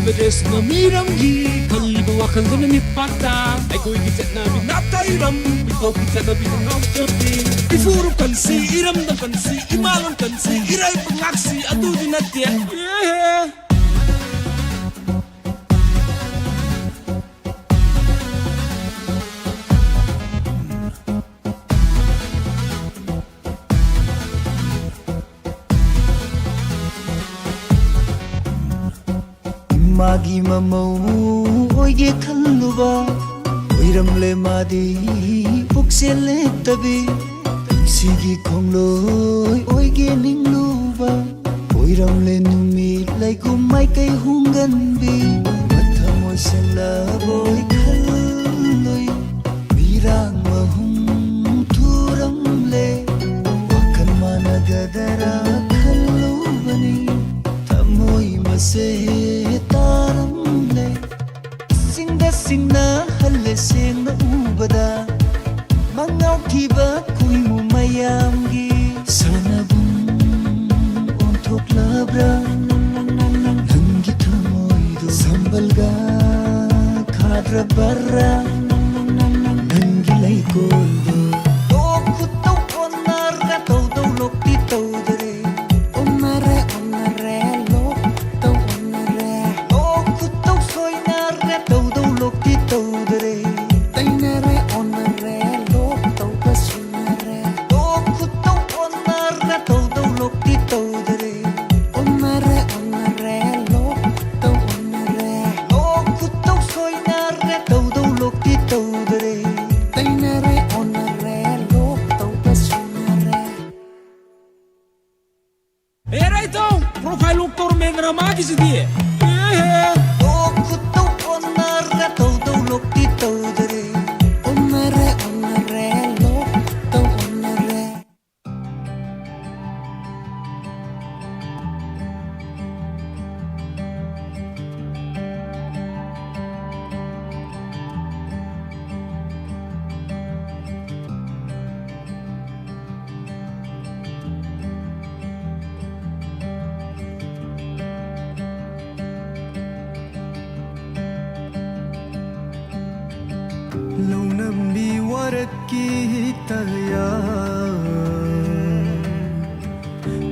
ꯗ꯭ꯔꯦꯁꯅ ꯃꯤꯔꯝꯒꯤ ꯈꯜꯂꯤꯕ ꯋꯥꯈꯜꯗꯨꯅ ꯃꯤꯠ ꯄꯥꯛꯇ ꯑꯩꯈꯣꯏꯒꯤ ꯆꯠꯅꯕꯤ ꯅꯥꯠꯇ ꯏꯔꯝ ꯏꯐꯥꯎꯒꯤ ꯆꯠꯅꯕꯤꯗ ꯉꯥꯎꯖꯕꯤ ꯏꯄꯨꯔꯨꯞ ꯀꯟꯁꯤ ꯏꯔꯝꯗꯝ ꯀꯟꯁꯤ ꯏꯃꯥꯂꯣꯟ ꯀꯟꯁꯤ ꯏꯔꯩꯄꯥꯛ ꯉꯥꯛꯁꯤ ꯑꯗꯨꯗꯤ ꯅꯠꯇꯦ꯫ ꯏꯃꯥꯒꯤ ꯃꯃꯧ ꯑꯣꯏꯒꯦ ꯈꯜꯂꯨꯕ ꯑꯣꯏꯔꯝꯂꯦ ꯃꯥꯗꯤ ꯄꯨꯛꯆꯦꯜ ꯂꯦꯞꯇꯕꯤ꯫ ꯄꯨꯟꯁꯤꯒꯤ ꯈꯣꯡꯂꯣꯏ ꯑꯣꯏꯒꯦ ꯅꯤꯡꯂꯨꯕ ꯑꯣꯏꯔꯝꯂꯦ ꯅꯨꯃꯤꯠ ꯂꯩꯈꯨꯝ ꯃꯥꯏꯀꯩ ꯍꯨꯝꯒꯟꯕꯤ꯫ ꯃꯊꯃꯣꯏ ꯁꯦꯡꯂꯕꯣꯏ ꯈꯜꯂꯨꯏ ꯃꯤꯔꯥꯡ ꯃꯍꯨꯝ ꯊꯨꯔꯝꯂꯦ꯫ ꯋꯥꯈꯜ ꯃꯥꯟꯅꯒꯗꯔꯥ ꯈꯜꯂꯨꯕꯅꯤ ꯊꯃꯣꯏ ꯃꯁꯦꯠ ꯇꯥꯔꯝꯂꯦ꯫ ꯏꯁꯤꯡꯗ ꯁꯤꯡꯅꯍꯜꯂꯦ ꯁꯦꯡꯅ ꯎꯕꯗ ꯃꯉꯥꯎ ꯊꯤꯕ ꯈꯨꯏꯃꯨ ꯃꯌꯥꯝꯒꯤ ꯁꯥꯟꯅꯕꯨꯡ ꯑꯣꯟꯊꯣꯛꯂꯕ꯭ꯔꯥ? ꯅꯪꯒꯤ ꯊꯃꯣꯏꯗꯣ ꯁꯝꯕꯜꯒ ꯈꯥꯗ꯭ꯔꯕꯔꯥ? ꯅꯪꯒꯤ ꯂꯩꯀꯣꯜꯗꯣ ꯂꯣꯛ ꯈꯨꯠꯇꯧ ꯑꯣꯟꯅꯔ ꯇꯧꯗꯧ ꯂꯣꯛꯇꯤ ꯇꯧꯗ꯭ꯔꯦ꯫ ꯑꯣꯟꯅꯔꯦ, ꯑꯣꯟꯅꯔꯦ, ꯂꯣꯛ ꯇꯧ ꯑꯣꯟꯅꯔꯦ꯫ ꯂꯣꯛ ꯈꯨꯠꯇꯧ ꯁꯣꯏꯅꯔꯦ, ꯇꯧꯗꯧ ꯂꯣꯛꯇꯤ ꯇꯧꯗ꯭ꯔꯦ꯫ ꯇꯩꯅꯔꯦ, ꯑꯣꯟꯅꯔꯦ, ꯂꯣꯛ ꯇꯧꯕ ꯁꯣꯏꯅꯔꯦ꯫ ꯂꯣꯛ ꯈꯨꯠꯇꯧ ꯑꯣꯟꯅꯔꯦ, ꯇꯧꯗꯧ ꯂꯣꯛꯇꯤ ꯇꯧꯗ꯭ꯔꯦ꯫ ꯑꯣꯟꯅꯔꯦ, ꯑꯣꯟꯅꯔꯦ, ꯂꯣꯛ ꯇꯧ ꯑꯣꯟꯅꯔꯦ꯫ ꯂꯣꯛ ꯈꯨꯠꯇꯧ ꯁꯣꯏꯅꯔꯦ, ꯇꯧꯗꯧ ꯂꯣꯛꯇꯤ ꯇꯧꯗ꯭ꯔꯦ꯫ ꯇꯩꯅꯔꯦ, ꯑꯣꯟꯅꯔꯦ, ꯂꯣꯛ ꯇꯧꯕ ꯁꯣꯏꯅꯔꯦ꯫ ꯑꯦ, ꯔꯥꯏꯇꯧ! ꯄ꯭ꯔꯣꯐꯥꯏꯜ ꯂꯣꯛ ꯇꯧꯔꯝꯃꯦꯗꯅ ꯃꯥꯒꯤꯁꯤꯗꯤ꯫ ꯑꯦꯍꯦ! ꯂꯣꯛ ꯈꯨꯠꯇꯧ ꯑꯣꯟꯅꯔꯦ, ꯇꯧꯗꯧ ꯂꯣꯛꯇꯤ ꯇꯧꯗꯔꯦ꯫ ꯑꯣꯟꯅꯔꯦ, ꯑꯣꯟꯅꯔꯦ, ꯂꯣꯛ ꯇꯧ ꯑꯣꯟꯅꯔꯦ꯫ ꯀꯤꯇꯌꯥ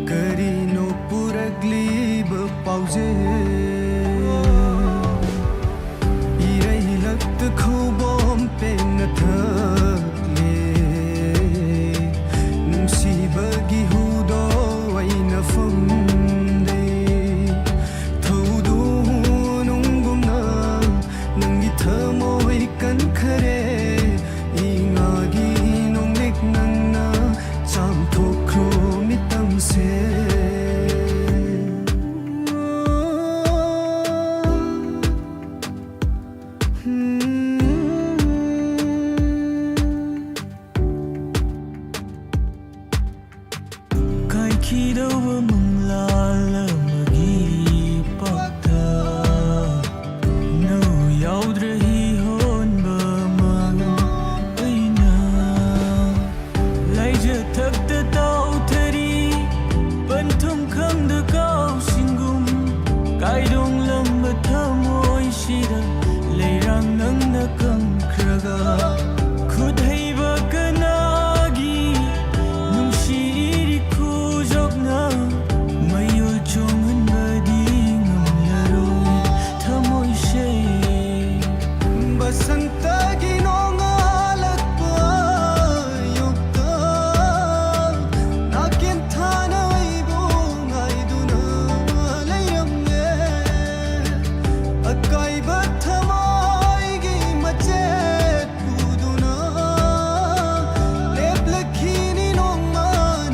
ꯀꯔꯤꯅꯣ ꯄꯨꯔꯛꯂꯤꯕ ꯄꯥꯎꯖꯦꯜ? ꯏꯔꯩ ꯂꯛꯇ ꯈꯧꯕꯣꯝ ꯄꯦꯟꯅ ꯊꯛꯂꯦ, ꯅꯨꯡꯁꯤꯕꯒꯤ ꯍꯨꯗꯣ ꯑꯩꯅ ꯐꯝꯂꯦ꯫ ꯊꯧꯗꯣꯛ ꯅꯨꯡꯒꯨꯝꯅ ꯅꯪꯒꯤ ꯊꯃꯣꯏ ꯀꯟꯈꯔꯦ꯫ ꯏꯉꯥꯒꯤ ꯅꯣꯡꯂꯤꯛ ꯅꯪꯅ ꯆꯥꯝꯊꯣꯛꯈ꯭ꯔꯣ ꯃꯤꯇꯝꯁꯦ꯫ ꯀꯥꯏꯈꯤꯗꯧꯕ ꯃꯪꯂꯥꯜ ꯑꯃꯒꯤ ꯄꯥꯛꯇ ꯅꯧ ꯌꯥꯎꯗ꯭ꯔꯦ ꯍꯤ ꯍꯣꯟꯕ ꯃꯉꯥ ꯑꯩꯅ꯫ ꯂꯩꯖ ꯊꯛꯇ ꯇꯥꯎꯊꯔꯤ ꯄꯟꯊꯨꯡ ꯈꯪꯗ ꯀꯥꯎꯁꯤꯡꯒꯨꯝ, ꯀꯥꯏꯗꯣꯡꯂꯝꯕ ꯊꯃꯣꯏꯁꯤꯗ ꯂꯩꯔꯥꯡ ꯅꯪꯅ ꯀꯪꯈ꯭ꯔꯒ, ꯈꯨꯠ ꯍꯩꯕ ꯀꯅꯥꯒꯤ ꯅꯨꯡꯁꯤ ꯏꯔꯤꯛ ꯈꯨꯖꯣꯛꯅ ꯃꯌꯣꯜ ꯆꯣꯡꯍꯟꯕꯗꯤ ꯉꯝꯂꯔꯣꯏ ꯊꯃꯣꯏꯁꯦ꯫ ꯕꯁꯟꯇꯒꯤ ꯅꯣꯡꯉꯥꯜꯂꯛꯄ ꯑꯌꯨꯛꯇ ꯅꯥꯀꯦꯟ ꯊꯥꯅ ꯑꯩꯕꯨ ꯉꯥꯏꯗꯨꯅ ꯂꯩꯔꯝꯂꯦ꯫ ꯑꯀꯥꯏꯕ ꯊꯃꯣꯏꯒꯤ ꯃꯆꯦꯠ ꯄꯨꯗꯨꯅ ꯂꯦꯞꯂꯛꯈꯤꯅꯤ ꯅꯣꯡꯃ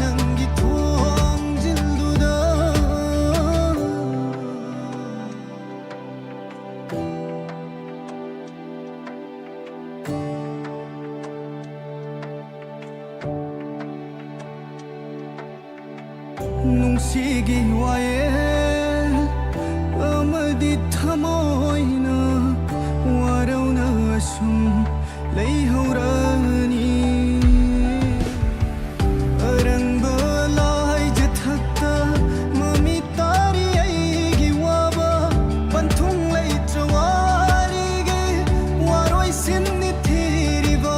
ꯅꯪꯒꯤ ꯊꯣꯡꯖꯤꯜꯗꯨꯗ꯫ ꯅꯨꯡꯁꯤꯒꯤ ꯋꯥꯌꯦꯜ ꯑꯃꯗꯤ ꯊꯃꯣꯏꯅ ꯋꯥꯔꯧꯅ ꯑꯁꯨꯝ ꯂꯩꯍꯧꯔꯅꯤ꯫ ꯑꯔꯪꯕ ꯂꯥꯏꯖ ꯊꯛꯇ ꯃꯃꯤ ꯇꯥꯔꯤ ꯑꯩꯒꯤ ꯋꯥꯕ, ꯄꯟꯊꯨꯡ ꯂꯩꯇ꯭ꯔ ꯋꯥꯔꯤꯒꯤ ꯋꯥꯔꯣꯏꯁꯤꯟꯅꯤ ꯊꯤꯔꯤꯕ꯫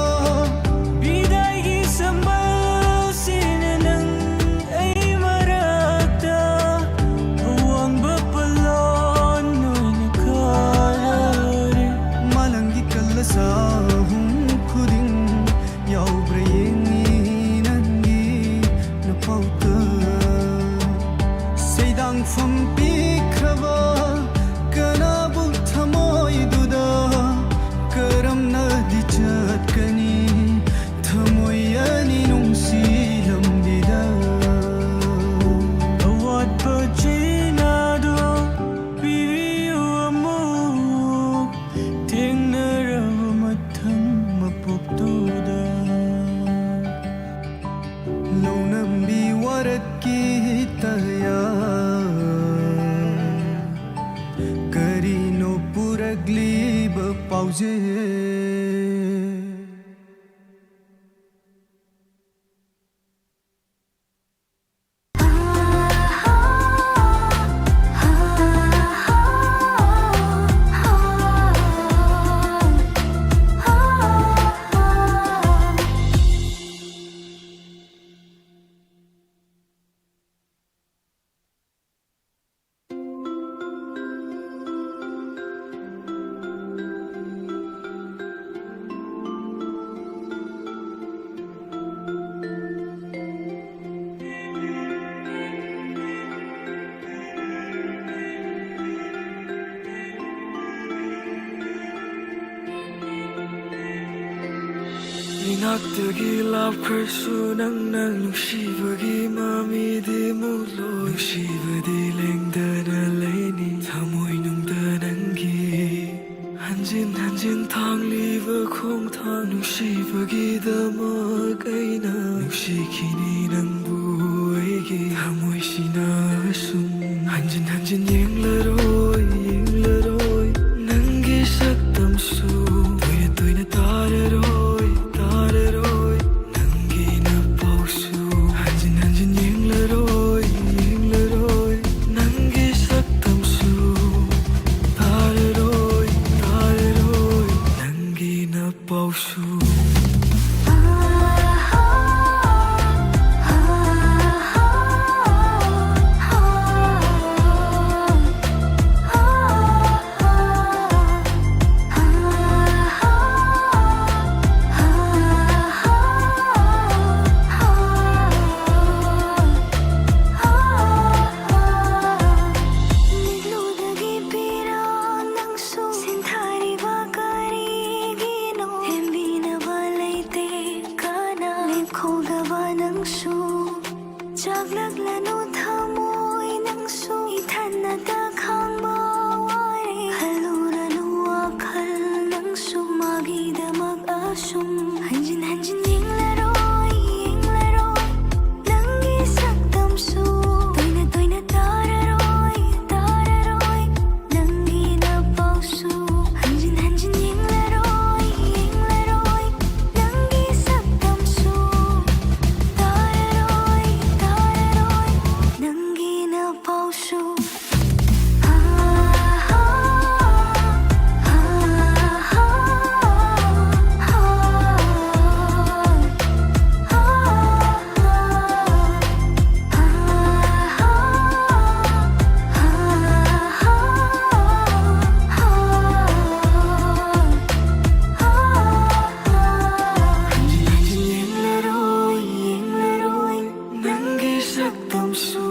ꯐꯝ ꯄꯤꯈ꯭ꯔꯕ ꯀꯅꯥꯕꯨ ꯊꯃꯣꯏꯗꯨꯗ ꯀꯔꯝꯅꯗꯤ ꯆꯠꯀꯅꯤ? ꯊꯃꯣꯏ ꯑꯅꯤ ꯅꯨꯡꯁꯤ ꯂꯝꯕꯤꯗ꯫ ꯑꯋꯥꯠꯄ ꯆꯩꯅꯥꯗꯨ ꯄꯤꯕꯤꯌꯨ ꯑꯃꯨꯛ ꯊꯦꯡꯅꯔꯕ ꯃꯊꯪ ꯃꯄꯣꯛꯇꯨꯗ꯫ ꯂꯧꯅꯝꯕꯤ ꯋꯥꯔꯛꯀꯤ ꯇꯌꯥ ꯀꯔꯤꯅꯣ ꯄꯨꯔꯛꯂꯤꯕ ꯄꯥꯎꯖꯦꯜ? ꯏꯅꯥꯛꯇꯒꯤ ꯂꯥꯞꯈ꯭ꯔꯁꯨ ꯅꯪꯅ ꯅꯨꯡꯁꯤꯕꯒꯤ ꯃꯃꯤꯗꯤ ꯃꯨꯠꯂꯣꯏ꯫ ꯅꯨꯡꯁꯤꯕꯗꯤ ꯂꯦꯡꯗꯅ ꯂꯩꯅꯤ ꯊꯃꯣꯏꯅꯨꯡꯗ ꯅꯪꯒꯤ꯫ ꯍꯟꯖꯤꯟ ꯍꯟꯖꯤꯟ ꯊꯥꯡꯂꯤꯕ ꯈꯣꯡꯊꯥꯡ ꯅꯨꯡꯁꯤꯕꯒꯤꯗꯃꯛ ꯑꯩꯅ ꯅꯨꯡꯁꯤꯈꯤꯅꯤ ꯅꯪꯕꯨ ꯑꯩꯒꯤ ꯊꯃꯣꯏꯁꯤꯅ ꯑꯁꯨꯝ꯫ ꯍꯟꯖꯤꯟ ꯍꯟꯖꯤꯟ ꯌꯦꯡꯂꯔꯣꯏ, ꯌꯦꯡꯂꯔꯣꯏ ꯅꯪꯒꯤ ꯁꯛꯇꯝꯁꯨ꯫ ꯇꯣꯏꯅ ꯇꯣꯏꯅ ꯇꯥꯔꯔꯣꯏ, ꯇꯥꯔꯔꯣꯏ ꯅꯪꯒꯤ ꯅꯄꯥꯎꯁꯨ꯫ ꯍꯟꯖꯤꯟ ꯍꯟꯖꯤꯟ ꯌꯦꯡꯂꯔꯣꯏ, ꯌꯦꯡꯂꯔꯣꯏ ꯅꯪꯒꯤ ꯁꯛꯇꯝꯁꯨ꯫ ꯇꯥꯔꯔꯣꯏ, ꯇꯥꯔꯔꯣꯏ ꯅꯪꯒꯤ ꯅꯄꯥꯎꯁꯨ꯫ ꯂꯥꯛꯂꯅꯨ ꯊꯃꯣꯏ ꯅꯪꯁꯨ ꯏꯊꯟꯅꯇ ꯈꯥꯡꯕ ꯋꯥꯔꯦ꯫ ꯍꯜꯂꯨꯔꯅꯨ ꯋꯥꯈꯜ ꯅꯪꯁꯨ ꯃꯥꯒꯤꯗꯃꯛ ꯑꯁꯨꯝ꯫ ꯍꯟꯖꯤꯟ ꯍꯟꯖꯤꯟ ꯌꯦꯡꯂꯔꯣꯏ, ꯌꯦꯡꯂꯔꯣꯏ ꯅꯪꯒꯤ ꯁꯛꯇꯝꯁꯨ꯫ ꯇꯣꯏꯅ ꯇꯣꯏꯅ ꯇꯥꯔꯔꯣꯏ, ꯇꯥꯔꯔꯣꯏ ꯅꯪꯒꯤ ꯅꯄꯥꯎꯁꯨ꯫ ꯍꯟꯖꯤꯟ ꯍꯟꯖꯤꯟ ꯌꯦꯡꯂꯔꯣꯏ, ꯌꯦꯡꯂꯔꯣꯏ ꯅꯪꯒꯤ ꯁꯛꯇꯝꯁꯨ꯫ ꯇꯥꯔꯔꯣꯏ, ꯇꯥꯔꯔꯣꯏ ꯅꯪꯒꯤ ꯅꯄꯥꯎꯁꯨ꯫ ꯍꯟꯖꯤꯟ ꯍꯟꯖꯤꯟ ꯌꯦꯡꯂꯔꯣꯏ, ꯌꯦꯡꯂꯔꯣꯏ ꯅꯪꯒꯤ ꯁꯛꯇꯝꯁꯨ꯫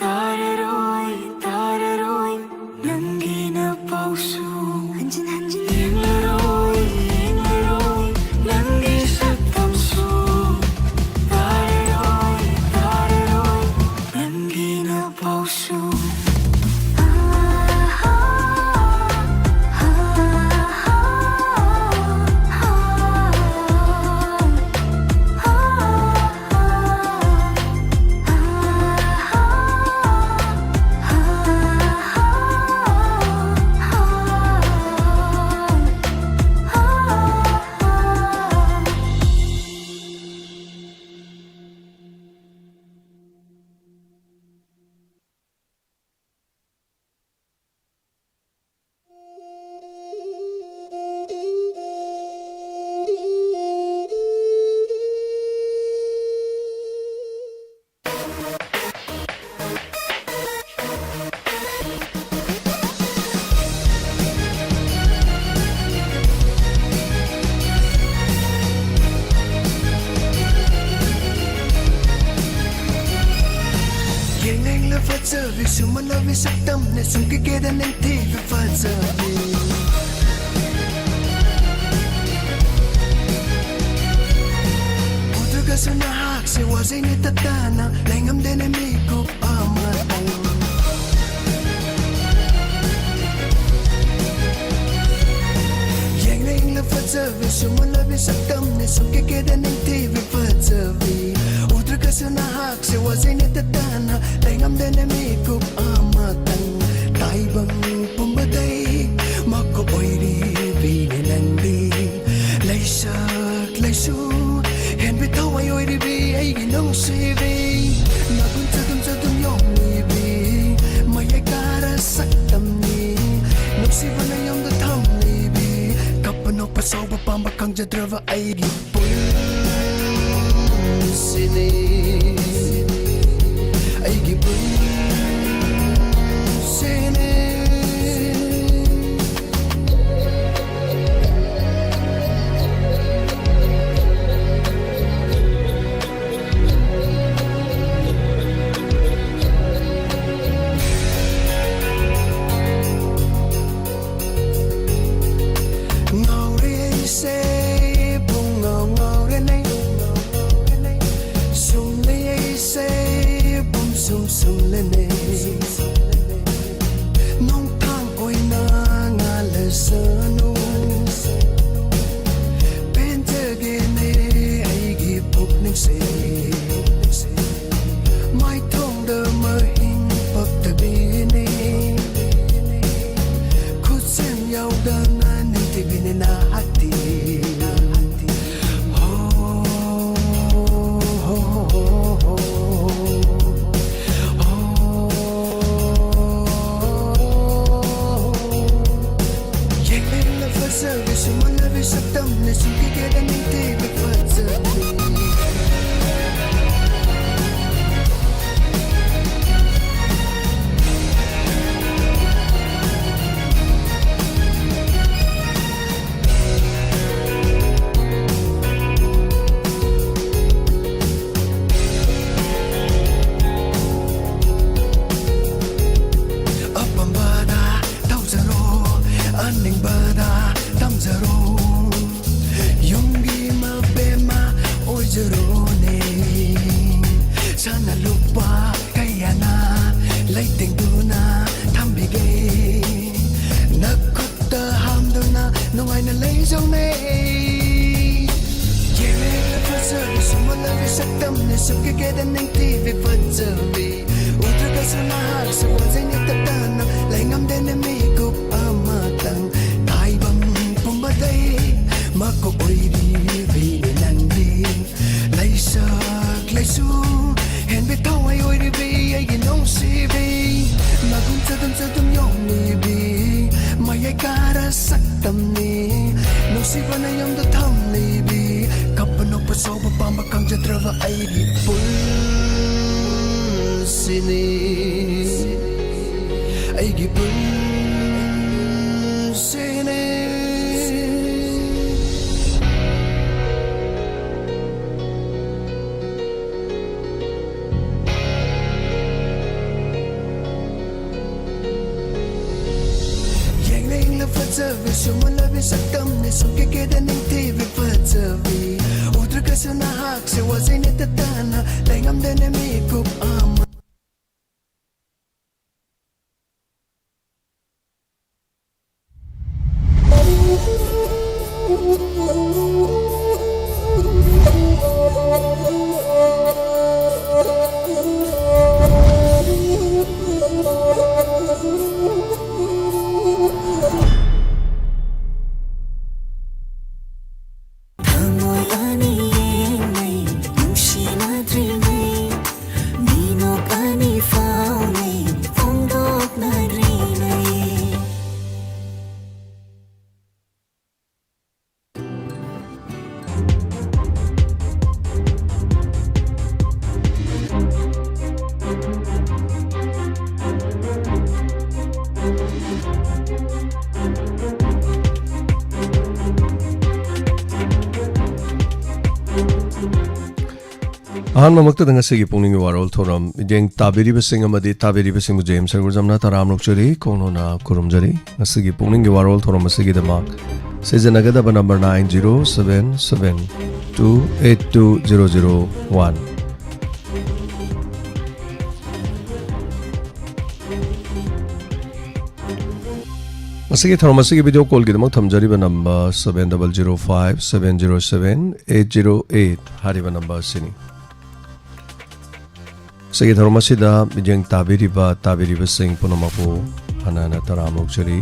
ꯇꯥꯔꯔꯣꯏ, ꯇꯥꯔꯔꯣꯏ ꯅꯪꯒꯤ ꯅꯄꯥꯎꯁꯨ꯫ ꯍꯟꯖꯤꯟ ꯍꯟꯖꯤꯟ ꯌꯦꯡꯂꯔꯣꯏ, ꯌꯦꯡꯂꯔꯣꯏ ꯅꯪꯒꯤ ꯁꯛꯇꯝꯁꯨ꯫ ꯇꯥꯔꯔꯣꯏ, ꯇꯥꯔꯔꯣꯏ ꯅꯪꯒꯤ ꯅꯄꯥꯎꯁꯨ꯫ ꯌꯦꯡꯅꯤꯡꯂꯕ ꯆꯥꯕꯤ ꯁꯨꯝꯍꯠꯂꯕꯤ ꯁꯛꯇꯝꯅ ꯁꯨꯝ ꯀꯤꯀꯦꯗ ꯅꯤꯡꯊꯤꯕ ꯐꯖꯕꯤ꯫ ꯎꯗ꯭ꯔꯒꯁꯨ ꯅꯍꯥꯛ ꯁꯦ ꯋꯥꯖꯩꯅꯦ ꯇꯇꯥꯅ ꯂꯩꯉꯝꯗꯦꯅꯦ ꯃꯤꯀꯨꯞ ꯑꯃꯇꯪ꯫ ꯌꯦꯡꯂ ꯌꯦꯡꯂ ꯐꯖꯕꯤ ꯁꯨꯝꯍꯜꯂꯕꯤ ꯁꯛꯇꯝꯅꯦ ꯁꯨꯝ ꯀꯦꯀꯦꯗ ꯅꯤꯡꯊꯤꯕꯤ ꯐꯖꯕꯤ꯫ ꯎꯗ꯭ꯔꯒꯁꯨ ꯅꯍꯥꯛꯁꯦ ꯋꯥꯖꯩꯅꯦ ꯇꯇꯥꯅ ꯂꯩꯉꯝꯗꯦꯅꯦ ꯃꯤꯀꯨꯞ ꯑꯃꯇꯪ꯫ ꯇꯥꯏꯕꯪ ꯄꯨꯝꯕꯗꯩ ꯃꯀꯨꯞ ꯑꯣꯏꯔꯤꯕꯤꯅꯦ ꯅꯪꯗꯤ꯫ ꯂꯩꯁꯛ ꯂꯩꯁꯨ ꯍꯦꯟꯕꯤ ꯊꯋꯥꯏ ꯑꯣꯏꯔꯤꯕꯤ ꯑꯩꯒꯤ ꯅꯨꯡꯁꯤꯕꯤ꯫ ꯅꯒꯨꯟ ꯆꯗꯨꯝ ꯆꯗꯨꯝ ꯌꯣꯝꯂꯤꯕꯤ ꯃꯌꯥꯏ ꯀꯥꯔ ꯁꯛꯇꯝꯅꯤ꯫ ꯅꯨꯡꯁꯤꯕꯅ ꯌꯣꯝꯗ ꯊꯝꯂꯤꯕꯤ ꯀꯞꯄ ꯅꯣꯛꯄ ꯁꯥꯎꯕ ꯄꯥꯝꯕ ꯈꯪꯖꯗ꯭ꯔꯕ ꯑꯩꯒꯤ ꯄꯨꯟꯁꯤꯅꯤ꯫ ꯑꯩꯒꯤ ꯄꯨꯟꯁꯤꯅꯤ꯫ ꯉꯥꯎꯔꯦ ꯑꯩꯁꯦ ꯄꯨꯡꯉꯥꯎ ꯉꯥꯎꯔꯦꯅꯦ꯫ ꯀꯦꯀꯦꯗ ꯅꯤꯡꯊꯤꯕꯤ ꯐꯖꯕꯤ, ꯎꯗ꯭ꯔꯒꯁꯨ ꯅꯍꯥꯛꯁꯦ ꯋꯥꯖꯩꯅꯦ ꯇꯞꯇꯅ, ꯂꯩꯉꯝꯗꯦꯅꯦ ꯃꯤꯀꯨꯞ ꯑꯃꯇꯪ꯫ ꯇꯥꯏꯕꯪ ꯄꯨꯝꯕꯗꯩ ꯃꯀꯣꯛ ꯑꯣꯏꯔꯤꯕꯤ ꯅꯪꯗꯤ, ꯂꯩꯁꯛ ꯂꯩꯁꯨ ꯍꯦꯟꯕꯤ ꯊꯋꯥꯏ ꯑꯣꯏꯔꯤꯕꯤ ꯑꯩꯒꯤ ꯅꯨꯡꯁꯤꯕꯤ, ꯅꯒꯨꯟ ꯆꯗꯨꯝ ꯆꯗꯨꯝ ꯌꯣꯝꯂꯤꯕꯤ, ꯃꯌꯥꯏ ꯀꯥꯔ ꯁꯛꯇꯝꯅꯤ ꯅꯨꯡꯁꯤꯕꯅ ꯌꯨꯝꯗ ꯊꯝꯂꯤꯕꯤ, ꯀꯞꯄ ꯅꯣꯛꯄ ꯁꯥꯎꯕ ꯄꯥꯝꯕ ꯈꯪꯖꯗ꯭ꯔꯕ ꯑꯩꯒꯤ ꯄꯨꯟꯁꯤꯅꯤ, ꯑꯩꯒꯤ ꯄꯨꯟꯁꯤꯅꯤ꯫ ꯌꯦꯡꯂ ꯌꯦꯡꯂ ꯐꯖꯕꯤ, ꯁꯨꯝꯍꯜꯂꯕꯤ ꯁꯛꯇꯝꯅꯤ, ꯁꯨꯝ ꯀꯦꯀꯦꯗ ꯅꯤꯡꯊꯤꯕꯤ ꯐꯖꯕꯤ꯫ ꯎꯗ꯭ꯔꯒꯁꯨ ꯅꯍꯥꯛꯁꯦ ꯋꯥꯖꯩꯅꯦ ꯇꯠꯇꯅ, ꯂꯩꯉꯝꯗꯦꯅꯦ ꯃꯤꯀꯨꯞ ꯑꯃ꯫ ꯊꯃꯣꯏ ꯑꯅꯤ ꯌꯦꯡꯅꯩ, ꯅꯨꯡꯁꯤꯅꯗ꯭ꯔꯤꯉꯩ, ꯃꯤꯅꯣꯛ ꯑꯅꯤ ꯐꯥꯎꯅꯩ, ꯐꯣꯡꯗꯣꯛꯅꯗ꯭ꯔꯤꯉꯩ꯫ ꯑꯍꯥꯟꯕꯃꯛꯇꯗ ꯉꯁꯤꯒꯤ ꯄꯨꯛꯅꯤꯡꯒꯤ ꯋꯥꯔꯣꯜ ꯊꯧꯔꯝ ꯃꯤꯠꯌꯦꯡ ꯇꯥꯕꯤꯔꯤꯕꯁꯤꯡ ꯑꯃꯗꯤ ꯇꯥꯕꯤꯔꯤꯕꯁꯤꯡꯕꯨ ꯖꯦꯝꯁ ꯁꯔꯒꯨꯖꯝꯅ ꯇꯔꯥꯝꯅ ꯑꯣꯛꯆꯔꯤ, ꯀꯣꯡꯅꯣꯅ ꯈꯨꯔꯨꯝꯖꯔꯤ꯫ ꯉꯁꯤꯒꯤ ꯄꯨꯛꯅꯤꯡꯒꯤ ꯋꯥꯔꯣꯜ ꯊꯧꯔꯝ ꯑꯁꯤꯒꯤꯗꯃꯛ ꯁꯤꯖꯤꯟꯅꯒꯗꯕ number nine zero seven seven two eight two zero zero one꯫ ꯃꯁꯤꯒꯤ ꯊꯧꯔꯝ ꯑꯁꯤꯒꯤ ꯚꯤꯗꯤꯑꯣ ꯀꯣꯜꯒꯤꯗꯃꯛ ꯊꯝꯖꯔꯤꯕ number seven double zero five seven zero seven eight zero eight ꯍꯥꯏꯔꯤꯕ ꯅꯝꯕꯔ ꯑꯁꯤꯅꯤ꯫ ꯉꯁꯤꯒꯤ ꯊꯧꯔꯝ ꯑꯁꯤꯗ ꯃꯤꯠꯌꯦꯡ ꯇꯥꯕꯤꯔꯤꯕ, ꯇꯥꯕꯤꯔꯤꯕꯁꯤꯡ ꯄꯨꯝꯅꯃꯛꯄꯨ ꯍꯟꯅ ꯍꯟꯅ ꯇꯔꯥꯝꯅ ꯑꯣꯛꯆꯔꯤ꯫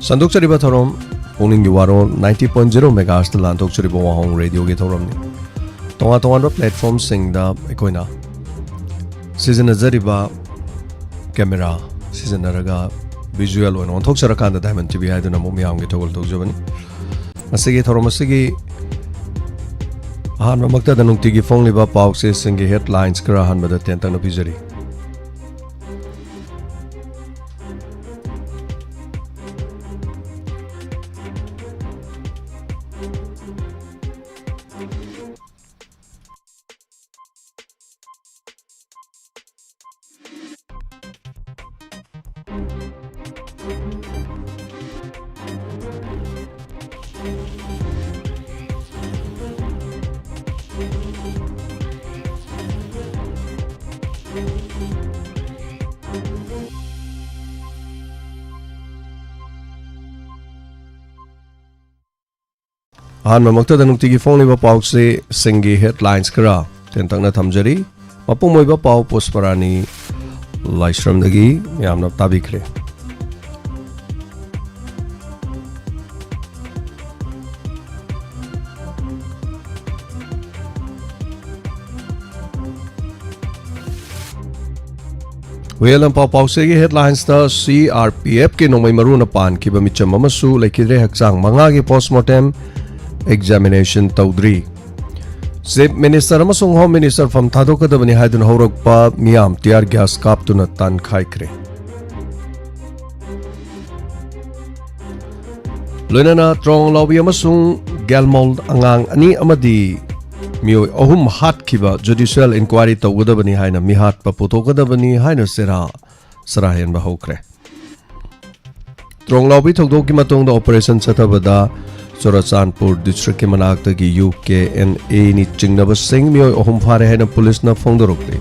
ꯁꯟꯗꯣꯛꯆꯔꯤꯕ ꯊꯧꯔꯝ ꯄꯨꯛꯅꯤꯡꯒꯤ ꯋꯥꯔꯣꯜ ninety point zero megahertzꯇ ꯂꯥꯟꯊꯣꯛꯆꯔꯤꯕ ꯋꯥꯍꯣꯡ ꯔꯦꯗꯤꯑꯣꯒꯤ ꯊꯧꯔꯝꯅꯤ꯫ ꯇꯣꯉꯥꯟ ꯇꯣꯉꯥꯟꯕ platformꯁꯤꯡꯗ ꯑꯩꯈꯣꯏꯅ ꯁꯤꯖꯤꯟꯅꯖꯔꯤꯕ camera ꯁꯤꯖꯤꯟꯅꯔꯒ visual ꯑꯣꯏꯅ ꯑꯣꯟꯊꯣꯛꯆꯔꯀꯥꯟꯗ Diamond TV ꯍꯥꯏꯗꯨꯅ ꯑꯃꯨꯛ ꯃꯤꯌꯥꯝꯒꯤ ꯊꯧꯒꯜ ꯇꯧꯖꯕꯅꯤ꯫ ꯉꯁꯤꯒꯤ ꯊꯧꯔꯝ ꯑꯁꯤꯒꯤ ꯑꯍꯥꯟꯕꯃꯛꯇꯗ ꯅꯨꯡꯇꯤꯒꯤ ꯐꯣꯡꯂꯤꯕ ꯄꯥꯎꯆꯦꯁꯤꯡꯒꯤ headlines ꯈꯔ ꯑꯍꯥꯟꯕꯗ ꯇꯦꯟꯇꯛꯅ ꯄꯤꯖꯔꯤ꯫ ꯑꯍꯥꯟꯕꯃꯛꯇꯗ ꯅꯨꯡꯇꯤꯒꯤ ꯐꯣꯡꯂꯤꯕ ꯄꯥꯎꯆꯦꯁꯤꯡꯒꯤ headlines ꯈꯔ ꯇꯦꯟꯇꯛꯅ ꯊꯝꯖꯔꯤ꯫ ꯃꯄꯨꯡ ꯑꯣꯏꯕ ꯄꯥꯎ ꯄꯨꯁꯄꯔꯥꯅꯤ ꯂꯥꯏꯁ꯭ꯔꯝꯗꯒꯤ ꯃꯌꯥꯝꯅ ꯇꯥꯕꯤꯈ꯭ꯔꯦ꯫ ꯍꯨꯏꯌꯦꯟ ꯂꯟꯄꯥꯎ ꯄꯥꯎꯆꯦꯒꯤ headlinesꯇ CRPFꯀꯤ ꯅꯣꯡꯃꯩ ꯃꯔꯨꯅ ꯄꯥꯟꯈꯤꯕ ꯃꯤꯆꯝ ꯑꯃꯁꯨ ꯂꯩꯈꯤꯗ꯭ꯔꯦ꯫ ꯍꯛꯆꯥꯡ ꯃꯉꯥꯒꯤ postmortem examination ꯇꯧꯗ꯭ꯔꯤ꯫ Chief Minister ꯑꯃꯁꯨꯡ Home Minister ꯐꯝ ꯊꯥꯗꯣꯛꯀꯗꯕꯅꯤ ꯍꯥꯏꯗꯨꯅ ꯍꯧꯔꯛꯄ ꯃꯤꯌꯥꯝ tear gas ꯀꯥꯞꯇꯨꯅ ꯇꯥꯟꯈꯥꯏꯈ꯭ꯔꯦ꯫ ꯂꯣꯏꯅꯅ ꯇ꯭ꯔꯣꯡꯂꯥꯎꯕꯤ ꯑꯃꯁꯨꯡ ꯒꯦꯜꯃꯧ ꯑꯉꯥꯡ ꯑꯅꯤ ꯑꯃꯗꯤ ꯃꯤꯑꯣꯏ ꯑꯍꯨꯝ ꯍꯥꯠꯈꯤꯕ judicial inquiry ꯇꯧꯒꯗꯕꯅꯤ ꯍꯥꯏꯅ ꯃꯤꯍꯥꯠꯄ ꯄꯨꯊꯣꯛꯀꯗꯕꯅꯤ ꯍꯥꯏꯅ ꯆꯦꯔꯥ ꯆꯔꯥ ꯍꯦꯟꯕ ꯍꯧꯈ꯭ꯔꯦ꯫ ꯇ꯭ꯔꯣꯡꯂꯥꯎꯕꯤ ꯊꯧꯗꯣꯛꯀꯤ ꯃꯇꯨꯡꯗ operation ꯆꯠꯊꯕꯗ ꯆꯨꯔꯆꯥꯟꯄꯨꯔ districtꯀꯤ ꯃꯅꯥꯛꯇꯒꯤ UKNAꯅꯤ ꯆꯤꯡꯅꯕꯁꯤꯡ ꯃꯤꯑꯣꯏ ꯑꯍꯨꯝ ꯐꯥꯔꯦ ꯍꯥꯏꯅ ꯄꯨꯂꯤꯁꯅ ꯐꯣꯡꯗꯣꯔꯛꯂꯤ꯫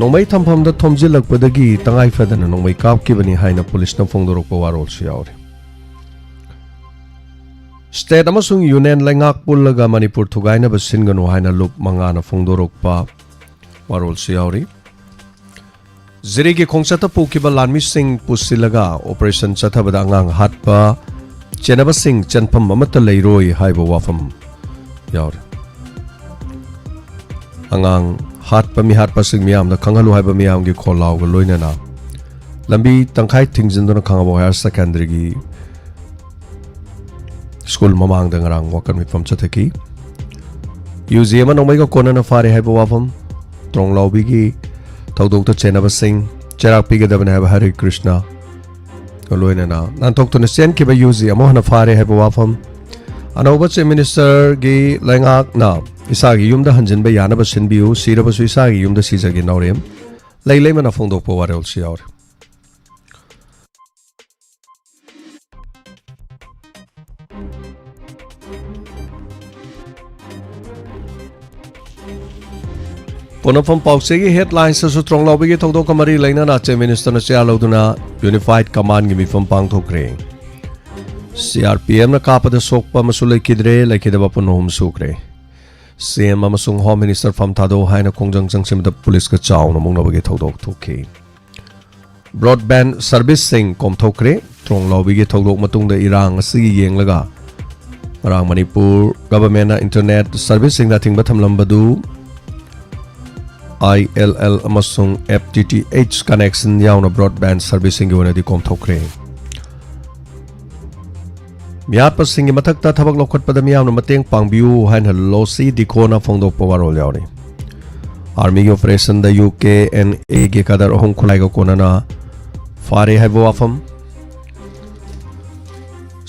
ꯅꯣꯡꯃꯩ ꯊꯝꯐꯝꯗ ꯊꯣꯝꯖꯤꯜꯂꯛꯄꯗꯒꯤ ꯇꯉꯥꯏ ꯐꯗꯅ ꯅꯣꯡꯃꯩ ꯀꯥꯞꯈꯤꯕꯅꯤ ꯍꯥꯏꯅ ꯄꯨꯂꯤꯁꯅ ꯐꯣꯡꯗꯣꯔꯛꯄ ꯋꯥꯔꯣꯜꯁꯨ ꯌꯥꯎꯔꯤ꯫ ꯁ꯭ꯇꯦꯠ ꯑꯃꯁꯨꯡ ꯌꯨꯅꯤꯌꯟ ꯂꯩꯉꯥꯛ ꯄꯨꯜꯂꯒ ꯃꯅꯤꯄꯨꯔ ꯊꯨꯒꯥꯏꯅꯕ ꯁꯤꯟꯒꯅꯨ ꯍꯥꯏꯅ ꯂꯨꯞ ꯃꯉꯥꯅ ꯐꯣꯡꯗꯣꯔꯛꯄ ꯋꯥꯔꯣꯜꯁꯨ ꯌꯥꯎꯔꯤ꯫ ꯖꯤꯔꯤꯒꯤ ꯈꯣꯡꯆꯠꯇ ꯄꯨꯈꯤꯕ ꯂꯥꯟꯃꯤꯁꯤꯡ ꯄꯨꯁꯤꯜꯂꯒ ꯑꯣꯄꯔꯦꯁꯟ ꯆꯠꯊꯕꯗ ꯑꯉꯥꯡ ꯍꯥꯠꯄ, ꯆꯦꯟꯅꯕꯁꯤꯡ ꯆꯦꯟꯐꯝ ꯑꯃꯠꯇ ꯂꯩꯔꯣꯏ ꯍꯥꯏꯕ ꯋꯥꯐꯝ ꯌꯥꯎꯔꯤ꯫ ꯑꯉꯥꯡ ꯍꯥꯠꯄ ꯃꯤꯍꯥꯠꯄꯁꯤꯡ ꯃꯤꯌꯥꯝꯗ ꯈꯪꯍꯜꯂꯨ ꯍꯥꯏꯕ ꯃꯤꯌꯥꯝꯒꯤ ꯈꯣꯜꯂꯥꯎꯒ ꯂꯣꯏꯅꯅ ꯂꯝꯕꯤ ꯇꯪꯈꯥꯏ ꯊꯤꯡꯖꯤꯟꯗꯨꯅ ꯈꯥꯉꯕꯣꯛ ꯍꯥꯌꯔ ꯁꯦꯀꯦꯟꯗꯔꯤꯒꯤ ꯁ꯭ꯀꯨꯜ ꯃꯃꯥꯡꯗ ꯉꯔꯥꯡ ꯋꯥꯀꯠ ꯃꯤꯐꯝ ꯆꯠꯊꯈꯤ꯫ ꯌꯨ ꯖꯤ ꯑꯃ ꯅꯣꯡꯃꯩꯒ ꯀꯣꯟꯅꯅ ꯐꯥꯔꯦ ꯍꯥꯏꯕ ꯋꯥꯐꯝ, ꯇ꯭ꯔꯣꯡꯂꯥꯎꯕꯤꯒꯤ ꯊꯧꯗꯣꯛꯇ ꯆꯦꯟꯅꯕꯁꯤꯡ ꯆꯩꯔꯥꯛ ꯄꯤꯒꯗꯕꯅꯤ ꯍꯥꯏꯕ ꯍꯔꯦ ꯀ꯭ꯔꯤꯁꯅ ꯂꯣꯏꯅꯅ ꯅꯥꯟꯊꯣꯛꯇꯨꯅ ꯆꯦꯟꯈꯤꯕ ꯌꯨ ꯖꯤ ꯑꯃꯨꯛ ꯍꯟꯅ ꯐꯥꯔꯦ ꯍꯥꯏꯕ ꯋꯥꯐꯝ, ꯑꯅꯧꯕ ꯆꯤꯐ ꯃꯤꯅꯤꯁꯇꯔꯒꯤ ꯂꯩꯉꯥꯛꯅ ꯏꯁꯥꯒꯤ ꯌꯨꯝꯗ ꯍꯟꯖꯤꯟꯕ ꯌꯥꯅꯕ ꯁꯤꯟꯕꯤꯌꯨ, ꯁꯤꯔꯕꯁꯨ ꯏꯁꯥꯒꯤ ꯌꯨꯝꯗ ꯁꯤꯖꯒꯦ ꯅꯥꯎꯔꯦꯝ ꯂꯩ ꯂꯩꯃꯅ ꯐꯣꯡꯗꯣꯛꯄ ꯋꯥꯔꯣꯜꯁꯨ ꯌꯥꯎꯔꯤ꯫ ꯄꯣꯠꯅꯐꯝ ꯄꯥꯎꯆꯦꯒꯤ ꯍꯦꯗꯂꯥꯏꯟꯁꯇꯁꯨ ꯇ꯭ꯔꯣꯡꯂꯥꯎꯕꯤꯒꯤ ꯊꯧꯗꯣꯛꯀ ꯃꯔꯤ ꯂꯩꯅꯅ ꯆꯤꯐ ꯃꯤꯅꯤꯁꯇꯔꯅ ꯆꯦꯌꯥꯔ ꯂꯧꯗꯨꯅ ꯌꯨꯅꯤꯐꯥꯏꯗ ꯀꯃꯥꯟꯒꯤ ꯃꯤꯐꯝ ꯄꯥꯡꯊꯣꯛꯈ꯭ꯔꯦ꯫ ꯁꯤ ꯑꯥꯔ ꯄꯤ ꯑꯦꯐꯅ ꯀꯥꯞꯄꯗ ꯁꯣꯛꯄ ꯑꯃꯁꯨ ꯂꯩꯈꯤꯗ꯭ꯔꯦ, ꯂꯩꯈꯤꯗꯕ ꯄꯨꯟꯅ ꯑꯍꯨꯝ ꯁꯨꯈ꯭ꯔꯦ꯫ ꯁꯤ ꯑꯦꯝ ꯑꯃꯁꯨꯡ ꯍꯣꯝ ꯃꯤꯅꯤꯁꯇꯔ ꯐꯝ ꯊꯥꯗꯣꯛꯎ ꯍꯥꯏꯅ ꯈꯣꯡꯖꯪ ꯆꯪꯁꯤꯟꯕꯗ ꯄꯨꯂꯤꯁꯀ ꯆꯥꯎꯅ ꯃꯨꯛꯅꯕꯒꯤ ꯊꯧꯗꯣꯛ ꯊꯣꯛꯈꯤ꯫ ꯕ꯭ꯔꯣꯗꯕꯦꯟꯗ ꯁꯔꯚꯤꯁꯁꯤꯡ ꯀꯣꯝꯊꯣꯛꯈ꯭ꯔꯦ꯫ ꯇ꯭ꯔꯣꯡꯂꯥꯎꯕꯤꯒꯤ ꯊꯧꯗꯣꯛ ꯃꯇꯨꯡꯗ ꯏꯔꯥꯡ ꯑꯁꯤꯒꯤ ꯌꯦꯡꯂꯒ ꯉꯔꯥꯡ ꯃꯅꯤꯄꯨꯔ ꯒꯚꯔꯟꯃꯦꯟꯠꯅ ꯏꯟꯇꯔꯅꯦꯠ ꯁꯔꯚꯤꯁꯁꯤꯡꯗ ꯑꯊꯤꯡꯕ ꯊꯝꯂꯝꯕꯗꯨ ꯑꯥꯏ ꯑꯦꯜ ꯑꯦꯜ ꯑꯃꯁꯨꯡ F T T H connection ꯌꯥꯎꯅ ꯕ꯭ꯔꯣꯗꯕꯦꯟꯗ ꯁꯔꯚꯤꯁꯁꯤꯡꯒꯤ ꯑꯣꯏꯅꯗꯤ ꯀꯣꯝꯊꯣꯛꯈ꯭ꯔꯦ꯫ ꯃꯤꯍꯥꯠꯄꯁꯤꯡꯒꯤ ꯃꯊꯛꯇ ꯊꯕꯛ ꯂꯧꯈꯠꯄꯗ ꯃꯤꯌꯥꯝꯅ ꯃꯇꯦꯡ ꯄꯥꯡꯕꯤꯌꯨ ꯍꯥꯏꯅ ꯂꯣꯁꯤ ꯗꯤꯈꯣꯅ ꯐꯣꯡꯗꯣꯛꯄ ꯋꯥꯔꯣꯜ ꯌꯥꯎꯔꯤ꯫ ꯑꯥꯔꯃꯤꯒꯤ ꯑꯣꯄꯔꯦꯁꯟꯗ ꯌꯨ ꯀꯦ ꯑꯦꯟ ꯑꯦꯒꯤ ꯀꯥꯗꯔ ꯑꯍꯨꯝ ꯈꯨꯠꯂꯥꯏꯒ ꯀꯣꯟꯅꯅ ꯐꯥꯔꯦ ꯍꯥꯏꯕ ꯋꯥꯐꯝ꯫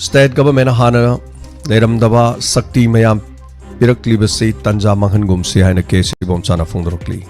ꯁ꯭ꯇꯦꯠ ꯒꯚꯔꯟꯃꯦꯟꯠꯅ ꯍꯥꯟꯅ ꯂꯩꯔꯝꯗꯕ ꯁꯛꯇꯤ ꯃꯌꯥꯝ ꯄꯤꯔꯛꯂꯤꯕꯁꯤ ꯇꯟꯖꯥ ꯃꯥꯡꯍꯟꯒꯨꯝꯁꯤ ꯍꯥꯏꯅ ꯀꯦ ꯁꯤ ꯏꯕꯣꯝꯆꯥꯅ ꯐꯣꯡꯗꯣꯔꯛꯂꯤ꯫